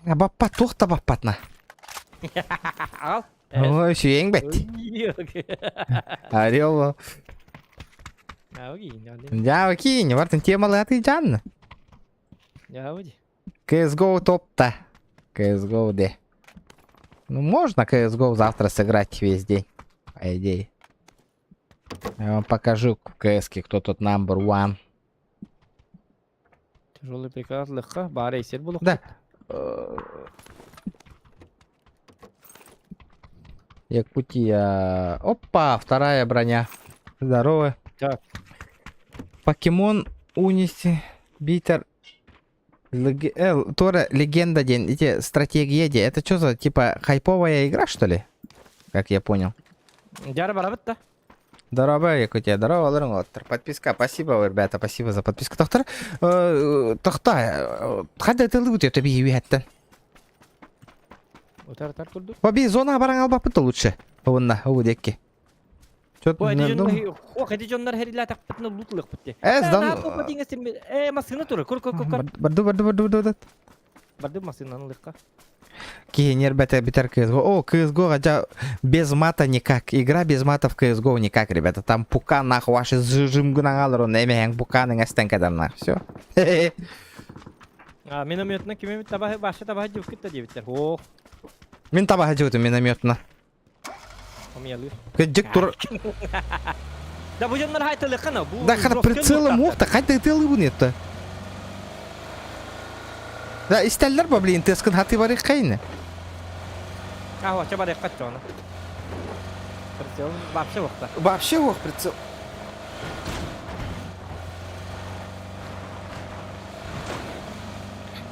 Баппат, туох баппатна. Ал. Ой, сүйең бет. Орел. Я окей, вартын темалы аты жан. CSGO топ-то. CSGO де. Ну, можно CSGO завтра сыграть весь день, по идее. Я вам покажу в cs кто тут number one. Тяжелый приказ легко, бары сер булук. Да. Якутия. Опа, вторая броня. Здорово. Так. Покемон Унити Битер Лег... Тора Легенда день. Эти стратегия де. Это что за типа хайповая игра, что ли? Как я понял. Дьэ барабыт да. Здорово, Якутия. Здорово, Лорен Подписка. Спасибо, ребята, спасибо за подписку. Доктор, тохта, хада ты лут это би үһәттен. Утар тар курдук. Оби зона баран албаппыт лучше. Онна, ол декки. Чот Ой, ох, эти дьоннор хэрилэ тахпытына лутлык битти. Эс дан. Э, масына тур. Кур кур кур. Барду барду барду барду. Барды массыынаны ылыахха. Киһи нербэтэ бүтэр CSGO. О, CSGO хотя без мата никак. Игра без мата в CSGO никак, ребята. Там пука нахуй ваши зажим гынаҥалар он эмэһэҥ пуканың эстэн кэдэр нах. Все. А, минометна кими табаһы баша табаһы дьуккут диэбиттэр. Ох, Мин табаһы дьыбытым минометна. Омиялыыр. Кыдьык тур. Да бу дьоннор хайталыххана. Бу Да хата прицелом уох та хайта ытыалыыбын это. Да истэллэр ба блин тыаскын хаты барыххайны. А, вообще барыхха чоно. Прицел вообще уохта. Вообще уох прицел.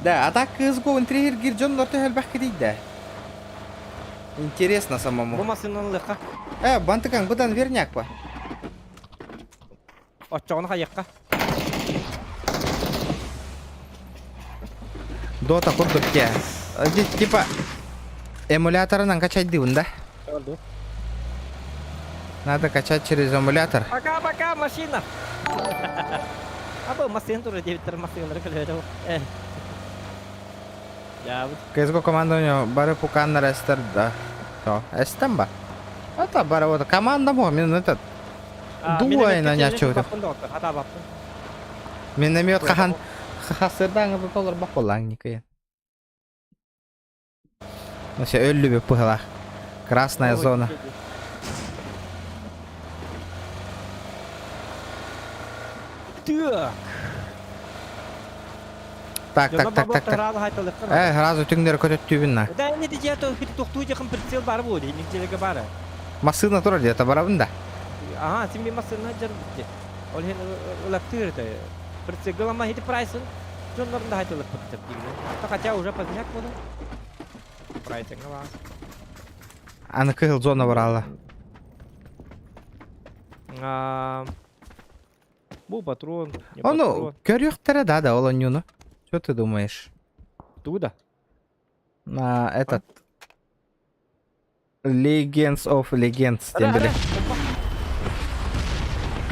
Да, а так CSGO интриһиргир дьон элбэх кидийдэ. Интересно самому. Бу массыынаны ылыахха. Э, бантыкаҥ быдан верняк па. Оччоҕуна хайыахха. Дота курдук те. Типа эмуляторынан качайдыбын да? Надо качать через эмулятор. Пока-пока, машина! Абы массыын тура диэбиттэр массыыналары көлөһөтө. Э. CSGO команда у него бары пуканнар эстер да. То, эстем ба. Это бары вот команда мо, мин этот. Дуай на нячу. Миномет хахан хасырдаҥы толор баколаң никая. Ну все, өллүбү пыһылах. Красная зона. Так. Так, так, так, так, так. Э, сразу түҥнэри көтөттүүбүн на. Да, не дия то тохтуу жакын прицел бар бу, нигделеге бары. Массыына турар диэте барабын да. Ага, син би массыына жар битти. Ол хен ылактыр это. Прицел галама хити прайсын. Дьоннорун да хайтылык быттыр дигин. Хотя уже поздняк буду. Прайсыңа вас. Аны кыһыл зона барала. Бу патрон, не Ону патрон. көрүөхтэрэ да да ол онньууну. Что ты думаешь? Туда. На этот Legends of Legends диэн били.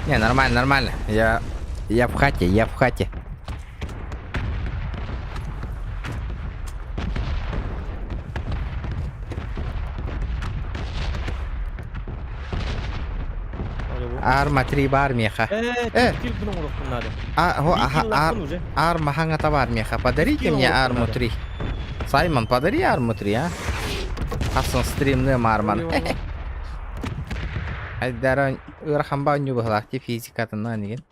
Не, нормально, нормально. Я я в хате, я в хате. Арма 3 бар меха. Э, А, арма хаңата бар меха. Подарите мне арму 3. Саймон, подари арму 3, а? Хасан стримным арман. Айдаран ыараханба онньуу быһылаах ти физикатынан деген.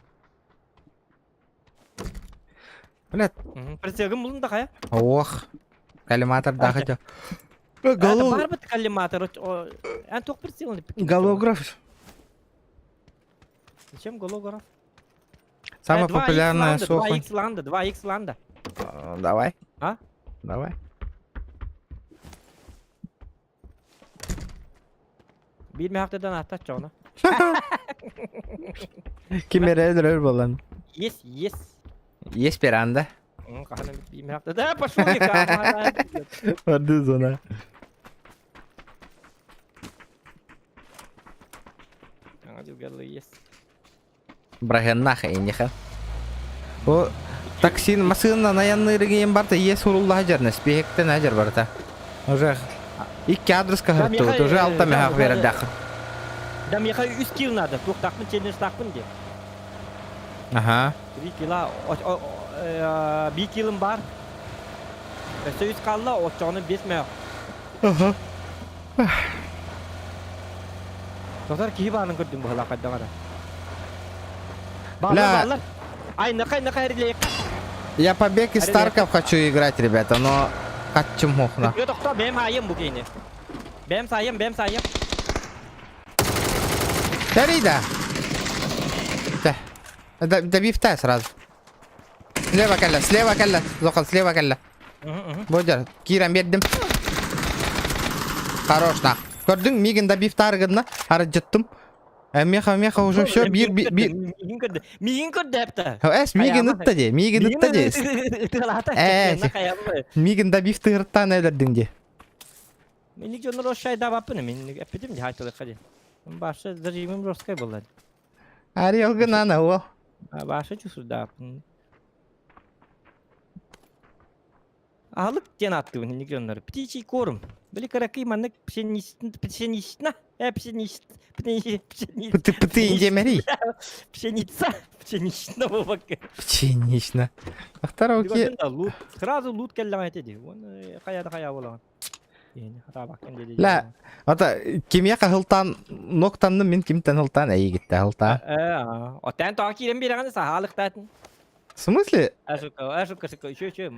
Блядь. Прицелгым булун да хая. Ох. Коллиматор даха жо. Голов. Бар бит коллиматор. Эн тох прицел. Голограф. Зачем голограф? Самая популярная соха. 2х ланда, 2х ланда. Давай. А? Давай. Биир мехтедан аттаччоҕуна. Ким эрэ өлөр буолан. Есть, есть. Есть пиранда. Хаһан биир мехте. Да, пошел Барды зона. Есть. Брагеннаха инниха. О, таксин масыына наянныырыгиен барта ес урулла хажарна, спиһектен хажар барта. Уже икки адреска хырттыбыт, уже алта мехах берердах. Да меха үс кил надо, туохтаахпын челленджтаахпын диye. Ага. 3 кила, 1 килым бар. Өссө үс қалла, оччоҕуна 5 мех. Ага. Тотар киһи баарын көрдүм быһылаах хайдаҕара. Бааллар, бааллар. Ай, нахай, нахай, реле. Я побег из Тарков хочу играть, ребята, но хачым хохна. Yo тохто, бэм айым бу кейни. Бэм сайым, бэм сайым. Тарида. Да. Да, добив сразу. Слева кэллэ, слева кэллэ. Зохал, слева кэллэ. Бодер, киирэн биэрдим. Хорош нах. Көрдүҥ, миигин добив таарыгынна, арыдьыттым. Меха, меха уже все, бир, бир, бир. Миигин көрдө. Миигин көрдө эпте. Эс, миигин ытта де, миигин ытта де. Э, миигин добив тыгырттан өлөрдүҥ де. Минник дьоннор ошшайда баппын, мин эппитим де хайтылыкка де. Башы зажимым жесткой была. Ариэл гынана ол. Башы чувствую, да. Аһылык диэн ааттыыбын инник дьоннору. Птичий корм. Били кыракый маннык пшенична, пшенична, э, пшенич, пшени, пшени, Пыты пыты индемери. пшеница, пшенична буолбакка. Пшенично. Ахтар оки. Лут, сразу лут кэллэҕэ этэ дии. Уон хайа да хайа буолаҕын. Ла, ата кимиэхэ хылтаан ноктанным мин кимтэн хылтаан эйигиттэ хылтаан. Оттон тоҕо киирэн биэрэҕин саһаалыктаатын. В смысле? Ашука, ашука, шука, еще, еще,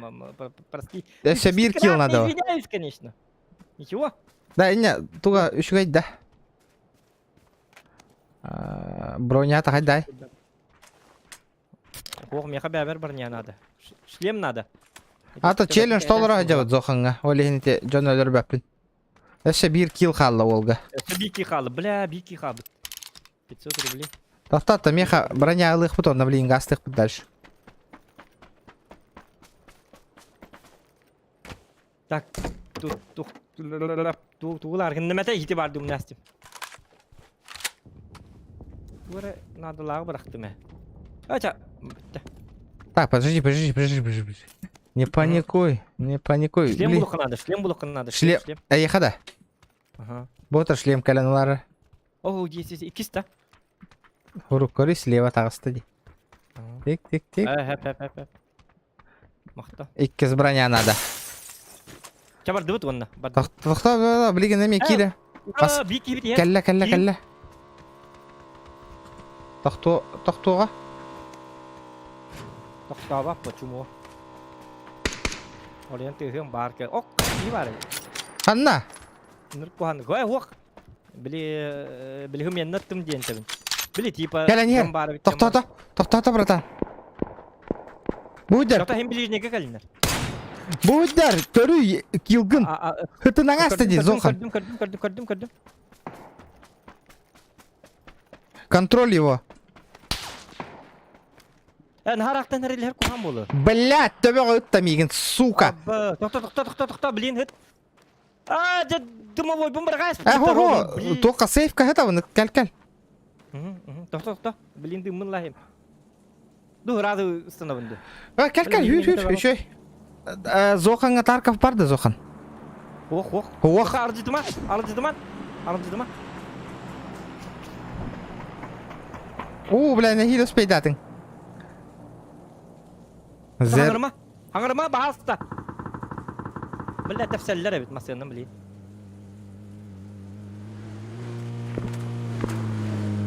прости. Өссө биир килл надо. Извиняюсь, конечно. Ничего. Да, инне, туга үчүгэй да. Броня тахайдай. Ох, меха бэбэр броня надо. Шлем надо. Ата челлендж толоро сылдьабыт Зохаҥҥа. Ол иһин ити дьон өлөрбөппүн. Өссө биир килл хаалла уолга. Өссө биир килл хаалла. Бля, биир килл хаалбыт. 500 рублей. Тохтоотто, меха броня ылыахпыт онно блин гаастыахпыт дальше. Так, тут, тух, тугулар гыннымата ити бар думнастым. Тугара надалааҕы бырахтым ээ. Ача, бүттэ. Так, подожди, подожди, подожди, подожди, подожди. Не паникуй, не паникуй. Шлем булуққа надо, шлем булуққа надо, шлем, шлем. Эйиэхэ да. Ага. Ботер шлем кэлэн ылары. О, есть, есть, иккис да. Уруккори слева таҕыста дии. Тик, тик, тик. Хэп, хэп, хэп, хэп. Махта. Иккис броня надо. Ча бардыбыт уонна. Тохтоо, билигин эмиэ киирэ. Бас. Кэллэ, кэллэ, кэллэ. Тохтуо, тохтуоҕа. Тохтообат почему? Олен тыһыам баар кэ. Ок, кии баар. Ханна? Ныркухан. Гой, ох. Били, били хымяннаттым диэн тэбин. Били типа Кэлэн иһэр. Тохтоото. Тохтоото, братан. Буйдар. Что-то ближнеге кэлиннэр. Буйдар, көрүй килгын. Хытын аста ди, Зохан. Көрдүм, көрдүм, көрдүм, көрдүм, көрдүм. Контроль его. Харахтан эрилер кухан болу. Блядь, төбөҕө ытта миигин, сука. Тохто, тохто, тохто, тохто, блин, хыт. А, дьэ, дымовойбун бырҕаас. Э, хо, хо, туохха сейфка хытабын, кэл, кэл. Тохто, тохто, блин, дыммын лахим. Ду, сразу станабын ду. Э, кэл, кэл, хүр, хүр, үчүй. Зоханга Тарков бар да, Зохан? Ох, ох. Ох. Аржытыма, аржытыма, аржытыма. Оо, бля, нэһиилэ успейдатыҥ. Зер... Хаҥырма, хаҥырма, баһаста. Бля, тэпсэллэр эбит массыынам, блин.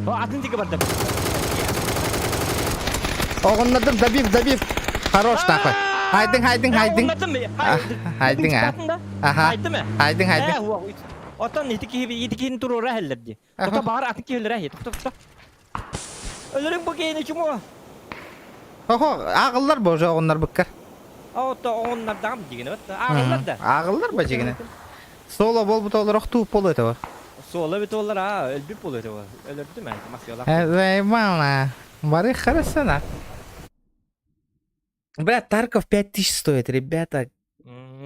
О, атын диэки барда. Оҕуннардым, добив, добив. Хорош нахуй. Хайдың, хайдың, хайдың. Хайдың, а. Аха. Хайдың, хайдың. Отон ити киһи ити киһини туруора иһэллэр дии. Тота баҕар атын киһилэрэ иһи. Тохто, тохто. Өлөрүҥ бу киһини чумуо. Хо-хо, ааҕыллар бо уже оҕуннарбыккар. Ото оҕуннардаҕым дигини бат. Ааҕыллар да. Ааҕыллар ба дьигини. Соло буолбут олорох тууп болу этэ бо. Суола бит олар а, өлбүт болу этэ бо. Өлөрдүм ээ, масыалаах. Заебала. Бары хорошо Бля, Тарков 5000 стоит, ребята.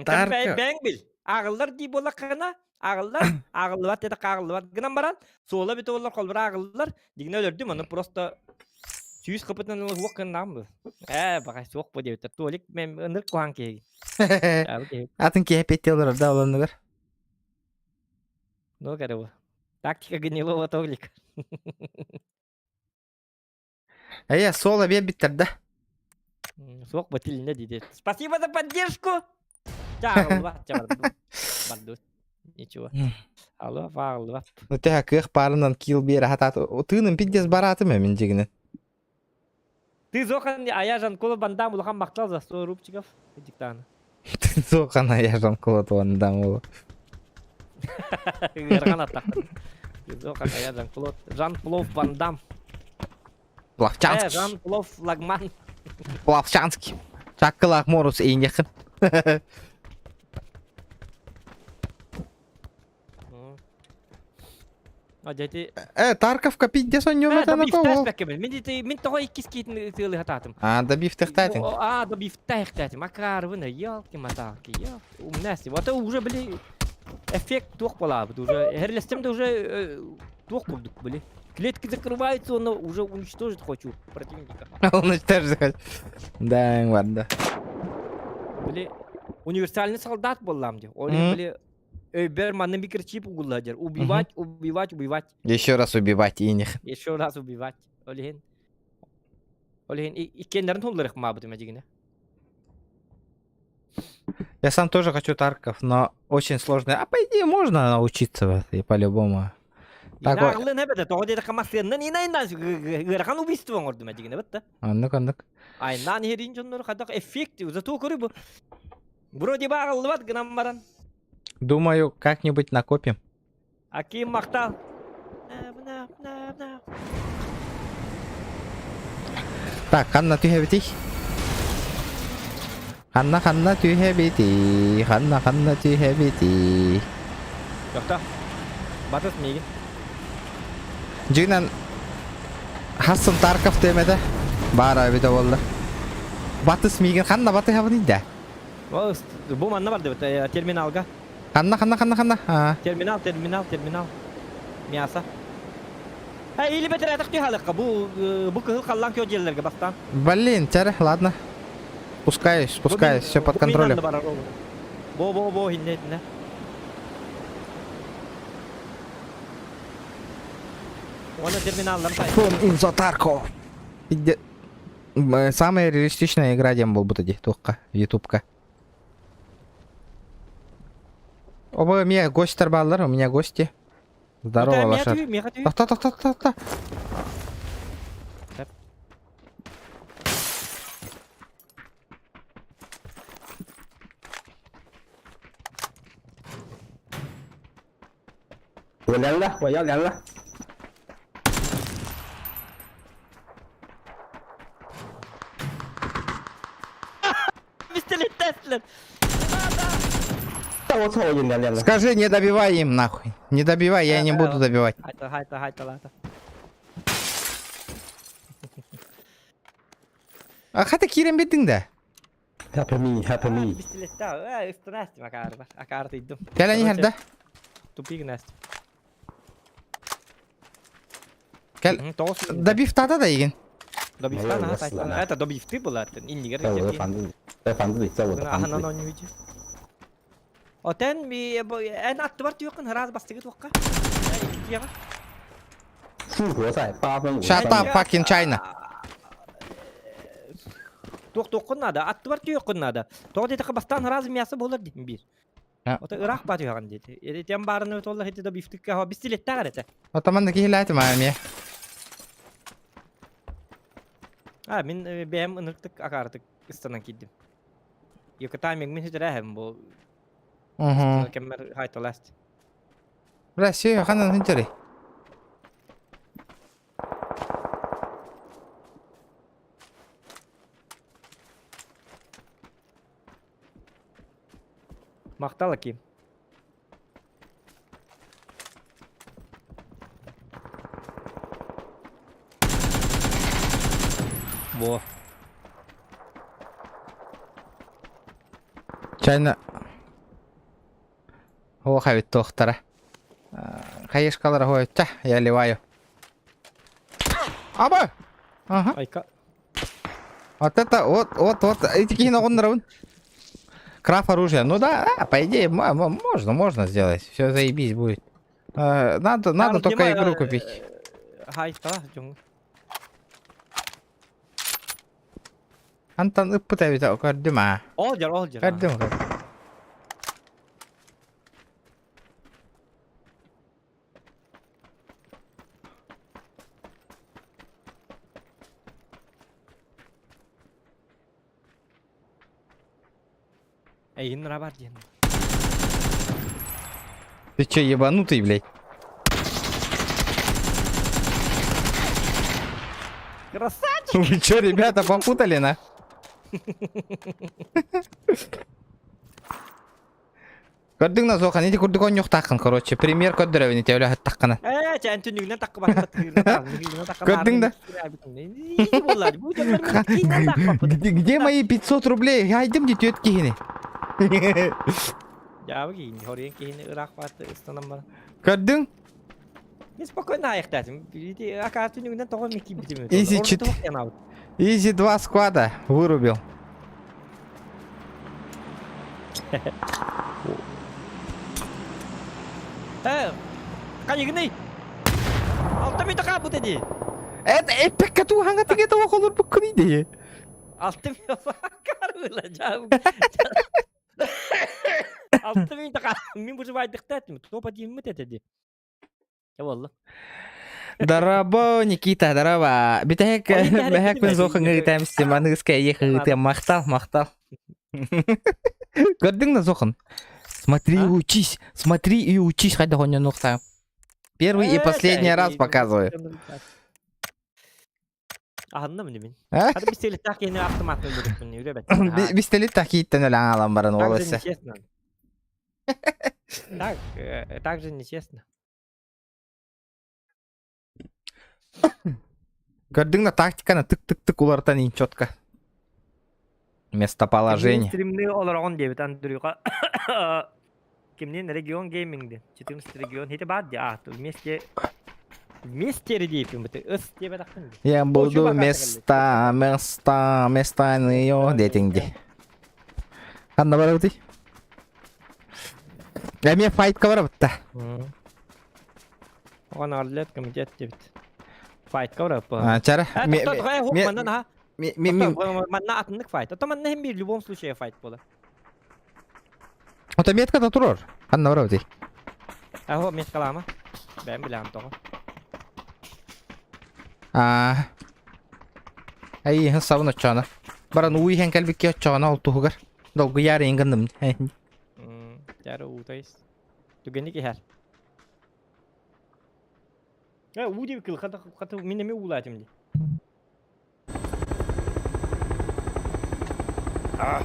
Тарков. Бэҥ бил. Ааҕыллар дии буоллаххына, ааҕыллар, ааҕыллыбат это ааҕыллыбат гынан баран, суола бит олар холбура ааҕыллар. Дигинэ өлөрдүм, ону просто сүүс кыпытынан уох гыннаам бу. Ээ, баҕай суох бу диэбиттэр. Толик мен ынырык куһаан киһи. Атын киһи эппиэттии олорор да олоннугар. Ну, короче, тактика гнилого Толика. Эйэ, суол биэрбиттэр да. Суох бытылына диде. Спасибо за поддержку. Чаҕылба, чабарду. Ничего. Алло, фааллыба. Ну тэһэ кыах баарынан киил биэрэ хатаат тыыным пиздец бараатым мин дьигинен. Ты Зохан, а я Жанкула Бандам, улахан махтал за 100 рубчиков. Диктан. Ты Зохан, а я Жанкула Бандам. Ыархан аттахтар. Ты Зохан, а я Жан-Клод. Жан-Плов Ван Плавчанский. Жан-Плов Лагман. Плавчанский. Чаккылаах Морус эйиниэххин. Э, Тарковка пиздец онньуоматан ото Мин тоҕо иккис киитин ытыалыһатаатым. А, добив-тэхтаатыҥ. А, добив-тэхтаатым. Акаарбын, елки-маталки, умнасти. Вот уже, били, эффект туох буолаабыт. Уже, эһэрлэстим да уже туох курдук, били. Клетки закрываются, он уже уничтожить хочу противника. Уничтожить хочу. Да, ладно. Били... Универсальный солдат буоллаам дии. Ол иһин били өйбөр манна микрочип угулла дьэр. Убивать, убивать, убивать. Еще раз убивать иних. Еще раз убивать. Ол иһин Ол иһин иккиэннэрин тулларых маабытым эдьигинэ. Я сам тоже хочу Тарков, но очень сложно. А по идее можно научиться и по-любому. Так Ағылын әбәді, тоғы деді қамасыннан инайнан ыарахан убийство оҥордум эдигинэ бытта. Оннук, оннук. Айнан херин дьоннор хадах эффект, зато көрү бу. Вроде бы ағыллыбат гынан баран. Думаю, как-нибудь накопим. Аким махтал. Так, ханна түһэбитий? Ханна ханна түһэбитий? Ханна ханна түһэбитий? Тохто. Батыс миигин. Дьиҥинэн Хассан Тарков тиэмэтэ баара эбитэ буолла. Батыс миигин ханна батыһабыный да? Бу манна бардыбыт терминалга. Ханна, ханна, ханна, ханна? Аа. Терминал, терминал, терминал. Мясо. Э, или бэтэрэтэх түһалыкка бу бу кыһыл халлаан көө дьиэлэргэ бастаан. Блин, тяры, ладно. Спускаюсь, спускаюсь, все под контролем. Бо бо бо хинне хинне. Уонна терминаллар Фон Инзо Тарков. Самая реалистичная игра диэн буолбут ди туохха, ютубка. Оба, у меня гости баллар, у меня гости. Здорово, лошад. Тохто, тохто, тохто. 我凉了，我要凉了。 我操！我凉凉了。 Скажи, не добивай им нахуй. Не добивай, я не буду добивать. А хата киирэн биэрдиҥ да? Help me, help me. Кэлэн иһэр да? Тупик Настя. Кэл. Добив тата да игин. Добивта, это добивты была, иннигер. 在我的房子里，在房子里，在我的房子里。 Отен би эн аттыбар түйөккүн ыраас бастыгыт уокка. 复活赛八分五。 Shut up, fucking China. Туох туоххун наада, аттыбар түйөккүн наада. Тоҕо диэтэххэ бастаан ыраас мясо буолар диэн биир. Ото ыраах баа түһэҕин диэти. Этиэн баарыны толла хити да бифтикка хо бистилеттээҕэр этэ. Отаман киһилээтим аа эмиэ. А мин бэйэм ынырыктык акаарытык ыстанан киирдим. Йокотамик мин сүтэрээһэм бу кэммэр хайталаст. Бля, все, ханан хинтери. Махтал Аким. Во. Чайна. О, хавит тохтара. Хаешкалара хойтта, я ливаю. Аба! Ага. Айка. Вот это, вот, вот, вот, эти кихи ногун Краф оружия. Ну да, а, по идее, можно, можно сделать. Все заебись будет. Надо, надо только игру купить. Антон ыппыта эбит көрдүм аа. Ол дьар, ол дьар. Көрдүм. Эйин бар диэн. Ты че, ебанутый, блядь? Красавчик! Вы че, ребята, попутали, на? Көрдүҥ на суохан, ити курдук онньуохтааххын, короче, пример көрдөрөбүн ити өлө хаттаххына. Ээ, чээн түннүгүнэн такка Көрдүҥ да? Где, где мои 500 рублей? Айдым ди түөт киһини. Дьаабы киһини, хоруйан киһини ыраах баатты ыстанан баран. Көрдүҥ? Мен спокойно аяқтатым. Акаар түннүгүнэн тоҕо мен киирбитим. Изи чит. Изи два склада вырубил. Э, хайыгыный? Алта мүнүүтэ хаалбыта дии. Это эппекке туһаҥа тигэ того холорбуккун дии. Алта мүнүүтэ карыла жаабы. Алта мүнүүтэ мин бу жыбайдыктаатым. Топа дииммит этэ дии. Чэ буолла. Здорово, Никита, здорово. Бүтэһик мэһэк күн суох ыҥырытаам Стиманыска эйиэх ыытыам. Махтал, махтал. Көрдүҥ да суохун? Смотри и учись, смотри и учись, хайда хонньонуохтаах. Первый и последний раз показываю. Аһынным мин. А? Хады пистолеттаах киһини автоматтан өлөрүппүн үрэ Пистолеттаах киһиттэн өлөн аалан баран Так ол же өссө. нечестно. Так, так же нечестно. Көрдүҥ да тактиканы тык-тык-тык уларытан иин четко. Местоположение. Стримни олороҕун диэбит Андрюха. Кимнин регион гейминг диэн. 14 регион. Хити баар дии. А, вместе Вместе диэппин быты. Ыс диэбэтэхпин дии. Я буду места, места, места ее диэтиҥ дии. Ханна барабытый? Эмиэ файтка барабытта. Оҕон Орлет комитет диэбит. Файтка бараппа. А, чара. Манна наха. Манна атыннык файт. Ото манна хем бир в любом случае файт буолар. Ото метка да турар. Ханна барабытый? Аһо меткалаама. Бэйэм билэҕим тоҕо. Аа. Ай, сабын оччоона. Баран уу иһэн кэлбиккэ оччоҕуна ол туһугар. Долгуйаар иһин гынным. Дьара уутайс. Түгэни киһэр. Э, уу диэбит кыл хата хата мин эмиэ уулаатым дии. А.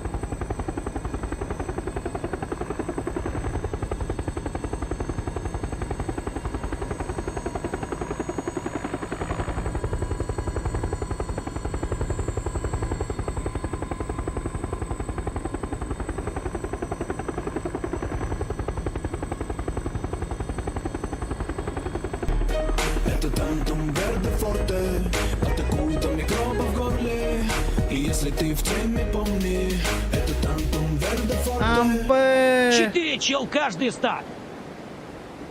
Это тантум верде форте Атакует до микробов в горле И если ты в теме, помни Это тантум верде форте Амбы. Четыре чел каждый стак.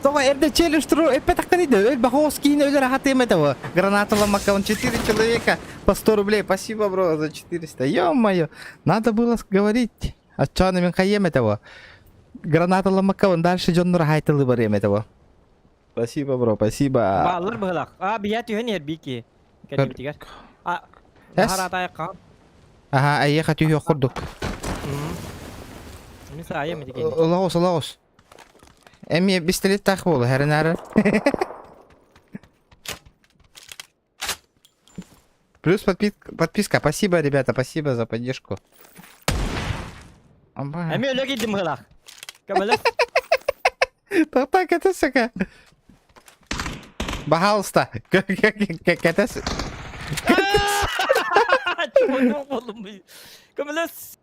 Тоҕо эрдэ челлендж туру эппэтэхтэн иде өл бахоос киин өлөр ахатыым этого. Граната ломака, он 4 человека по 100 рублей. Спасибо, бро, за 400. Ё-моё, надо было говорить. Оччону мин хайем этого. Граната ломака, он дальше дьоннор хайтылы барыам этого. Спасибо, бро, спасибо. Бааллар быһылаах. А, бия түһэн иһэр бики. Кэлбитигэр. А, Эс? хараатайыкка. Ага, айеха түһүөх курдук. Мин саайым ити кэнни. Ылаҕыс, ылаҕыс. Эмиэ пистолеттаах буолу, хэринары. Плюс подписка. Спасибо, ребята, спасибо за поддержку. Амба. Эмиэ өлө киирдим быһылаах. Көмөлөс. Так, так, это сука. Пожалуйста. Кэтес. Көмөлөс.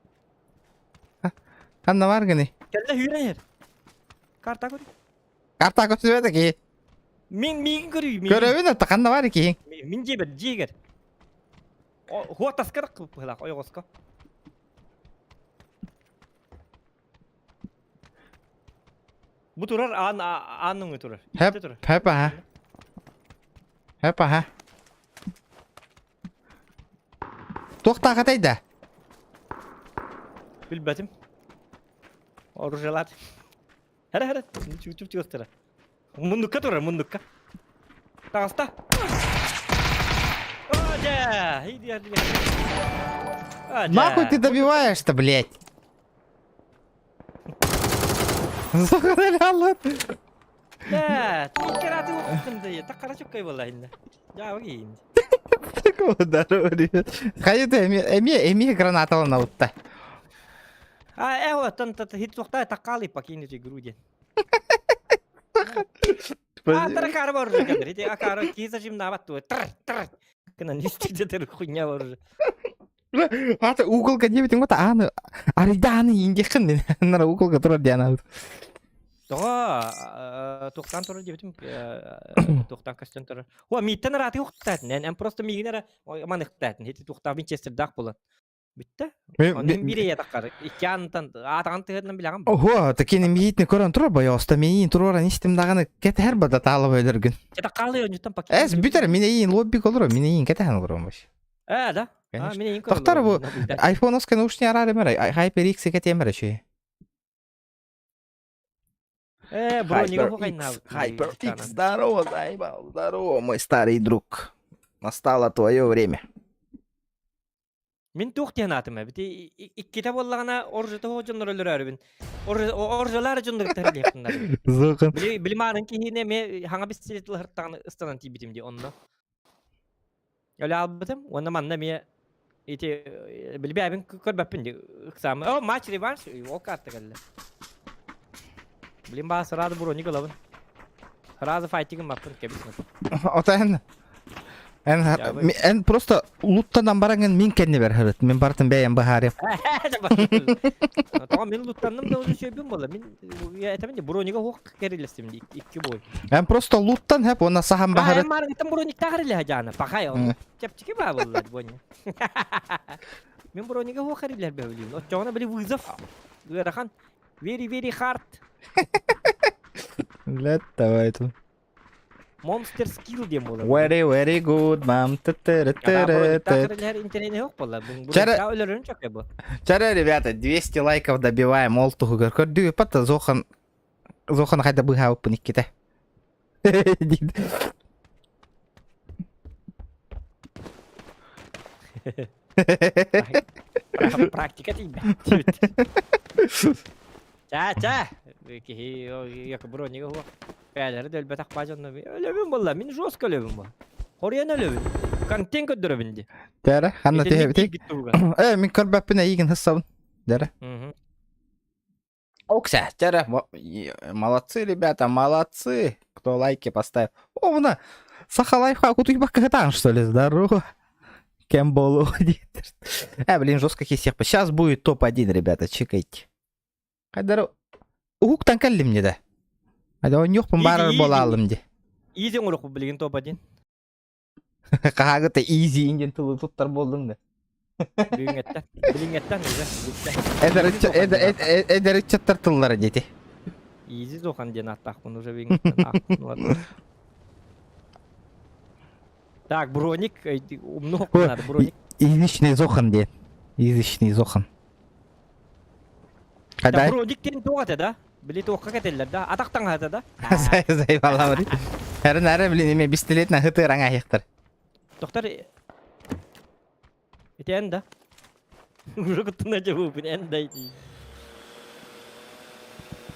Ханна бар гыны. Кэллэ сүүрэн иһэр. Карта көр. Карта көстүбэтэ ки. Мин миигин көрүй. миигин. Көрөбүн ата ханна бар ки. Мин дьиэбэр дьиэгэр. Хуа таскар быһылаах ойоҕоско. Бу турар аан аан өҥө турар. Хэп, Итте турар. хэп аха. Хэп аха. Туохтаахатай да? Билбэтим. Оружиялаат. Хара хара. Чүп чүп Мундукка турар, мундукка. Таҕыста. О, дьэ! Иди, иди. А, дьэ. Нахуй ты добиваешь-то, блядь? Захаралялы. Дьэ, тиккераты уққынды. Таққара чөккөй буолла инде. Дьаа кейин. Такого здорово, ребят. Хайы эми эми эми гранаталана утта. А, э, вот, тан тат хит сухта таккалы покинуть игру ден. А, таракар бар уже кадр. Ити акара киза жим нават ту. Тр тр. Кына не стидетер хуйня бар уже. Ата уголга дебитин го аны ариданы индехин мен. Нара уголга турар диана. Тоҕо туохтан турар диэбитим туохтан көстөн турар. О, мииттэн арааты ухтаатын. Эн просто миигин эрэ маныхтаатын. Ити туохтаах Винчестердаах буолан. Бүттэ. Онон биир ийэ таххар. Икки аанытан аатаҕын тыһыатынан билэҕин. Ого, такие миитни көрөн турар боёста миин туруоран истим даҕаны кэтэһэр бада таалаба өлөргүн. Чата хаалый онньуттан пакет. Эс бүтэр мин эйиин лоббик олоро мин эйиин кэтэһэн олором вообще. Э, да. А, мин эйиин Тохтор бу iPhone-оска наушник араар эмэр HyperX кэтиэмэр үчүй. Э, бронига хохайнаабыт. HyperX, здорово, заебал, здорово, мой старый друг. Настало твое время. Мин туох диэн аатым эбит иккитэ буоллаҕына оржото дьоннор өлөрөөрүбүн оржолар дьоннор тәрилиэхтиннар Зыкын. били билимаарын киһини эмиэ хаҥа бистилет лыһыртаҕына ыстанан тиийбитим дии онно өлө албытым уонна манна эмиэ ити билбээбин көрбөппүн дии ыксаамы о матч реванш ол карта кэллэ блин баа сразу броник ылабын сразу файтигым баппын кэбис Отан Эн, эн просто луттанан бараҥын мин кэннибэр һырыт. Мин бартын бэйэм быһаарыам. Тоҕо мин луттанным да уже сөйбүм буолла. Мин этэмин де бронига хуох кэрилэстим икки бой. Эн просто луттан хэп уонна сахан баһарыт. Эн марыгыттан брониктаах эрилэһэ жаана. Пахай ол. Чэпчики баа буолла боня. Мин бронига хуох эрилэр бэбилин. Оччоҕуна били вызов. Ыарахан. Very very hard. Лет давай тут. Monster Skill диэн буолар. Very very good мам. Чара, ребята, 200 лайков добиваем ол туһугар. Көрдүгү патта Зохан Зохан хайда быһаабыппын иккитэ. Практика тиийбэт. Ча, ча. Киһи бронига хуох. Бээлэри да өлбөтөх баа дьонно өлөбүн буолла, мин жестко өлөбүн бу. Хоруйан өлөбүн. Контент көрдөрөбүн ди. Дәрэ, ханна түһэбитий? Э, мин көрбөппүн эйигин хыссабын. Дәрэ. Окся, дәрэ, молодцы, ребята, молодцы, кто лайки поставил. О, мына, саха лайфхак утуйбакка кытаан, что ли, здорово. Кем болу Э, блин, жестко кисех. Сейчас будет топ-1, ребята, чекайте. Хайдары уһуктан кэллим дии да. Хайда онньуохпун баарар буолаалым дии. Изи оҥоруохпут билигин топ-1. Хаһаагыта изи диэн тылы туттар буоллуҥ да. Бүгүҥҥэттэн. Билиҥҥэттэн уже. Эдэр ыччаттар тыллара диэти. Изи Зохан диэн ааттаахпын уже бүгүҥҥэттэн. Так, броник, умнуох надо, броник. Изичный Зохан диэн. Изичный Зохан. Да, броник диэн туох этэ да? Били туохха кэтэллэр да? Атах таҥаһата да? Заебала Эрин әрэ блин эме пистолетна хытыраҥа ахыктар. Доктор Ити эн да? Уже куттана жабыпын эн да ити.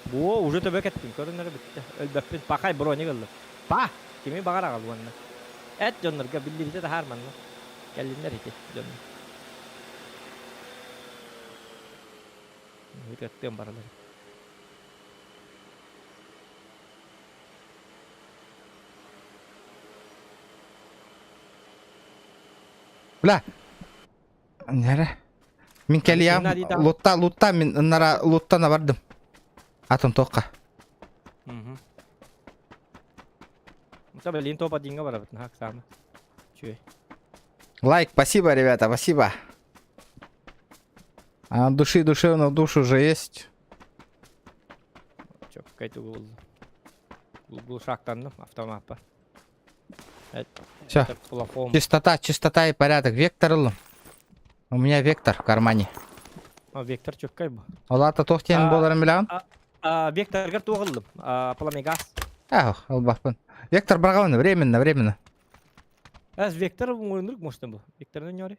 Буо, уже төбө кэттим, көрүнөрө бүттэ. Өлбөппүн, пахай броник ыллым. Па! Кими баҕар аҕал уонна. Эт дьоннорго биллибитэ таһаар манна. Кэллиннэр ити дьоннор. Ыытыаттыам баралар. Бля. Нere? Мин кэлиям лутта лутта мин нара луттана бардым. Атын тоққа. Блин, топ одинга барабыт, Оксана. Чуй. Лайк, спасибо, ребята, спасибо. А души душевно душу уже есть. Чё, какая-то был. Глушак там, автомат. Все. Чистота, чистота и порядок. Вектор У меня вектор в кармане. А, вектор чөккай бу. Олата туох диэн буоларын билэҕин? Векторгар туох ыллым? Пламегаз. Ах, албаппын. Вектор барҕабын, временно, временно. Әс вектор муйнур мощно был. Вектор нёри.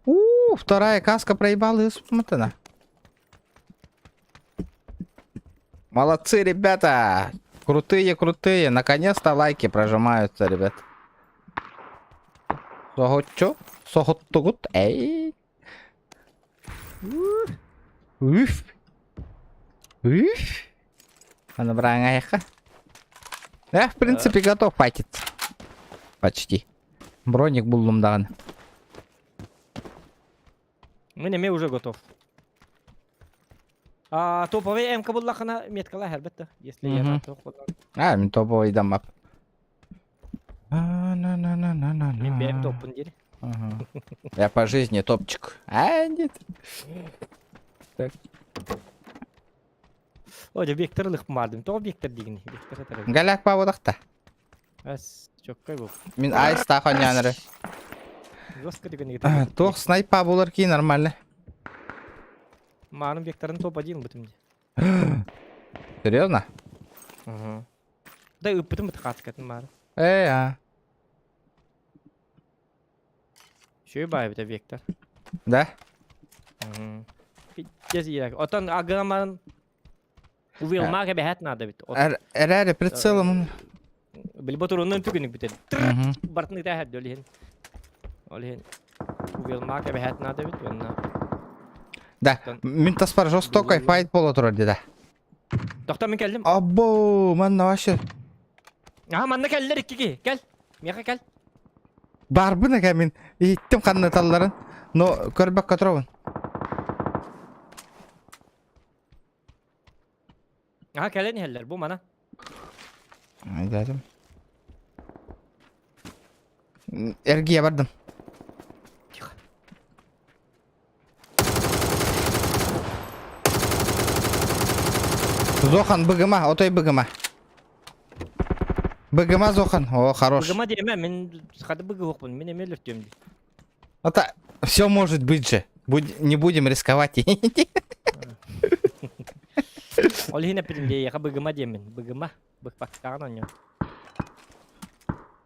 У, вторая каска проебала смотана. Молодцы, ребята! Крутые, крутые. Наконец-то лайки прожимаются, ребят. Соһуччу? Соһуттугут? Эй! Үф! Үф! Аны бырааҥайха. Я, в принципе, готов файтиться. Почти. Броник буллум даҕаны. Мин эмиэ уже готов. А, топовый МК буллахына меткала хэрбет если я А, мин топовый даммап. Мин бэйэм топпун дири. Я по жизни топчик. А, нет. Так. О, дьэ, Виктор лыхмаардым. Тоҕо Виктор диигин? Виктор этэр. Галяк паводахта. Ас, чоккай бу. Мин айстаах онньаанары. Жестко деген Туох снайпа булар ки нормально. Мааным Викторын топ-1 бутым. Серьезно? Угу. Да ыппытым быт хаатыкатын маары. Э, а. Үчүгэй баайбыта Виктор. Да? Пиздец иирак. Отон агыаман Уилмаага эбэһээт наада бит. Эрээри прицелом. Билбо турунан түгүнүк бүтэн. Бартын ытаа хәдді ол иһин. Ол иһин Уилмаага эбэһээт наада бит уонна Да, мин таспар жестокой файт бола турар деді. Тохто мин кэллим. Або, манна вообще. Аха манна кэллэр икки киһи. Кэл. Миэхэ кэл. Барбын эгэ мин иһиттим ханнаталларын, но көрбөккө туробун. Аха кэлэн иһэллэр бу мана. Айдадым. Эргийэ бардым. Тихо. Зохан быгыма, отой быгыма. Быгыма Зохан. О, хорош. Быгыма диэмэ, мин хата быгыһуохпун, мин эмиэ өлөртүөм дии. Это все может быть же. Будь, не будем рисковать. Ол иһин эппитим дии, эйиэхэ быгыма диэммин. Быгыма. Быкпаттаҕын онньо.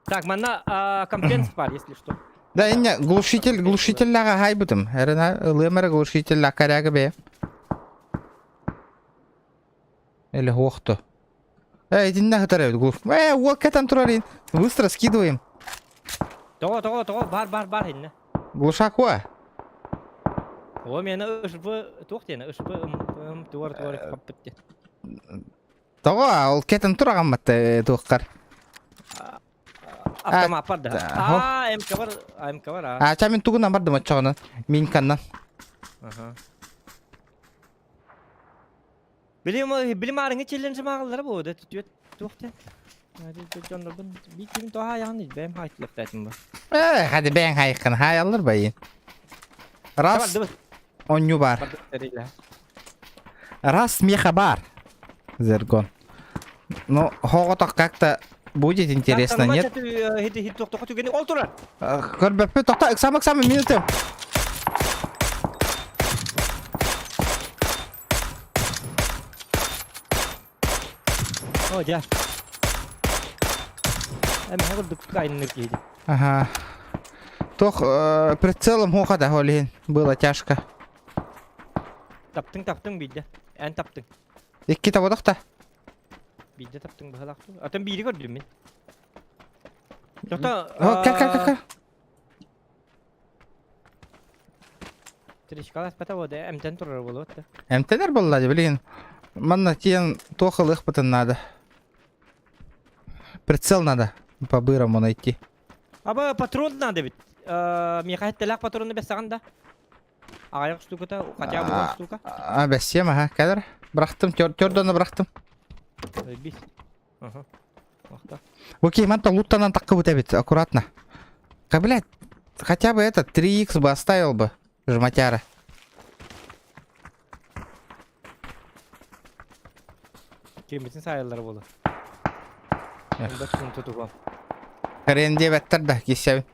Так, манна компенс бар, если что. Да, инне глушитель, глушителләҕэ хайбытым. Эрена ылыам эрэ глушителләэх коряга бэйэ. Или хуохту. Э, итиннэ хытар эбит глуш. Э, уол кэтэн турар ин. Быстро скидываем. Тоҕо, тоҕо, тоҕо, бар, бар, бар иннэ. Глушак уа. О, мені ышбы, туох диэн, ышбы, ым, туар, туар, хаппыт диэн. Тоҕо ол кэтэн тураҕаммат туоххар. Автомаппар да. А, МК бар, МК бар, а. А, ча мин тугунан бардым оччоҕунан. Минканнан. Ага. Билим, билим арыҥы челлендж мааҕаллара буо да түөт туох те. Дьоннорбун биир ким тоҕо айаҕын бэйэм хаайтылыктаатым ба. Э, хadi бэйэҥ хайыккын хаайаллар байын. Раз онньу бар. Раз меха бар. Зергон. Ну, хоҕотох как-то будет интересно, нет? Көрбөппүт, тохто, ыксам, ыксам, минуту. О, дьэ. Эмэһэ курдук айнныр киһи. Ага. Тох прицелом хоха да, олин. Было тяжко. Таптың, таптың биирдэ. Эн таптың. Икки табодох та. Биирдэ таптың быһалаах дуу. Атын биири көрдүм мин. Тохто. О, кэл, кэл, кэл, кэл. Тришкалас пата вода эмтэн турар буолуот да. Эмтэнэр буолла дии, блин. Манна тиийэн туох ылыахпытын наада. Прицел надо по-бырому найти. Аба патрон надо ведь. Миэхэ этtelээх патроны бэссэҕин да. Аҕыйах штуката, хотя бы он штука. А, бэссиэм, аха, кэлэр. Бырахтым, төрдөнө бырахтым. Бис. Ага. Охта. Окей, манта луттанан таххыбыт эбит, аккуратно. Ка, блядь, хотя бы этот 3х бы оставил бы, жматяра. Кимбитин саайыллар буолар. Бэт тутугуам. Хрен диэбэттэр да, киссэбин.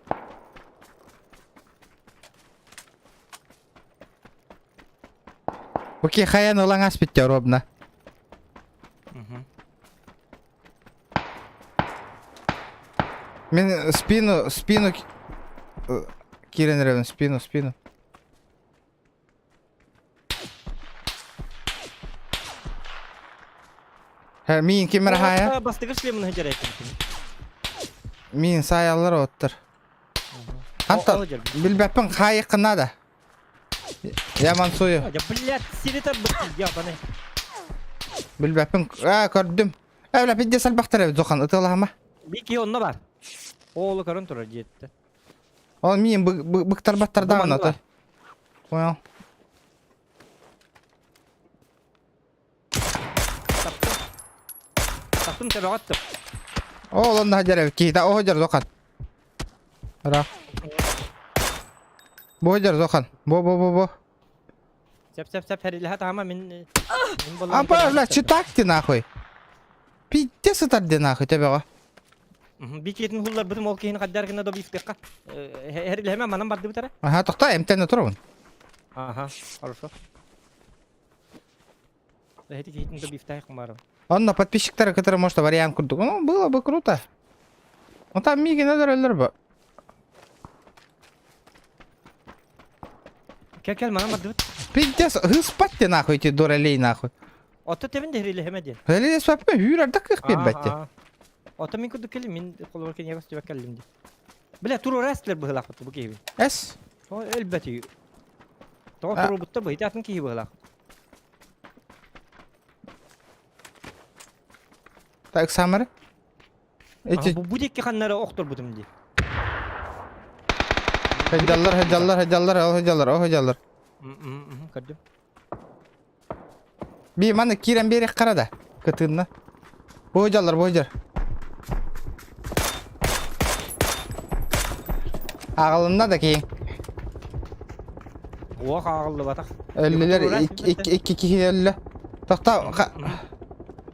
Окей, хайан ылан аспиттер робна. Мен спину, спину киирэн эрэбин, спину, спину. Миин ким эрэ хаайа? Бастыгыр шлемын сылдьар Миин саайаллар оттор. Антон, билбэппин хаайыккын надо. Я мансую. Я, блядь, сири тарбыт, ябаный. Билбэппин, аа, көрдүм. Э, бля, пиздец альбахтар эбит, Зохан, ытыалаһама. Бики онно бар. Оолу көрөн турар диэтте. Ол миин быктарбаттардаҕын ото. Понял. Таптым. Таптым төбөҕө Ол онно сылдьар эбит киһитэ, оһо дьар Зохан. Ыраах. Бу дьар Зохан. Бу бу бу бу. Сеп сеп сеп хэрилэһэ таама мин мин А бля, читак ты нахуй. Пиздец сытар ди нахуй төбөҕө. Бикетин хулларбытым ол киһини хаддар гына добиспекка. Хэрилэһэмэ манан бардыбыт эрэ. Ага, тохто эмтэн турабын. Ага, хорошо. Эти киһитин добивтай кумарым. Онно подписчиктары которые может вариант курдук. Ну, было бы круто. Ну там миги надо бу. Кел кел манан бардыбыт. Пиздец, спать ты нахуй, эти дуралей нахуй. Отто тебин де хэрилэһэмэ диэн. Хөле спаппа хүүр ардак кых бербетти. Ото мин курдук кэлим, мин холобур кэньэ көстүбэк кэллим ди. Бля, туруорастылар быһылаахпыт бу киһибин. Эс. О, өлбөтүй. Тоҕо туруорбуттар быһыта атын киһи быһылаах. Так, самары. Эти Бу диэки ханнары охторбутум ди. Хыдьаллар, хыдьаллар, хыдьаллар, ол хыдьаллар, ол хыдьаллар. Көрдүм. Би маны киирэн биэриэх хара да. Кытынна. Бу хыдьаллар, бу хыдьар. Аҕалынна да киин. Уох ааҕыллыбатах. Өллүлэр икки киһи өллө. Тохтоо,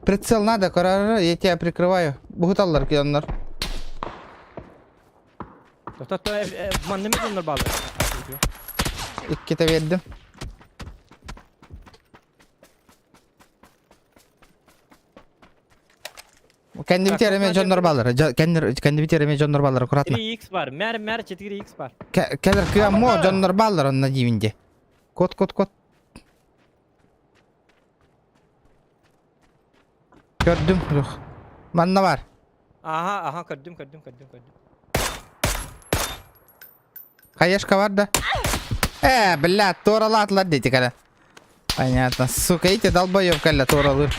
прицел надо, көрөр, я тебя прикрываю. Буһуталлар кионнор. Тохтоо, манна миллионнар баалар. Иккитэ биэрдим. Кэннибит эреме дьоннор баалар. Кэннибит эреме дьоннор баалар, аккуратно. 3x бар, мэр мэр 4x бар. Кэлэр кыаммо дьоннор баалар онно диибин Кот кот кот. Көрдүм, рух. Манна бар. Ага, ага, көрдүм, көрдүм, көрдүм, көрдүм. Хаешка бар да? Э, бля, туоралаатылар дети кэлэн. Понятно. Сука, эти долбоёб кэллэ туоралыыр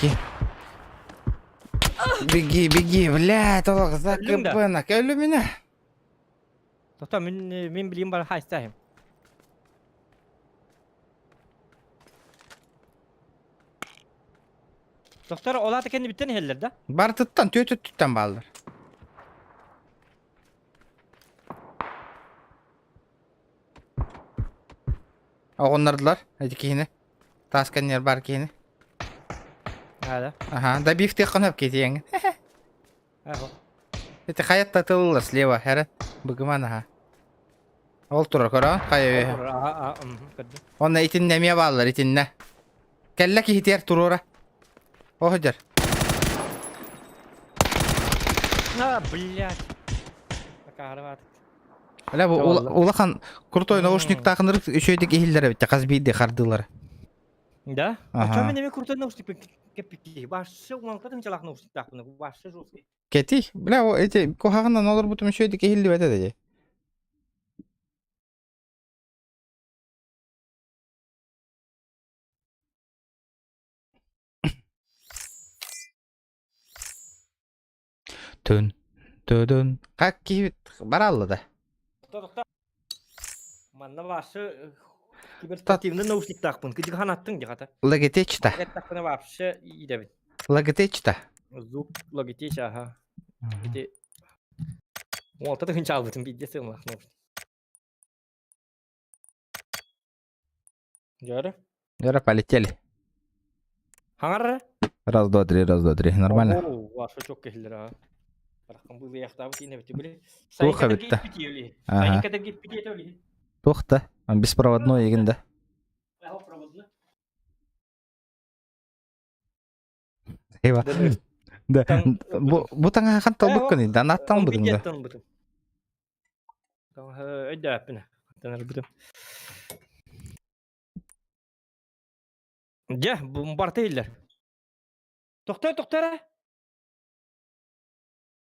Беги, беги, бля, толох за Өллүҥ да? КП-на. Өлүмүнэ. Тохтоо, мин мин билиим бар хайстаһым. Тохтор, ол аата кэннибиттэн иһэллэр да? Бартыттан, түөтүттүттэн бааллар. Оҕуннардылар эти киһини. Таас кэннигэр баар киһини. Аада. Аха, добивтыаххын сөп киһитиэҥ. Аха. Ити хайатта тылылар слева, эрэ. Быгыман аха. Ол турар көрөҕүн, хайа үөһэ. Аха, көрдүм. Онно итиннэ эмиэ бааллар, итиннэ. Кэллэ киһитигэр туруора. О сылдьар. А, блядь. Акаарыбаат. Бля, бу улахан крутой наушниктаахынырык үчүгэйдик иһиллэр эбит хас биирдии хардыылара. Да? А чё мен эми крутой наушник кеппикки? Башы уҥалкатын чалах наушниктаахпын. Башы жесткий. Кети, бля, эти куһаҕаннан олорбутум үчүгэйдик иһиллибэт этэ дии. Түн, түдүн. Как киһи баралла да. Манна башы киберспортивный наушниктаахпын. Кыдьык ханаттың дихата. Logitech-та. Эттэхпинэ вообще идэбин. Logitech-та. Звук Logitech, аха. Ити Уолта тыһынча албытым биирдэ сыаллаах наушник. Дьөрү. Дьөрү, полетели. Хаҥар Раз, два, три, раз, два, три. Нормально. О, ваша чок кehiller ha. Бараххан быылыйахтаабыт иинэбити били. Туох эбитте? Ага. Туох да? Беспроводной егин да. Эва. Да. Бу бу таҥаһа хантан ылбыккыный? Да нааттан ылбытыҥ да? Өйдөөппүнэ. Хантан Дьэ, барыта иһиллэр. Тохтоо, тохтоо эрэ.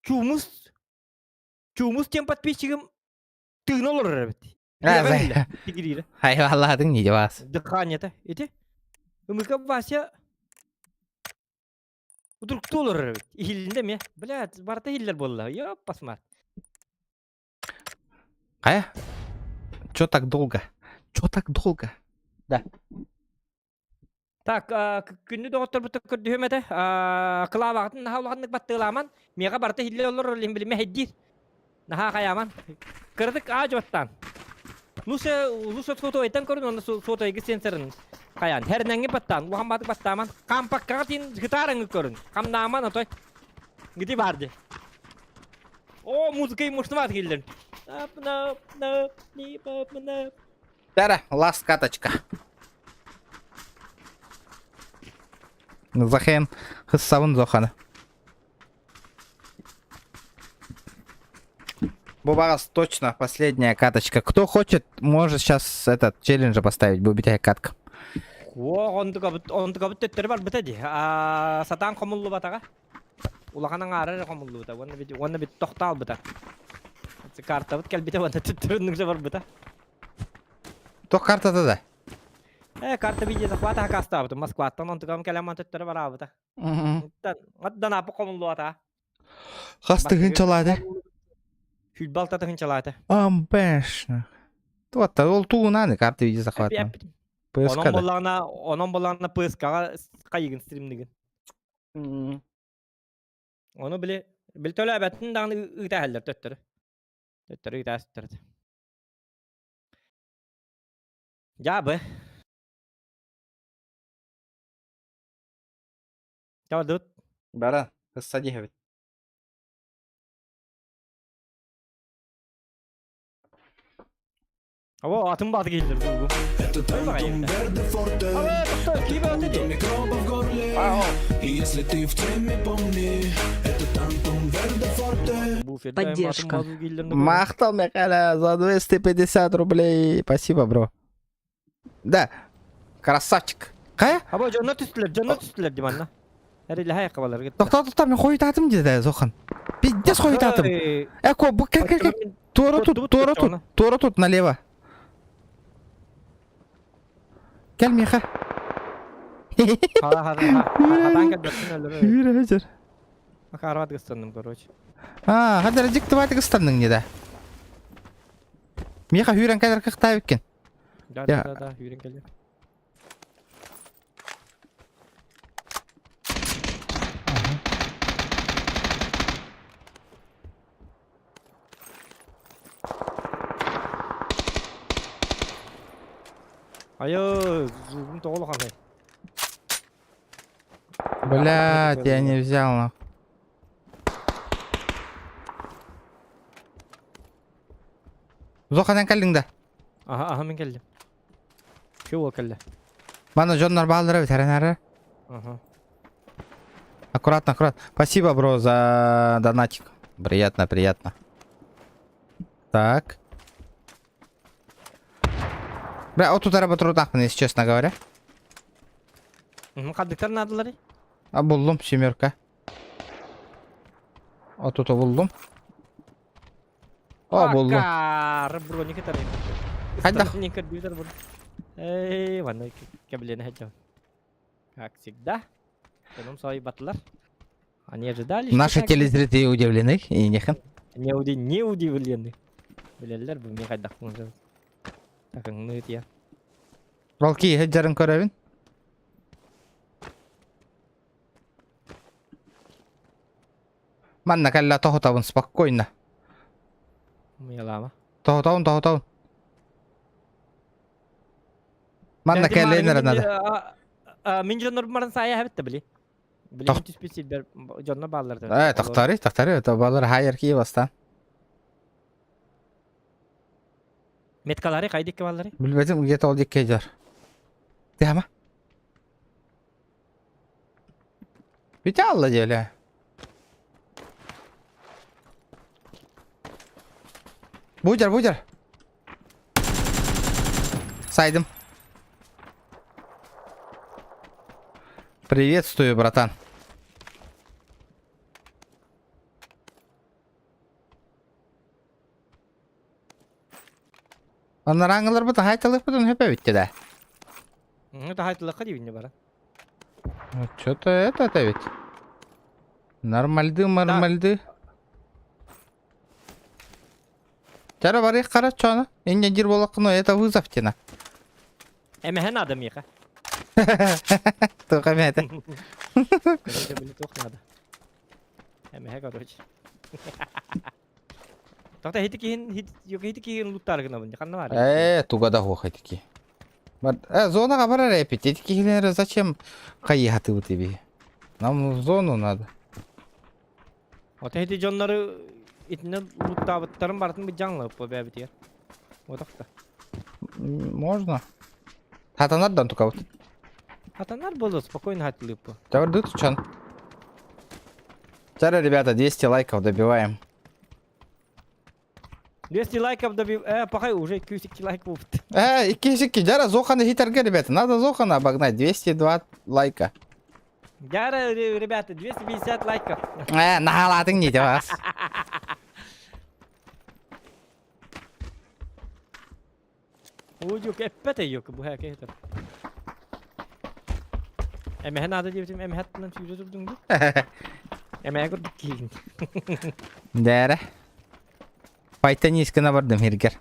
Чуумус, Чуумус диэн подписчигым тыына олорор эбит. Тигириирэ. Айваллаатыҥ дии Ваас. Дыханиета ити. Ымыка Вася удуруктуу олорор эбит. Иһиллинде эмиэ. Блядь, барыта иһиллэр буолла. Ёппасмат. Хайа? Чё так долго? Чё так долго? Да. Так, күндү доҕотторбуттан көрдөһүөм этэ. Кылаабаҕытын наһаа улаханнык баттыылааман, миэхэ барыта иһиллэ олорор илин билимэ хэйдиир. Наһаа хайааман. Кыратык аа дьыбаттаан. Лучше лучше сотовайтан көрүн уонна сотовайга сенсорын хайаан хэрнэҥҥи баттаан улахан баатык баттааман хампаккаҕа тиин гитараңы көрүн хамнааман отой гити бар ди О, музыка и мощноват киллер. Тара, ласт каточка. Захен хыссабын зохана. Бу точно последняя каточка. Кто хочет, может сейчас этот челлендж поставить. Бу катка. О, онтука төттөрү барбыта ди. Сатаан хомуллубатаҕа. Улахан аҥаара эрэ хомуллубута. Уонна бит уонна бит тохтоолбута. Картабыт кэлбитэ уонна төттөрү барбыта. Туох картата да? Э, карта видео захвата хакастаабытым Москваттан онтукам кэлэн төттөрү бараабыта. Оттон апы хомуллубата. Хас тыһыынчалаата? Хүлбалта тыһыынчалаата. Амбэшна. Туотта ол туунаны карта видео захвата. Онон боллаҕына, онон боллаҕына ПСК-ҕа хайыгын стримнигин. Ону били били төлөөбөттүн даҕаны ыытаһаллар төттөрү. Төттөрү ыытаастар. Дьаабы. Табардыбыт. Бара, ысса диэбит. Abo атын бааты келдер бу. Это тантум верде форте Атакуй до микробов в горле И если ты в теме, помни Это тантум верде форте Поддержка. Махтал Михаила за 250 рублей. Спасибо, бро. Да, красавчик. Кая? Або дьонно түстүлэр, дьонно түстүлэр дим анна. Эрилэ хай кабалар гытта. Тоқта тоқта мен хойутатым деді Зохан. Пиздец хойутатым. Эко, бу кел кел кел. Туора тут, туора тут, туора тут налево. Кел Миха. Хүйрэ Макарват гыстанным, короче. А, хадара дик ыстанның не да. Миха хүйрен кәдер кықтайып екен. Да, да, да, да, хүйрен келді. Айы, зубым тоғылған. Блядь, я не взял нахуй. Зоханан кәлдің да. Ага, ага, мен келдім. Шо ол келді. Мана жоннар балдыры ветеринары. Ага. Аккуратно, аккуратно. Спасибо, бро, за донатик. Приятно, приятно. Так. Бля, вот тут работу если честно говоря. Қаддықтар надылары? А булдум, семерка. Вот тут булдум. О, булдум. Акар, броники тарай. Хайда. Эй, ванна кәбілене хәджам. Как всегда. Потом свои батлар. Они ожидали, что Наши так телезрители удивлены и нехен. Не, уди не удивлены. Билелер бу мен хайдах буңжа. Так, ну это я. Волки хеджарын көрөбүн. Манна калла тохотабын спокойно. Мыялама. Тохотабын, тохотабын. Манна кэллейнер надо. Мин жоннор марын сая хабитта били. Били түспүт силбер жоннор баалар. Э, тохтары, тохтары, это балар хайер ки бастан. Меткалары кайдык баллары? Билбетим где-то ол дикке жар. Тема. Бите алла деле. Будер, будер. Сайдым. Приветствую, братан. Анараңылар бұты хайталық бұтын хөпе бітті да. Это хайтылыққа дейін бара. Что-то это это ведь. Нормальды, нормальды. Тара барых қара чона. Энне дир болақын, это вызов тена. Эмэһэн надо миха. Только это. Короче, били туох надо. Эмэһэ, короче. Тахта хити киһин хити киһин луттаар гынабын. Ханна бар? Э, туга да хуох ити Бар, э, зонаға барар эпит. Эти киһилер зачем хайыхатыбыт иби? Нам в зону надо. Ота хити дьоннору итинне луттаабыттарын барытын быдьаҥлап по бэбитигэр. Отахта. Можно. Хатанардан тукабыт. Хатанар боло спокойно хатылыппы. Тавырды тучан. Тара, ребята, 200 лайков добиваем. 200 лайков добив... Э, пахай, уже 202 лайк буолбут. Э, 202, дьара Зохана хитарга, ребята. Надо Зохана обогнать. 202 лайка. Дьара, ребята, 250 лайков. Э, наһаалаатыҥ дии вас. Уудьук эппэт өйүк бу хэкэ хитэр. Эмэһэ наада диэбитим эмэһэттэн сүүрэ турдуҥ дуу? Эмэһэ курдук киһигин. Дээрэ. Пайтанискына бардым хиргер.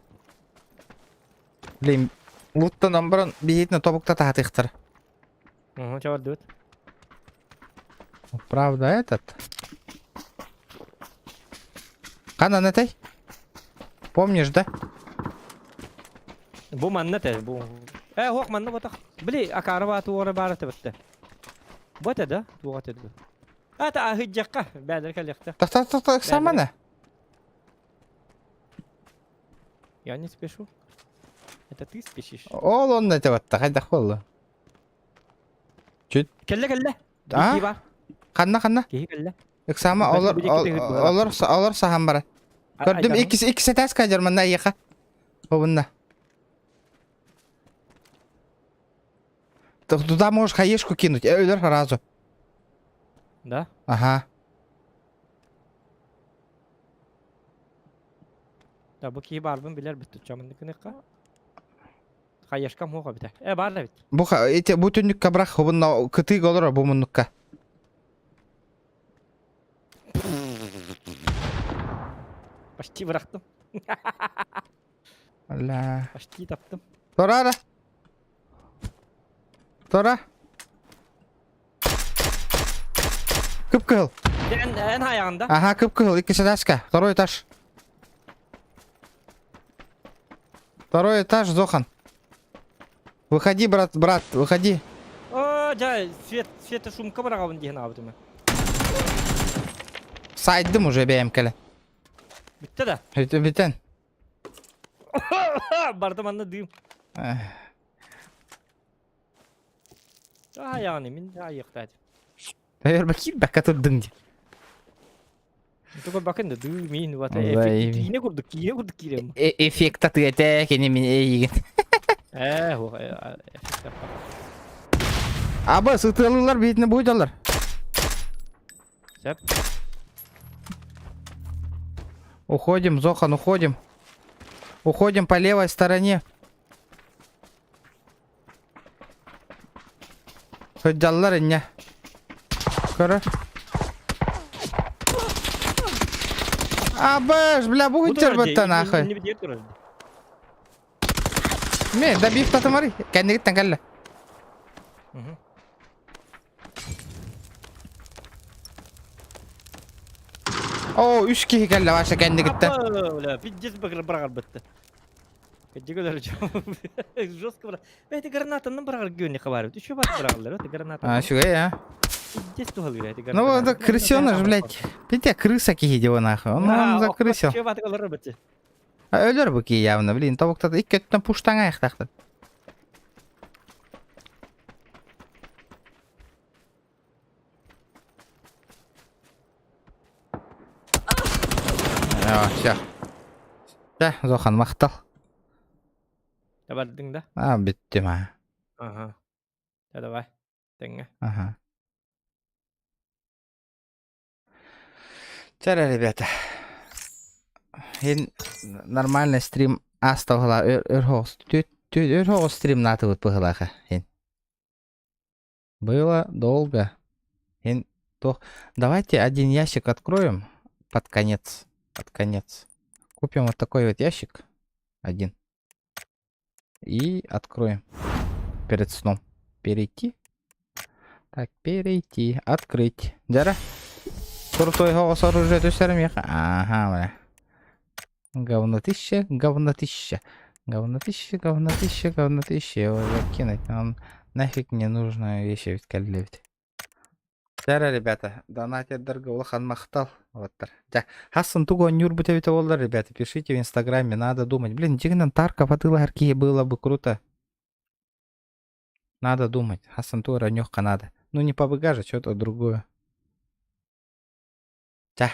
Блин, луттан баран биһитин тобукта таһатыхтар. Угу, чабардыбыт. Правда этот? Ханан этэй? Помнишь, да? Бу манна те, бу. Э, хуох манна ботах. Били, акара баа туора баара тебетте. Бу этэ да? Туоға этэ да. Ата аһыджакка, бәдер кэлиэхтэ. Так, так, так, так, самана. Я не спешу. Это ты спешишь. Ол онно этэ батта, хайдах буолла? Чуть. Кэллэ кэллэ. А? Киһи бар. Ханна ханна? Киһи кэллэ. Ыксама олор олор олор саһан бара. Көрдүм иккис иккис этээс кадер манна эйиэхэ. Обунна. Туда можешь хаешку кинуть, өлөр сразу. Да? Ага. Да, бу киһи баарбын билэр бүттүт чамындыкыныкка. Хаешкам хуох эбитэ. Э, баар да эбит. Бу эти бу түннүккэ бырах, бунна кытыыга олорор бу муннукка. Почти бырахтым. Бля. Почти таптым. Тора ара. Тора. Кып-кыһыл. Эн, эн хайаҕында. Ага, кып-кыһыл, икки этажка. Второй этаж. Второй этаж, Зохан. Выходи, брат, брат, выходи. О, дьэ, свет, света шумка быраҕабын диэн аабытым. Сайдым уже бэйэм кэлэ. Бүттэ да. Бүтэн. Бардым анна дым. Аайаҕын мин аайыахтаат. Өр киирбэккэ турдуҥ дии. Туга бакын да дыы мин вата эффект киинэ курдук киинэ курдук киирэм. Эффект атыата кини мин эйигин. Ээ, эффект Аба сытыалылар биитинэ буйдалар. Сөп. Уходим, Зохан, уходим. Уходим по левой стороне. Сылдьаллар инньэ. Көрө. Абыш, бля, бу күттербэттэн нахуй. Ме, добив татымары. Кэннигиттэн кэллэ. Оо, үс киһи кэллэ Ваша кэннигиттэн. Бля, пиздец быраҕарбытты. Жестко бра. Это гранатанан быраҕар гүөнни хабарбыт. Еще бар быраҕаллар, это граната. А, үчүгэй, а? Пиздец туһалыыр эти граната. Ну, это крысёныш, блядь. Петя крыса киһи диво нахуй. Он, он закрысил. Еще батык олорор бытчы. А өлөр бу киһи явно, блин, тобуктата икки өттүнэн пуштаҥа айахтаахтар. А, все. Да, Зохан, махтал. Табардың да? А, бүттүм, а. Ага. Да, давай. Тэҥҥэ. Ага. Чара, ребята. Ин нормальный стрим асталла өр өр стрим натыбыт быһылаха. Ин. Было долго. Ин то давайте один ящик откроем под конец. Под конец. Купим вот такой вот ящик. Один. И откроем. Перед сном. Перейти. Так, перейти. Открыть. Дьара. Крутой голос оружие түсәрім Ага, бля. Говнотища, говнотища. Говнотища, говнотища, говнотища. Его закинуть. Он нафиг не нужная вещь ведь кэллибит. Дьэ, ребята, донатердарга улахан махтал. Вот. Дьэ, хассын тугу оонньуурбут эбитэ буоллар, ребята, пишите в инстаграме, надо думать. Блин, дьиҥинэн Тарков атыылаһар киһи было бы круто. Надо думать. Хассан тугу эрэ оонньуохха надо. Ну не по БГ же, что-то другое. Чэ.